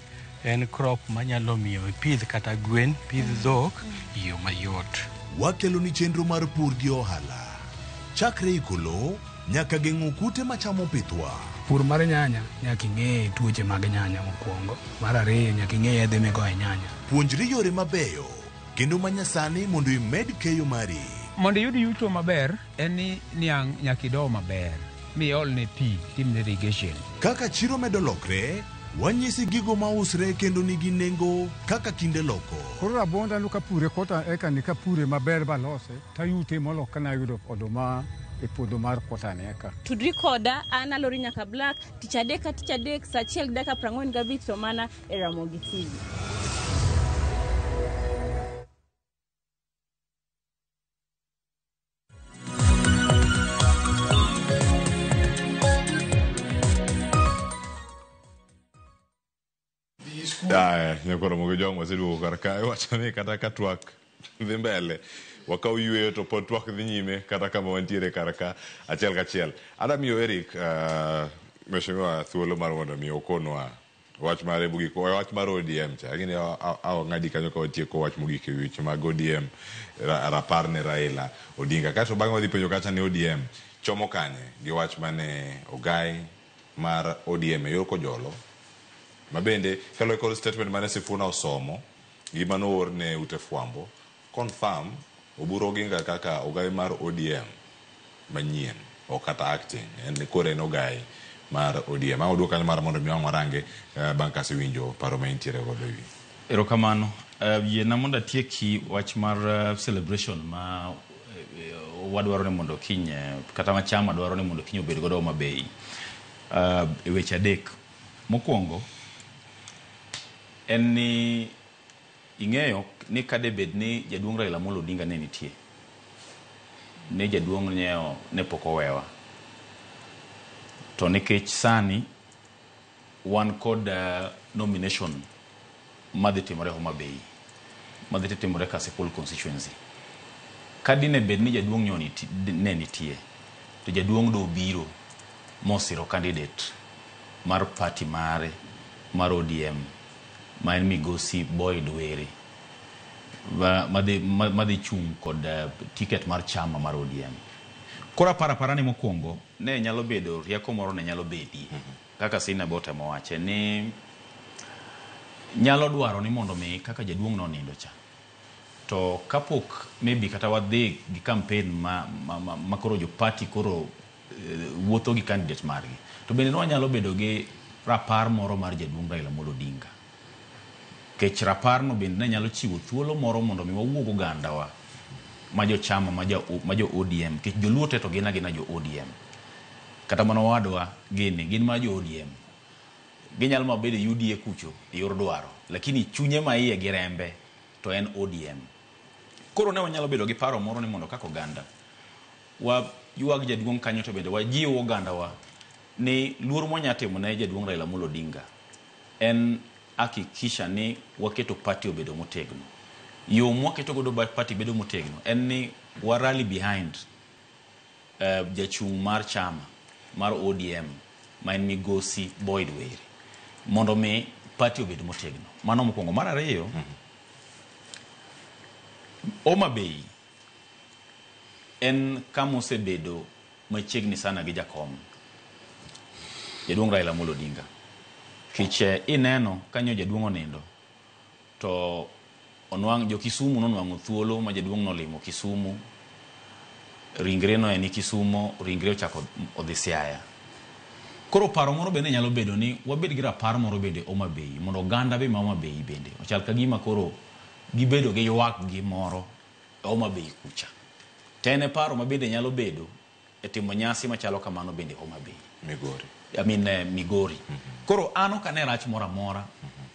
en crop manyalo miyo ipidh kata gwen, pidh dhok e yo mayot. Wakelo ni chenro mar pur gi ohala. Chakre iko lowo nyaka geng'o kute machamo pithwa. Pur mar nyanya nyaka ing'e tuoche mag nyanya mokwongo. Mar ariyo nyaka ing'e yedhe migoyo e nyanya. Puonjri yore mabeyo kendo manyasani mondo imed keyo mari. Mondo iyud yuto maber en ni niang' nyaka ido maber miolne pi timne irrigation. Kaka chiro medo lokre, wanyisi gigo mausre kendo nigi nengo kaka kinde loko. Koro rabuonda no kapure kota eka ni kapure maber balose tayute molo kana yudo oduma e puodho mar kota ni eka. Tudri koda an Alori nyaka Black tich adek ka tich adek saa 1:45 to mana e Ramogi TV. Aya, nyakoro mogo jong waseduogo kar kae wacho ni kata ka twak dhi mbele wakaw yueyo to pod twak dhi nyime kata kama wantiere kar ka achiel kachiel. Adwa miyo Eric mheshimiwa thuolo mar mondo mi okonwa Wach mare mogik, wach mar ODM cha. Lakini ng'adi kanyo ka watieko wach mogik e weche mag ODM rapar ne Raila Odinga. Kato bang'e wadhi penjo kacha ni ODM chomo kanye gi wach mane ogai mar ODM e yor Kojolo. Ma bende kaluwore kod statement mane Sifuna osomo gi mane oor ne ute fwambo confirm Oburu Oginga kaka ogai mar ODM manyien ok kata acting en koro en ogai mar ODM. Ang' oduok kanyo mar mondo mi wang' warange bang' kasewinjo paro ma intiere godo ewi. Erokamano. Yiena mondo atieki wach mar celebration ma wadwaro ni mondo kiny kata ma chama dwaro ni mondo kiny obed godo Homa Bay. E weche adek. Mokwongo en ni ing'eyo ni kade bed ni jaduong' Raila Amolo Odinga ne nitie, ne jaduong' nyeo ne pok owewa. To nikech sani wan kod nomination madhi timore Homa Bay, madhi timore Kasipul constituency. Kadine bed ni jaduong' nyo ne nitie, to jaduong' do biro mosiro candidate mar party mare mar ODM ma en migosi Boyd Were madhi chung' kod ticket mar chama mar ODM. Koro aparo ni mokwongo ne nyalo bedo rieko moro ne nyalo bedie kaka Sina be otemo wache ni nyalo dwaro ni mondo mi kaka jaduong' nonindo cha to kapok maybe kata wadhi gi campaign ma koro jo party koro wuotho gi candidate margi to bende ne wanyalo bedo gi rapar moro mar jaduong' Raila Amolo Odinga. Kech rapar no bende ne nyalo chiwo thuolo moro mondo mi wawuog ogandawa ma jo chama ma jo ODM kech joluo te to gin agina jo ODM. Kata mana owadwa gini gin ma jo ODM. Ginyalo ma bedo UDA kucho e yor dwaro, lakini chunye ma iye gi rembe to en ODM. Koro ne wanyalo bedo gi paro moro ni mondo kaka oganda wa ywag jaduong' kanyo to bende wajiw ogandawa ni luor mwanya timo ne jaduong' Raila Amolo Odinga en hakikisha ni waketo party obedo motegno. Yo mwaketo godo party bedo motegno en ni wa rally behind jachung' mar chama mar ODM ma en migosi Boyd Were mondo mi party obed motegno. Mano mokwongo. Mar ariyo, Homa Bay en kama osebedo machiegni sana gi jakom jaduong' Raila Amolo Odinga. Kech ineno kanyo jaduong' onindo to onwang' jo Kisumu nonwang'o thuolo ma jaduong' nolimo Kisumu, ringre no ni Kisumu, ringre ochako odhi Siaya. Koro paro moro bende nyalo bedo ni wabed gi rapar moro bende Homa Bay mondo oganda be ma Homa Bay bende ochal ka gima koro gibedo gi ywak gi moro e Homa Bay kucha. To en e paro ma bende nyalo bedo e timo nyasi machalo kamano bende Homa Bay. Migori. I mean, Migori. Koro an ok ane rach moro amora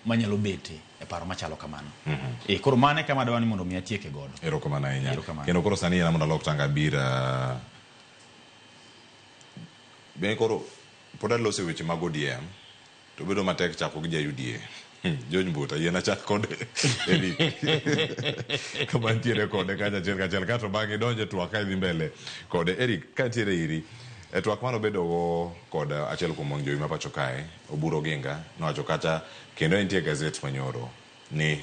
manyalo bete e paro machalo kamano. Koro mano e kama adwa ni mondo mi atieke godo. Erokamano ahinya. Erokamano. Kendo koro sani yiena mondo alok tanga abira. Be koro pod aloso weche mag ODM to bedo matek chako gi ja UDA. George Mbuta, yiena chak kode Eric. Kama ntiere kode kacha achiel kachiel kato bang'e idonje twak ka idhi mbele kode. Eric, ka ntiere iri, e twak mane obedogo kod achiel kuom wang' jowi ma pacho kae, Oburu Oginga, nowacho kacha kendo entie e gazet manyoro ni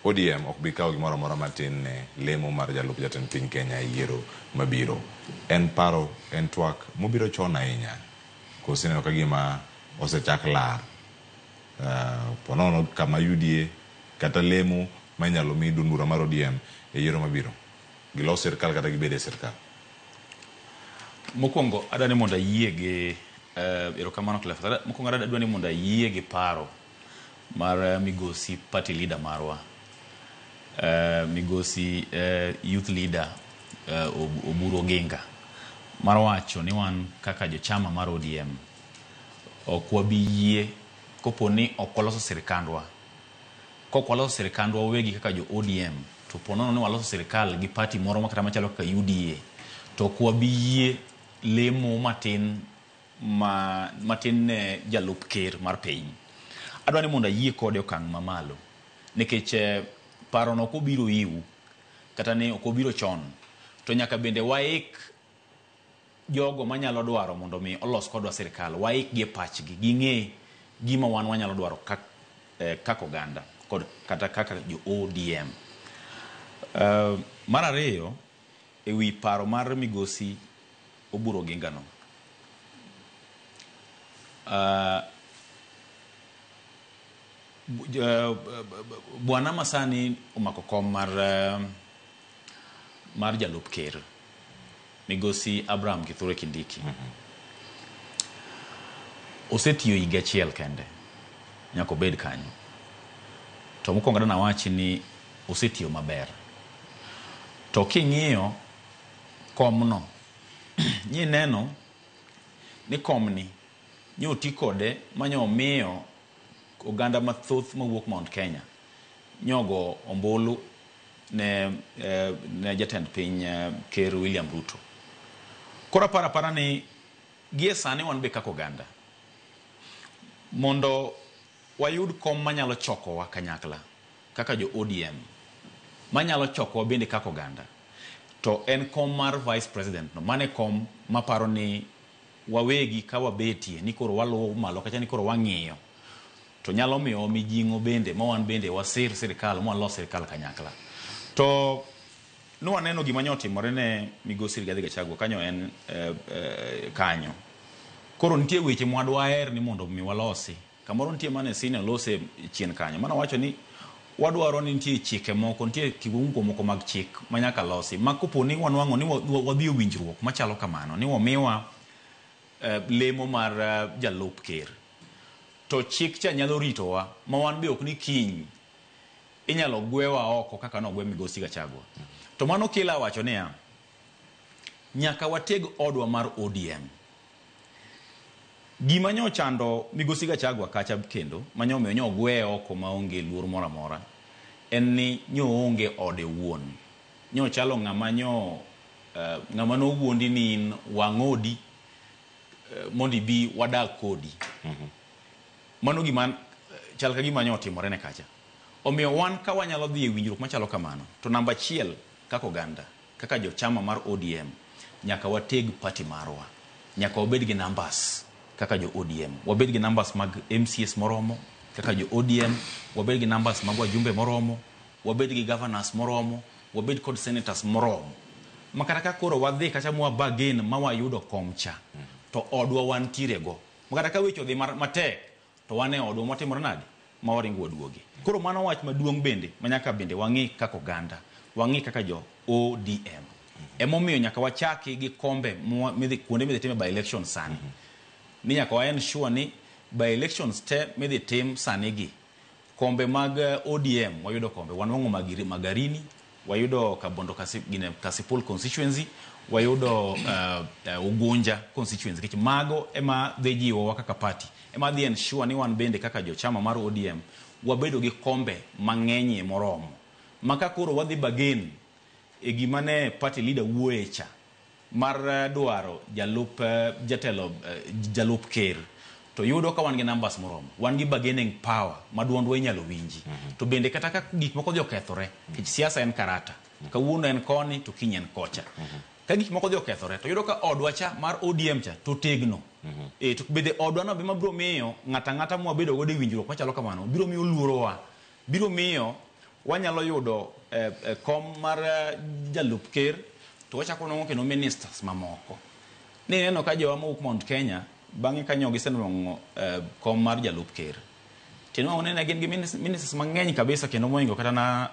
ODM ok bi kawo gimoro amora matin ne lemo mar jalup jatend piny Kenya e yiero mabiro. En paro, en twak mobiro chon ahinya. Koso ineno ka gima osechak lar. Ponono kama UDA kata lemo ma inyalo mi duond bura mar ODM e yiero mabiro. Gilos sirkal kata gibed e sirkal. Mokwongo adwa ni mondo ayie gi erokamano Cleophas. Mokwongo adwa ni mondo ayie gi paro mar migosi party leader marwa. Migosi youth leader Oburu Oginga mar wacho ni wan kaka jochama mar ODM ok wabi yie kopo ni ok waloso sirikandwa. Kok waloso sirikandwa wawegi kaka jo ODM to po nono ni waloso sirikal gi party moro makata machalo kaka UDA to ok wabi yie lemo matin matin ne jalup ker mar piny. Adwa ni mondo ayie kode okang' mamalo nikech paro no ok obiro iu kata ni ok obiro chon to nyaka bende waik jogo manyalo dwaro mondo mi olos kodwa sirikal, waik gi e pachgi ging'e gima wan wanyalo dwaro kak, kaka oganda kod kata kaka jo ODM. Mar ariyo, e wi paro mar migosi Oburu Oginga no, bwana masani omako kom mar jalup ker, migosi Abraham Kithure Kindiki. Osetiyo higa achiel kende, nyaka obed kanyo. To mokwongo dana wachi ni osetiyo maber. To king'iyo komno, nyineno ni komni nyoti kode manyo miyo oganda mathoth mawuok Mount Kenya nyogo ombulu ne jatend piny, Ker William Ruto. Koro aparo apara ni gie sani wan be kaka oganda mondo wayud kom manyalo chokowa kanyakla kaka jo ODM, manyalo chokowa bende kaka oganda, to en kom mar vice president no. Mane kom maparo ni wawegi ka wabetie ni koro waluwo malo kacha, ni koro wang'iyo, to nyalo miyowa mijing'o bende ma wan bende wasir sirikal ma walos sirikal kanyakla. To nwaneno gima nyo otimore ne migosi Rigathi Gachagua kanyo en kanyo. Koro nitie weche mwadwaher ni mondo mi walosi. Kamoro nitie mane senior lose chien kanyo. Mano wacho ni wadwaro ni nitie chike moko, nitie kiwango moko mag chik manyaka losi. Ma kopo ni wanwang'o ni wadhi e winjruok machalo kamano, ni wamiwa lemo mar jalup ker, to chik cha nyalo ritowa ma wan be ok ni kiny inyalo gwewa oko kaka nogwe migosi Gachagua. To mano kila wacho niya, nyaka wateg odwa mar ODM. Gima nyo chando migosi Gachagua kacha kendo, manyo omiyo nyo ogweye oko maonge luor moro amora, en ni nyo onge ode wuon. Nyo chalo ng'ama nyo ng'ama nowuondi ni in wang' odi mondo ibi wadag kodi. Mano gima chal ka gima nyo otimore ne kacha. Omiyo wan ka wanyalo dhi e winjruok machalo kamano, to namba achiel kaka oganda, kaka jochama mar ODM, nyaka wateg party marwa. Nyaka wabed gi numbers kaka jo ODM. Wabed gi numbers mag MCAs moromo kaka jo ODM, wabed gi numbers mag wajumbe moromo, wabed gi governors moromo, wabed kod senators moromo. Ma kata ka koro wadhi kacha mwa bargain ma wayudo kom cha, to odwa wantiere go. Ma kata ka weche odhi matek, to wan e odwa matimore nade? Ma waringo waduogi. Koro mano wach maduong' bende, ma nyaka bende wang'i kaka oganda, wang'i kaka jo ODM. Emomiyo nyaka wachaki gi kombe kuonde midhi time by election sani. Ni nyaka wa ensure ni by elections te midhi tim sani gi, kombe mag ODM wayudo kombe, wanwang'o Magarini, wayudo Kabondo Kasipul constituency, wayudo Ugunja constituency. Nikech mago ema dhi jiwowa kaka party, ema dhi ensure ni wan bende kaka jochama mar ODM wabedo gi kombe mang'enyie moromo. Ma ka koro wadhi bargain e gima ne party leader wuoye cha mar dwaro jalup jatelo, jalup ker, to yudo ka wan gi numbers moromo, wan gi bargaining power ma duondwa inyalo winji. To bende kata ka gik moko dhi okethore, nikech siasa en karata, kawuono en koni to kiny en kocha, ka gik moko dhi okethore to yudo ka odwa cha mar ODM cha to tegno. To bende odwa no be mabiro miyo ng'ata ang'ata mwabedo godo e winjruok machalo kamano biro miyo luorowa, biro miyo wanyalo yudo kom mar jalup ker, to wachako nwang'o kendo ministers mamoko. Ni neno ka jowa mowuok Mount Kenya bang'e kanyo gisenwang'o kom mar jalup ker, tinwang'o ni ne gin gi ministers mang'eny kabisa, kendo mohingo kata na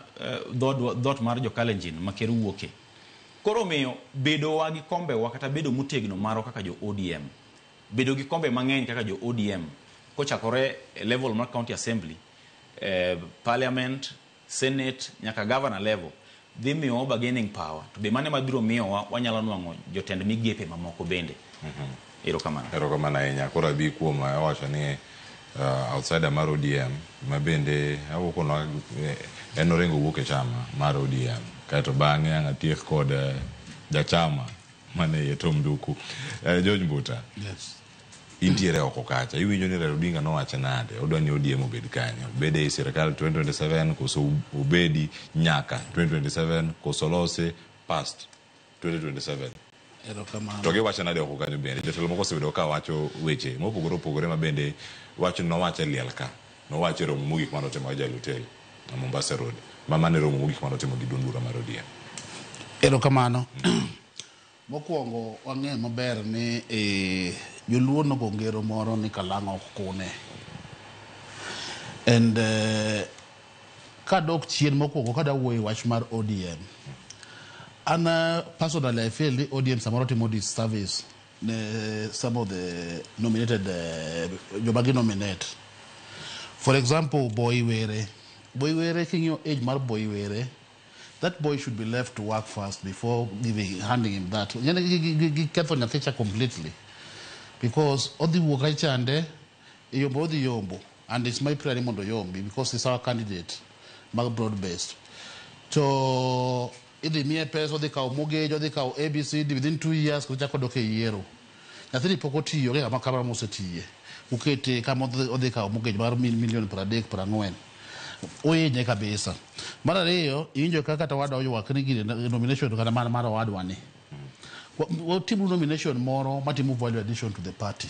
dhot mar jo Kalenjin ma ker wuoke. Koro omiyo bedowa gi kombewa kata bedo motegno marwa kaka jo ODM, bedo gi kombe mang'eny kaka jo ODM kochakore e level mar county assembly, parliament, senate nyaka governor level, dhi miyowa bargaining power. To be mano ema biro miyowa wanyalo nwang'o jotend migepe mamoko bende. Erokamano. Erokamano ahinya. Koro abi kuom owacho ni outsider mar ODM ma bende awuok en oringo wuok e chama mar ODM, kaeto bang'e ang' atiek kod jachama mane iye Tom Nduku. George Mbuta. Yes. Intiere oko kacha, iwinjo ni Raila Odinga nowacho nade? Odwa ni ODM obed kanye? Obed ei sirikal 2027 koso obedi nyaka 2027 koso lose past 2027? Erokamano. To giwacho nade oko kanyo bende? Jotelo moko osebedo ka wacho weche mopogore opogore ma bende wacho nowacho e liel ka. Nowacho e romo mogik mane otimo gi Jalutel Mombasa Road. Ma mano e romo mogik mane otimo gi duond bura mar ODM. Erokamano. Mokwongo wang'eyo maber ni joluo nogo ngero moro ni kalang'o ok kune. And kadok chien mokwongo kada wuoyo e wach mar ODM. An personally I feel ni ODM samoro timo disservice ne some of the nominated joma gi nominate. For example, Boy Were. Boy Were, king'iyo age mar Boy Were, that boy should be left to work first before handing him that. Giketho nyathi cha completely. Because odhi wuok kacha chande, yombo odhi yombo. And it's my prayer ni mondo oyombi because he's our candidate mag broad based. To idhi miye pesa, odhi kawo mortgage, odhi kawo ABCD within 2 years kochako dok e yiero. Nyathini pok otiyo, onge kama kamoro mosetiye. Ukete kama odhi kawo mortgage mar milion 30 40. Ohinye kabisa. Mar ariyo, iwinjo kaka kata owadwa oywak ni gini nomination kata mar owadwa ni. Watim nomination moro matimo value addition to the party.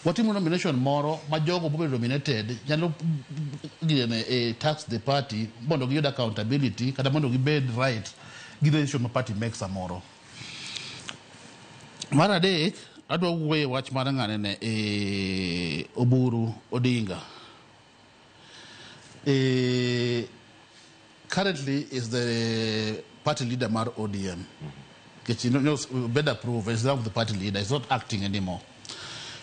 Watimo nomination moro ma jogo mobedo nominated nyalo gine tax the party mondo giyud accountability kata mondo gibed right gi decision ma party makes samoro. Mar adek, adwa wuoyo e wach mar ng'ane ne Oburu Odinga. Currently is the party leader mar ODM. Nikech better prove is now the party leader, is not acting anymore.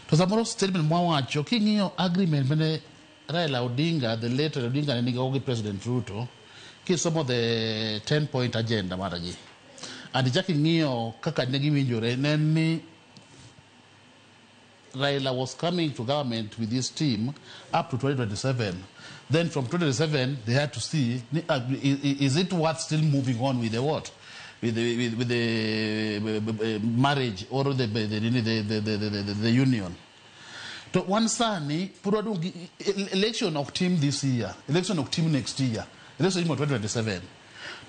To samoro statement mwawacho, king'iyo agreement mane Raila Odinga, the late Raila Odinga ne nigo gi President Ruto, kisomo the 10-point agenda margi. And ichak ing'iyo kaka ne giwinjore, ne en ni Raila was coming to government with his team up to 2027. Then from 2027, they had to see, is it worth still moving on with the what? With the marriage or the union. To one sani, pod wadong gi election ok tim this year, election ok tim next year, election imo 2027.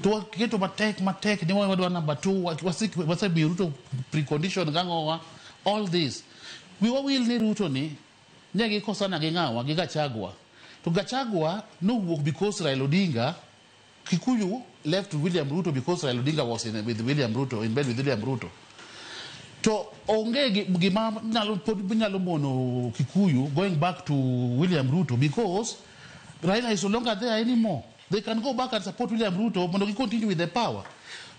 To waketo matek matek ni wadwa number 2, wasemiyo Ruto precondition gang'owa, all this. Wiwa wil ni Ruto ni ne gikosana gi ng'awa gi Gachagua. To Gachagua nowuok because Raila Odinga, Kikuyu left William Ruto because Raila Odinga was in with William Ruto, in bed with William Ruto. To onge gima nyalo pod nyalo mono Kikuyu going back to William Ruto because Raila is no longer there anymore. They can go back and support William Ruto mondo gi continue with the power.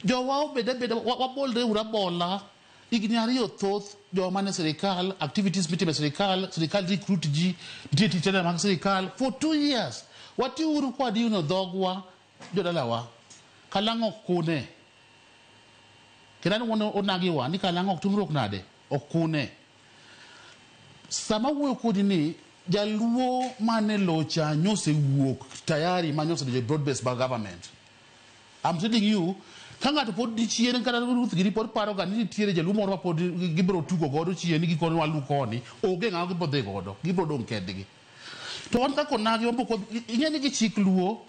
Jowa obed abeda wabolre uru abola higni ariyo thoth jowa mane sirikal, activities mitimo e sirikal, sirikal recruit ji, nitie tich tena mag sirikal for 2 years. Watiuru kwadino dhogwa jodalawa. Kalang'o ok kune. Kendo an wuon onagiwa ni kalang'o ok tumruok nade? Ok kune. Sama wuoyo kodi ni jaluo mane locha nyosewuok tayari ma nyosedonjo e broad based government. I'm telling you, ka ng'ato pod di chien kata Ruth gini pod paro ga ni nitiere jaluo moro ma pod gibiro tugo godo chien gikoni walu koni, onge ng'ama gibiro dhi godo, gibiro dong' kendgi. To wan kaka onagi wan pok ing'e ni gi chik luo,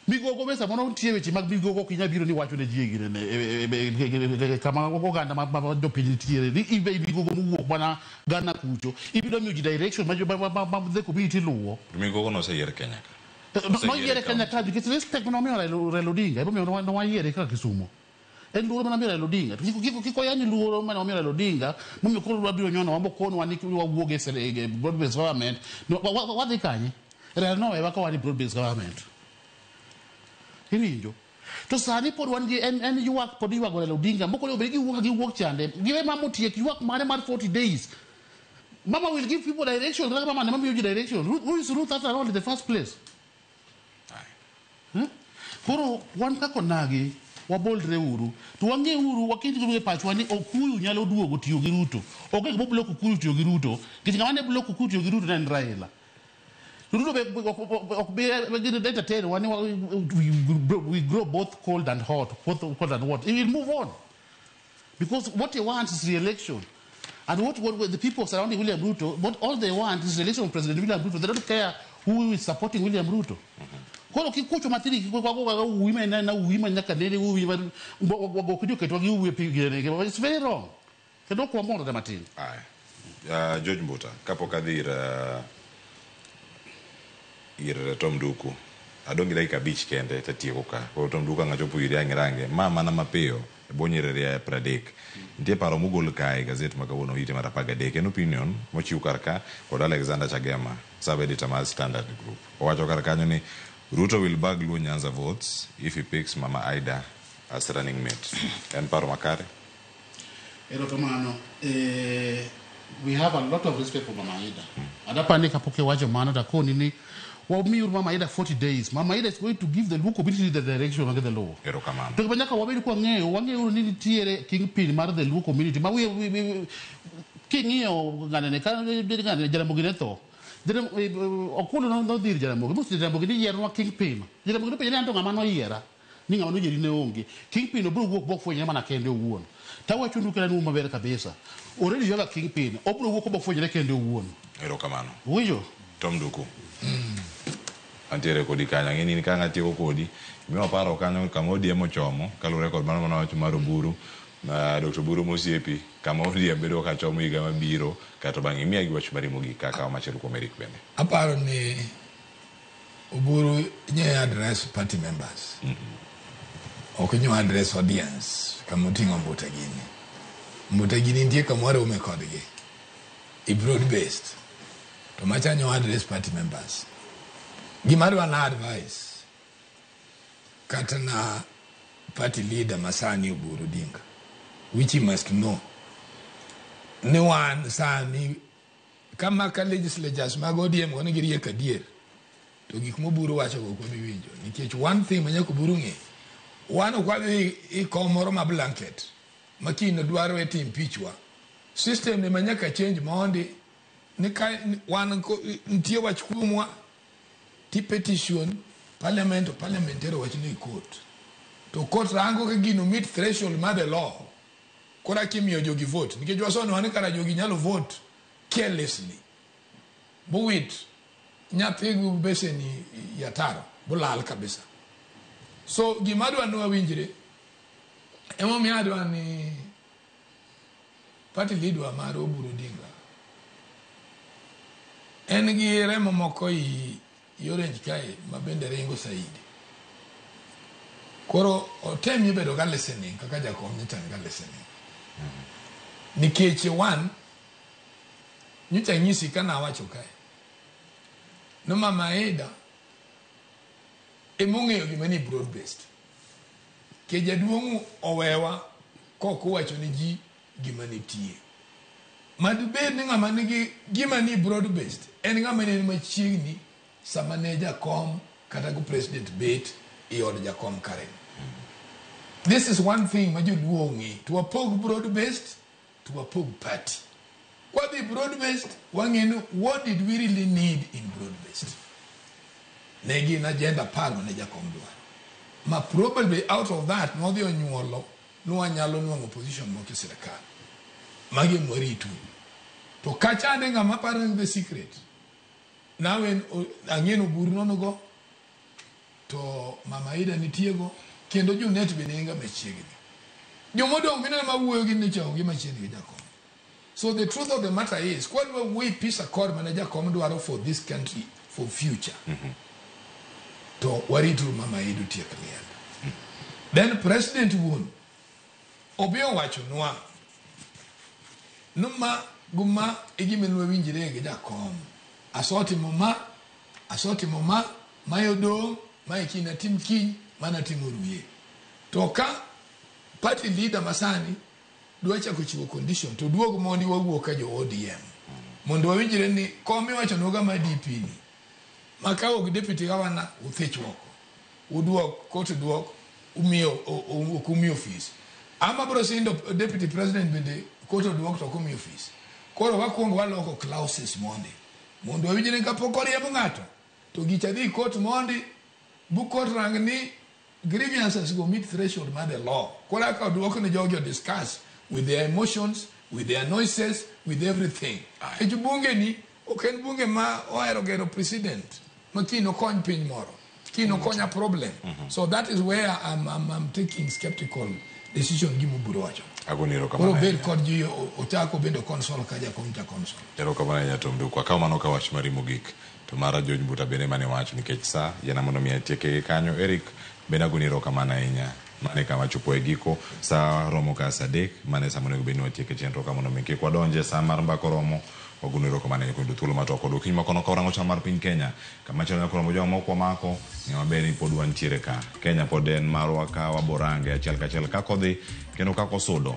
migogo be samoro nitie weche mag migogo ok inyal biro ni wacho ne ji e ginene, kama oganda ma jopiny nitiere, ni ibe migogo mowuok mana Ghana kucho, ibiro miyo ji direction ma the community luwo. Migogo noseyier Kenya ka. Noyiere Kenya ka nikech respect mane wamiyo Raila Odinga, emomiyo nowayiere kaka Kisumo. En luoro mane wamiyo Raila Odinga. Kik oyany luoro mane wamiyo Raila Odinga, momiyo koro wabiro nyono wa mokonwa ni wawuog e broad based government. Wadhi kanye? Raila nowewa ka wan e broad based government. Iwinjo? To sani pod wan gi en ywak pod iywago Raila Odinga, moko onego bed ni giwuok giwuok chande. Giwe mama otiek ywak mare mar 40 days. Mama will give people direction, kaka mama ne mamiyo ji direction. Who is Ruth after all in the first place? Koro wan kaka onagi, wabolre uru. To wang'e uru, waket e pachwa ni Okuyu nyalo duogo tiyo gi Ruto. Onge gima block Okuyu tiyo gi Ruto. Nikech ng'ama ne block Okuyu tiyo gi Ruto ne en Raila. To Ruto be ok bi entertain wa ni we grow both cold and hot, both cold and what. He will move on. Because what he wants is re-election. And what the people surrounding William Ruto, what all they want is re-election of President William Ruto. They don't care who is supporting William Ruto. Koro kikucho matin kwago uwi ma na uwi ma nyaka nene uwi ma wago ketwa gi uwi pi gine. It's very wrong. Kendo ok wamor kata matin. Aya. George Mbuta, kapok adhi ir Tom Nduku, adong' gi dakika 5 kende tatieko ka. Koro Tom Nduku ang' achopo iri ang' irange. Ma mana mapiyo e bwo nyiriri 30. Nitie paro mogol kae e gazet ma kawuono ite mar 13. En opinion mochiw kar ka kod Alexander Chagema, sub editor mar Standard Group. Owacho kar kanyo ni Ruto will bag Luo Nyanza votes if he picks Mama Ida as running mate. En paro makare? Erokamano. We have a lot of respect for Mama Ida. Adapani kapok iwacho mano takoni ni wamiuru Mama Ida 40 days. Mama Ida is going to give the Luo community the direction mag the Luo. Erokamano. To gima nyaka wabed kwang'eyo, wang'eyo ni nitiere kingpin mar the Luo community. Ma we king'iyo ng'anene ka ng'anene Jaramogi ne tho. Okulo nodhi ir Jaramogi. Mosi Jaramogi ni yiernwa kingpin. Jaramogi nopenje ni anto ng'ama noyiera. Ni ng'ama noyieri ne onge. Kingpin obiro wuok bofwenyre mana kende owuon. Tawacho nu kendo maber kabisa. Already you have a kingpin. Obiro wuok bofwenyre kende owuon. Erokamano. Winjo? Tom Nduku. Antiere kodi kanyo, ang'e ni in ka ng'atieko kodi, miwa paro kanyo kama ODM ochomo, kaluwore kod mano manowacho mar Oburu, Dr. Oburu mosiepi, kama ODM bedo ka chomo higa mabiro, kato bang'e imiya gi wach mari mogik kaka machielo kuom Eric bende. Aparo ni Oburu nye address party members. Ok nyo address audience kama oting'o Mbuta gini. Mbuta gini nitie kama warome kodgi. I broad based. To macha nyo address party members. Gima adwa na advice kata na party leader masani Oburu Odinga, which he must know, ni wan sani kama ka legislatures mag ODM go ni giriek adier, to gik moburu wacho go ok wabi winjo. Nikech one thing ma nyaka Oburu ng'e, wan ok wadhi i kom moro ma blanket ma kiny dwaro e impeach wa. System ni ma nyaka change mondi ni ka wan nitie wach kuomwa ti petition parliament to parliament tero wach ni court. To court rango ka gino meet threshold mar the law. Koro kimiyo jogi vote nikech wasono ni kara jogi nyalo vote carelessly. Buwit nyathi gi beseni yataro bulal kabisa. So gima adwa ni wawinjre emomiyo adwa ni party leader mar Oburu Odinga en gi remo moko i Orange kae ma bende ringo saidi. Koro otemie bedo ga listening kaka jakom nyocha ni ga listening. Nikech one nyocha nyisi ka nawacho kae no Mama Ida emong'eyo gima ni broad based. Ke jaduong' owewa kok owacho ni ji gima nitie. Madibed ni ng'ama nigi gima ni broad based en ng'ama ne ni machiegni sama ne jakom kata go president bet i od jakom Karen. This is one thing ma joluo ong'e. To wapog broad based, to wapog party. Kwadhi broad based, wang'e ni what did we really need in broad based? Ne gin agenda 10 mane jakom dwaro. Ma probably out of that nodhi onyuolo ni wanyalo nwang'o position moko e sirikal. Magi mwarito. To kachande ng'ama paro ni the secret. Now en ang'e ni Oburu nonogo to Mama Ida nitiego kendo Junet bende en ga machiegni. Jomodong' mineno mawuoyo gi ni onge machiegni gi jakom. So the truth of the matter is, kwadwa wuoyo peace accord mane jakom dwaro for this country for future. To warituru Mama Ida otiek liel. Then President wuon obi owachonwa ni ma guma e gima nwawinjre gi jakom. Asetimo ma, asetimo ma, mae odong', mae kiny natim kiny, mana timo ruye. To ka party leader masani dwa chako chiwo condition to duog mondi wawuok ka jo ODM. Mondo wawinjre ni kom iwachonwa ga ma DP ni. Ma ka ok deputy governor uthich oko. Uduok, court duok, umiyo ok umiyo ofis. Ama bro sindo deputy president bende court oduok to ok omiyo ofis. Koro wakwongo waloko clauses mondi. Mondo wawinjre ni kapok oriemb ng'ato to gicha dhi court mondi bu court rang ni grievances go meet threshold mar the law. Koro ka oduok ni jogi o discuss with their emotions, with their noises, with everything. Nikech bunge ni ok en bunge ma ohero gero president ma kiny okony piny moro. Kiny okonya problem. So that is where I'm taking skeptical decision gima obiro wacho. Agoni erokamano Koro bed ahinya. kod ji ochako bende console ka jakom cha console. Erokamano ahinya Tom Nduku. Akawo mano ka wach mari mogik. To mara George Mbuta bende mane wacho nikech sa yiena mondo mi atieke gi kanyo. Eric bende agoni erokamano ahinya. Mane kama chopo e giko sa romo ka sa 3 mane sa monego bed ni watieke chenro ka mondo mi kik wadonje sa mar mbaka oromo. Wagoni erokamano ahinya kuom yudo thuolo mar twak kodwa. Okinyi ma kono ka warango chal mar piny Kenya kama chal nyalo romo jogo mok wamako ng'e maber ni pod wantiere ka. Kenya pod en marwa ka waborange achiel kachiel kaka odhi kendo kaka osudo.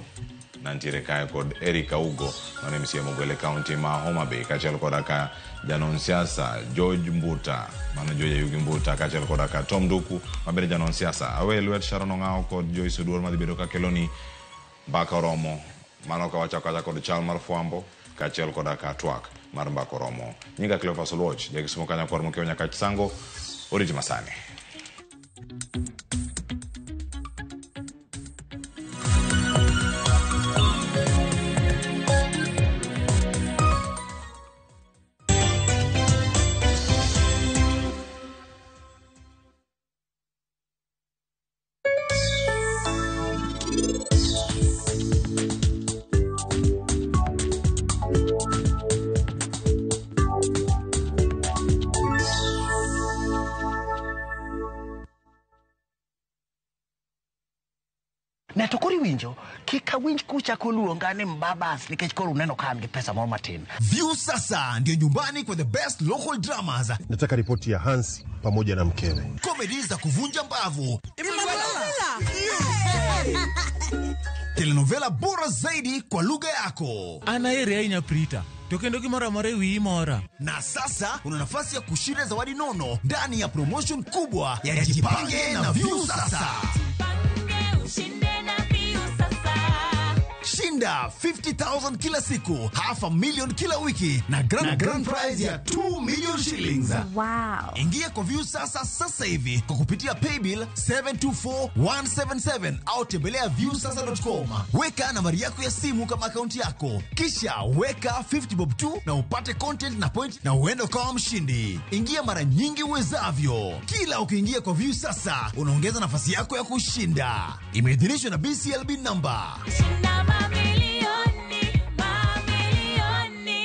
Nantiere kae kod Eric Augo mane MCA mogwel e kaunti ma Homa Bay kaachiel koda ka janon siasa George Mbuta mano George Ayugi Mbuta kaachiel koda ka Tom Nduku mabende janon siasa. Awe lwet Sharon Ong'awo kod Joyce Oduor madhi bedo kakeloni mbaka oromo. Mano ka wachako acha kod chal mar fwambo kaachiel koda ka twak mar mbaka oromo. Nyinga Cleophas Oluoch, jakisumo kanya kwar mokiewo nyaka Sango, oriti masani. Ne to koro iwinjo kik awinj kuchako luonga ni mbabas nikech koro uneno ka an gi pesa moro matin. View sasa ndio nyumbani kwa the best local dramas, Nataka ripoti ya Hans pamoja na mkewe. Comedy za kuvunja mbavu, telenovela bora zaidi kwa lugha yako. An aheri ahinya Prita, to kendo gimoro amora e wiyi mora. Na sasa una nafasi ya kushinda zawadi nono ndani ya promotion kubwa ya Jipange na View Sasa. Shinda 50,000 kila siku, half a million kila wiki na grand prize ya 2 million shillings. Wow. Ingia kwa View Sasa sasa hivi kwa kupitia paybill 724177 au tembelea viewsasa.com. Weka nambari yako ya simu kama akaunti yako, kisha weka 50 bob tu na upate content na point na uende ukawa mshindi. Ingia mara nyingi uwezavyo. Kila ukiingia kwa View Sasa unaongeza nafasi yako ya kushinda. Imeidhinishwa na BCLB number. Shinda mamilioni, mamilioni.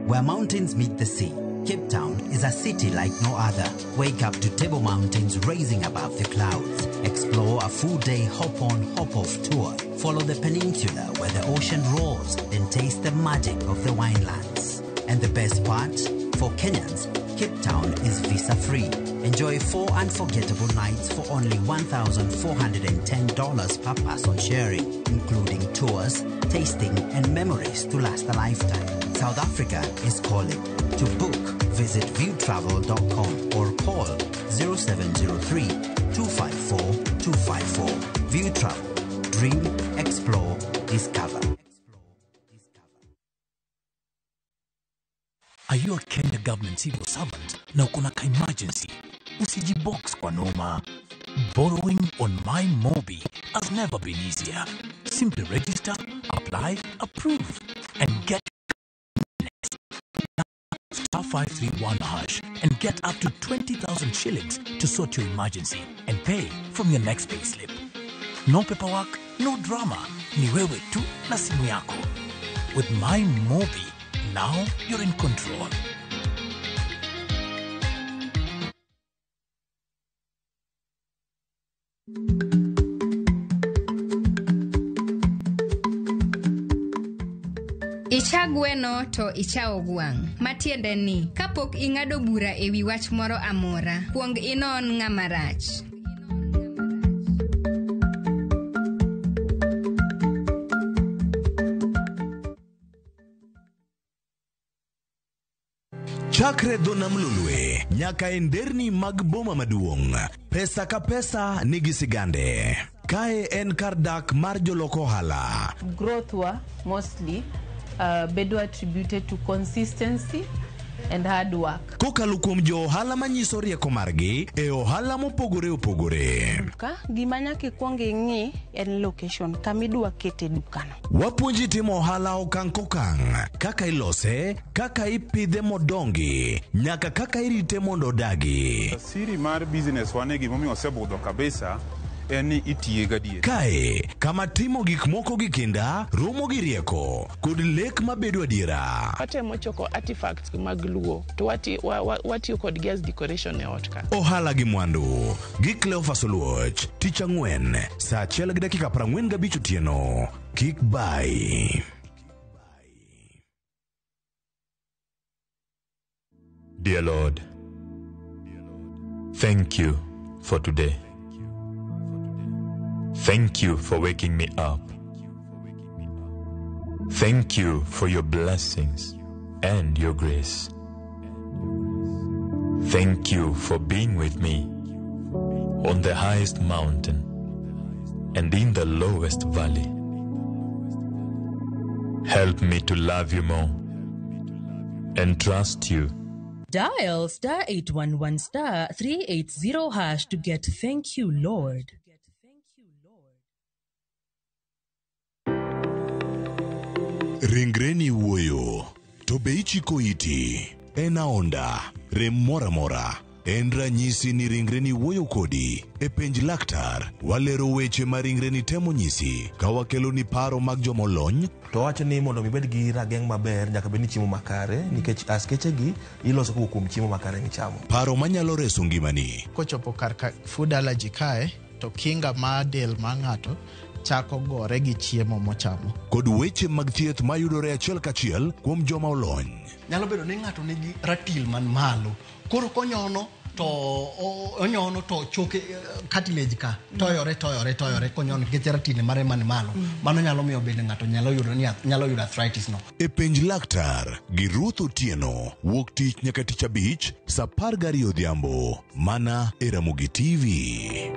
Where mountains meet the sea, Cape Town is a city like no other. Wake up to Table Mountains rising above the clouds. Explore a full-day hop-on, hop-off tour. Follow the peninsula where the ocean roars and taste the magic of the winelands. And the best part? For Kenyans, Cape Town is visa-free. Enjoy 4 unforgettable nights for only $1,410 per person sharing, including tours, tasting, and memories to last a lifetime. South Africa is calling. To book, visit viewtravel.com or call 0703 254 254. View Travel. Dream, explore, discover. Are you a Kenya government civil servant na uko na ka emergency? Usijibox kwa noma. Borrowing on MyMobi has never been easier. Simply register, apply, approve, and get star 531 hash and get up to 20,000 shillings to sort your emergency and pay from your next payslip. No paperwork, no drama. Ni wewe tu na simu yako. With MyMobi, now you're in control. Icha gweno to ichawo gwang'. Matiende ni, kapok ing'ado bura e wi wach moro amora, kuong inon ng'ama rach. Chakre dho nam Lolwe nyaka e nderni mag boma maduong', pesa ka pesa nigi sigande. Kae en kar dak mar jolok ohala. Growth wa mostly bedo attributed to consistency and hard work. Kokalo kuom jo ohala manyiso rieko margi e ohala mopogore opogore. Duka, gima nyaka ikwong ing'i en location kama idwa kete dukano. Wapuonji timo ohala okang' kokang', kaka ilose, kaka ipidhe modongi, nyaka kaka irite mondo odagi. Siri mar business wane gimomiyo osebudho kabisa en ni itiye gadier. Kae, kama timo gik moko gi kinda, romo gi rieko, kod lek mabedo adiera. Watemo choko artifacts mag Luo to watiyo kodgi as decoration e ot ka. Ohala gi mwandu gi Cleophas Oluoch, tich ang'wen, saa 1:45 otieno. Kik bai. Dear Lord, thank you for today. Thank you for waking me up. Thank you for your blessings and your grace. Thank you for being with me on the highest mountain and in the lowest valley. Help me to love you more and trust you. Dial star 811 star 380 hash to get thank you, Lord. Ringreni wuoyo, to be ichiko iti? En aonda, rem moro amora. En ranyisi ni ringreni wuoyo kodi. E penj laktar, walero weche ma ringreni temo nyisi ka wakeloni paro mag jomolony. To wacho ni mondo mi ibed gi rageng' maber nyaka bed ni chiemo makare nikech askeche gi iloso kowuok kuom chiemo makare michamo. Paro manyalo reso ngimani. Kochopo kar ka food allergy kae to kinga mar del mar ng'ato chako gore gi chiemo mochamo. Kod weche mag thieth mayudore achiel kachiel kuom joma olony. Nyalo bedo ni ng'ato nigi ratil man malo. Koro konyono to onyono to choke cartilage ka toyore toyore toyore konyono nikech ratil mare man malo. Mano nyalo miyo bende ng'ato nyalo yudo ni nyalo yudo arthritis no. E penj laktar gi Ruth Otieno wuok tich nyaka tich abich saa 12 odhiambo mana e Ramogi TV.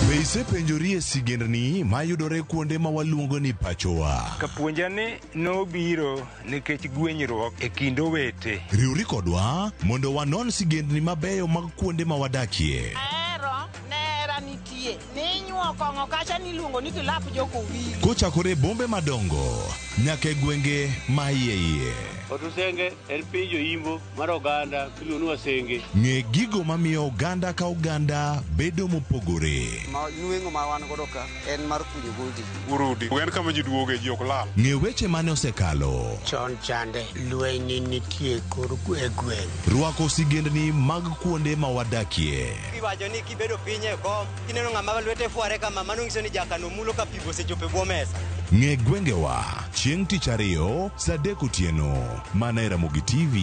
Be isepenjori e sigendni mayudore kuonde ma waluongo ni pachowa? Kapuonja ni nobiro nikech gwenyruok e kind owete. Riwri kodwa mondo wanon sigendni mabeyo mag kuonde ma wadakie. Ahero nera nitie ninyuo kong'o kacha niluongo ni kilap jokowili. Kochakore e bombe madongo nyaka e gwenge ma iye iye. Otusenge en piny joimbo mar oganda miluongo ni Wasenge. Ng'e gigo mamiyo oganda ka oganda bedo mopogore. Ma nweng'o ma wan godo ka en mar kunyo goldi. Urudi. En kama ji duoge ji ok lal. Ng'e weche mane osekalo. Chon chande lweny nitie kor e gweng'. Rwako sigendni mag kuonde ma wadakie. Iwacho ni kibedo piny e kom, kineno ng'ama lwete fware kama, mano nyiso ni jakano mulo ka pigo osechopo e bwo mesa. Ng'e gwengewa chieng' tich ariyo saa 3 otieno mana e Ramogi TV.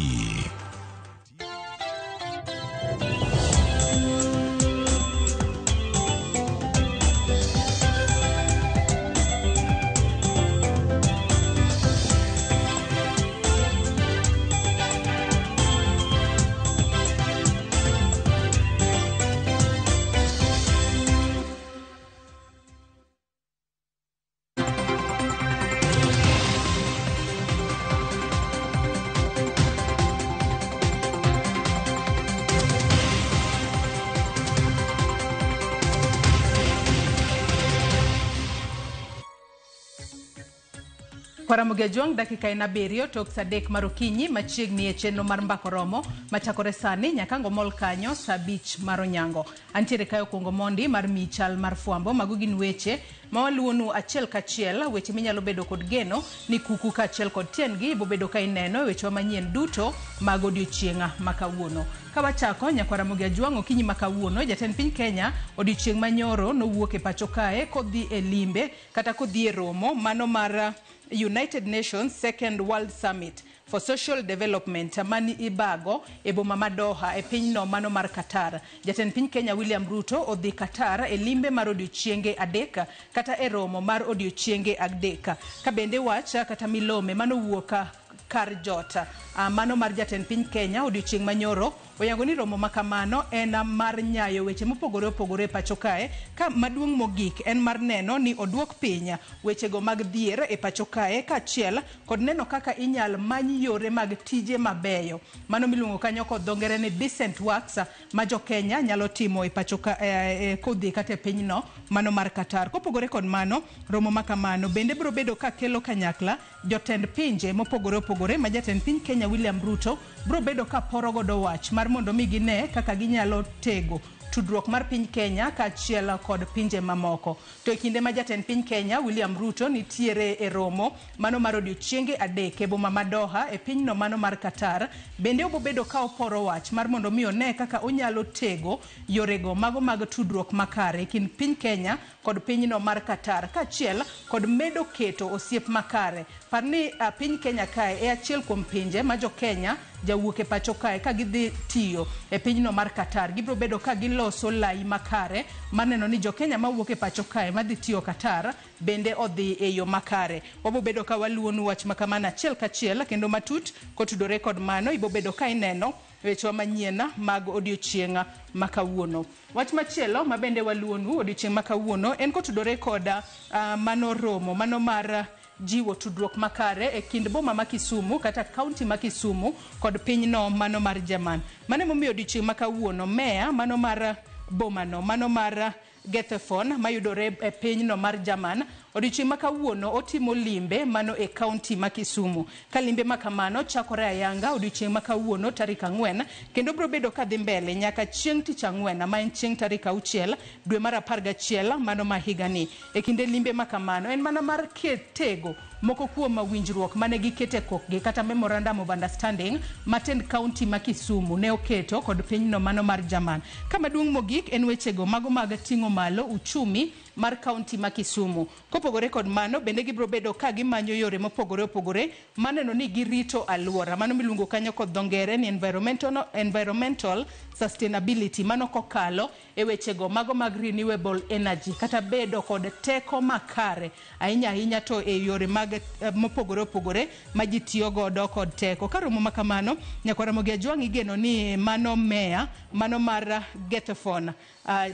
Ramogi Ajwang' dakika en 7 tok saa 3 mar okinyi machiegni e chenro mar mbako romo machakore sani nyaka ang' omol kanyo saa 5 mar onyango. Antiere kae okuongo mondi mar miyi chal mar fwambo. Mago gin weche ma waluwonu achiel kachiel, weche minyalo bedo kod geno ni kuku kaachiel kod tiendgi ibobedo ka ineno e wechewa manyien duto mag odiochieng' ma kawuono. Ka wachako nyakwar Ramogi Ajwang' okinyi ma kawuono, jatend piny Kenya odiochieng' manyoro nowuok e pacho kae kodhi e limbe kata kodhi e romo mano mar United Nations Second World Summit for Social Development mani ibago e boma ma Doha e pinyno mano mar Qatar. Jatend piny Kenya William Ruto odhi Qatar e limbe mar odiochienge 3 kata e romo mar odiochienge 3. Ka bende wach kata milome manowuok kar jot mano mar jatend piny Kenya odiochieng' manyoro Oyango ni romo ma kamano en mar nyayo weche mopogore opogore e pacho kae, ka maduong' mogik en mar neno ni oduok piny wechego mag dhier e pacho kae, kaachiel kod neno kaka inyal many yore mag tije mabeyo, mano miluongo kanyo kod dho ngere ni decent works, ma jo Kenya nyalo timo e pacho ka, kodhi kata e pinyno mano mar Qatar. Kopogore kod mano, romo ma kamano bende biro bedo ka kelo kanyakla jotend pinje mopogore opogore, ma jatend piny Kenya William Ruto biro bedo ka poro godo wach mar mondo mi gine kaka ginyalo tego tudruok mar piny Kenya kaachiel kod pinje mamoko. To e kinde ma jatend piny Kenya William Ruto nitiere e romo mano mar odiochienge 3 e boma ma Doha e pinyno mano mar Qatar, bende obobedo ka oporo wach mar mondo mi one kaka onyalo tego yorego mago mag tudruok makare e kind piny Kenya kod pinyno mar Qatar, kaachiel kod medo keto osiep makare. Par ni piny Kenya kae e achiel kuom pinje ma jo Kenya jawuok e pacho kae ka gidhi tiyo e pinyno mar Qatar. Gibiro bedo ka giloso lai makare maneno ni jo Kenya mawuok e pacho kae madhi tiyo Qatar bende odhi e yo makare. Wabo bedo ka waluwonu wach makamano achiel kachiel kendo matut kotudore kod mano. Ibo bedo ka ineno wechewa manyien mag odiochieng' ma kawuono. Wach machielo ma bende waluwonu odiochieng' ma kawuono en kotudore kod mano romo mano mar jiwo tudruok makare e kind boma ma Kisumu kata kaunti ma Kisumu kod pinyno mano mar Jerman. Mano emomiyo odiochieng' ma kawuono meya mano mar bomano mano mar Gethefon mayudore e pinyno mar Jerman odiochieng' ma kawuono otimo limbe mano e kaunti ma Kisumu. Ka limbe ma kamano chakore ayanga odiochieng' ma kawuono tarik 4 kendo biro bedo ka dhi mbele nyaka chieng' tich ang'wen ma en chieng' tarik 6 dwe mar 11 mano ma higani. E kinde limbe ma kamano en mana mar tego moko kuom winjruok mane gikete kokgi kata memorandum of understanding ma tend kaunti ma Kisumu ne oketo kod pinyno mano mar Jerman. Kama duong' mogik en wechego mago mag ting'o malo uchumi mar kaunti ma Kisumu. Kopogore kod mano, bende gibiro bedo ka gimanyo yore mopogore opogore maneno ni girito alwora, mano miluongo kanyo kod dho ngere ni environmental sustainability, mano kokalo e wechego mago mag renewable energy kata bedo kod teko makare ahinya ahinya to e yore mag mopogore opogore ma ji tiyo godo kod teko. Ka romo ma kamano, Nyakwar Ramogi Ajwang' igeno ni mano meya mano mar Gethefon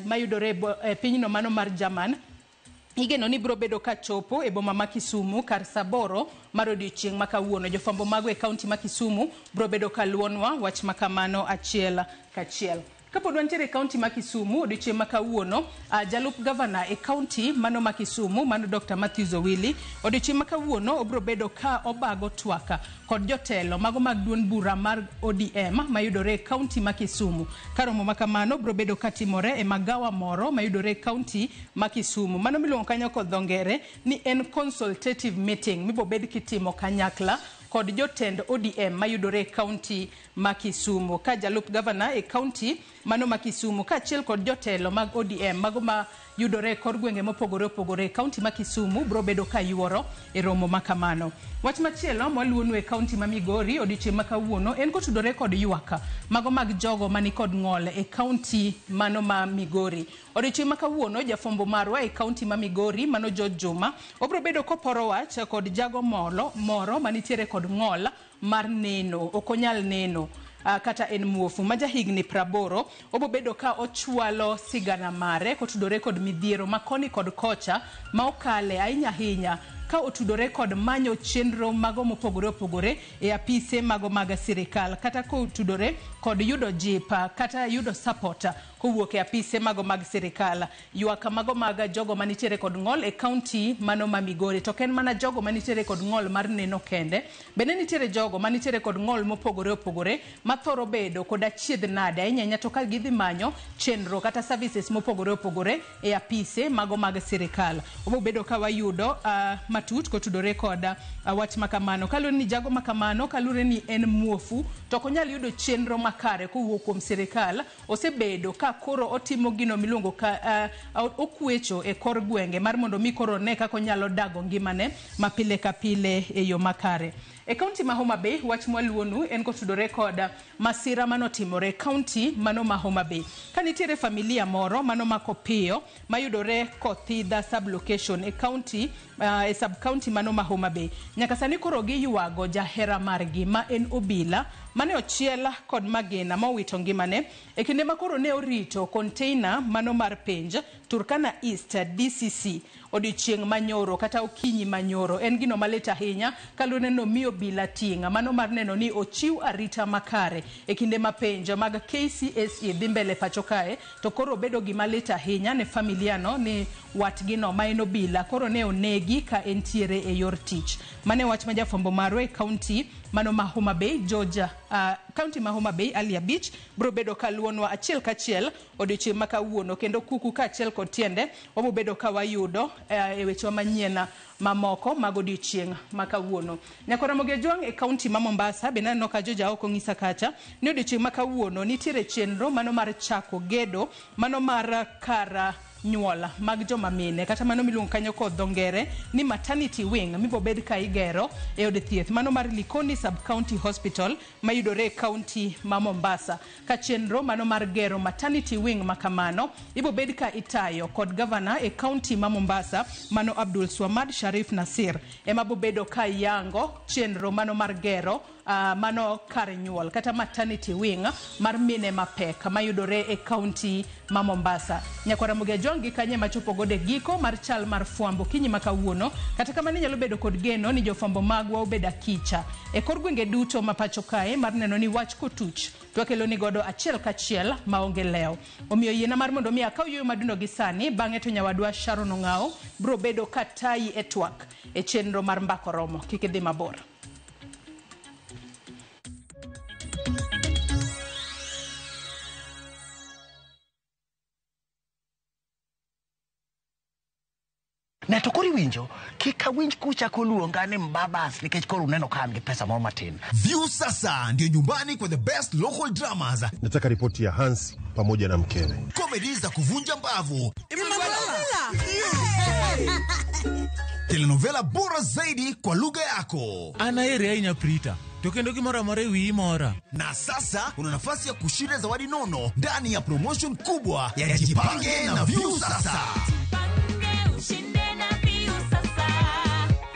mayudore e pinyno mano mar Jerman igeno ni biro bedo ka chopo e boma ma Kisumu kar saa 8 mar odiochieng' ma kawuono. Jofwambo mago e kaunti ma Kisumu biro bedo ka luonwa wach ma kamano achiel kachiel. Kapod wantiere e kaunti ma Kisumu odiochieng' ma kawuono, jalup gavana e kaunti mano ma Kisumu mano Dr. Matthews Owili odiochieng' ma kawuono obiro bedo ka obago twaka kod jotelo mago mag duond bura mar ODM mayudore e kaunti ma Kisumu. Ka romo ma kamano biro bedo ka timore e magawa moro mayudore e kaunti ma Kisumu. Mano miluongo kanyo kod dho ngere ni en consultative meeting mibo bed kitimo kanyakla kod jotend ODM mayudore e kaunti ma Kisumu. Ka jalup gavana e kaunti mano ma Kisumu kaachiel kod jotelo mag ODM mago ma yudore e kor gwenge mopogore opogore e kaunti ma Kisumu biro bedo ka yuoro e romo ma kamano. Wach machielo mwaluwonu e kaunti ma Migori odiochieng' ma kawuono en kotudore kod ywak mago mag jogo mani kod ng'ol e kaunti mano ma Migori. Odiochieng' ma kawuono jafwambo marwa e kaunti ma Migori mano George Juma obiro bedo koporo wach kod jago moro manitiere kod ng'ol mar neno, ok onyal neno kata en muofu ma jahigni 80. Obo bedo ka ochwalo sigana mare kotudore kod midhiero ma koni kod kocha ma okale ahinya ahinya ka otudore kod manyo chenro mago mopogore opogore e apise mago mag sirikal kata kotudore kod yudo jip kata yudo support kowuok e apise mago mag sirikal. Ywak mago mag jogo manitiere kod ng'ol e kaunti mano ma Migori, to ok en mana jogo manitiere kod ng'ol mar neno kende, bende nitiere jogo manitiere kod ng'ol mopogore opogore mathoro bedo kod achiedh nade ahinya ahinya to ka gidhi manyo chenro kata services mopogore opogore e apise mago mag sirikal. Obo bedo ka wayudo matut kotudore kod wach makamano. Kaluwore ni jago makamano, kaluwore ni en muofu to ok onyal yudo chenro makare kowuok kuom sirikal, osebedo ka koro otimo gino miluongo ka okwecho e kor gwenge mar mondo mi koro one kaka onyalo dago ngimane ma pile ka pile e yo makare. E kaunti ma Homa Bay, wach mwaluonu en kotudore kod masira manotimore e kaunti mano ma Homa Bay. Ka nitiere familia moro manomako piyo mayudore Kothidha sub-location e kaunti e sub-county mano ma Homa Bay. Nyaka sani koro giywago jahera margi ma en obila mane ochiel kod magina ma owito ngimane e kinde ma koro ne orito container mano mar penj Turkana East DCC odiochieng' manyoro kata okinyi manyoro. En gino malit ahinya kaluwore ni omiyo obila ting' mano mar neno ni ochiw arita makare e kinde ma penj mag KCSE dhi mbele pacho kae, to koro obedo gima lit ahinya ne familia no ni watgino ma en obila koro ne onegi ka entiere e yor tich. Mano e wach ma jafwambo marwa e kaunti mano ma Homa Bay, Georgia, kaunti ma Homa Bay, Ali Abich, biro bedo ka luonwa achiel kachiel odiochieng' ma kawuono, kendo kuku kaachiel kod tiende wabiro bedo ka wayudo e wechewa manyien mamoko mag odiochieng' ma kawuono. Nyakora Ramogi Ajwang' e kaunti ma Mombasa bende aneno ka Joja ok onyisa kacha ni odiochieng' ma kawuono nitiere chenro mano mar chako gedo mano mar kar nyuol mag joma mine kata mano miluongo kanyo kod dho ngere ni maternity wing mibobed ka igero e od thieth mano mar Likoni Sub County Hospital mayudore e kaunti ma Mombasa. Ka chenro mano mar gero maternity wing ma kamano ibobed ka itayo kod gavana e kaunti ma Mombasa mano Abdul Swamad Sharif Nasir ema bobedo ka yango chenro mano mar gero mano kar nyuol kata maternity wing mar mine mapek mayudore e kaunti ma Mombasa. Nyakwara Ramogi Ajwang' gi kanye machopo godo e giko mar chal mar fwambo kinyi ma kawuono, kata kamano inyalo bedo kod geno ni jofwambo magwa obedo akicha e kor gwenge duto ma pacho kae mar neno ni wach kotuch to wakelo ni godo achiel kachiel maonge lew. Omiyo yiena mar mondo mi akaw yueyo madundo gi sani, bang'e to nyawadwa Sharon Ong'ao biro bedo ka tayi e twak e chenro mar Mbako Romo. Kik idhi mabor. Ne to koro iwinjo, kik awinj kuchako luonga ni mbabas nikech koro uneno ka an gi pesa moro matin. View sasa ndio nyumbani kwa the best local dramas. Nataka ripoti ya Hans pamoja na mkewe. Comedy za kuvunja mbavu. Telenovela bora zaidi kwa lugha yako. Anaheri ahinya Prita. To kendo gimoro amora e wiyi mora. Na sasa una nafasi ya kushinda zawadi nono ndani ya promotion kubwa ya Jipange na View Sasa.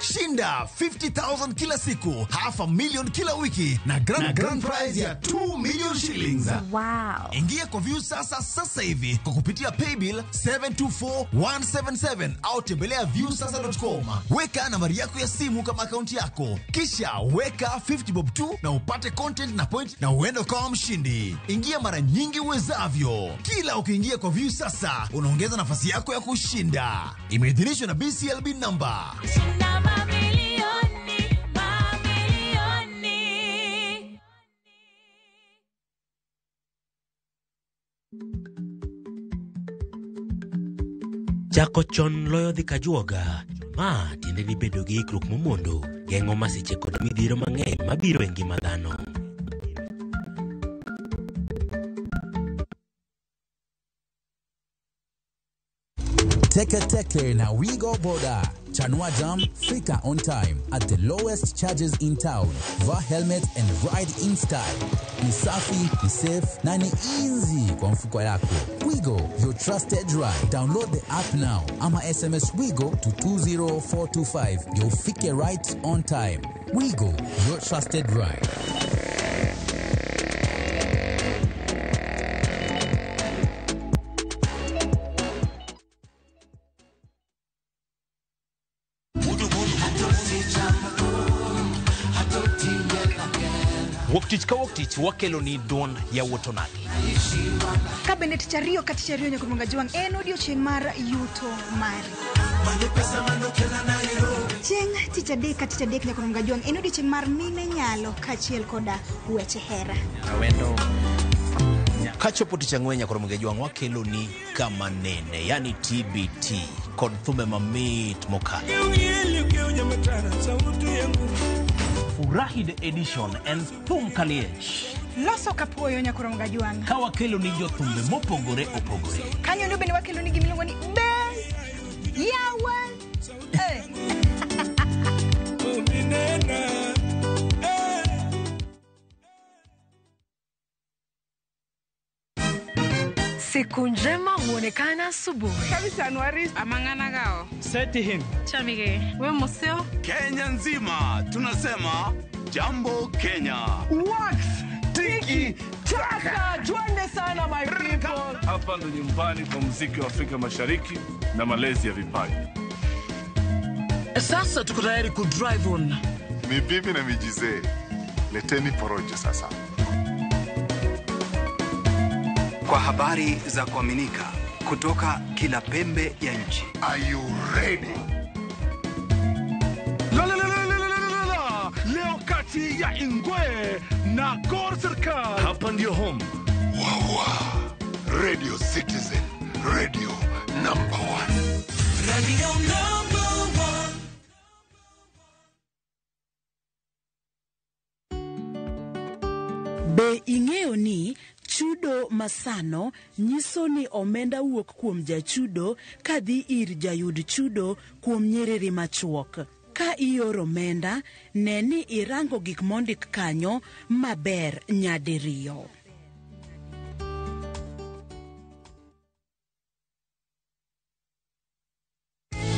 Shinda 50,000 kila siku, 500,000 kila wiki na grand prize ya 2 million shillings. Wow. Ingia kwa View Sasa sasa hivi kwa kupitia paybill 724177 au tembelea viewsasa.com. Weka nambari yako ya simu kama akaunti yako, kisha weka 50 bob tu na upate content na point na uende ukawa mshindi. Ingia mara nyingi uwezavyo. Kila ukiingia kwa View Sasa unaongeza nafasi yako ya kushinda. Imeidhinishwa na BCLB number. Chako chon loyo dhi kajuoga. Ma tiende ni bedo gi ikruok momondo geng'o masiche kod midhiero mang'eny mabiro e ngima dhano. Teke Teke na Wigo Boda. Chanua Jam, fika on time at the lowest charges in town. Vaa helmet and ride in style. Ni safi, ni safe na ni easy kwa mfuko yako. Wigo, your trusted ride. Download the app now ama SMS Wigo to 20425. You'll fike right on time. Wigo, your trusted ride. Wuok tich ka wuok tich wakelo ni duond yawuot onagi. Ka bende tich ariyo ka tich ariyo nyaka Jwang' en odiochieng' mar yuto mari. Chieng' tich adek ka tich adek nyaka Jwang' en odiochieng' mar mine nyalo kaachiel koda weche hera. Kachopo tich ang'wen nyaka Jwang' wakelo ni kama nene, yani TBT kod thumbe mamit mokalo. Furahi the edition en thum kaliech. Loso kapuoyo nyaka Jwang'. Ka wakelo ni jothumbe mopogore opogore. Kanyo ndo bende wakelo ni gimiluongo ni be yawa. Siku njema huonekana asubuhi. Seti him. Chamige. We museo. Kenya nzima tunasema jambo Kenya. Wax tiki taka, twende sana my people. Hapa ndo nyumbani kwa muziki wa Afrika Mashariki na malezi ya vipaji. Sasa tuko tayari ku drive on. Ni bibi na mijizee, leteni porojo sasa. Kwa habari za kuaminika kutoka kila pembe ya nchi. Are you ready? La, la, la, la, la, la, la, la. Leo kati ya Ingwe na Gor Serikal. Hapa ndio home. Wawa. Radio Citizen, radio number 1. Radio number 1. Be ing'eyo ni chudo masano nyiso ni omenda wuok kuom jachudo kadhi ir jayud chudo kuom nyiriri machuok. Ka ioro omenda, ne ni irango gik mondik kanyo maber nyadiriyo.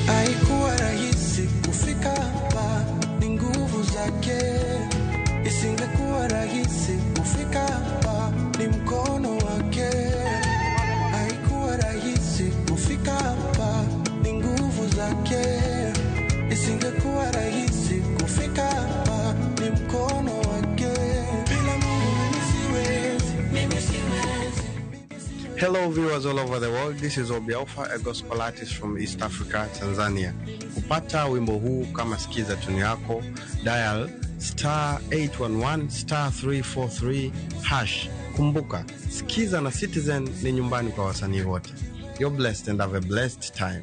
Haikuwa rahisi kufika hapa, ni nguvu zake. Isingekuwa rahisi kufika hapa, ni mkono wake. Haikuwa rahisi kufika hapa, ni nguvu zake. Isingekuwa rahisi kufika hapa, ni mkono wake. Bila Mungu mimi siwezi, mimi siwezi. Hello viewers all over the world, this is Obi Alpha, a gospel artist from East Africa, Tanzania. Kupata wimbo huu kama sikiza tuni yako, dial star 811 star 343 hash. Kumbuka, sikiza na Citizen ni nyumbani kwa wasanii wote. You're blessed and have a blessed time.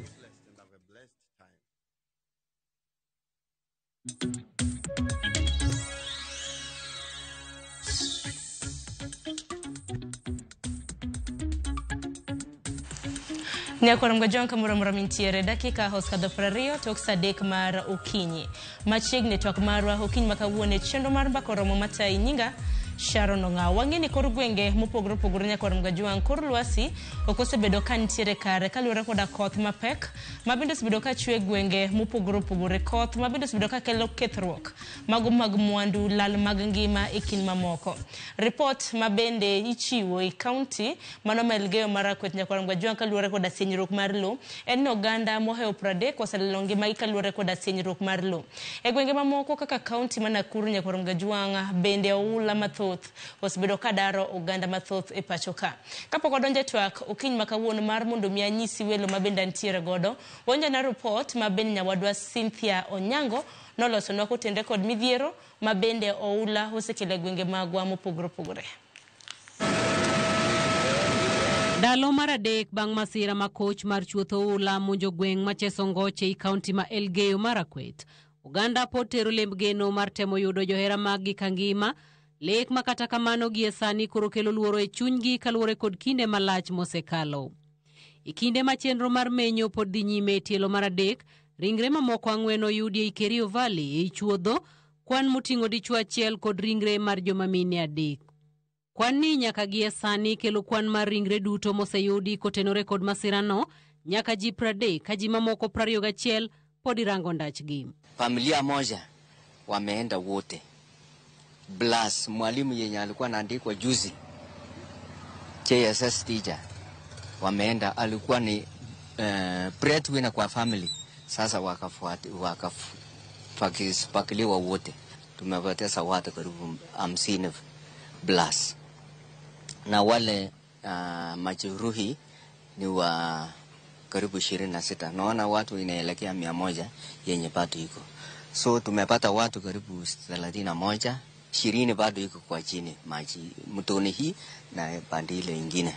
Nyakwar Mgajong kamoro moro mintiere dakika hoskadho 20 tok saa 3 mar okinyi. Machiegni twak marwa okinyi ma kawuono e chenro mar mbaka oromo matayi nyinga Sharon Ong'awo. Wang'e ni kor gwenge mopogore opogore nyakwar Mgajwang' kor lwasi ok osebedo ka nitiere kare kaluwore koda koth mapek ma bende osebedo ka chwe gwenge mopogore opogore. Koth ma bende osebedo ka kelo kethruok mago mag mwandu, lal mag ngima e kind mamoko. Ripot ma bende ichiwo e kaunti mano ma Elgeyo Marakwet nyakwar Mgajwang' kaluwore koda sinyruok mar lowo en ni oganda mohewo 30 oselalo ngimagi kaluwore koda sinyruok mar lowo. E gwenge mamoko kaka kaunti ma Nakuru nyakwar Mgajwang' bende oula mathoth osebedo ka daro oganda mathoth e pacho ka. Kapok wadonjo e twak okinyi ma kawuono mar mondo mi anyisi welo ma bende antiere godo, waonjo na report ma bende nyawadwa Cynthia Onyango nolosonwa kotenre kod midhiero ma bende oula osekelo e gwenge magwa mopogore opogore. Ndalo mar adek bang' masira ma koch mar chuotho oula monjo gweng' ma Chesongoch ei kaunti ma Elgeyo Marakwet, oganda pod tero lemb geno mar temo yudo johera maggi kangima. Lek ma kata kamano gie sani koro kelo luoro e chunygi kaluwore kod kinde malach mosekalo. E kinde ma chenro mar menyo pod dhi nyime e tielo mar adek, ringre mamoko 4 oyudi ei Kerio Valley ei chuodho, kwan moting'o dichwo achiel kod ringre mar joma mine 3. Kwan ni nyaka gie sani kelo kwan mar ringre duto moseyudi kotenore kod masirano nyaka ji 30 ka ji mamoko 21 pod irango ndachgi. Familia moja wameenda wote. Plus mwalimu yenye alikuwa anaandikwa juzi JSS teacher wameenda, alikuwa ni breadwinner kwa family. Sasa wakapakiliwa wote. Tumepoteza watu karibu 50 plus, na wale majeruhi ni wa karibu 26. Naona watu inaelekea 100 yenye bado iko. So tumepata watu karibu 31, 20 bado iko kwa chini maji mtoni hii na pande ile ingine.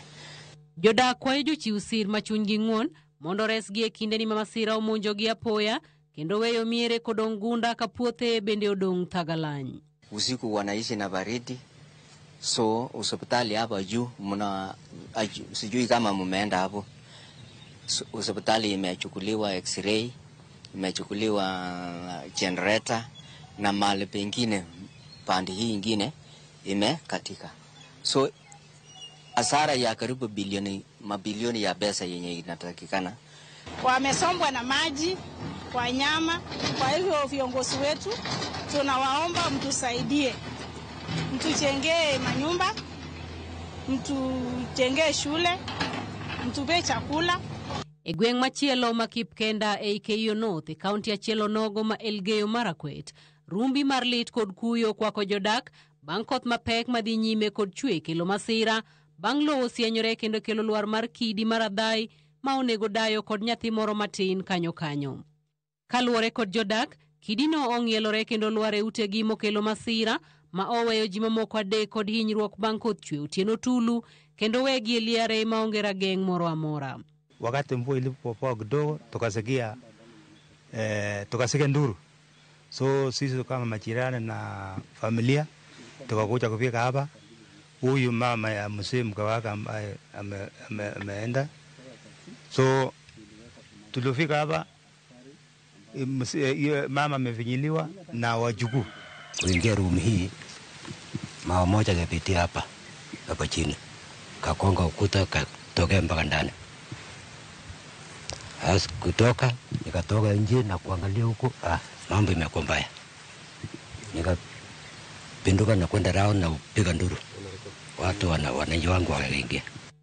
Jodak kwayo jochiw sir ma chunygi ng'won mondo resgi e kindeni ma masira omonjogi apoya kendo weyo miere kod ongunda ka puothe bende odong' thagalany. Usiku wanaishi na baridi, so hospitali hapa juu mna sijui kama mumeenda hapo. So, hospitali imechukuliwa x-ray, imechukuliwa generator na mahali pengine pande hii ingine imekatika. So hasara ya karibu bilioni mabilioni ya pesa yenye inatakikana. Wamesombwa na maji, wanyama. Kwa hivyo viongozi wetu tunawaomba mtusaidie, mtujengee manyumba, mtujengee shule, mtupe chakula. E gweng' machielo ma Kipkenda ei Keyo North e kaunti achiel onogo ma Elgeyo Marakwet, rumbi mar lit kod kuyo kwako jodak bang' koth mapek madhi nyime kod chwe kelo masira bang' lowo sienyore kendo kelo lwar mar kidi mar adhai ma onego dayo kod nyathi moro matin kanyo kanyo. Kaluwore kod jodak, kidino ong'ielore kendo lwar e utegi mokelo masira ma oweyo ji mamoko adek kod hinyruok bang' koth chwe otieno tulu kendo wegi e liare maonge rageng' moro amora. Wakati mvua ilipopoa kidogo tukasikia tukasikia nduru, so sisi kama majirani na familia tukakuja kufika hapa. Huyu mama ya mzee mke wake ambaye ameenda, so tulifika hapa mama amefinyiliwa na wajukuu. Kuingia room hii mama moja kapitia hapa hapa chini, kakonga ukuta katokea mpaka ndani. As kutoka nikatoka nje na kuangalia huko, mambo imekuwa mbaya. Nikapinduka na kwenda round na kupiga nduru, watu wananchi wangu wakaingia.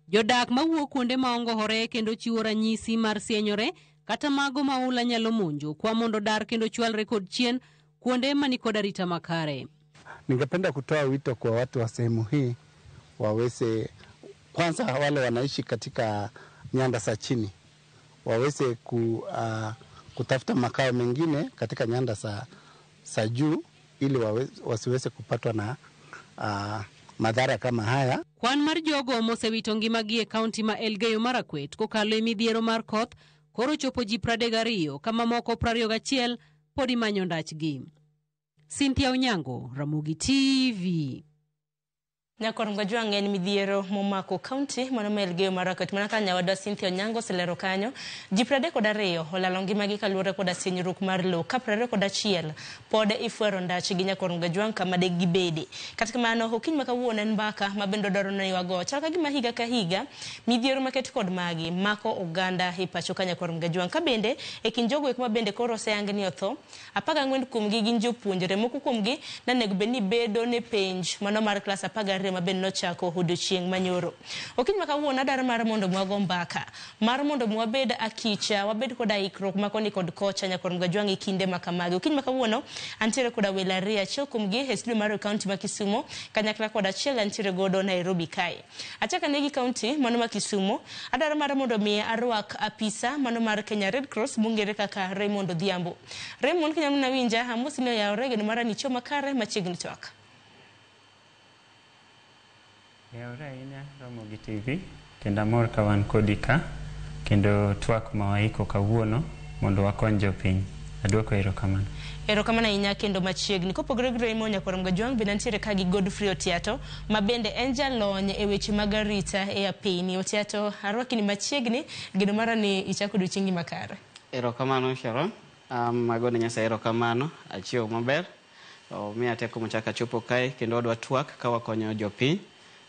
Jodak mawuok kuonde maongohore kendo chiwo ranyisi mar sienyore kata mago ma oula nyalo monjo kwa mondo dar kendo chwalre kod chien kuonde mani kod arita makare. Ningependa kutoa wito kwa watu wa sehemu hii waweze, kwanza wale wanaishi katika nyanda za chini waweze kutafuta makao mengine katika nyanda za juu ili wasiweze kupatwa na madhara kama haya. Kwan mar jogo mosewito ngimagi e kaunti ma Elgeyo Marakwet kokalo e midhiero mar koth koro chopo ji 32 kama moko 21 pod imanyo ndachgi. Cynthia Onyango, Ramogi TV. Nyakor Mgajwang' en midhiero momako kaunti mano ma Elgeyo Marakwet. Mana ka nyawadwa Cynthia Onyango oselero kanyo, ji 32 olalo ngimagi kaluwore koda sienyruok mar lowo, ka 21 pod ifwero ndachgi Nyakor Mgajwang' kama de gibede. Kata kamano, okinyi ma kawuono en mbaka ma bende dwaro ni wago. Chal ka gima higa ka higa midhiero maket kod magi mako oganda e pacho ka Nyakor Mgajwang'. Ka bende e kind jogo eko ma bende koro oseyang ni otho, 14 kuomgi gin jopuonjre, moko kuomgi nonego bed ni bedo ne penj mano mar klas 12 ma bende nochako odiochieng' manyoro. Okinyi ma kawuono adwaro mar mondo mwago mbaka mar mondo mwabed akicha, wabed koda ikruok makoni kod kocha Nyakor Mgajwang' e kinde ma kamagi. Okinyi ma kawuono antiere koda welo ariyo, achiel kuomgi e studio mar kaunti ma Kisumo kanyakla kod achiel antiere godo Nairobi kae. Achako ane gi kaunti mano ma Kisumo, adwaro mar mondo mi arwak apisa mano mar Kenya Red Cross mong'ere kaka Raymond Odhiambo. Raymond, kinyalo mana winja, amosi ni oyawore, geno mara ni chiemo makare machiegni twak. Oyawore ahinya Ramogi TV, kendo amor ka wan kodi ka, kendo twak ma waiko kawuono mondo wakony jopiny. Adwoko erokamano. Erokamano ahinya kendo machiegni. Kopogore gi Raymond Nyakor Mgajwang', bende nitiere ka gi Godfrey Otiato ma bende en jalony e weche mag arita e apini. Otiato, arwaki ni machiegni, geno mara ni ichako odiochiengi makare. Erokamano Sharon, agone Nyasaye erokamano, achiewo maber, omiya teko mochako achopo kae kendo wadwa twak ka wakonyo jopiny.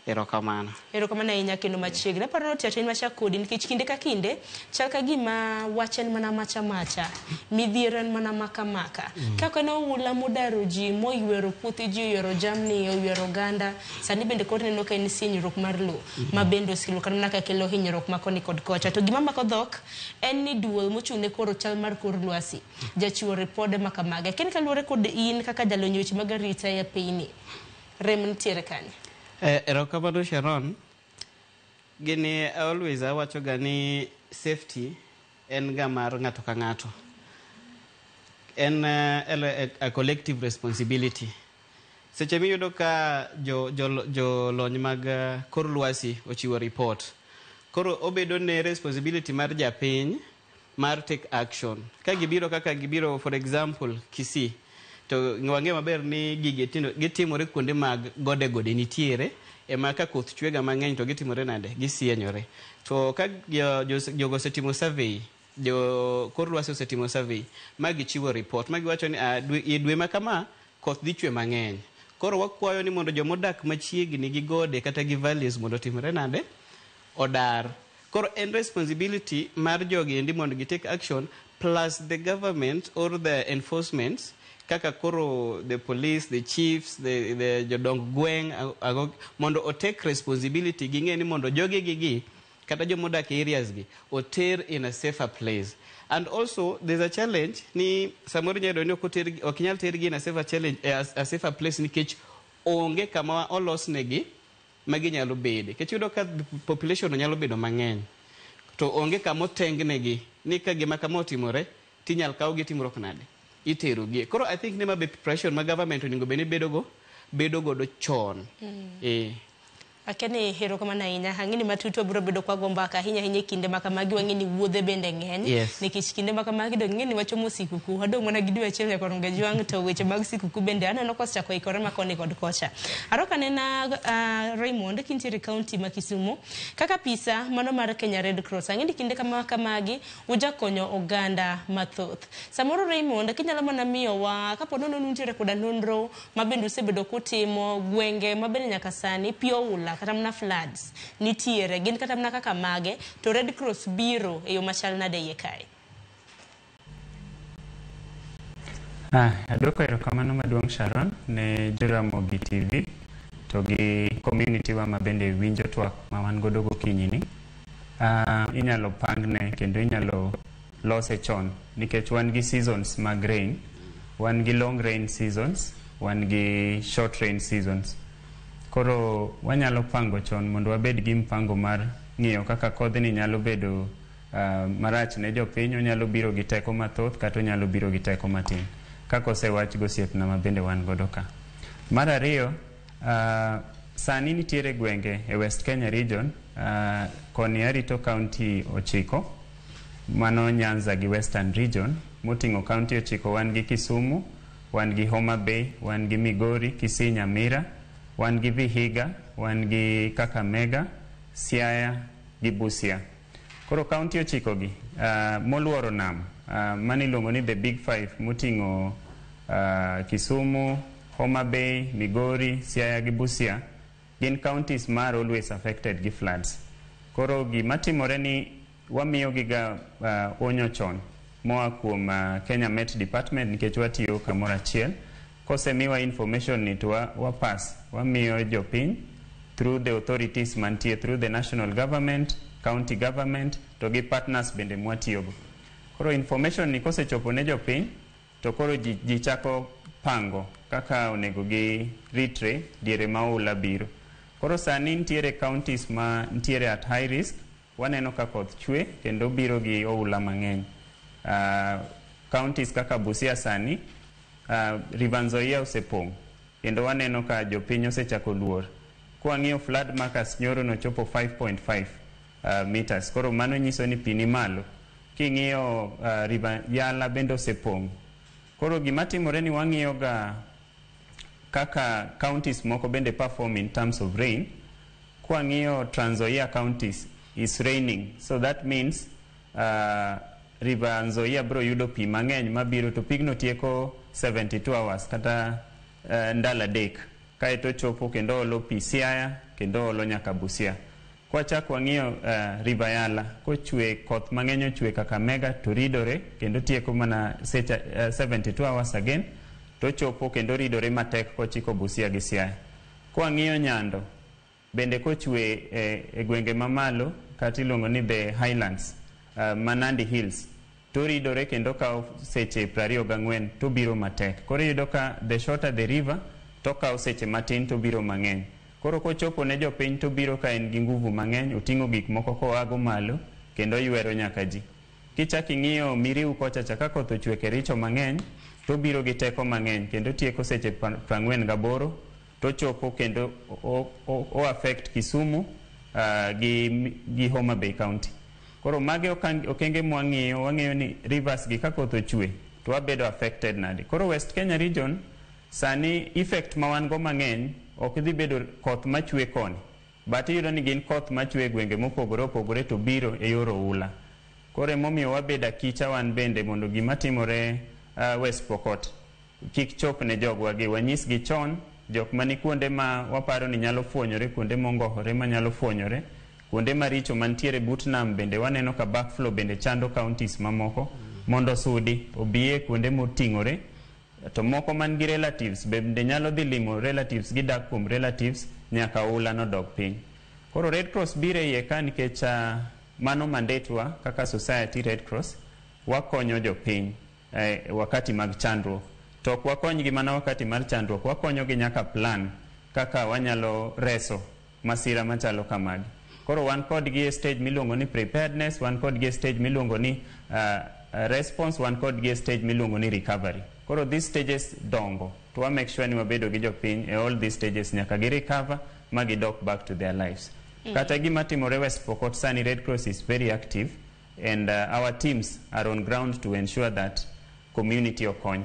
Erokamano. Erokamano ahinya kendo machiegni. Aparo ni Otiato in machak kodi nikech kinde ka kinde chal ka gima wach en mana macha macha, midhiero en mana maka maka. Kaka ne oula modaro ji, moywero puothe ji, oywero jamni, oywero oganda, sani bende koro ineno ka en sienyruok mar lowo ma bende osekelo kata mana ka kelo hinyruok ma koni kod kocha. To gima mako dhok en ni duol mochung' ne koro chal mar kor lwasi jachiwo ripode ma kamagi. Lakini kaluwore kod in kaka jalony e weche mag arita e pinyni, rem nitiere kanye? Erokamano Sharon. Gini always awacho ga ni safety en ga mar ng'ato ka ng'ato. En a collective responsibility. Seche miyudo ka jolony mag kor lwasi ochiwo report, koro obedo ne responsibility mar japiny mar take action. Ka gibiro kaka gibiro, for example, Kisii, to wang'eyo maber ni gigi gitimore kuonde mag gode gode nitiere, ema ka koth chwega mang'eny to gitimore nade?Gisienyore. To ka jogo osetimo survey, jo kor lwasi osetimo survey, ma gichiwo report, ma giwacho ni dwe ma kama koth dhi chwe mang'eny. Koro wakwayo ni mondo jomodak machiegni gi gode kata gi valleys mondo otimre nade? Odar. Koro en responsibility mar jogi endi mondo gi take action, plus the government or the enforcement, kaka koro the police, the chiefs, the jodong gweng' mondo o take responsibility, ging'e ni mondo jogi gi kata jomodak e areas gi oter in a safer place. And also there's a challenge ni samoro inyalo yudo ni ok inyal tergi in a safer challenge, a safer place, nikech onge kama olosnegi ma ginyalo bede, nikech iyudo ka population nyalo bedo mang'eny to onge kama otengnegi ni ka gima kama otimore tinyal kawgi timruok nade iterogie. Koro I think ni ma be preparation ma government onego bed ni bedo godo chon. Akia ni erokamano ahinya. Ang'e ni matut wabiro bedo kwa go mbaka ahinya ahinya e kinde ma kamagi, wang'e ni wuodhe bende ng'eny. Nikech kinde ma kamagi dong ing'e ni wachomo sikuku. Wadong' mana gi dwe achiel nyaka Rawang', to weche mag sikuku bende aneno kosechako ikore ma koni kod kocha. Aroka nena Raymond, kintiere e kaunti ma Kisumu kaka pisa mano mar Kenya Red Cross. Ang'e ni kinde kama kamagi ujakonyo oganda mathoth. Samoro Raymond, kinyalo mana miyowa kapo nono nuntiere koda nonro ma bende usebedo kutimo gwenge ma bende nyaka sani pi oula kata mana floods nitiere, gin kata mana kaka mage, to Red Cross biro e yo machal nade iye kae? Adwoko erokamano maduong' Sharon ne Joramogi TV to gi community wa ma bende winjo twak ma wan godo gokinyi ni. Inyalo pangne kendo inyalo lose chon nikech wan gi seasons mag rain, wan gi long rain seasons, wan gi short rain seasons. Koro wanyalo pango chon mondo wabed gi mpango mar ng'iyo kaka kodhni nyalo bedo marach ne jopiny, onyalo biro gi teko mathoth kata onyalo biro gi teko matin, kaka osewach gosiepna ma bende wan godo ka. Mar ariyo, sani nitiere gwenge e West Kenya region, koni arito county 9, mano Nyanza gi Western region, moting'o county 9, wan gi Kisumu, wan gi Homa Bay, wan gi Migori, Kisii, Nyamira, wan gi Vihiga, wan gi Kakamega, Siaya gi Busia. Koro county 9 gi moluoro nam, mano iluongo ni the big five, moting'o Kisumu, Homa Bay, Migori, Siaya gi Busia, gin counties mar always affected gi floods. Koro gima timore ni wamiyo giga onyo chon moa kuom Kenya Met Department, nikech watiyo kamoro achiel. Kosemiwa information ni to wa pass, wamiyo jopiny through the authorities mantie, through the national government, county government to gi partners bende mwatiyogo. Koro information ni kosechopo ne jopiny to koro ji chako pango kaka onego gi ritre diere ma oula biro. Koro sani nitiere counties ma nitiere at high risk, waneno ka koth chwe kendo biro gi oula mang'eny. Counties kaka Busia sani, River Nzoia osepong' kendo waneno ka jopiny osechako luor. Kwang'iyo flood markers, nyoro nochopo 5.5 meters. Koro mano nyiso ni pi ni malo. King'iyo River Yala bende osepong'. Koro gima timore ni wang'iyo ga kaka counties moko bende perform in terms of rain. Kwang'iyo Trans Nzoia counties is raining. So that means River Nzoia bro yudo pi mang'eny mabiro, to pigno tieko 72 hours kata ndalo 3 kaeto chopo kendo olo pi Siaya kendo olo nyaka Busia. Kwachak wang'iyo River Yala, kochwe koth mang'eny ochwe Kakamega to ridore kendo tieko mana seche 72 hours again to chopo kendo ridore matek kochiko Busia gi Siaya. Kwang'iyo Nyando bende kochwe e gwenge mamalo kata iluongo ni the Highlands, ma Nandi Hills, to ridore kendo kawo seche 24 to biro matek. Koro iyudo ka the shorter the river to kawo seche matin to biro mang'eny. Koro kochopo ne jopiny to biro ka en gi nguvu mang'eny, oting'o gik moko koago malo kendo ywero nyaka ji. Kichak ing'iyo Miriu kocha cha, ka koth ochwe Kericho mang'eny to biro gi teko mang'eny kendo tieko seche 48 to chopo kendo o affect Kisumu gi Homa Bay County. Koro mage okenge mwang'iyo, wang'iyo ni rivers gi ka koth ochwe to wabedo affected nade. Koro West Kenya region sani effect ma wan go mang'eny ok dhi bedo koth machwe koni, but iyudo ni gin koth machwe e gwenge mopogore opogore to biro e yor oula. Koro emomiyo wabedo akicha wan bende mondo gima timore West Pokot kik chop ne jogwa gi, wanyisgi chon jok mani kuonde ma waparo ni nyalo fuonyore, kuonde mongohore manyalo fuonyore. Kuonde maricho mantiere but nam bende waneno ka backflow bende chando counties mamoko mondo osudi obi e kuonde moting'ore. To moko man gi relatives bende nyalo dhi limo relatives, gidak kuom relatives nyaka oula nodog piny. Koro Red Cross biro e iye ka nikech mano mandate wa kaka society. Red Cross wakonyo jopiny wakati mag chandruok, to ok wakonygi mana wakati mar chandruok, wakonyogi nyaka plan kaka wanyalo reso masira machalo kamagi. Koro wan kodgi e stage miluongo ni preparedness, wan kodgi e stage miluongo ni response, wan kodgi e stage miluongo ni recovery. Koro these stages dongo to wa make sure ni wabedo gi jopiny e all these stages nyaka gi recover ma gidok back to their lives. Kata gima timore West Pokot sani, Red Cross is very active and our teams are on ground to ensure that community okony.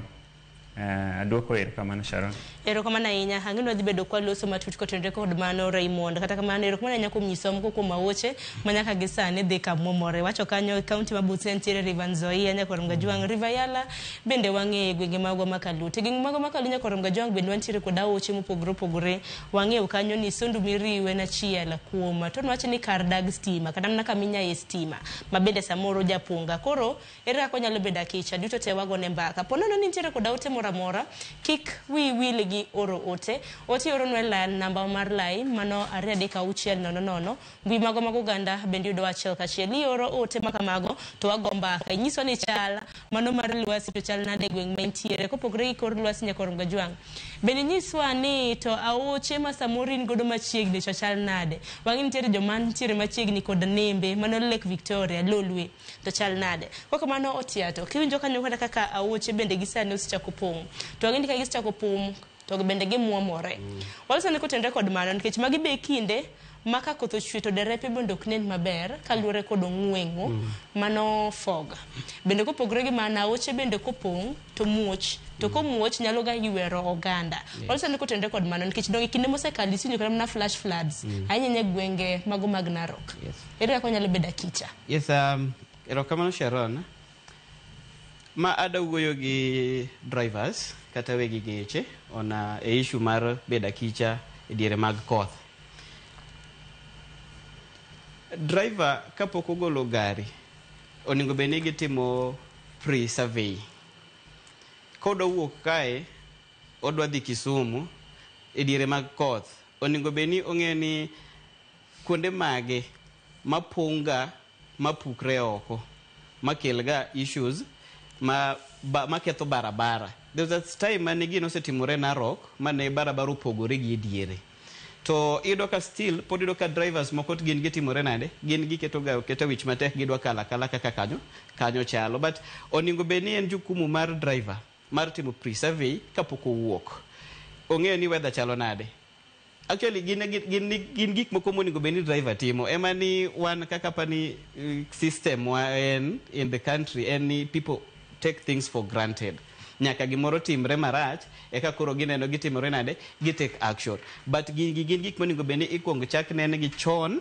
Aduoko erokamano, Sharon. Erokamano ahinya. Ang'e ni wadhi bedo kwaloso matut kotenore kod mano, Raymond. Kata kamano, erokamano ahinya kuom nyisowa moko kuom aoche ma nyaka gi sani dhi kamwomore. Wacho kanyo kaunti ma Busia nitiere River Nzoia, Nyakwar Mgajwang', River Yala bende wang'eyo e gwenge magwa ma Kalut. E gwenge magwa ma Kalut, Nyakwar Mgajwang', bende wantiere kod aoche mopogore opogore. Wang'eyo kanyo ni Sondu Miriu en achiel kuom to nwach ni kar dag stima kata mana kaminyaye stima ma bende samoro japunga. Koro ere kaka onyalo bedo akicha duto te wagone mbaka. Po nono ni nitiere kod ote moro amora, kik wiyi wil gi oro ote. Ote ioronwa e namba mar lai mano 23600. Mbui magwa mag oganda bende yudowa achiel kachiel. Ioro ote makamago to wago mbaka. Inyiswa ni chal mano mar lwasi to chal nade e gweng' ma intiere. Kopogore gi kor lwasi, Nyakwar Mgajwang', bende nyiswa ni to aoche ma samoro in godo machiegni to chal nade. Wang'e nitiere joma nitiere machiegni kod nembe mano Lake Victoria, Lolwe to chal nade. Kokamano Otiato, kiwinjo kanyo kata kaka aoche bende gi sani osechako pong'. To wang'e ni ka gisechako pong' to bende gimuomore. Waloso ni kotenore kod mano nikech magi be kinde ma ka koth ochwe to derepe bende ok nen maber kaluwore kod ong'weng'o mano fog. Bende kopogore gi mano, aoche bende kopong' to muoch, to komuoch nyalo ga ywero oganda. Waloso ni kotenore kod mano nikech donge kinde mosekalo isinjo kata mana flash floods ahinya ahinya e gwenge mago mag Narok. Ere kaka wanyalo bedo akicha? Yes, erokamano, Sharon. Ma ada wuoyo gi drivers kata wegi geche on e issue mar bedo akicha e diere mag koth. Driver kapok ogolo gari onego bed ni gitimo pre-survey. Kodwa wuok kae odwa dhi Kisumu e diere mag koth, onego bed ni ong'eyo ni kuonde mage mapong' ga mapukre oko makel ga issues ma maketho barabara. There was a time mane gino osetimore Narok mane barabara opogore gi e diere. To iyudo ka still pod iyudo ka drivers moko to gin gitimore nade? Gin giketo ga keta wich matek, gidwa kalo akala kaka kanyo chalo. But onego bed ni en jukumu mar driver mar timo pre-survey kapok owuok. Ong'eyo ni weather chalo nade. Actually gin gik moko monego bed ni driver timo. Ema ni wan kaka pani system wa en in the country en ni people take things for granted. Nyaka gimoro timre marach eka koro gineno gitimore nade, gi take action. But gigi gin gik monego bed ni ikuongo chak nene gi chon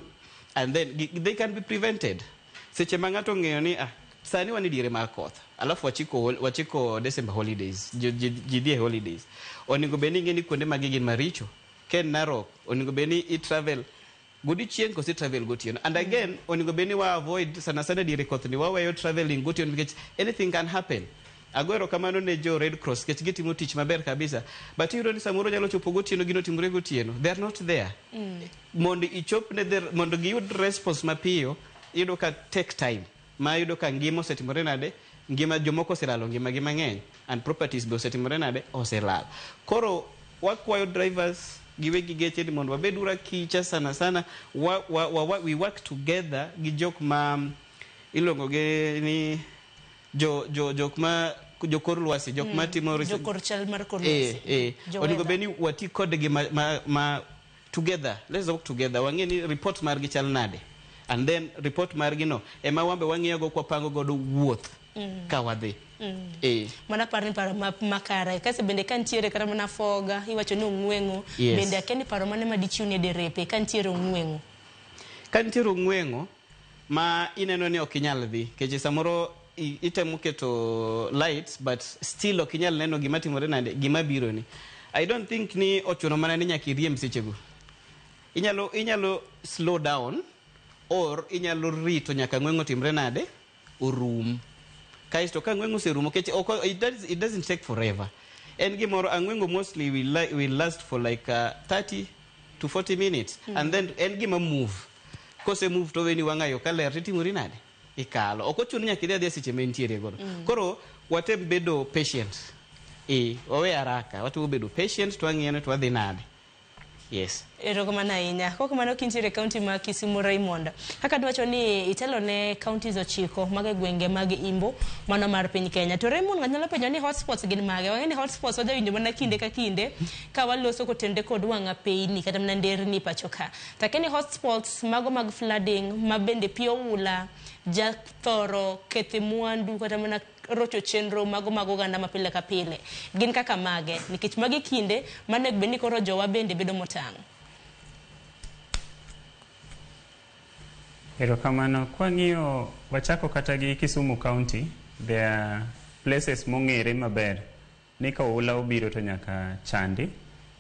and then they can be prevented. Seche ma ng'ato ong'eyo ni sani wan e diere mar koth, alafu wachiko December holidays, ji dhi e holidays. Onego bed ni ing'e ni kuonde magi gin maricho. Ka en Narok, onego bed ni i travel godiochieng' koso i travel gotieno. And again, onego bed ni wa avoid sana sana diere koth ni waweyo traveling gotieno nikech anything can happen. Ago erokamano ne jo Red Cross nikech gitimo tich maber kabisa. But iyudo ni samoro nyalo chopo gotieno, gino otimore gotieno. They are not there. Mondo ichop ne mondo giyud response mapiyo, iyudo ka take time. Ma iyudo ka ngima osetimore nade, ngima jomoko oselalo ngima gi mang'eny and properties be osetimore nade, oselal. Koro wakwayo drivers gi wegi geche ni mondo wabed uru akicha sana sana we work together gi jok ma iluongo gi ni jo jo jok ma jokor lwasi, jok ma timo Jokor chal mar kor lwasi. Jo onego weather. Bed ni wati kodgi ma together. Let's work together, wang'e ni report margi chal nade and then report margi no ema wambe wang'iyo go kwapango godo wuoth ka wadhi. Mana paro ni paro makare kasi bende ka nitiere kata mana foga iwacho ni ong'weng'o. Bende akia ni paro mane madichiw ne derepe ka nitiere ong'weng'o? Ka nitiere ong'weng'o ma ineno ni ok inyal dhi nikech samoro itemo keto lights but still ok inyal neno gima timore nade, gima biro ni, I don't think ni ochuno mana ni nyaka iriemb sechego. Inyalo slow down. Or inyalo rito nyaka ng'weng'o timre nade? Orum. Kaeto ka ang'weng'o oserumo, nikech it doesn't take forever. En gimoro, ang'weng'o mostly will last for like 30 to 40 minutes. And then en gima move. Kose move to weni wang'ayo kaler titimori nade? Ikalo. Ok ochuno nyaka idhi adhiya seche ma entiere godo. Koro watem bedo patient. Wawe haraka, watemo bedo patient to wang'iyo ni to wadhi nade. Yes. Erokamano ahinya. Kok kamano kintiere e kaunti ma Kisumu, Raymond. Kaka dwacho ni itelo ne counties 9 mag e gwenge mag Imbo mano mar piny Kenya. To Raymond, ng'ato nyalo penjo ni hotspots gin mage? Wang'e ni hotspots wajawinjo mana kinde ka kinde ka waloso kotenore kod wang' apeyni kata mana nderni pacho ka. To akia ni hotspots mago mag flooding ma bende pi oula jathoro kethe mwandu kata mana rocho chenro mago mag oganda ma pile ka pile gin kaka mage, nikech magi kinde manego bed ni koro jowa bende bedo motang'. Erokamano. Kwang'iyo, wachako kata gi Kisumu County, there are places mong'ere maber ni ka oula obiro to nyaka chandi.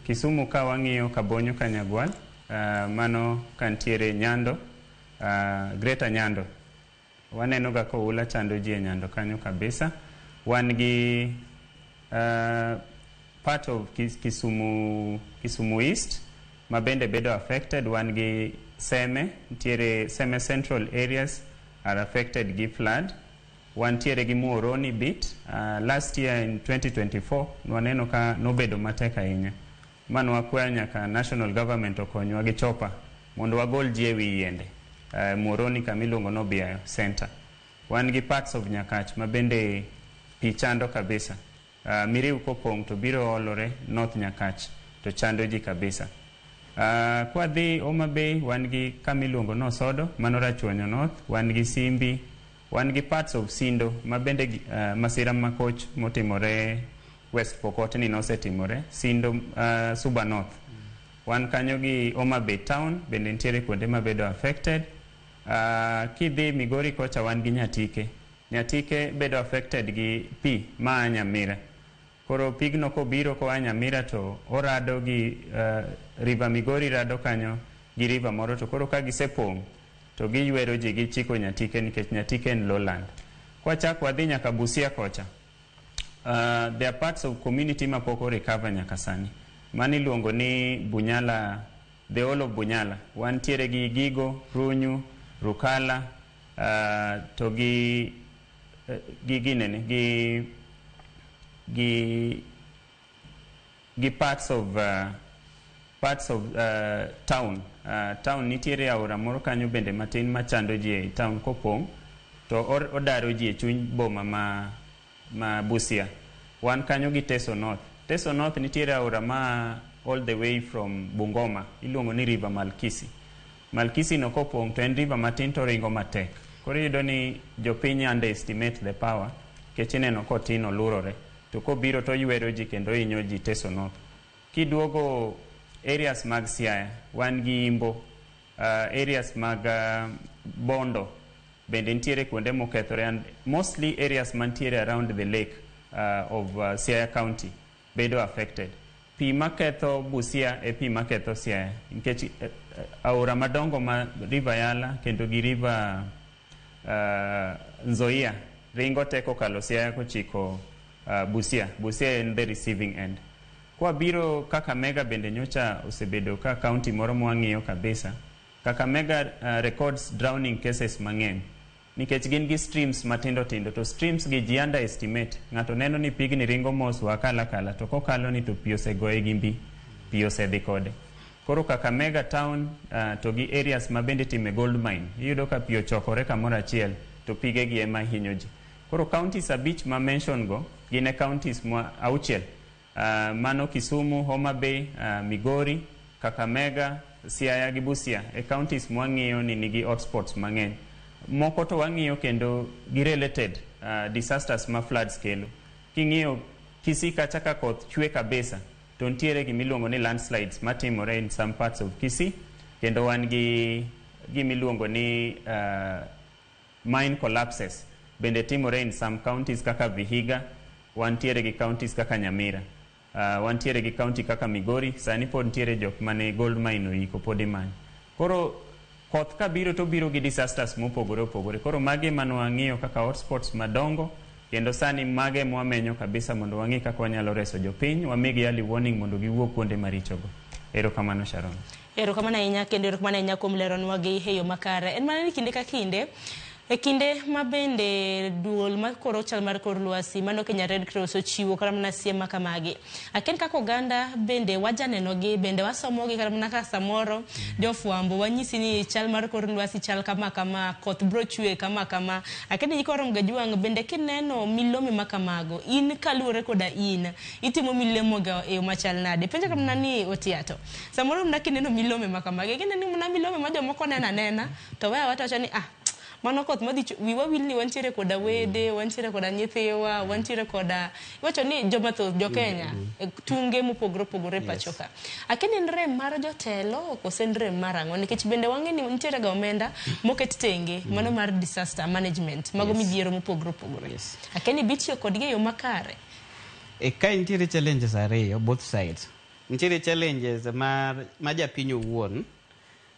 Kisumu ka wang'iyo Kabonyo Kanyagwal, mano kantiere Nyando, Greater Nyando. Waneno ga ka oula chando ji e Nyando kanyo kabisa. Wan gi part of Kisumu East ma bende bedo affected. Wan gi Seme, nitiere Seme Central areas are affected gi flood. Wantiere gi Muhoroni bit. Last year in 2024 nwaneno ka nobedo matek ahinya. Ma nwakwayo nyaka national government okonywa gi chopa mondo wagol ji ewi yiende. Muhoroni kama iluongo ni Obiayo Center. Wan gi parts of Nyakach ma bende pi chando kabisa. Miriu kopong' to biro olore North Nyakach to chando ji kabisa. Kwadhi Homa Bay, wan gi kama iluongo ni Osodo, mano Rachuonyo North, wan gi Simbi, wan gi parts of Sindo ma bende masira makoch motimore West Pokot ni nosetimore, Sindo, Suba North. Wan kanyo gi Homa Bay Town, bende nitiere kuonde mabedo affected. Kidhi Migori kocha wan gi Nyatike. Nyatike bedo affected gi pi ma a Nyamira. Koro pigno kobiro koa Nyamira to orado gi River Migori, rado kanyo gi river moro, to koro ka gisepong' to giywero ji gichiko Nyatike nikech Nyatike en lowland. Kwachak wadhi nyaka Busia kocha, there are parts of community ma pok o-recover nyaka sani. Mano iluongo ni Bunyala, the whole of Bunyala. Wantiere gi Gigo, Runyu, Rukala, to gi ginene, gi parts of town. Town nitiere aora moro kanyo bende matin machando ji e town kopong' to odaro ji e chuny boma ma Busia. Wan kanyo gi Teso North. Teso North nitiere aora ma all the way from Bungoma, iluongo ni River Malkisi. Malkisi no kopong' to en river matin to ringo matek. Koro iyudo ni jopiny underestimate the power, nikech ineno kotin olurore. To kobiro to oywero ji kendo hinyo ji Teso North. Kiduogo areas mag Siaya, wan gi Imbo, areas mag Bondo, bende nitiere kuonde mokethore, and mostly areas mantiere around the lake of Siaya County bedo affected. Pi maketho Busia e pi maketho Siaya, nikech aora madongo ma River Yala kendo gi River Nzoia ringo te kokalo Siaya kochiko Busia. Busia en the receiving end. Kwa biro Kakamega bende nyocha osebedo ka county moro mwang'iyo kabisa. Kakamega records drowning cases mang'eny nikech gin gi streams matindo tindo, to streams gi ji underestimate. Ng'ato neno ni pigni ringo mos wakala kala, to kokalo ni to pi osegoye gi mbi, pi osedhi kode. Koro Kakamega town to gi areas ma bende time gold mine, iyudo ka pi ochokore kamoro achiel to pige gi ema hinyo ji. Koro counties 5 ma mention go gin e counties ma 6. Mano Kisumu, Homa Bay, Migori, Kakamega, Siaya gi Busia e counties mwang'iyo ni nigi hotspots mang'eny. Moko to wang'iyo kendo gi related disasters ma floods kelo. King'iyo Kisii kacha ka koth chwe kabisa to nitiere gimiluongo ni landslides matimore in some parts of Kisii, kendo wan gi gimiluongo ni mine collapses bende timore in some counties kaka Vihiga, wantiere gi counties kaka Nyamira. Wantiere gi county kaka Migori, sani pod nitiere jok mane gold mine oiko pod imanyo. Koro Koth kabiro to biro gi disasters mopogore opogore. Koro magi ema ne wang'iyo kaka hotspots madongo kendo sani mage ema wamenyo kabisa mondo wang'i kaka wanyalo reso jopiny, wamigi early warning mondo giwuog kuonde marichogo. Erokamano Sharon. Erokamano ahinya kendo erokamano ahinya kuom leronwa gi e yo makare. En mana ni kinde ka kinde, e kinde ma bende duol makoro chal mar kor lwasi mano Kenya Red Cross ochiwo kata mana siem ma kamagi. Aken kaka oganda bende wajanenogi, bende wasomogi kata mana ka samoro jofwambo wanyisi ni chal mar kor lwasi chal kama kama, koth bro chwe kama kama. Aken ni nyikwa Ramogi Ajwang' bende kineno milome ma kamago, in kaluwore koda in, itimo milemogo e yo machal nade? Penjo kata mana ni Otiato. Samoro mana kineno milome ma kamagi, kineno mana milome ma jomoko neno anena, to weya wacho ni ah, mano koth madhi wiwa wil ni wantiere koda wede, wantiere koda nyithiwa, wantiere koda iwacho ni joma thoth jo Kenya tunge mopogore opogore pacho ka. Akia ni en rem mar jotelo kose en rem mar ang'o nikech bende wang'e ni nitiere ga omenda moket tenge mano mar disaster management mago midhiero mopogore opogore. Akia ni bitiyo kodgi e yo makare. E kae nitiere challenges ariyo both sides. Nitiere challenges mar ma japiny owuon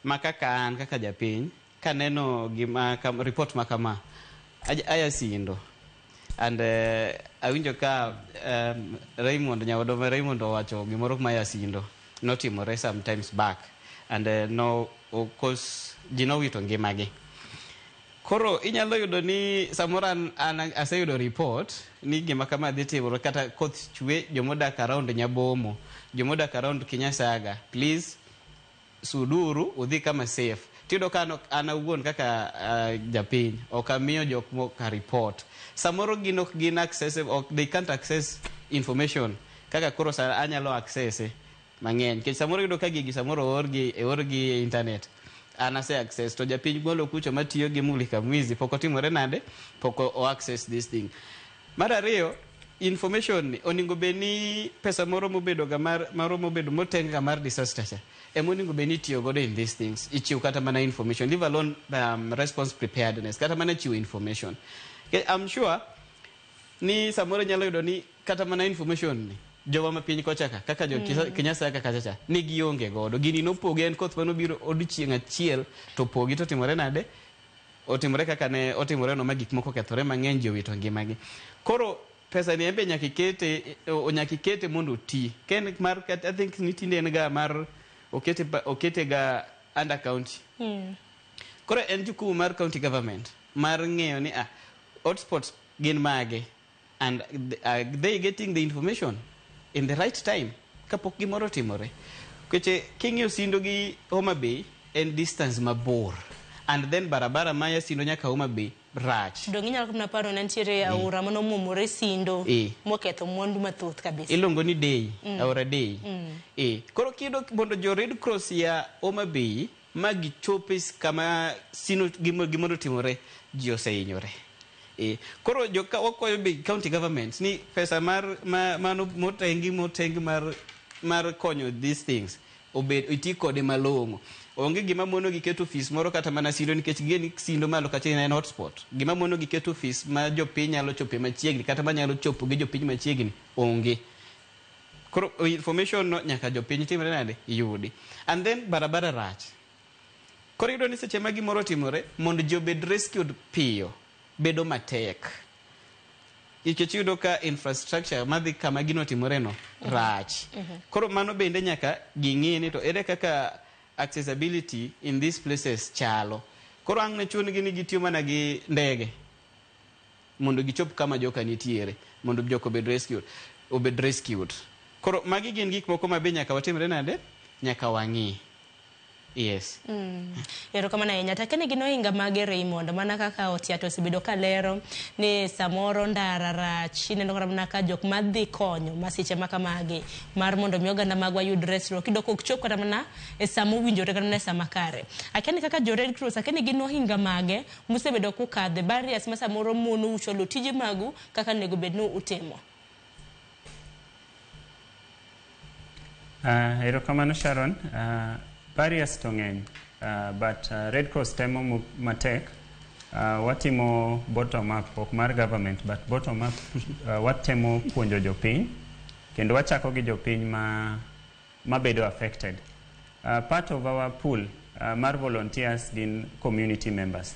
ma kaka an kaka japiny kaneno gima kam, report ma kama aya sindo and awinjo ka Raymond nyawadwa ma Raymond owacho gimoro ma ya sindo notimore sometimes back and no of course ji nowito ngimagi. Koro inyalo yudo ni samoro an aseyudo report ni gima kama dhi timore kata koth chwe jomodak around Nyabomo, jomodak around Kinyasaga, please suduru udhi kama safe. Tiyudo ka an awuon kaka japiny ok amiyo jok moko report. Samoro gin ok gin accessible, ok, they can't access information kaka koro sa anyalo access mang'eny. Nikech samoro iyudo ka gigi samoro oorgi oorgi e internet. An ase access to japiny mwalo kucho matiyo gi mulika mwizi pok otimore nade, pok o access this thing. Mar ariyo, information ni onego bed ni pesa moro mobedo ga mar moro mobedo moteng ga mar disaster cha ema onego bed ni itiyo godo in these things. Ichiwo kata mana information, leave alone response preparedness, kata mana chiwo information. I'm sure ni samoro inyalo yudo ni kata mana information ni jowa ma piny kocha ka kaka jo Kinyasaga kacha cha ne gionge godo. Gini nopogi en koth manobiro odiochieng' achiel to pogi to otimore nade? Otimore kaka ne otimore no ma gik moko okethore mang'eny ji owito ngimagi. Koro pesa ni embe nyaka ikete nyaka ikete mondo oti. Ka en mar I think ni tinde en ga mar okete okete ga under county. Koro en jukumu mar county government mar ng'eyo ni hotspots gin mage and are they getting the information in the right time kapok gimoro otimore. Nikech king'iyo Sindo gi Homa Bay en distance mabor and then barabara maya Sindo nyaka Homa Bay rach. Donge inyalo mana paro ne nitiere aora manomuomore Sindo moketho mwandu mathoth kabisa. Iluongo ni Dei, aora Dei. Koro kiyudo mondo jo Red Cross ya Homa Bay ma gichope kama Sindo gimoro otimore, ji osehinyore. Koro joka wakwayo be county governments ni pesa mar mano motengi mar konyo these things obed iti kode malong'o. Onge gima mono gi keto ofis moro kata mana Sindo nikech ging'e ni Sindo malo kacha en hotspot. Gima mono gi keto ofis ma jopiny nyalo chope machiegni kata manyalo chopo gi jopiny machiegni onge. Koro information no nyaka jopiny timre nade? Yudi. And then barabara rach. Koro iyudo ni seche ma gimoro otimore mondo ji obed rescued piyo bedo matek. Nikech iyudo ka infrastructure madhi kama gino otimore no rach. Koro mano bende nyaka ging'i ni to ere kaka accessibility in these places chalo. Koro ang' ne chun gi ni gitiyo mana gi ndege mondo gichop kama joka nitiere mondo joka obed rescued, obed rescued. Koro magi gin gik moko ma be nyaka watimre nade? Nyaka wang'i. Yes. Erokamano ahinya. To akia ni gin ohinga mage Raymond, mana kaka Otiato osebedo ka lero ni samoro ndara rach, ineno kata mana ka jok madhi konyo masiche ma kamagi mar mondo mi oganda magwa yud resruok, iyudo ka ok chop kata mana e sama owinjore kata mana e sama kare. Akia ni kaka jo Red Cross, akia ni gin ohinga mage musebedo kukadhe, barriers ma samoro monou chwalo tije magu kaka onego bed ni utimo. Erokamano Sharon. Barriers to ng'eny, but Red Cross temo matek. Watimo bottom up, ok mar government, but bottom up, watemo puonjo jopiny, kendo wachako gi jopiny ma mabedo affected. Part of our pool Mar volunteers gin community members.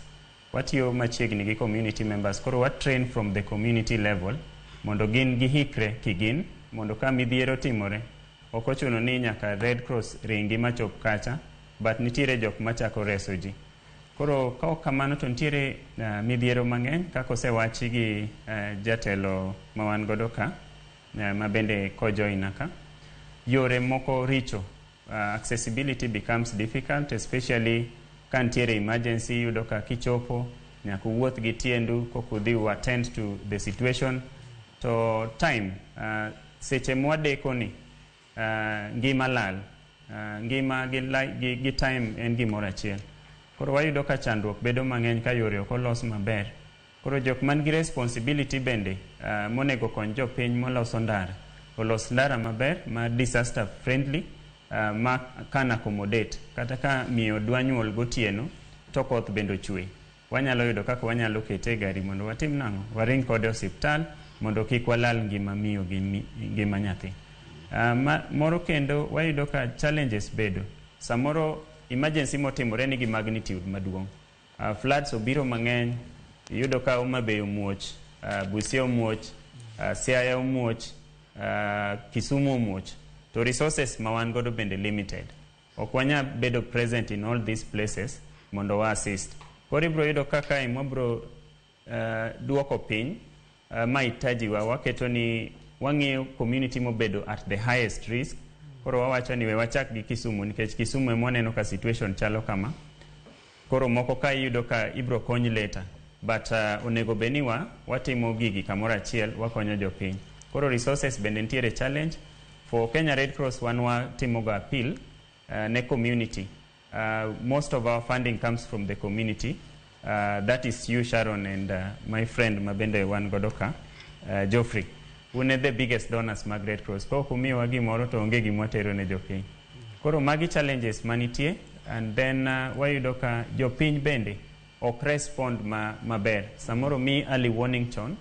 Watiyo machiegni gi community members, koro wa train from the community level mondo gin gihikre kigin, mondo ka midhiero timore, ok ochuno ni nyaka Red Cross ringi machop kacha, but nitiere jok machako reso ji. Koro ka ok kamano to nitiere midhiero mang'eny kaka osewachi gi jatelo ma wan godo ka, ma bende kojoina ka. Yore moko richo, accessibility becomes difficult, especially ka nitiere emergency. Iyudo ka kichopo nyaka uwuoth gi tiendu koka udhi u attend to the situation. To time, seche mwadeko ni ngima lal, ngima gi time en gimoro achiel. Koro wayudo ka chandruok bedo mang'eny ka yore ok olos maber. Koro jok man gi responsibility bende monego kony jopiny moloso ndara, olos ndara maber ma disaster friendly, ma can accommodate kata ka miyo dwa nyuol gotieno to koth bende ochwe, wanyalo yudo kaka wanyalo kete e gari mondo watim nang'o, waring kode e osiptal mondo kik walal ngima miyo gi ngima nyathi. Moro kendo, wayudo ka challenges bedo samoro emergency motimore nigi magnitude maduong'. Floods obiro mang'eny, iyudo ka Homa Bay omuoch, Busia omuoch, Siaya omuoch, Kisumu omuoch, to resources ma wan godo bende limited. Ok wanyal bedo present in all these places mondo wa assist. Koro ibiro yudo ka kae mwabro duoko piny mahitaji wa, waketo ni wang'iyo community mobedo at the highest risk. Koro wawacho ni we wachak gi Kisumu nikech Kisumu ema waneno ka situation chalo kama. Koro moko ka iyudo ka ibro kony later, but onego bed ni wa watimo gigi kamoro achiel, wakonyo jopiny. Koro resources bende nitiere challenge. For Kenya Red Cross, wan watimo ga appeal ne community. Most of our funding comes from the community, that is you, Sharon, and my friend mabende wan godo ka, Geoffrey. Un e the biggest donors mag Red Cross. Ka ok umiyowa gimoro to onge gima watero ne jopiny. Koro magi challenges manitie. And then wayudo ka jopiny bende ok respond maber. Samoro mi early warning chon,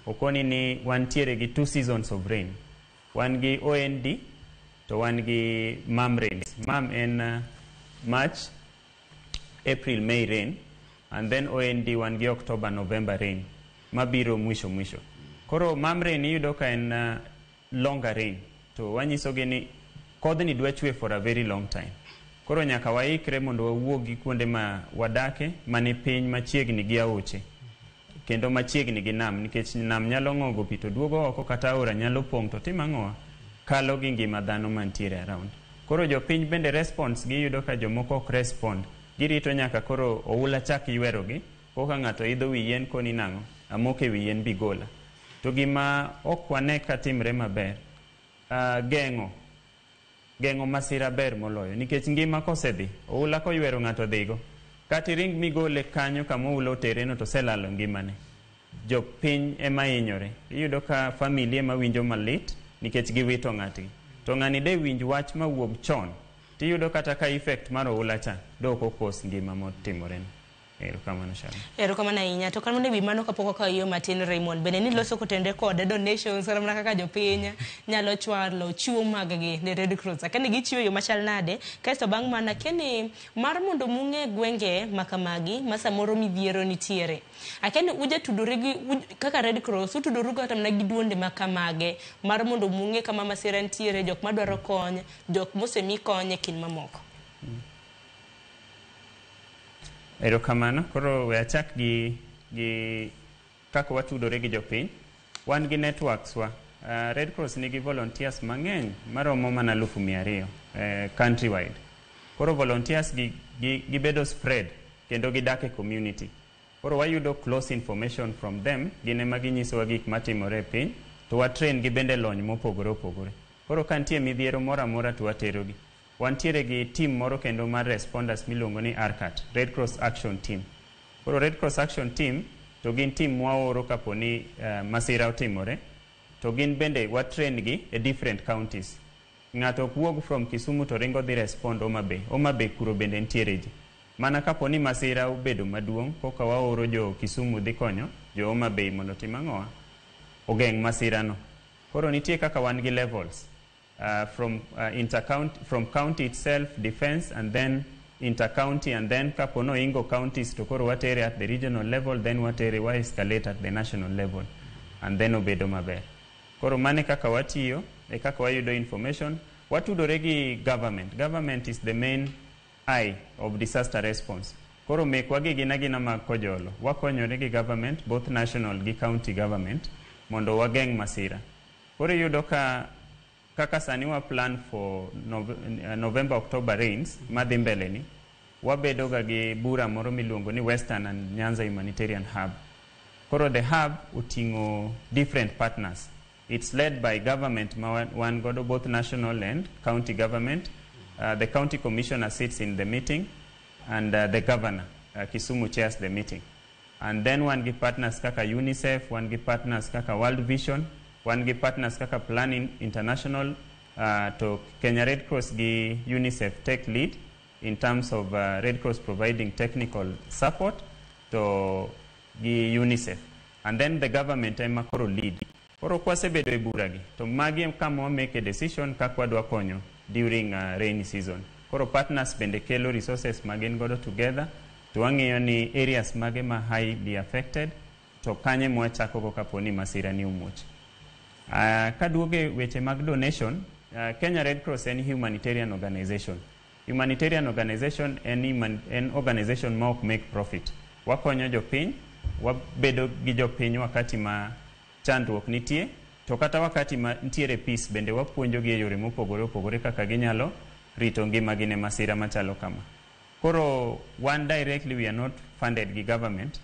okoni ni wantiere gi two seasons of rain. Wan gi OND to wan gi MAM rains. MAM en March, April, May rain, and then OND wan gi October, November rain mabiro mwisho mwisho. Koro MAM rain iyudo ka en longer rain, to wanyisogi ni kodhni dwa chwe for a very long time. Koro nyaka waikre mondo wawuog gi kuonde ma wadake mani piny machiegni gi aoche kendo machiegni gi nam, nikech nam nyalo ng'ogo pi to duogo oko, kata aora nyalo pong' to timo ang'owa, kalo gi ngima dhano mantiere around. Koro jopiny bende response giyudo ka jomoko ok respond, girito nyaka koro oula chak ywerogi koka ng'ato idho wi yien koni nang'o, amoko e wi yien bigola. To gima ok wane ka timre maber, geng'o masira ber moloyo, nikech ngima kosedhi, oula koywero ng'ato dhigo, kata iring migole kanyo kama oula otereno to oselalo ngimane. Jopiny ema hinyore. Iyudo ka familia ema winjo malit nikech giwito ng'atgi. To ng'ani de winj wach mawuog chon, tiyudo kata ka effect mar oula cha do ok okos ngima motimoreno. Erokamano, Sharon. Erokamano ahinya. To kamano ewi mano, kapok wakawo yo matin, Raymond, bende ni loso kotenore kod donations kata mana kaka jopiny nyalo chwalo chiwo mag-gi ne Red Cross. Akia ni gichiwo e yo machal nade. Kasto bang' mano, akia ni mar mondo mung'e gwenge makamagi ma samoro midhiero nitiere. Akia ni ujatudori gi kaka Red Cross, utudoru kata mana gi duonde makamage mar mondo mung'e kama masira nitiere, jok madwaro kony, jok mosemi kony e kind mamoko. Erokamano. Koro we achak gi kaka watudore gi jopiny. Wan gi networks wa. Red Cross nigi volunteers mang'eny maromo mana 200,000 countrywide. Koro volunteers gi gibedo spread kendo gidak e community. Koro wayudo close information from them, gin ema ginyisowa gik matimore e piny, to wa train gi bende lony mopogore opogore. Koro ka nitie midhiero moro amora to waterogi. Wantiere gi team moro kendo mar responders miluongo ni RCAT, Red Cross Action Team. Koro Red Cross Action Team to gin team mwaoro kapo ni masira otimore, to gin bende wa train gi e different counties. Ng'ato ok wuog from Kisumu to ringo dhi respond Homa Bay. Homa Bay kuro bende nitiere ji. Mana kapo ni masira obedo maduong', koka waoro jo Kisumu dhi konyo jo Homa Bay mondo otim ang'owa? Ogeng' masira no. Koro nitie kaka wan gi levels from county itself, defense, and then inter-county, and then kapo noingo counties to koro watere at the regional level, then watere wa escalate at the national level, and then obedo maber. Koro mane kaka watiyo, e kaka wayudo information, watudore gi government. Government is the main eye of disaster response. Koro mekwa gi gin agina mag kojolo. Wakonyore gi government, both national gi county government, mondo wageng' masira. Koro iyudo ka kaka sani wa plan for November, October rains madhi mbele ni, wabedo ga gi bura moro miluongo ni Western and Nyanza Humanitarian Hub. Koro the hub oting'o different partners. It's led by government ma wan godo, both national and county government. The county commissioner sits in the meeting, and the governor, Kisumu, chairs the meeting. And then wan gi partners kaka UNICEF, wan gi partners kaka World Vision, wan gi partners kaka Planning International, to Kenya Red Cross gi UNICEF take lead in terms of Red Cross providing technical support to gi UNICEF. And then the government ema koro lead. Koro kwasebedo e buragi, to magi e kama wa make a decision kaka wadwa konyo during rainy season. Koro partners bende kelo resources ma gin godo together, to wang'iyo ni areas mage ma highly affected, to kanye mwachako go kapo ni masira ni omuoch. Kaduoge weche mag donation, Kenya Red Cross en humanitarian organization. Humanitarian organization en organization ma ok make profit. Wakonyo jopiny, wabedo gi jopiny wakati ma chandruok nitie, to kata wakati ma nitiere peace bende wapuonjogi e yore mopogore opogore kaka ginyalo rito ngimagi ne masira machalo kama. Koro one directly we are not funded gi government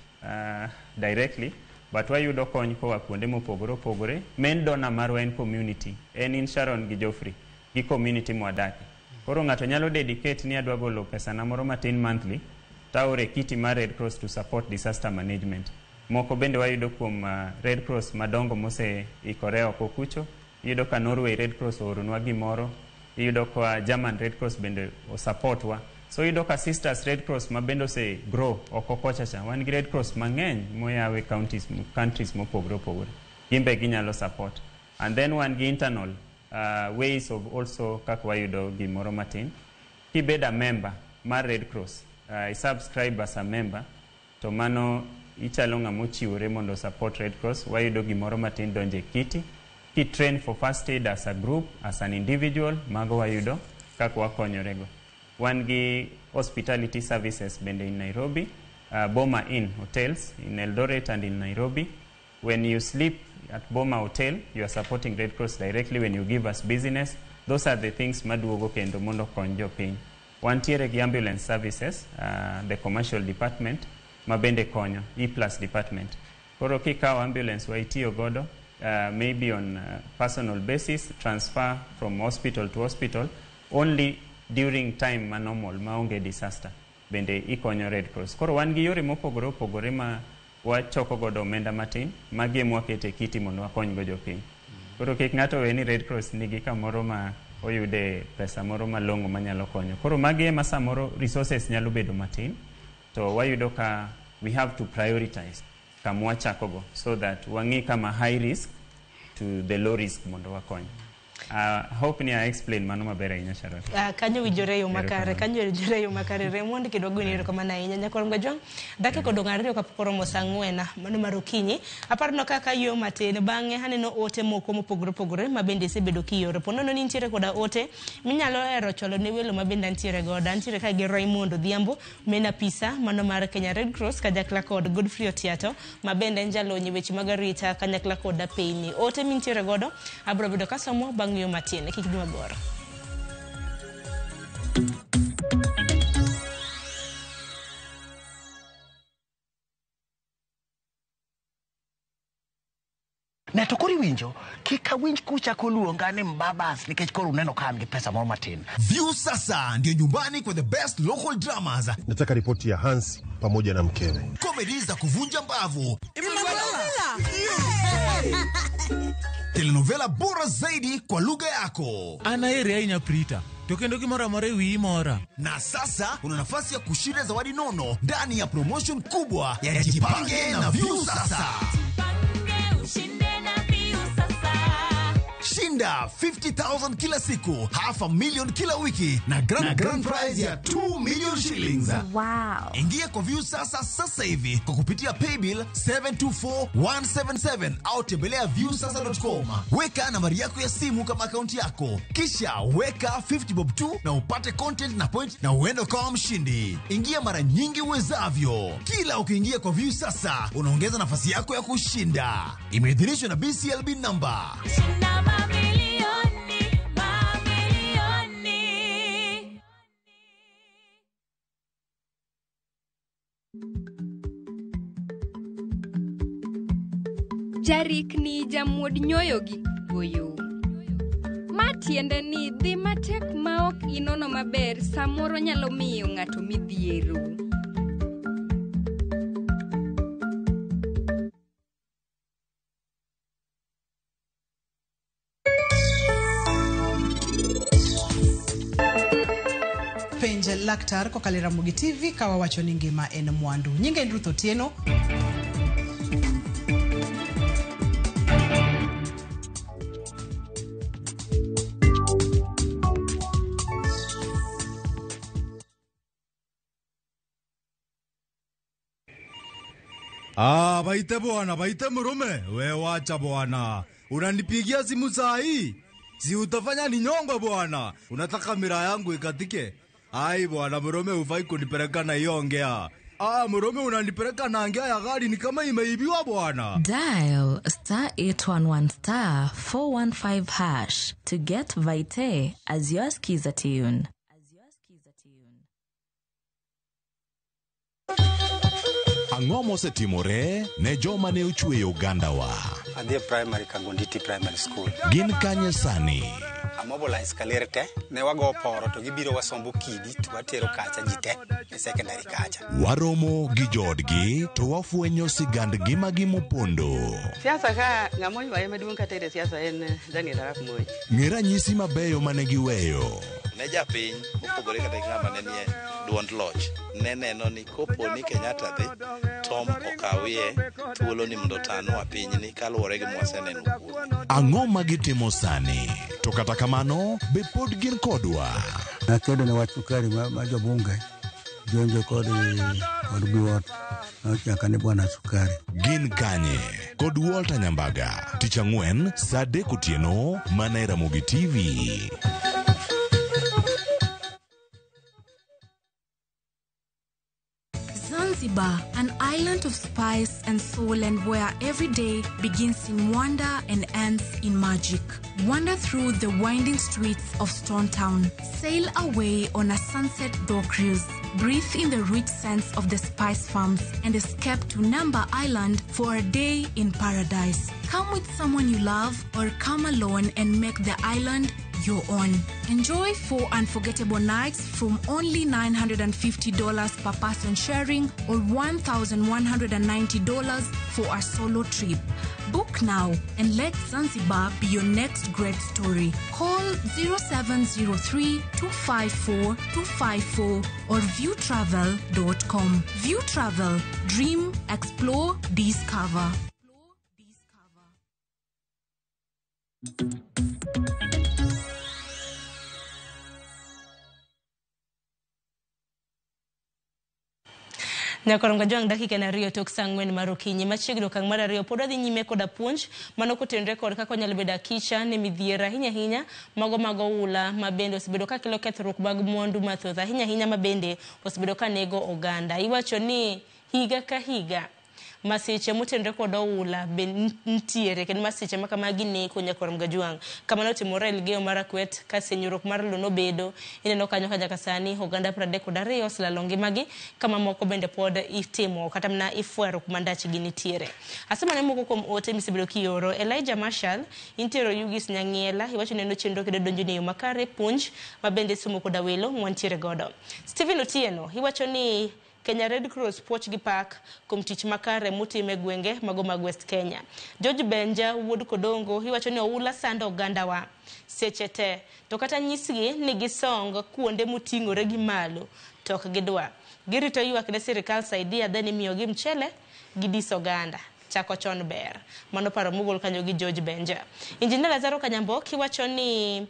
directly, but wayudo kony koa kuonde mopogore opogore. Main donor marwa en community, en in Sharon gi Geoffrey, gi community mwadake. Koro ng'ato nyalo dedicate ni adwa golo pesana moro matin monthly, taore kiti mar Red Cross to support disaster management. Moko bende wayudo kuom Red Cross madongo mose ikore oko kucho. Iyudo ka Norway Red Cross ooronwa gimoro, iyudo ka German Red Cross bende osupport wa. So iyudo ka Sisters Red Cross ma bende ose grow oko kocha cha. Wan gi Red Cross mang'eny moyaw e counties, countries mopogore opogore. Gin be ginyalo support. And then wan gi internal ways of also kaka wayudo gimoro matin. Kibedo a member mar Red Cross, I subscribe as a member, to mano ichalo ng'ama ochiwore mondo support Red Cross, wayudo gimoro matin donjo e kiti. Ki train for first aid as a group, as an individual, mago wayudo kaka wakonyorego. Wan gi hospitality services bende in Nairobi, Boma Inn hotels in Eldoret and in Nairobi. When you sleep at Boma Hotel, you are supporting Red Cross directly. When you give us business, those are the things maduogo kendo mondo kony jopiny. Wantiere gi ambulance services, the commercial department, ma bende konyo, E plus department. Koro kikawo ambulance wa itiyo godo, maybe on personal basis, transfer from hospital to hospital, only during time ma normal, maonge disaster, bende ikonyo Red Cross. Koro wan gi yore mopogore opogore ma wachoko godo omenda matin, magi ema waketo e kiti mondo wakony go jopiny. Koro kik ng'ato we ni Red Cross nigi kamoro ma oyude pesa moro malong'o manyalo konyo. Koro magi ema samoro resources nyalo bedo matin, to wayudo ka we have to prioritize kama wachakogo so that wang'i kama high risk to the low risk mondo wakony. Hope ni I explain mano maber ahinya, Sharon. Kanyo winjore yo makare, kanyo winjore yo makare. Raymond kendo agoni erokamano ahinya. Nyakwar Mgajwang', dakika odong' 2 kapok oromo saa 4 mano mar okinyi. Aparno kaka yo matin, bang'e aneno ote moko mopogore opogore ma bende isebedo kioro. Po nono ni nitiere koda ote minyalo hero chwalo ne welo ma bende antiere godo. Antiere ka gi Raymond Odhiambo, min apisa mano mar Kenya Red Cross kanyakla kod Godfrey Otiato ma bende en jalony e weche mag arita kanyakla kod apeyni. Ote mintiere godo abiro bedo kasomo bang' yo matin, kik dhi mabor. Ne to koro iwinjo, kik awinj kuchako luonga ni mbabas nikech koro uneno ka an gi pesa moro matin. View sasa ndio nyumbani kwa the best local dramas. Nataka ripoti ya Hans pamoja na mkewe. Comedy za kuvunja mbavu. Telenovela bora zaidi kwa lugha yako. Anaeri ahinya Prita. To kendo gimoro amora e wiyi mora. Na sasa una nafasi ya kushinda zawadi nono ndani ya promotion kubwa ya Jipange na View Sasa. Shinda Shinda 50,000 kila siku, half a million kila wiki na grand prize ya 2 million shillings. Wow. Ingia kwa Viusasa sasa hivi kwa kupitia paybill 724177 au tembelea viusasa.com. Weka nambari yako ya simu kama akaunti yako, kisha weka 50 bob tu na upate content na point na uende ukawa mshindi. Ingia mara nyingi uwezavyo. Kila ukiingia kwa Viusasa unaongeza nafasi yako ya kushinda. Imeidhinishwa na BCLB number. Shinda mamilioni, mamilioni. Jarikni jamuod nyoyo gi goyo. Ma tiende ni dhi matek ma ok inono maber samoro nyalo miyo ng'ato midhiero. Penj laktar kokalo e Ramogi TV ka wawacho ni ngima en mwandu. Nyinga en Ruth Otieno. Ah, baite bwana, baite murume. We wacha bwana. Unanipigia simu saa hii? Si utafanya ninyongwe bwana. Unataka mira yangu ikatike? Ai bwana, murume hufai kunipeleka na hiyo ongea. Ah, murume unanipeleka na ngea ya gari ni kama imeibiwa bwana. Dial star 811 star 415 hash to get Vite as your skiza tune. Ang'o mosetimore ne joma ne ochweyo ogandawa? Adhi e primary Kangonditi Primary School. Gin kanye sani? Amobilize kaler te, ne wago poro to gibiro wasombo kidi to watero kacha ji te e secondary kacha. Waromo gi joodgi to wafwenyo sigand ngimagi mopondo. Siasa ka ng'ama oywaye maduong' kata e siasa en Daniel Arap Moi. Ng'e ranyisi mabeyo mane giweyo. Ne japiny mopogore kata gi ng'ama ne nie duond loch ne neno ni kopo ni Kenyatta dhi Tom okawie thuolo ni mondo otanwa pinyni kaluwore gi mwaseneno kuome. Ang'o ma gitimo sani? To kata kamano, be pod gin kodwa? Nakedo ne wach sukari ma jobunge jonjo kod biwot nochaka ni bwana sukari. Gin kanye? Kod Walter Nyambaga, tich ang'wen saa 3 otieno mana e Ramogi TV. Zanzibar, an island of spice and soul, and where every day begins in wonder and ends in magic. Wander through the winding streets of Stone Town. Sail away on a sunset dhow cruise. Breathe in the rich scents of the spice farms and escape to Namba Island for a day in paradise. Come with someone you love or come alone and make the island your own. Enjoy 4 unforgettable nights from only $950 per person sharing or $1,190 for a solo trip. Book now and let Zanzibar be your next great story. Call 0703 254 254 or viewtravel.com. View Travel. Dream, explore, discover. Nyakoronga jwang' dakika en 2 tok saa 4 mar okinyi. Machiegni okang' mar 2 pod wadhi nyime koda puonj mano kotenore kod kaka onyalo bedo akicha ne midhiero ahinya ahinya mago mag oula ma bende osebedo ka kelo kethruok mag mwandu mathoth ahinya ahinya ma bende osebedo ka nego oganda. Iwacho ni higa ka higa masiche motenore kod oula be nitiere kendo masiche ma kamagi neko Nyakoronga jwang'. Kamano otimore Elgeyo Marakwet ka senyruok mar lowo nobedo. Ineno kanyo ka nyaka sani oganda 32 oselalo ngimagi kama moko bende pod itimo kata mana ifwero kuma ndachgi nitiere. Asemane moko kuom ote misebedo kioro. Elijah Marshall intiere Oyugis Nyang'iela iwacho neno chenro kendo donjo ne yo makare puonj ma bende somo koda welo mwantiere godo. Stephen Otieno iwacho ni Kenya Red Cross puoch gi pak kuom tich makare motime gwenge mago mag West Kenya. George Benja wuod Kodongo iwacho ni oula sando ogandawa seche te to kata nyisgi ni gisong kuonde moting'ore gi malo to ok gidwa. Girito ywak ne sirikal saidia then imiyogi mchele gi dis oganda. Chako chon ber. Mano paro mogol kanyo gi George Benja. Engineer Lazaro Kanyambo kiwacho ni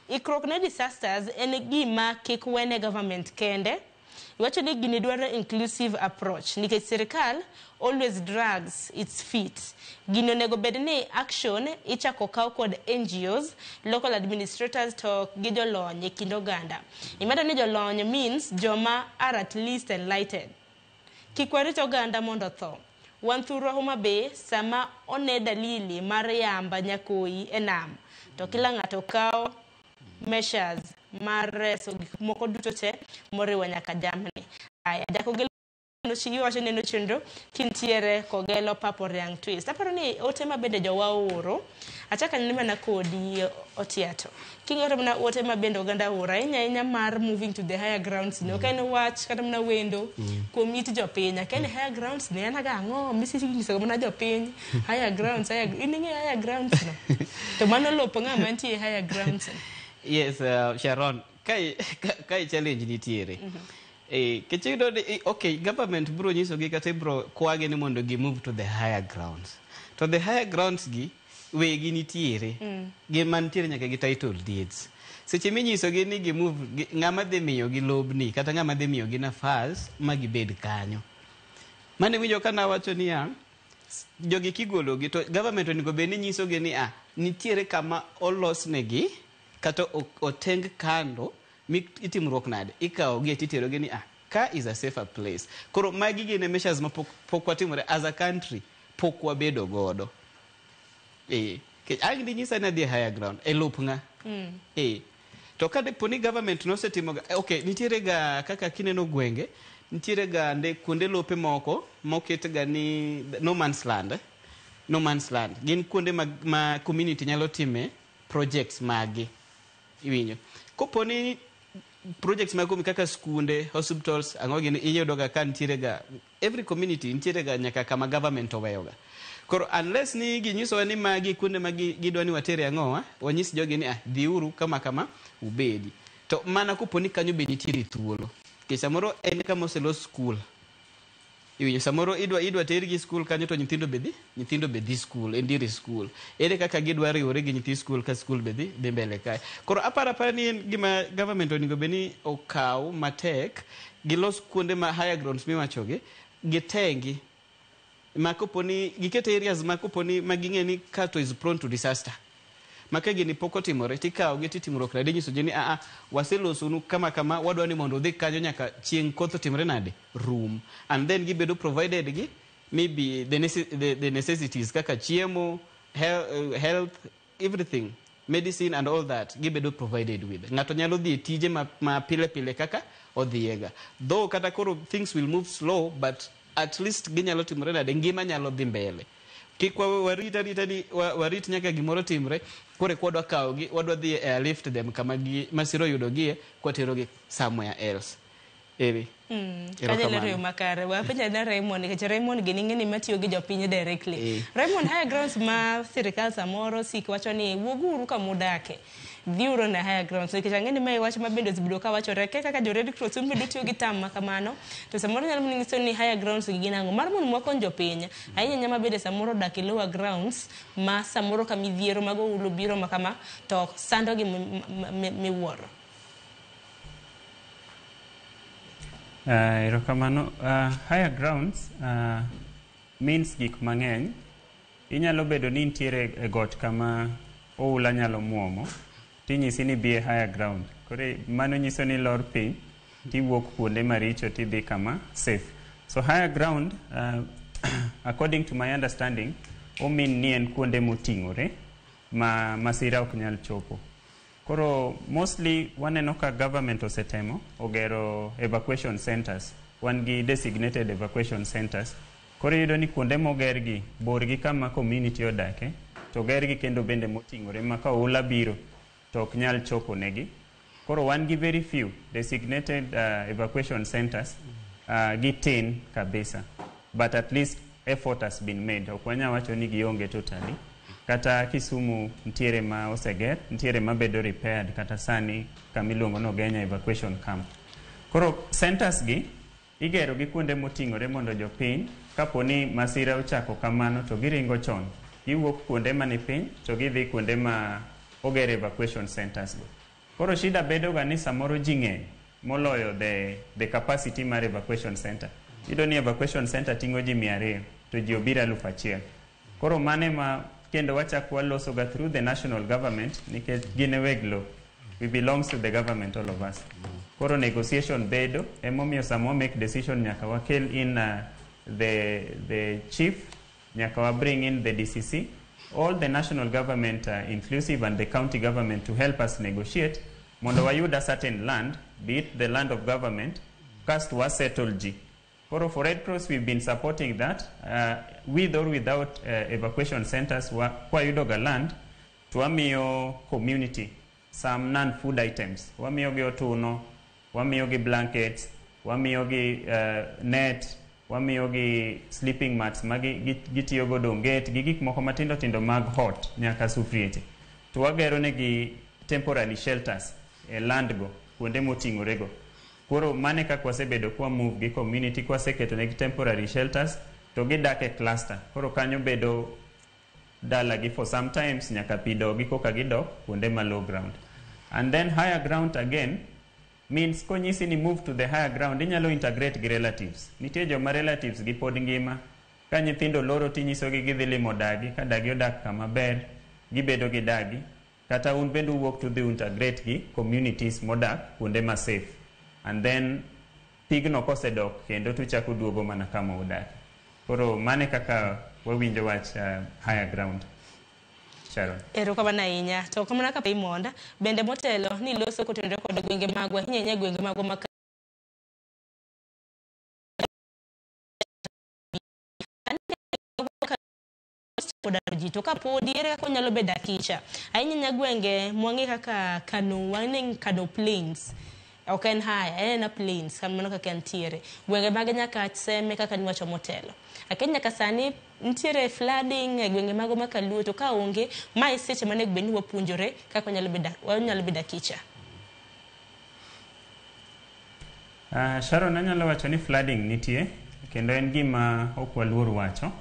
ikruok ne disasters en gima kik wene government kende. Iwacho ni gini dwaro inclusive approach nikech sirikal always drags its feet. Gini onego bed ni action ichako kaw kod NGOs, local administrators to gi jolony e kind oganda. Imedo ni jolony means joma are at least enlightened. Kik warit oganda mondo otho. Wan thurwa Homa Bay sama one dalili mar yamba nyakoi e nam to kila ng'ato kawo measures mar reso gik moko duto te moriwo nyaka jamni. Aya, Jakogelo iwacho neno chenro kintiere Kogelo Papo Riang' Twist. Aparo ni ote ma bende jowa ooro, achako anene mana kodi Otiato. King'iyo mana ote ma bende oganda ooro, ahinya ahinya mar moving to the higher grounds ni, ok en wach kata mana wendo kuom it jopiny. Akia ni higher grounds ni en aga ang'o misinyisogo mana jopiny, higher grounds, higher, in ing'eyo higher grounds no? To mano lop ng'a mantie higher grounds no? Yes, Sharon, kae challenge nitiere. Kech iyudo ni okay, government biro nyisogi kata ibiro kwagi ni mondo gi move to the higher grounds. To the higher grounds gi wegi nitiere. Gin mantiere nyaka gi title deeds. Seche minyisogi ni gi move, ng'ama dhi miyogi lobni kata ng'ama dhi miyogi nafas ma gibed kanyo. Mane winjo ka nawacho niya, jogi kigologi to government onego bed ni nyisogi ni nitiere kama olosnegi kata oteng kando mi itimruok nade, ikawogi titerogi ni ka is a safer place. Koro magi gin e measures ma pok watimore as a country, pok wabedo godo. Ang' dinyisa ni adhi e higher ground, e lop ng'a? To ka dipo ni government nosetimo ga, okay, nitiere ga kaka kineno gwenge, nitiere ga nde kuonde lope moko moket ga ni no man's land. No man's land. Gin kuonde ma community nyalo time projects magi. Iwinjo. Kopo ni projects mag kaka skunde, hospitals, ang'o gini, iyudo ga ka nitiere ga every community nitiere ga nyaka kama government oweyo ga. Koro unless ni ginyisowa ni magi kuonde ma gidwa ni watere ang'owa, wanyis jogi ni dhiuru kama kama ubedi. To mana kopo ni kanyo be nitiere thuolo. Nikech samoro en kama oselos skul. Iwinjo, samoro idwa tergi skul kanyo to nyithindo be dhi skul, en diere skul. Ere kaka gidwa riwore gi nyithi skul ka skul be dhi mbele kae. Koro aparo apara ni en gima government onego bed ni okaw matek, gilos kuonde ma higher grounds miwachogi, gitengi. Ma kopo ni giket areas ma kopo ni ma ging'e ni kato is prone to disaster. Ma ka gini pok otimore tikawogi titimruok nade, inyiso ji ni waselosonu kama kama, wadwa ni mondo udhi kanyo nyaka chieng' koth otimre nade, rum. And then gibedo provided gi maybe the necessities kaka chiemo, health, everything, medicine and all that, gibedo provided with. Ng'ato nyalo dhi e tije ma pile pile kaka odhiyega. Though kata koro things will move slow, but at least ginyalo timore nade, ngima nyalo dhi mbele. Kik warit arita ni warit nyaka gimoro timre, koro eka wadwa kawogi, wadwa dhi e airlift them kama masira oyudogie, kwaterogi somewhere else. Eri. Kanyalo riwo makare. Wapenjo na Raymond, nikech Raymond gini ing'e ni matiyo gi jopiny directly. Raymond, higher grounds ma sirikal samoro sik wacho ni wuoguru kama udake. Dhiuru na higher grounds, nikech ang'e ni mae wach ma bende osebedo ka wachore kaka jo Red Cross un bende utiyo gi term ma kamano, to samoro nyalo mana nyiso ni higher grounds gi gin ang'o. Mar mondo wakony jopiny, ahinya ahinya ma bende samoro odak e lower grounds, ma samoro ka midhiero mag oulu biro ma kama, to sandogi miwuoro. Erokamano. Higher grounds means gik mang'eny. Inyalo bedo ni intiere e got kama oula nyalo muomo, tinyisi ni bi e higher ground. Koro mano nyiso ni lor piny, tiwuok kuonde maricho tidhi kama safe. So higher ground, according to my understanding, omean ni en kuonde moting'ore ma masira ok nyal chopo. Koro mostly waneno ka government osetemo ogero evacuation centers. Wan gi designated evacuation centers. Koro iyudo ni kuonde mogergi bor gi kama community odake, to ogergi kendo bende moting'ore ma ka oula biro to ok nyal chopo negi. Koro wan gi very few designated evacuation centers, gitin kabisa. But at least effort has been made. Ok wanyal wacho ni gionge totally. Kata Kisumu nitiere ma oseger, nitiere ma bedo repaired kata sani kama iluongo ni Ogenya evacuation camp. Koro centers gi igero gi kuonde moting'ore mondo jopiny Kapo ni masira ochako kamano to giringo chon. Giwuok kuonde mani piny to gidhi kuonde ma oger evacuation centers go. Koro shida bedo ga ni samoro ji ng'eny moloyo the capacity mar evacuation center. Iyudo ni evacuation center ting'o ji 200 to ji obiro 1000. Koro mane ma kendo wachak waloso ga through the national government nikech gin e weg lo. We belongs to the government, all of us. Koro negotiation bedo emomiyo sama wa make decision nyaka wakel in the chief, nyaka wa bring in the DCC, all the national government inclusive and the county government to help us negotiate mondo wayud a certain land, be it the land of government, kasto wa settle ji. Koro for Red Cross we've been supporting that with or without evacuation centers. Kwayudo ga land to wamiyo community some non-food items. Wamiyo gi otuno, wamiyo gi blankets, wamiyo gi net, wamiyo gi sleeping mats ma gitiyo godo onget gi gik moko matindo tindo mag hot nyaka sufrieche. To wagero negi temporary shelters e land go kuonde moting'ore go. Koro mane kaka wasebedo kwa move gi community kwaseketo negi temporary shelters to gidak e cluster. Koro kanyo bedo dalagi for sometimes nyaka pi dogi koka gidok kuonde ma low ground. And then higher ground again means konyisi ni move to the higher ground inyalo integrate gi relatives. Nitie joma relatives gi pod ngima. Ka nyithindo loro tinyisogi gidhi limo dagi, ka dagi odak kama ber, gibedo gi dagi. Kata un bende uwuok to dhi integrate gi communities modak kuonde ma safe. And then pigno kosedok kendo tuchako duogo mana kama udak. Koro mane kaka wawinjo wach higher ground. Sharon. Erokamano ahinya. To kamano kaka Raymond, bende motelo ni loso kotenore kod gwenge magwa, ahinya ahinya gwenge magwa ma koda ji to kapodi ere kaka onyalo bedo akicha ahinya ahinya gwenge mwang'e kaka Kano, wang'e Kano Plains ok en haya, en ena plains kamano kaka entiere gwenge mag Nyakach Seme kaka niwacho motelo. Akia nyaka sani nitiere flooding e gwenge mago ma Kaluo to ka onge ma e seche manego bed ni wapuonjore kaka wanyalo bedo akicha. Sharon, anyalo wacho ni flooding nitie kendo en gima ok waluor wacho.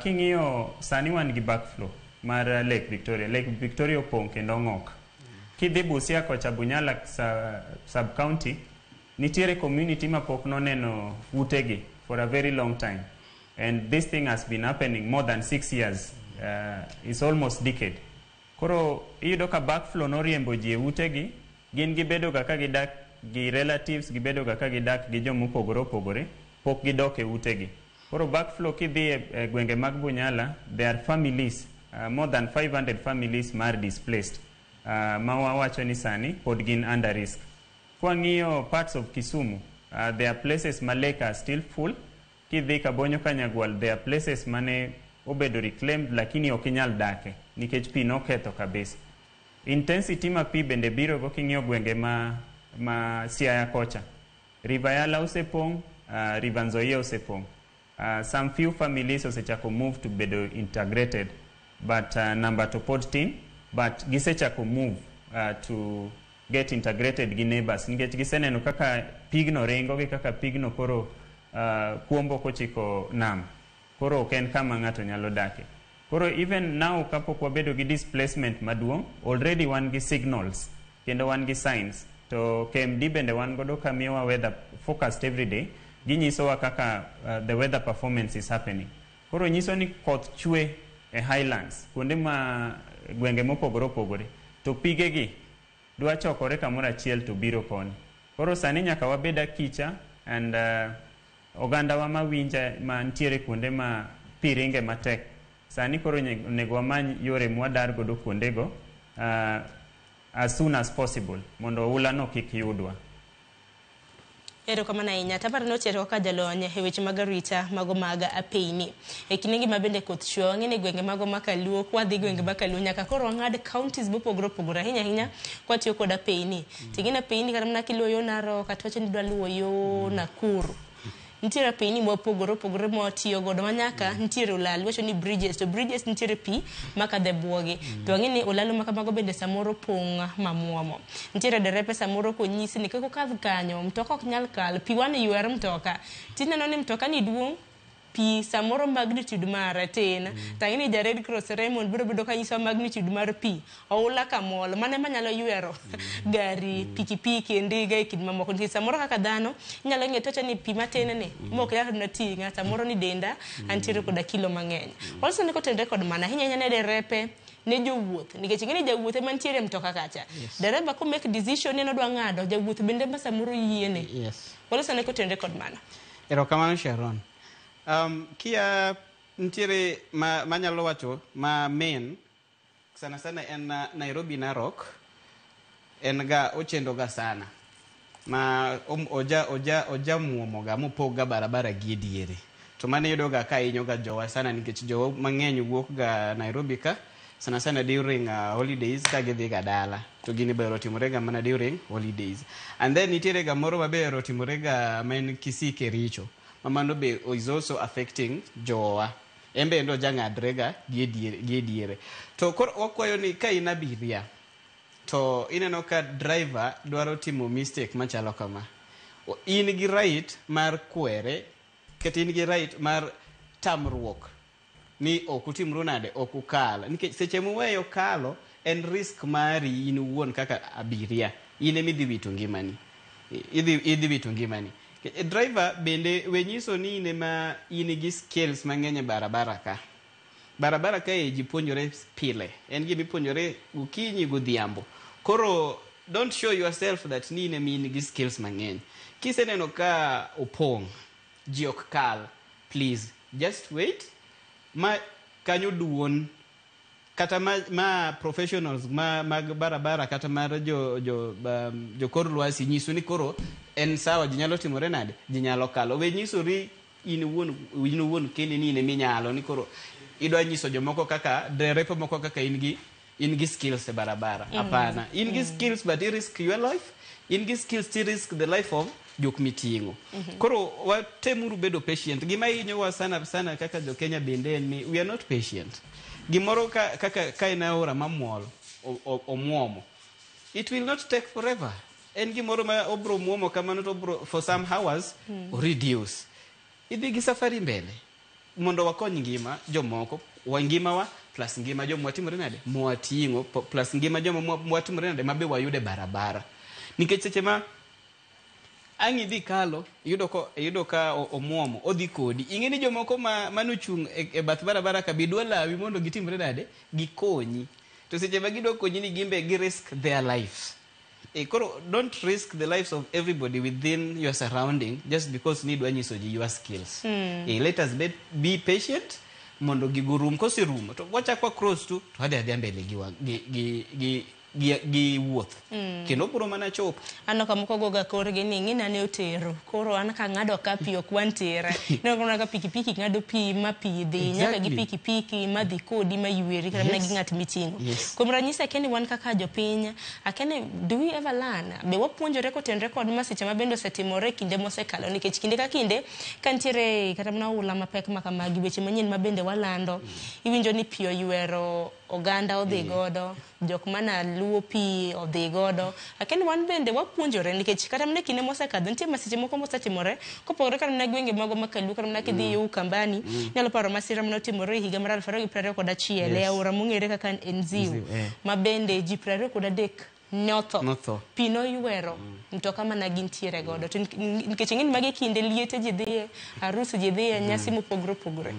King'iyo sani wan gi backflow mar Lake Victoria. Lake Victoria opong' kendo ong'ok. Kidhi Busia kocha Bunyala sub county nitiere community ma pok noneno utegi for a very long time, and this thing has been happening more than 6 years. It's almost decade. Koro iyudo ka backflow noriembo ji e utegi, gin gibedo ga ka gidak gi relatives, gibedo ga ka gidak gi jomopogore opogore, pok gidok e utegi. Koro backflow kidhi e gwenge mag Bunyala, there are families, more than 500 families mar displaced. Ma wawacho ni sani pod gin under risk. Kwang'iyo parts of Kisumu, there are places ma lake are still full. Kidhi Kabonyo Kanyagwal, there are places mane obedo reclaimed lakini ok inyal dake nikech pi noketho kabisa. Intensity ma pi bende biro go king'iyo gwenge ma Siaya kocha. River Yala osepong', River Nzoia osepong'. Some few families osechako move to bedo integrated, but number to pod tin, but gisechako move to get integrated gi neighbors nikech giseneno kaka pigno ringo gi kaka pigno koro kuombo kochiko nam. Koro ok en kama ng'ato nyalo dake. Koro even now kapok wabedo gi displacement maduong', already wan gi signals kendo wan gi signs. To KMD bende wan godo kamiyowa weather forecast every day, ginyisowa kaka the weather performance is happening. Koro nyiso ni koth chwe e highlands, kuonde ma gwenge mopogore opogore, to pigegi dwa chokore kamoro achiel to biro koni. Koro sani nyaka wabed akicha and ogandawa mawinja mantiere kuonde ma pi ringe matek. Sani koro onego wamany yore mwadar godo kuondego as soon as possible mondo oula no kik yudwa. Erokamano ahinya. Taparo ni ochiero kaka jalony e weche mag arita mago mag apeyni. E kindegi ma bende koth chwe, wang'e ni gwenge mago ma Kaluo, kwadhi gwenge ma Kaluo nyaka koro wang'ad counties mopogore opogore ahinya ahinya kwatiyo kod apeyni. Ting'e apeyni kata mana kiluwo yo Narok kata wacho ni idwa luwo yo Nakuru. Nitiere apeyni mopogore opogore mwatiyo godo ma nyaka nitiere olalo, iwacho ni bridges, to bridges nitiere pi makadho e bwogi. To wang'e ni olalo ma kamago bende samoro pong' mamuomo. Nitiere derepe samoro konyisi ni kik okadh kanyo, mtoka ok nyal kalo, pi wan ywer mtoka. Tineno ni mtoka ni duong', Pi samoro magnitude mare tin. Tang'e ni ja Red Cross Raymond biro bedo ka nyisowa magnitude mar pi. Oula kamol, mano ema nyalo ywero gari, pikipiki, ndiga e kind mamoko. Nikech samoro kaka dhano, inyalo ng'e tocha ni pi matin ni, mok nyal na ting'a, samoro ni denda, antiere koda kilo mang'eny. Also ni kotenore kod mano, ahinya ahinya ne derepe, ne jowuoth. Nikech ing'e ni jawuoth ema nitiere e mtoka kacha. Dereba ko make decision ni en odwa ng'ado, jawuoth bende ema samoro yiene. Waloso ne kotenore kod mano. Erokamano Sharon. Kia nitiere ma manyalo wacho ma main sana sana en Nairobi Narok en ga ochendo ga sana ma oja muomo ga mopog ga barabara gi e diere to mano iyudo ga ka hinyo ga jowa sana nikech jowa mang'eny wuok ga Nairobi ka sana sana during holidays ka gidhi ga dala to gini ber otimore ga mana during holidays. And then nitiere ga moro maber otimore ga ma en Kisii Kericho ma mano be is also affecting jowa. En be endo jang'adre ga gi e diere. To koro wakwayo ni ka in abiria to ineno ka driver dwaro timo mistake machalo kama, in gi right mar kwere kata in gi right mar tamruok ni ok utimru nade, ok ukal. Nikech seche muweyo kalo en risk mari in owuon kaka abiria, in ema idhi wito ngimani. Idhi wito ngimani. Driver bende we nyiso ni in ema in gi skills mang'eny e barabara ka. Barabara ka e ji puonjore pile. En gima ipuonjore gokinyi godhiambo. Koro don't show yourself that ni in ema in gi skills mang'eny. Kiseneno ka opong', ji ok kal, please just wait ma kanyo duon kata ma professionals ma mag barabara kata mar jo kor lwasi nyiso ni koro en sawa, ji nyalo timore nade, ji nyalo kalo. We nyisori in owuon kendi ni in ema inyalo, ni koro idwa nyiso jomoko kaka derepe moko kaka in gi skills e barabara. Hapana, in gi skills but i risk your life, in gi skills to risk the life of jok miting'o. Koro watemuru bedo patient. Gima hinyowa sana sana kaka jo Kenya bende en ni we are not patient. Gimoro kaka ka en aora mamol omuomo, it will not take forever. En gimoro ma obro muomo kamano to obro for some hours reduce. Idhi gi safari mbele mondo wakony ngima jomoko, wa ngimawa plus ngima joma watimore nade mwating'o, plus ngima joma mwatimore nade mabe wayude barabara. Nikech seche ma ang' idhi kalo, iyudo ka omuomo, odhi kodi. Ing'e ni jomoko manochung' e bath barabara ka be dwa lawi mondo gitimre nade, gikonyi. To seche ma gidwa konyi ni gimbe gi risk their lives. Koro don't risk the lives of everybody within your surrounding just because ni dwa nyiso ji your skills. Let us be patient mondo gigo rum. Koserumo to wachak wa cross to wadhi adhiya mbele gi wuoth. Kendo biro mana chopo. Aneno ka moko goga korgi ni ng'ina ne otero. Koro an ka ng'ado ka pi ok wan tera. Ineno ka pikipiki ng'ado pi ma pi dhi nyaka gi pikipiki ma dhi kodi ma yweri kata mana gi ng'at miting'o. Kuom ranyisi akeni wan kaka jopiny, akeni do we ever learn? Be wapuonjore kotenore kod masiche ma bende osetimore kinde mosekalo, nikech kinde ka kinde ka nitiere kata mana oula mapek ma kamagi, weche manyien ma bende walando, iwinjo ni pi oywero oganda odhi godo, jok mana luwo pi odhi godo. Akeni wan bende wapuonjore nikech kata mana kinde mosekadho nitie masiche moko mosetimore kopogore kata mana gwenge mago ma Kaluo, kata mana kidhi yo Ukambani, inyalo paro masira manotimore e higa mar 2021 e aora mong'ere kaka Enziu, ma bende ji 23 ne otho. Pi noywero mtoka mana gintiere godo. To nikech ing'e ni magi kinde liete ji dhiye, arus ji dhiye, nyasi mopogore opogore.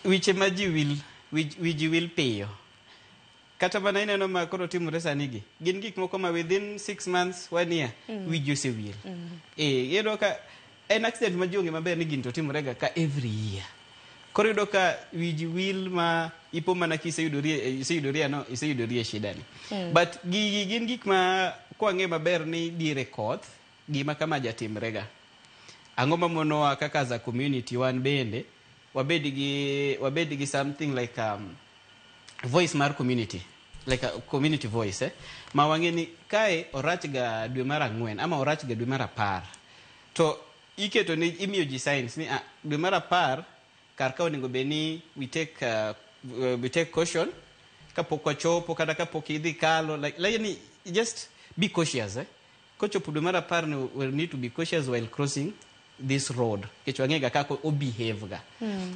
Wiche ma ji wil, wiji wil piyo. Kata mana ineno ma koro timore sani gi, gin gik moko ma within 6 months, 1 year, wiji osewil. Iyudo ka en accident ma ji ong'e maber ni gini to timore ga ka every year. Koro iyudo ka wiji wil ma ipo mana kiseyudorie shida ni. But gigi gin gik ma kwang'e maber ni diere koth, gima kama jatimre ga. Ang'o mamonowa kaka as a community wan bende wabed gi something like voice mar community, like a community voice, ma wang'e ni kae orach ga dwe mar 4 ama orach ga dwe mar 10. To iketo ni imiyo ji signs ni dwe mar 10 kar ka onego bed ni we take caution kapok wachopo kata kapok idhi kalo, like ni just be cautious. Kochopo dwe mar 10 ni we need to be cautious while crossing this road nikech wang'e ga kaka o behave ga.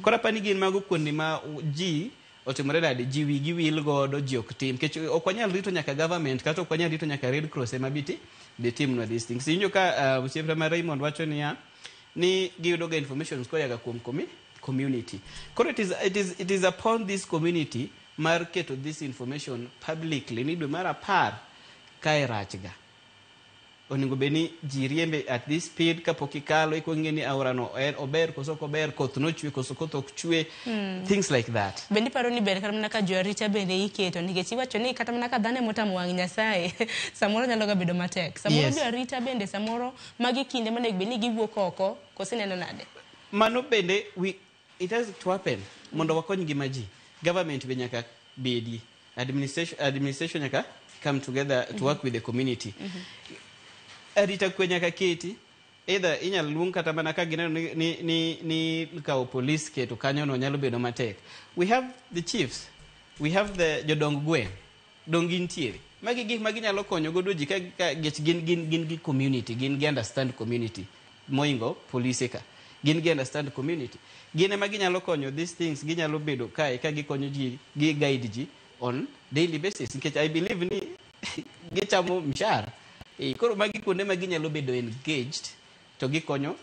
Koro apani gin mago kuonde ma ji otimore nade, ji wigi wil godo, ji ok tim nikech ok wanyal rito nyaka government kata ok wanyal rito nyaka Red Cross ema biti bi timnwa these things. Iwinjo ka osiepna ma Raymond wacho niya ni giyudo ga information koya ga kuom community. Koro it is upon this community mar keto this information publicly ni dwe mar 10 kae rach ga, onego bed ni ji riembe at this speed kapok ikalo iko ng'e ni aora no en ober koso ok ober, koth nochwe koso koth ok chwe, things like that. Bende iparo ni ber kata mana ka jo arita bende iketo, nikech iwacho ni kata mana ka dhano emotamo wang' Nyasaye, samoro nyalo ga bedo matek samoro. Jo arita bende samoro magi kinde monego bed ni giwuok oko, koso ineno nade? Mano bende it has to happen mondo wakony ngima ji. Government be nyaka bedi, administration nyaka come together to work with the community. Arita kwe nyaka keti, either inyalo luong kata mana ka gineno ni kawo police keto kanyo no nyalo bedo matek. We have the chiefs, we have the jodong gweng', dong gintiere. Magi gik ma ginyalo konyo godo ji ka gin gi community, gin gi understand community moingo polise ka gin gi understand community, gin ema ginyalo konyo these things. Ginyalo bedo kae ka gikonyo ji, gi guide ji on daily basis, nikech I believe ni gichamo mshahara. Koro magi kuonde ma ginyalo bedo engaged to gikonyo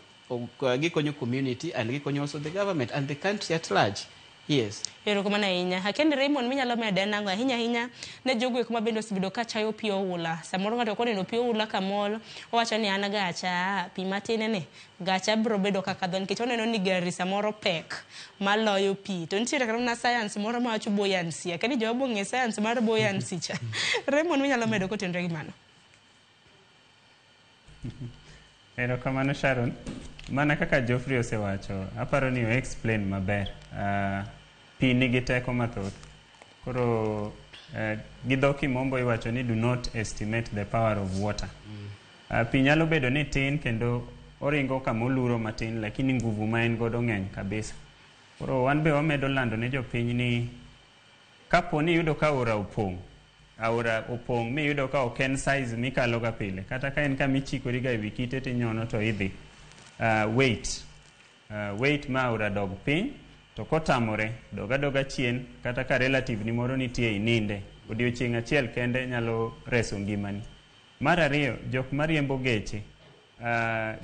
community and gikonyo also the government and the country at large, yes. Erokamano ahinya. Akendi Raymond, minyalo medo en ang'o ahinya ahinya ne jogo eko ma bende osebedo ka chayo pi oula? Samoro ng'ato koneno pi oula kamol, owacho ni an gacha pi matin ni gacha biro bedo kaka dho, nikech oneno ni gari samoro pek maloyo pi. To nitiere kata mana science moro mawacho buoyancy. Akia ni jowa ong'e science mar buoyancy cha. Raymond, minyalo medo kotenore gi mano? Erokamano, Sharon. Mana kaka Geoffrey osewacho, aparo ni o explain maber. Pi nigi teko mathoth. Koro gi dho kimombo iwacho ni do not estimate the power of water. Pi nyalo bedo ni tin kendo oringo kamoluro matin, lakini nguvu ma en godo ng'eny kabisa. Koro wan be wamedo lando ne jopiny ni kapo ni iyudo ka aora opong', aora opong' miyudo ka ok en size mikalo ga pile, kata ka en kama ichikori ga ewi kite tinyono to idhi, wait ma aora dog piny. To kotamore, dog adoga chien, kata ka relative ni moro nitie, ininde odiochieng' achiel kende nyalo reso ngimani. Mar ariyo, jok mariembo geche,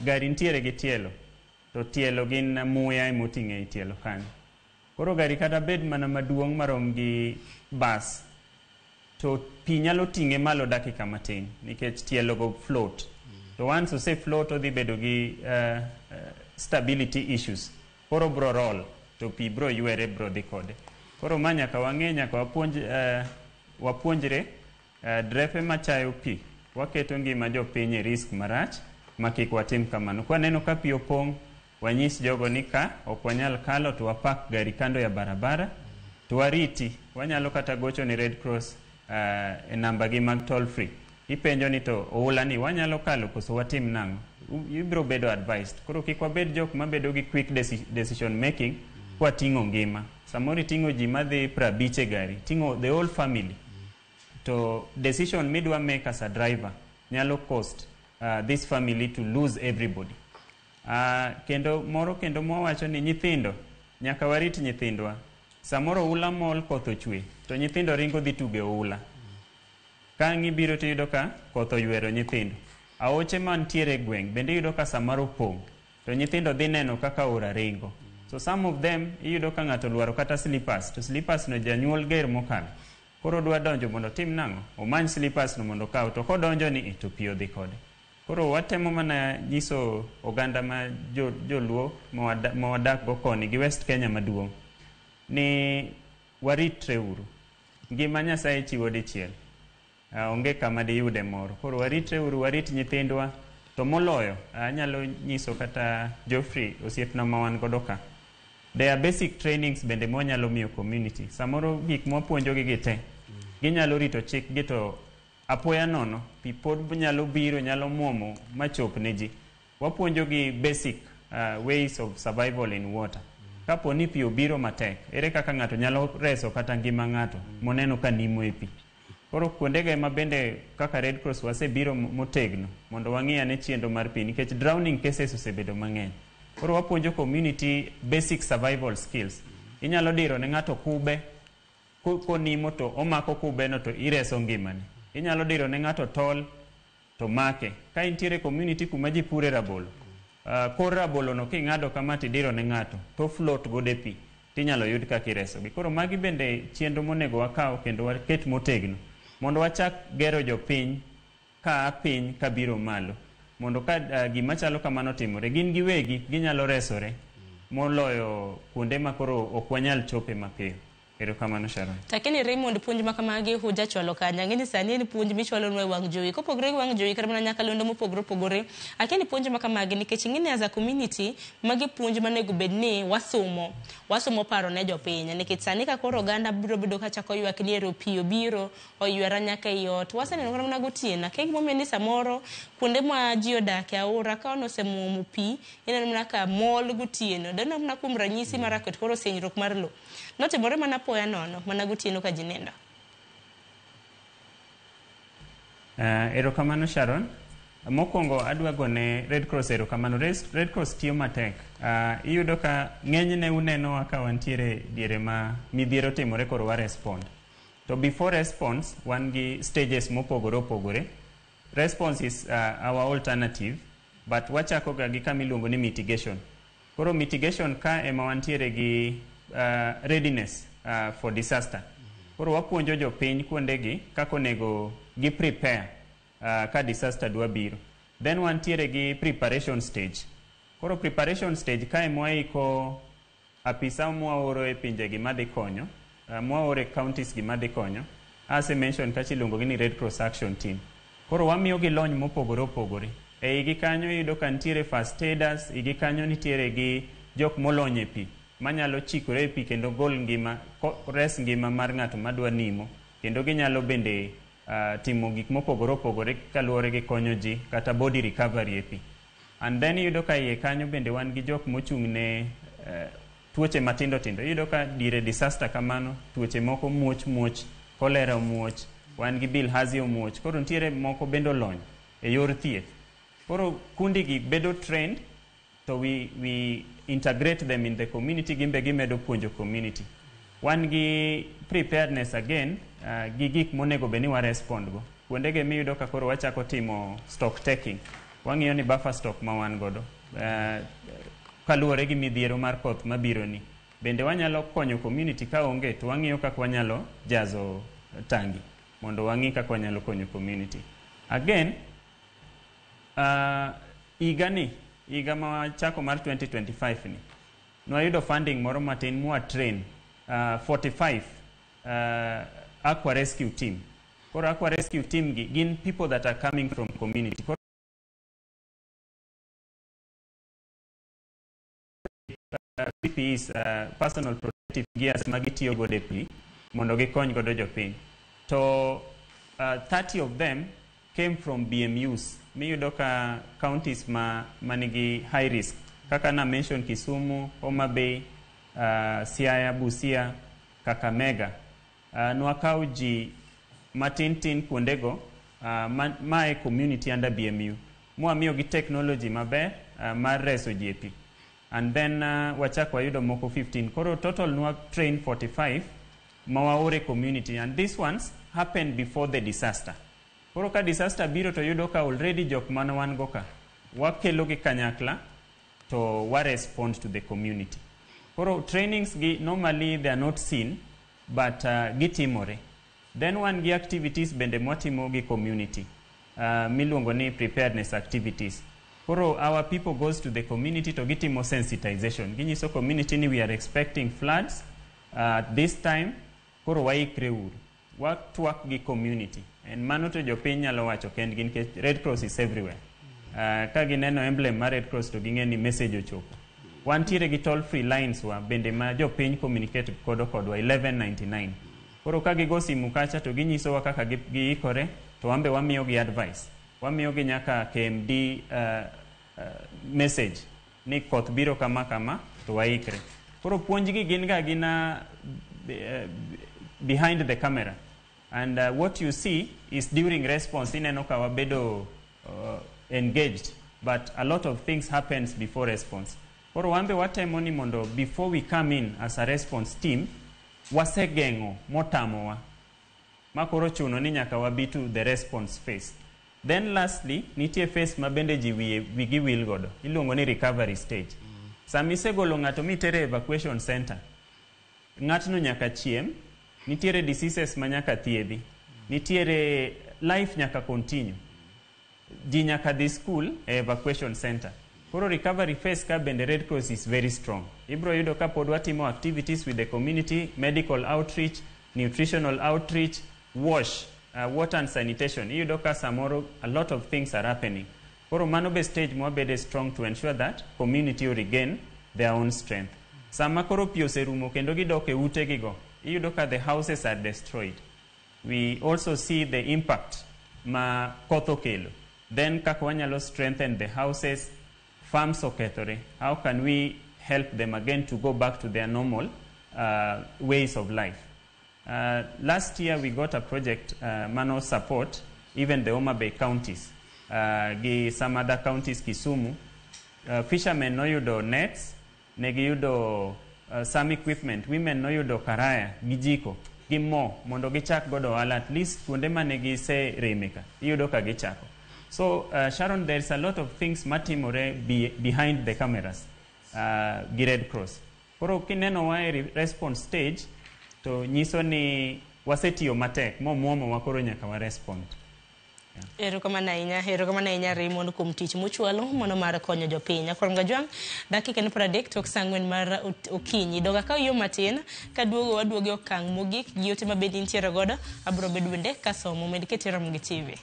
gari nitiere gi tielo, to tielo gin muya emoting'o ei tielo kanyo. Koro gari kata bed mana maduong' marom gi bus, to pi nyalo ting'e malo dakika matin nikech tielo go float. To once ose float, odhi bedo gi stability issues. Koro bro roll to pi bro ywere, bro dhi kode. Koro ma nyaka wang'e, nyaka wapuonj, wapuonjre drepe machayo pi waketo ngima jopiny e risk marach ma kik watim kamano. Kwaneno ka pi opong', wanyis jogo ni ka ok wanyal kalo to wapak gari kando ya barabara to wariti. Wanyalo kata gocho ni Red Cross e namba gi mag toll free, ipenjo ni to oula ni wanyalo kalo koso watim nang'o? Ibiro bedo advised. Koro kik wabed jok mabedo gi quick decision making kwating'o ngima. Samoro iting'o ji madhi 50 e gari, ting'o the whole family, to decision midwa make as a driver nyalo cost this family to lose everybody. Kendo moro kendo mwawacho ni nyithindo, nyaka warit nyithindwa. Samoro oula mol, koth ochwe, to nyithindo ringo dhi tugo e oula. Ka ang' ibiro tiyudo ka koth oywero nyithindo. Aoche mantiere e gweng' bende iyudo ka samoro opong', to nyithindo dhi neno kaka aora ringo. So some of them iyudo ka ng'ato olwaro kata slippers, to slippers no janyuol ger mokalo. Koro odwa donjo mondo otim nang'o? Omany slippers no mondo okaw, to kodonjo ni to pi odhi kode. Koro watemo mana nyiso oganda ma joluo ma wadak go koni gi West Kenya maduong' ni waritre uru. Ngima Nyasaye chiwo dichiel. Onge kama diyude moro. Koro waritre uru, warit nyithindwa. To moloyo, anyalo nyiso kata Geoffrey osiepna ma wan godo ka. There are basic trainings bende mwanyalo miyo community. Samoro gik mwapuonjogi gi te, ginyalo rito chik gi, to apoya nono, pi pod nyalo biro, nyalo muomo machop ne ji. Wapuonjogi basic ways of survival in water. Kapo ni pi obiro matek, ere kaka ng'ato nyalo reso kata ngima ng'ato moneno ka nimo e pi. Koro Koro kuondego ema bende kaka Red Cross wasebiro motegno mondo wang'i ane chenro mar pi nikech drowning cases osebedo mang'eny. Koro wapuonjo community basic survival skills. Inyalo diro ne ng'ato kube konimo to omako kubeno to ireso ngimane. Inyalo diro ne ng'ato tol to make. Ka intiere community kuma ji pure rabolo, kor rabolo no king'ado kama tidiro ne ng'ato to float godo e pi tinyalo yud kaka iresogi. Koro magi bende chenro monego wakaw kendo waket motegno mondo wachak gero jopiny ka a piny kabiro malo mondo ka gima chalo kamano otimore gin giwegi ginyalo resore moloyo kuonde ma koro ok wanyal chope mapiyo. Erokamano Sharon. Takini Raymond, puonj ma kamagi huja chwalo kanye? Ang'e ni sani en puonj michwalonwa e wang' jowi. Kopogore gi wang' jowi kata mana nyakalondo mopogore opogore. Akia ni puonj ma kamagi nikech ing'e ni as a community, magi puonj monego bed ni wasomo. Wasomo paro ne jopiny. Nikech sani ka koro oganda biro bedo ka chako ywak ni ero pi obiro, oywera nyaka ei ot. Waseneno kata mana gotieno. Akia gimomiyo ni samoro kuonde ma ji odake aora ka osemuomo pi, ineno mana ka mol gotieno. Daneno mana kuom ranyisi Marakwet koro senyruok mar lo. Notimore mana apoya nono, mana gotieno ka ji nindo. Erokamano Sharon. Mokwongo adwa gone Red Cross erokamano. Red Cross tiyo matek. Iyudo ka ng'enyne unenowa ka wantiere diere ma midhiero timore koro wa respond. To before response, wan gi stages mopogore opogore. Response is our alternative, but wachako ga gi kama iluongo ni mitigation. Koro mitigation ka ema wantiere gi readiness for disaster. Koro wapuonjo jopiny kuondegi kaka onego gi prepare ka disaster dwa biro. Then wantiere gi preparation stage. Koro preparation stage ka ema waiko apisa mwaoro e pinjegi madhi konyo, mwaoro e counties gi madhi konyo. Ase mention kacha iluongo gi ni Red Cross Action Team. Koro wamiyo gi lony mopogore opogore. E igi kanyo iyudo ka nitiere first aiders, igi kanyo nitiere gi jok molony e pi manyalo chikore e pi kendo gol ngima, res ngima mar ng'ato madwa nimo. Kendo ginyalo bende timo gik mopogore opogore kaluwore gi konyo ji kata body recovery e pi. And then iyudo ka iye kanyo bende wan gi jok mochung' ne tuoche matindo tindo. Iyudo ka dire disaster kamano, tuoche moko muoch muoch, cholera muoch, wan gi bilharzia omuoch. Koro nitiere moko bende olony e yor thieth. Koro kundi gi bedo trained to we integrate them in the community, gimbe gimedo puonjo community. Wan gi preparedness again gi gik monego bed ni wa respond go. Kuondege miyudo ka koro wachako timo stock taking. Wang'iyo ni buffer stock ma wan godo kaluwore gi midhiero mar koth mabiro ni. Bende wanyalo konyo community ka onge to wang'iyo kaka wanyalo jazo tangi mondo wang'i kaka wanyalo konyo community. Again, higa ni, higa ma wachako mar 2025 ni, nwayudo funding moro matin mwa train 45 Aqua Rescue Team. Koro Aqua Rescue Team gi gin people that are coming from community. Koro PPEs, personal protective gears magitiyo godo e pi mondo gikony godo jopiny. To 30 of them came from BMUs. Miyudo ka counties ma manigi high risk. Kaka na mention Kisumu, Homa Bay, Siaya, Busia, Kakamega. Nwakaw ji matin tin kuondego ma e community under BMU. Mwamiyo gi technology maber mar reso ji e pi. And then wachak wayudo moko 15. Koro total nwa train 45 ma waore community. And these ones happened before the disaster. Koro ka disaster biro to yudo ka already jok mane wan go ka, wakelo gi kanyakla to wa respond to the community. Koro trainings gi normally they are not seen, but gitimore. Then wan gi activities bende mwatimo gi community, miluongo ni preparedness activities. Koro our people goes to the community to gitimo sensitization. Ginyiso community ni we are expecting floods this time, koro waikre uru. Watwak gi community. And mano to jopiny nyalo wacho kendgi nikech Red Cross is everywhere. Ka gineno emblem mar Red Cross to ging'e ni message ochopo. Wantiere gi toll free lines wa bende ma jopiny communicate kodo kodwa 1199. Koro ka gigo simu kacha to ginyisowa kaka giikore to wan be wamiyogi advice. Wamiyogi nyaka KMD message ni koth biro kama kama to waikre. Koro puonjgi gin ga gina behind the camera. And what you see is during response, ineno ka wabedo engaged, but a lot of things happens before response. Koro wan be watemo ni mondo before we come in as a response team, wasegeng'o motamowa. Ma koro chuno ni nyaka wabi to the response phase. Then lastly, nitie phase ma bende ji wigi wil godo. Iluongo ni recovery stage. Sama isegolo ng'ato mitere evacuation center, ng'atno nyaka chiem, nitiere diseases ma nyaka thiedhi, nitiere life nyaka continue. Ji nyaka dhi school e evacuation center. Koro recovery phase ka bende Red Cross is very strong. Ibro yudo ka pod watimo activities with the community, medical outreach, nutritional outreach, wash, water and sanitation. Iyudo ka samoro a lot of things are happening. Koro mano be stage mwabede strong to ensure that community will regain their own strength. Sama koro pi oserumo kendo gidok e utegigo, iyudo ka the houses are destroyed. We also see the impact ma koth okelo. Then kaka wanyalo strengthen the houses, farms okethore. How can we help them again to go back to their normal ways of life? Last year we got a project, mano support, even the Homa Bay counties, gi some other counties, Kisumu. Fishermen noyudo nets, negiyudo some equipment, women noyudo karaya, gi jiko, gi mo, mondo gichak godo ohala, at least kuonde mane gise reme ka, iyudo ka gichako. So, Sharon, there's a lot of things matimore behind the cameras, gi Red Cross. Koro kineno wa e response stage, to nyiso ni wasetiyo matek, momuomo wa koro nyaka wa respond. Erokamano ahinya Raymond kuom tich muchwalo mano mar konyo jopiny. Akor Ngajwang', dakika ni 30 tok saa 4 mar okinyi. Doga ka yo matin kaduogo waduogo e okang' mogik gi ote mabende intiere godo abiro bedo bende kasomo med kete Ramogi TV.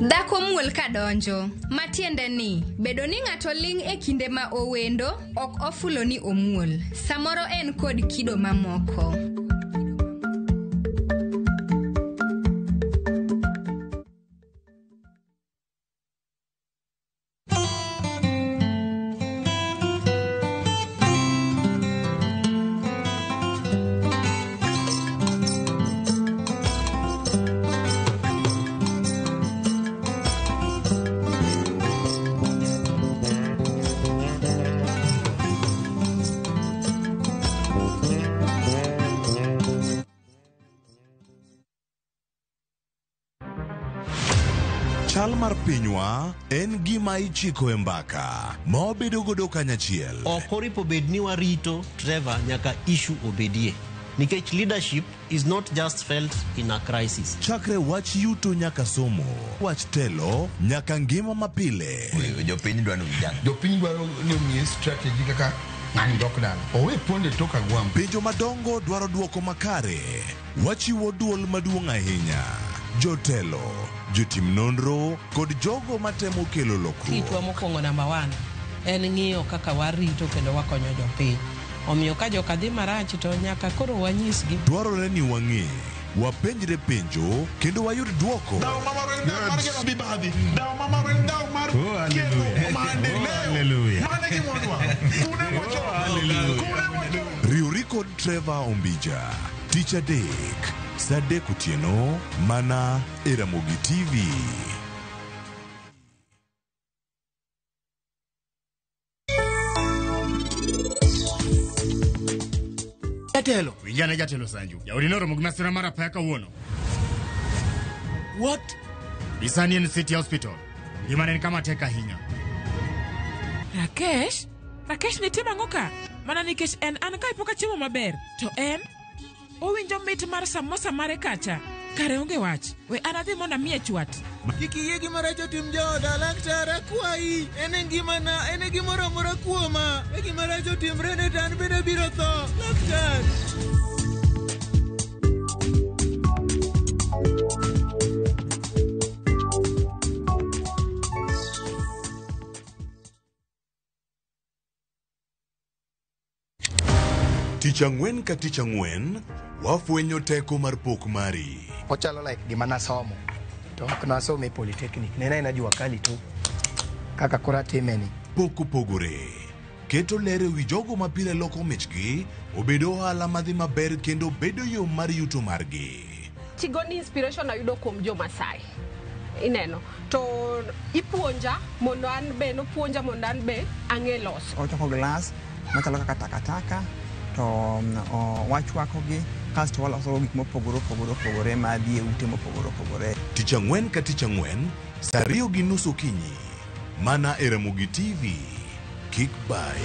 Dhako muol kadonjo, matiende ni bedo ni ng'ato ling' e kinde ma owendo ok ofulo ni omuol. Samoro en kod kido mamoko. Chal mar pinywa en gima ichiko e mbaka ma wabedo godo kanyachiel. Ok oripo bed ni warito Trevor nyaka issue obedie. Nikech leadership is not just felt in a crisis. Chakre wach yuto nyaka somo, wach telo nyaka ngima mapile. Jopiny dwaro vijana. Jopiny dwaro ni omiye strategy kaka ng'ani dok dala. Owe ponde tok agwambo. Penjo madongo dwaro duoko makare. Wachiwo duol maduong' ahinya. Jotelo, jotim nonro kod jogo matemo kelo lokruok. Tijwa mokwongo namba 1 en ng'iyo kaka warito kendo wakonyo jopiny. Omiyo ka joka dhi marach to nyaka koro wanyisgi. Dwarore ni wang'e, wapenjre penjo kendo wayud duoko. Riwri kod Trevor Ombija, tich adek, saa 3 otieno, mana e Ramogi TV. Jatelo, winjane jatelo Sanju. Jaodi noromo gi masira mar apaya kawuono. What? Isani en City Hospital. Ngimane en kama tek ahinya. Rakesh? Rakesh nitie ang'o ka? Mana nikech en an kae pok achiemo maber. To en? Owinjo mit mar samosa mare kacha. Kare onge wach. We an adhi mondo amiye chwat. Kik iyie gima rach otim jaoda, laktar akwayi. En e ngimana, en e gimoro amora kuoma. Ka gima rach otimre ne to an bende abiro tho. Laktar. Tich ang'wen ka tich ang'wen, wafwenyo teko mar pok mari. Ochalo like gima nasomo to ok nasomo e polytechnic ne en aena jua kali to kaka koro atime ni. Pok opogore. Keto ler e wi jogo ma pile loko michgi obedo ohala madhi maber kendo bedo yo mar yuto margi. Tigoni inspiration ayudo kuom jo Masai. Ineno. To ipuonja mondo an be nopuonja mondo an be ang'e loso. Ochoko glass machalo kaka takataka to wachwakogi kasto waloso gik mopogore opogore opogore madhi e ute mopogore opogore. Tich ang'wen ka tich ang'wen, saa 2:30 okinyi. Mana e Ramogi TV. Kik bayi.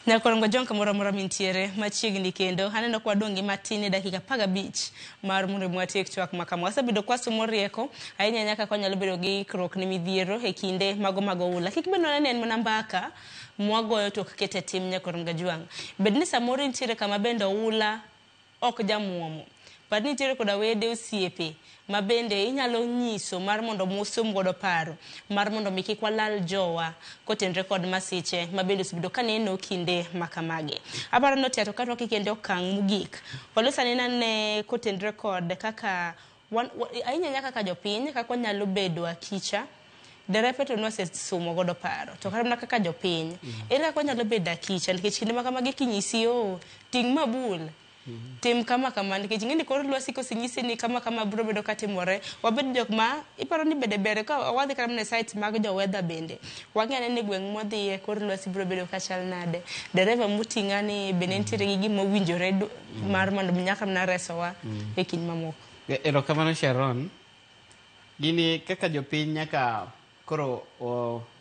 Nyakorongo John kamoro amora mintiere machiegni kendo aneno ka wadong' gi matin e dakika 15 mar mondo mi watiek twak ma kama. Wasebedo ka wasomo rieko ahinya ahinya kaka wanyalo bedo gi ikruok ne midhiero e kinde mago mag oula. Kik bed ni en mana mbaka mwagoyo to ok ket e tim Nyakorongo Jwang'. Bed ni samoro intiere kama bende oula ok jamuomo. Par ni nitiere koda wede osiepe ma bende inyalo nyiso mar mondo musom godo paro mar mondo mi kik walal jowa kotenre kod masiche ma bende osebedo kaneno kinde makamagi. Aparo ni otiato ka rwaki kendo okang' mogik. Waloso anena ne kotenre kod kaka ahinya ahinya kaka jopiny kaka wanyalo bedo akicha. Derepe to nwasesumo godo paro to kata mana kaka jopiny ere kaka wanyalo bedo akicha nikech kinde makamagi kinyisi o ting' mabul tim kama kama nikech ing'e ni kor lwasi kosenyisi ni kama kama biro bedo katimore wabed jok ma iparo ni bede ber ka wadhi kata mana e site mag jo weather bende wang'e ane ni gweng' mwadhiye kor lwasi biro bedo kachal nade dereva moting'a ni bende nitiere gi gima owinjore mar mondo mi nyaka mana resowa e kind mamoko. Erokamano Sharon. Gini kaka jopiny nyaka koro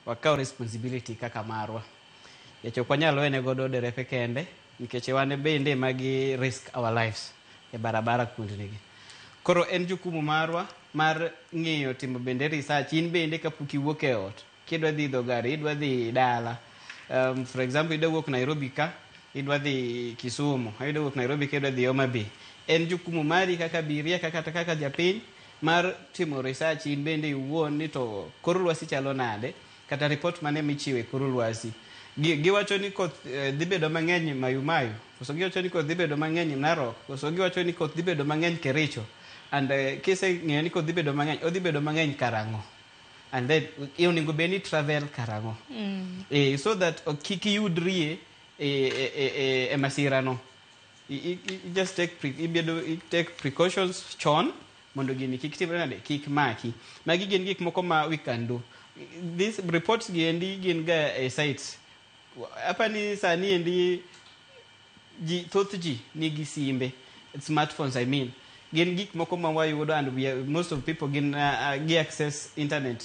wakaw responsibility kaka marwa. Nikech ok wanyal wene godo derepe kende nikech wan bende magi risk our lives e barabara kuondnigi. Koro en jukumu marwa mar ng'iyo timo bende research in bende kapok iwuok e ot kidwa dhi idho gari idwa dhi dala for example idwa wuok Nairobi ka idwa dhi Kisumu idwa wuok Nairobi ka idwa dhi Homa Bay en jukumu mari kaka abiria kaka kaka japiny mar timo research in bende iwuon ni to kor lwasi chalo nade kata report mane michiwo e kor lwasi. Giwacho ni koth dhi bedo mang'eny Mayu Mayu, koso giwacho ni koth dhi bedo mang'eny Narok, koso giwacho ni koth dhi bedo mang'eny Kericho. And kiseng'eyo ni koth dhi bedo mang'eny, odhi bedo mang'eny karang'o. And then onego bed ni travel karang'o. So that kik iyudrie e masira no. You just take take precautions chon mondo gini kik timre nade, kik maki. Magi gin gik moko ma we can do. These reports gi endi gin ga e sites. Apani sani endi ji thoth ji nigi simbe, smartphones I mean. Gin gik moko ma wayudo and we are, most of people gin gi access internet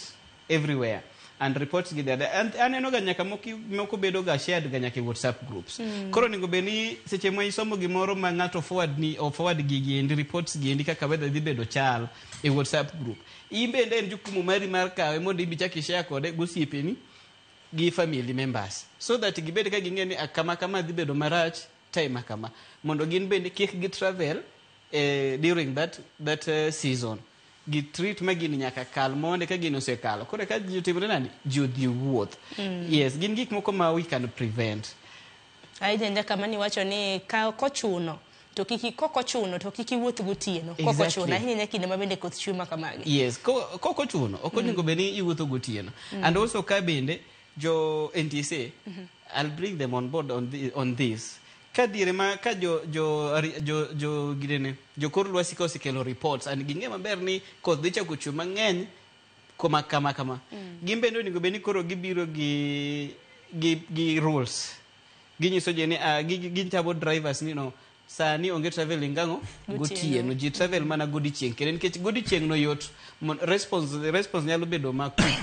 everywhere. And reports gi there. And aneno ga nyaka moko bedo ga shared ga nyaka e WhatsApp groups. Koro onego bed ni seche ma isomo gimoro ma ng'ato forward ni o forward gigi endi reports gi endi kaka weather dhi bedo chal e WhatsApp group. In bende en jukumu mari mar kawe mondo ibi chak i-share kode gosiepeni gi family members so that gibed ka ging'e ni kama kama dhi bedo marach time kama mondo gin bende kik gi travel during that season. Gi treat ma gini nyaka kal monde ka gini osekalo. Koro ka ji otimore nade? Ji odhi wuoth. Yes, gin gik moko ma we can prevent. Ahinya ahinya kama niwacho ni ka kochuno to kik kokochuno to kik iwuoth gotieno. Kokochuno ahinya ahinya kinde ma bende koth chwe ma kamagi. Yes, kokochuno ok onego bed ni iwuotho gotieno. And also ka bende jo NTSA, I'll bring them on board on this. Ka diere ma ka jo jo jo jo ginene jo kor lwasi ka osekelo reports and ging'e maber ni koth dhi chako chwe mang'eny koma kama kama. Gin bende onego bed ni koro gibiro gi rules. Ginyiso ji ni gintamo drivers ni no sani onge traveling ang'o gotieno. Ji travel mana godiechieng' kendo nikech godiechieng' no yot response nyalo bedo ma quick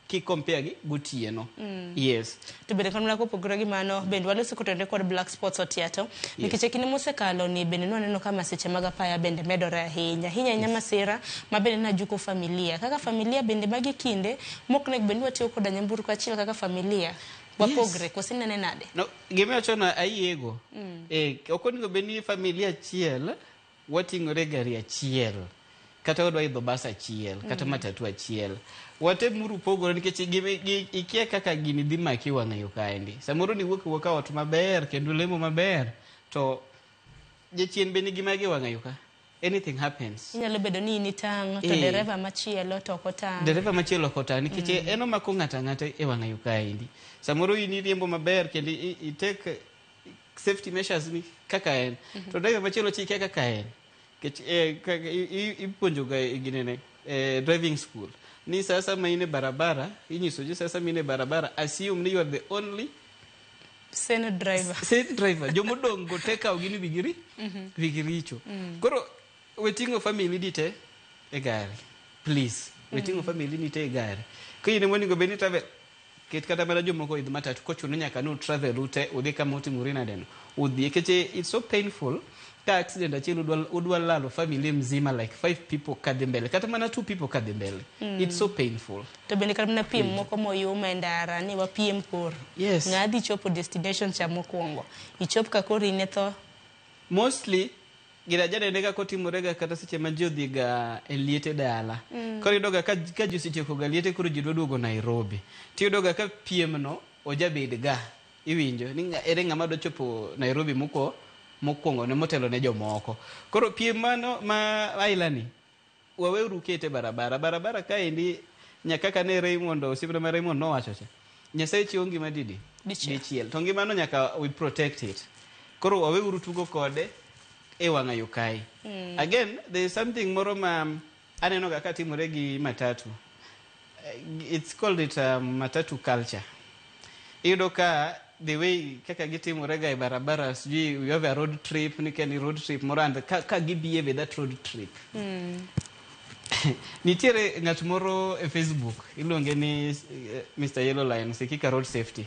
ki compare gi gotieno. Yes. To bende kamano kopogore gi mano bende waloso kotenore kod black spots otiato nikech e kinde mosekalo ni bende nwaneno ka masiche mag apaya bende medore ahinya ahinya ahinya masira ma bende najuko familia kaka familia bende magi kinde mok onego bed ni watiyo koda nyamburko achiel kaka familia. Wapogre, koso inene nade? No, gima iwachono ayiego. Eh, ok onego bed ni familia achiel wating'ore gari achiel kata wadwa idho bas achiel kata matatu achiel. Watemuru pogore nikech ikia kaka gini dhi maki wang'a yo kaendi. Samoro niwuok awuoka ot maber kendo lemo maber to jachien be nigi mage wang'a yo ka. Anything happens. Inyalo bedo ni in itang' to dereva machielo to ok otang'. Dereva machielo ok otang' nikech en omako ng'ato ang'ata e wang'a yo kaendi. Samoro in iriembo maber kendo i take safety measures ni kaka en. To driver machielo chike kaka en. Nikech ipuonjo ga e ginene driving school ni sasa ma in e barabara inyiso ji sasa ma in e barabara assume ni you are the only sane driver. Sane driver. Jomodong' go te kaw gi ni wigi wigi richo. Koro weting'o family di te e gari. Please. Weting'o family ni te e gari. Ka in ema onego bed ni travel ket kata mana jomoko idh matatu kochuno nyaka nu travel ute udhi kama otimore nade no. Udhi nikech it's so painful ka accident achiel udwa lalo family mzima like 5 people kadhi mbele kata mana 2 people kadhi mbele. It's so painful. To bende kata mana piem moko moyum e ndara ni wapiem koro. Yes. Ng'a dhi chopo destination cha mokwongo. Ichop ka koro in e tho. Mostly gina janene ga kotimore ga kata seche ma ji odhi ga e liete dala. Koro iyudo ga ka ji osetieko ga liete koro ji dwa duogo Nairobi. Tiyudo ga ka piem no ojabed ga. Iwinjo ni ere ng'ama dwa chopo Nairobi mokwongo ne motelo ne jomoko. Koro piem mano ma aila ni waweuru kete barabara. Barabara kaendi nyaka kaka ne Raymond osiepna ma Raymond nowacho cha. Nyasaye chiwo ngima didi? Dichiel. To ngimano nyaka we protect it. Koro waweuru tugo kode e wang'a yo kae. Again, there is something moro ma aneno ga katimore gi matatu. It's called it matatu culture. Iyudo ka the way kaka gitimore ga e barabara sijui we have a road trip ni keni road trip moro and ka gi behave that road trip. Nitiere ng'at moro e Facebook iluonge ni Mr. Yellow Line Sikika Road Safety.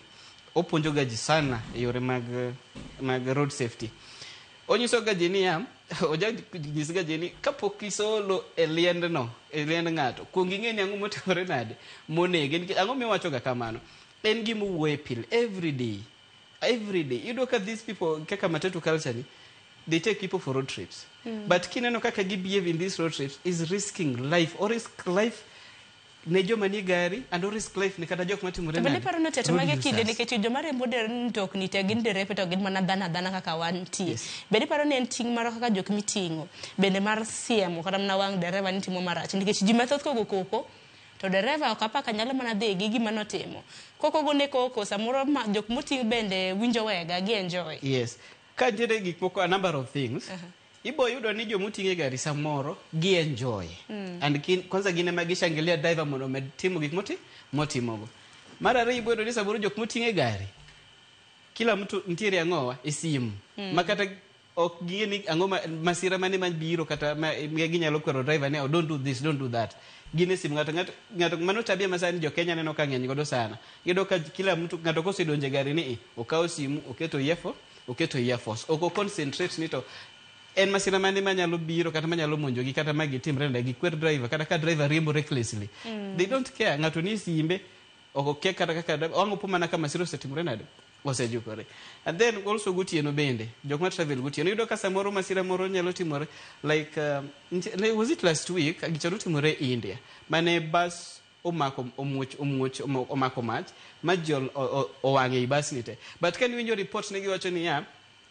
Opuonjo ga ji sana e yore mag road safety. Onyiso ga ji niya, oja nyis ga ji ni kapok isolo e liendno, e liend ng'ato, kuong ing'e ni ang'o motimore nade monege. Nikech ang'o miwacho ga kamano? En gima wuoye pile every day. Every day. Iyudo ka these people kaka matatu culture ni, they take people for road trips. But kineno kaka gi behave in these road trips is risking life or risk life ne joma nie gari and or risk life ne kata jok matimore To bende nade. iparo ni oteto Road mage kinde users. nikech joma riembo mtokni te gin derepe to gin mana dhano adhana kaka wantie. Bende iparo ni en ting' marwa kaka jok miting'o bende mar siemo kata mana wang' dereva ni timo marach nikech ji mathoth kogo koko to dereva ok apaka nyalo mana dhi gi gima notimo. Koko gone koko samoro jok moting' bende winjo wega gi enjoy. Yes. Ka nitiere gik moko a number of things. Ibo yudo ni jomoting'o e gari samoro gi enjoy. And kwanza gin ema gishangilia driver mondo omed timo gik motimogo. Mar ariyo ibo yudo ni samoro jok moting'o e gari kila mtu nitiere ang'owa e simu. Ma kata ok ging'e ni ang'o masira mane mabiro kata ma ginyalo kwero driver ni oh, don't do this, don't do that. Gin e simu ng'ato mano tabia ma sani jo Kenya neno ka ng'eny godo sana. Iyudo ka kila mtu ng'ato kosedonjo e gari ni okawo simu oketo earphone, oketo earphones. Ok o concentrate ni to en masira mane manyalo biro kata manyalo monjogi kata ma gitimre nade gikwer driver kata ka driver riembo recklessly. They don't care. Ng'ato ni simbe ok okia kata kaka wang' opo mana ka masira osetimore nade osejukore. And then also gotieno bende jok ma travel gotieno iyudo ka samoro masira moro nyalo timore like was it last week gicha notimore India mane bus omako omuoch omuoch omako mach ma ji owang' ei bus ni te. But ka niwinjo report ne giwacho niya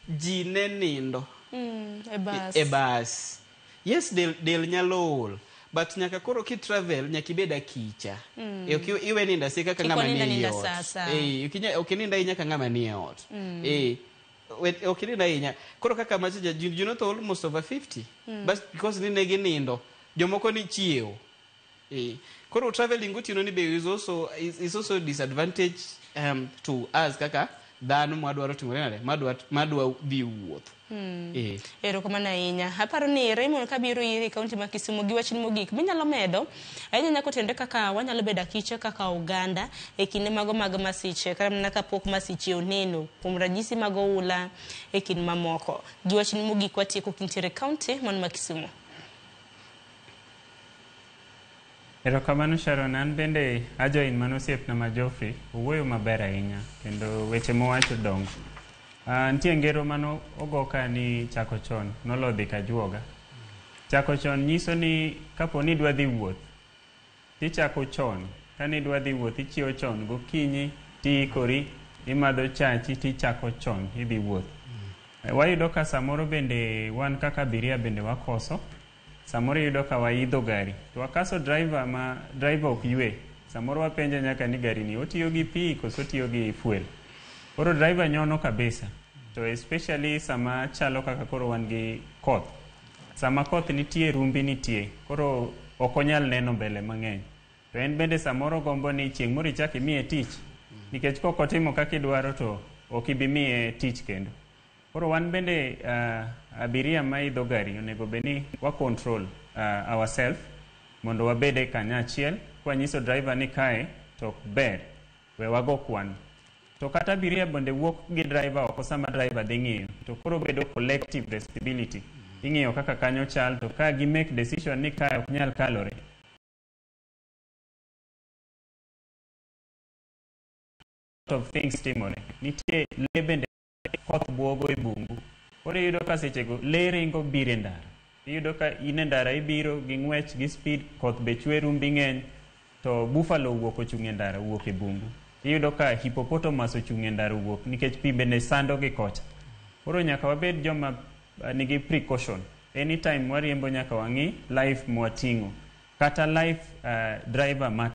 ji ne nindo E bus. E bus. Yes, del nyalo ol. But nyaka koro ki travel nyaka ibed akicha. Ok iwe nindo asika kaka Kik ng'ama wanind nie aninda ot. sasa. Ok inind ahinya ka ng'ama nie ot. Ok inind ahinya. Koro kaka macha ji notho almost over 50. But because ni ne ginindo, jomoko ni chiewo. Koro traveling gotieno ni be is also disadvantage to us kaka dhano mwadwaro timore nade madwa dhi wuoth. Erokamano ahinya. Aparo ni Raymond kabiro iri e kaunti ma Kisumu gi wachni mogik minyalo medo ahinya nyaka otenre kaka wanyalo bedo akicha kaka oganda e kinde mago mag masiche kata mana kapok masiche oneno kuom ranyisi mag oula e kind mamoko. Gi wachni mogik watieko kintiere e kaunti man ma Kisumu. Erokamano Sharon, an bende ajoin mano osiepna ma Geoffrey, owuoyo maber ahinya kendo weche mowacho dongo. Nitie ngero mano ogo ka ni chako chon nolo dhi kajuoga. Chako chon nyiso ni kapo ni idwa dhi wuoth, tichako chon. Kane idwa dhi wuoth ichiewo chon gokinyi tiikori, imadho chachi tichako chon idhi wuoth. Wayudo ka samoro bende wan kaka abiria bende wakoso. Samoro iyudo ka waidho gari to wakaso driver ma driver ok ywe. Samoro wapenje nyaka ni gari ni otiyo gi pi koso otiyo gi fuel. Koro driver nyono kabisa. To especially sama chalo kaka koro wan gi koth. Sama koth nitie rumbi nitie. Koro ok onyal neno mbele mang'eny. To en bende samoro gombo ni chieng' moro ichak imiye tich. Nikech kok otimo kaka idwaro to ok ibi miye tich kendo. Koro wan bende abiria maidho gari onego bed ni wa control ourselves mondo wabed e kanyachiel kwanyiso driver ni kae to ok ber we wago kwan. To kata abiria bende wuok gi driver oko sama driver dhi ng'iyo to koro bedo collective responsibility. Ing'iyo kaka kanyo chal to ka gi make decision ni kae ok nyal kalore. Of things timore. Nitie lee bende koth buogo e bungu. Koro iyudo ka sechego lee ringo biro e ndara. Iyudo ka in e ndara ibiro gi ng'wech gi speed, koth be chwe rumbi ng'eny, to buffalo owuok ochung' e ndara owuok e bungu. Iyudo ka hippopotamus ochung' e ndara owuok nikech pi bende sando gi kocha. Koro nyaka wabed joma nigi precaution. Anytime wariembo nyaka wang'i life mwating'o. Kata life driver ma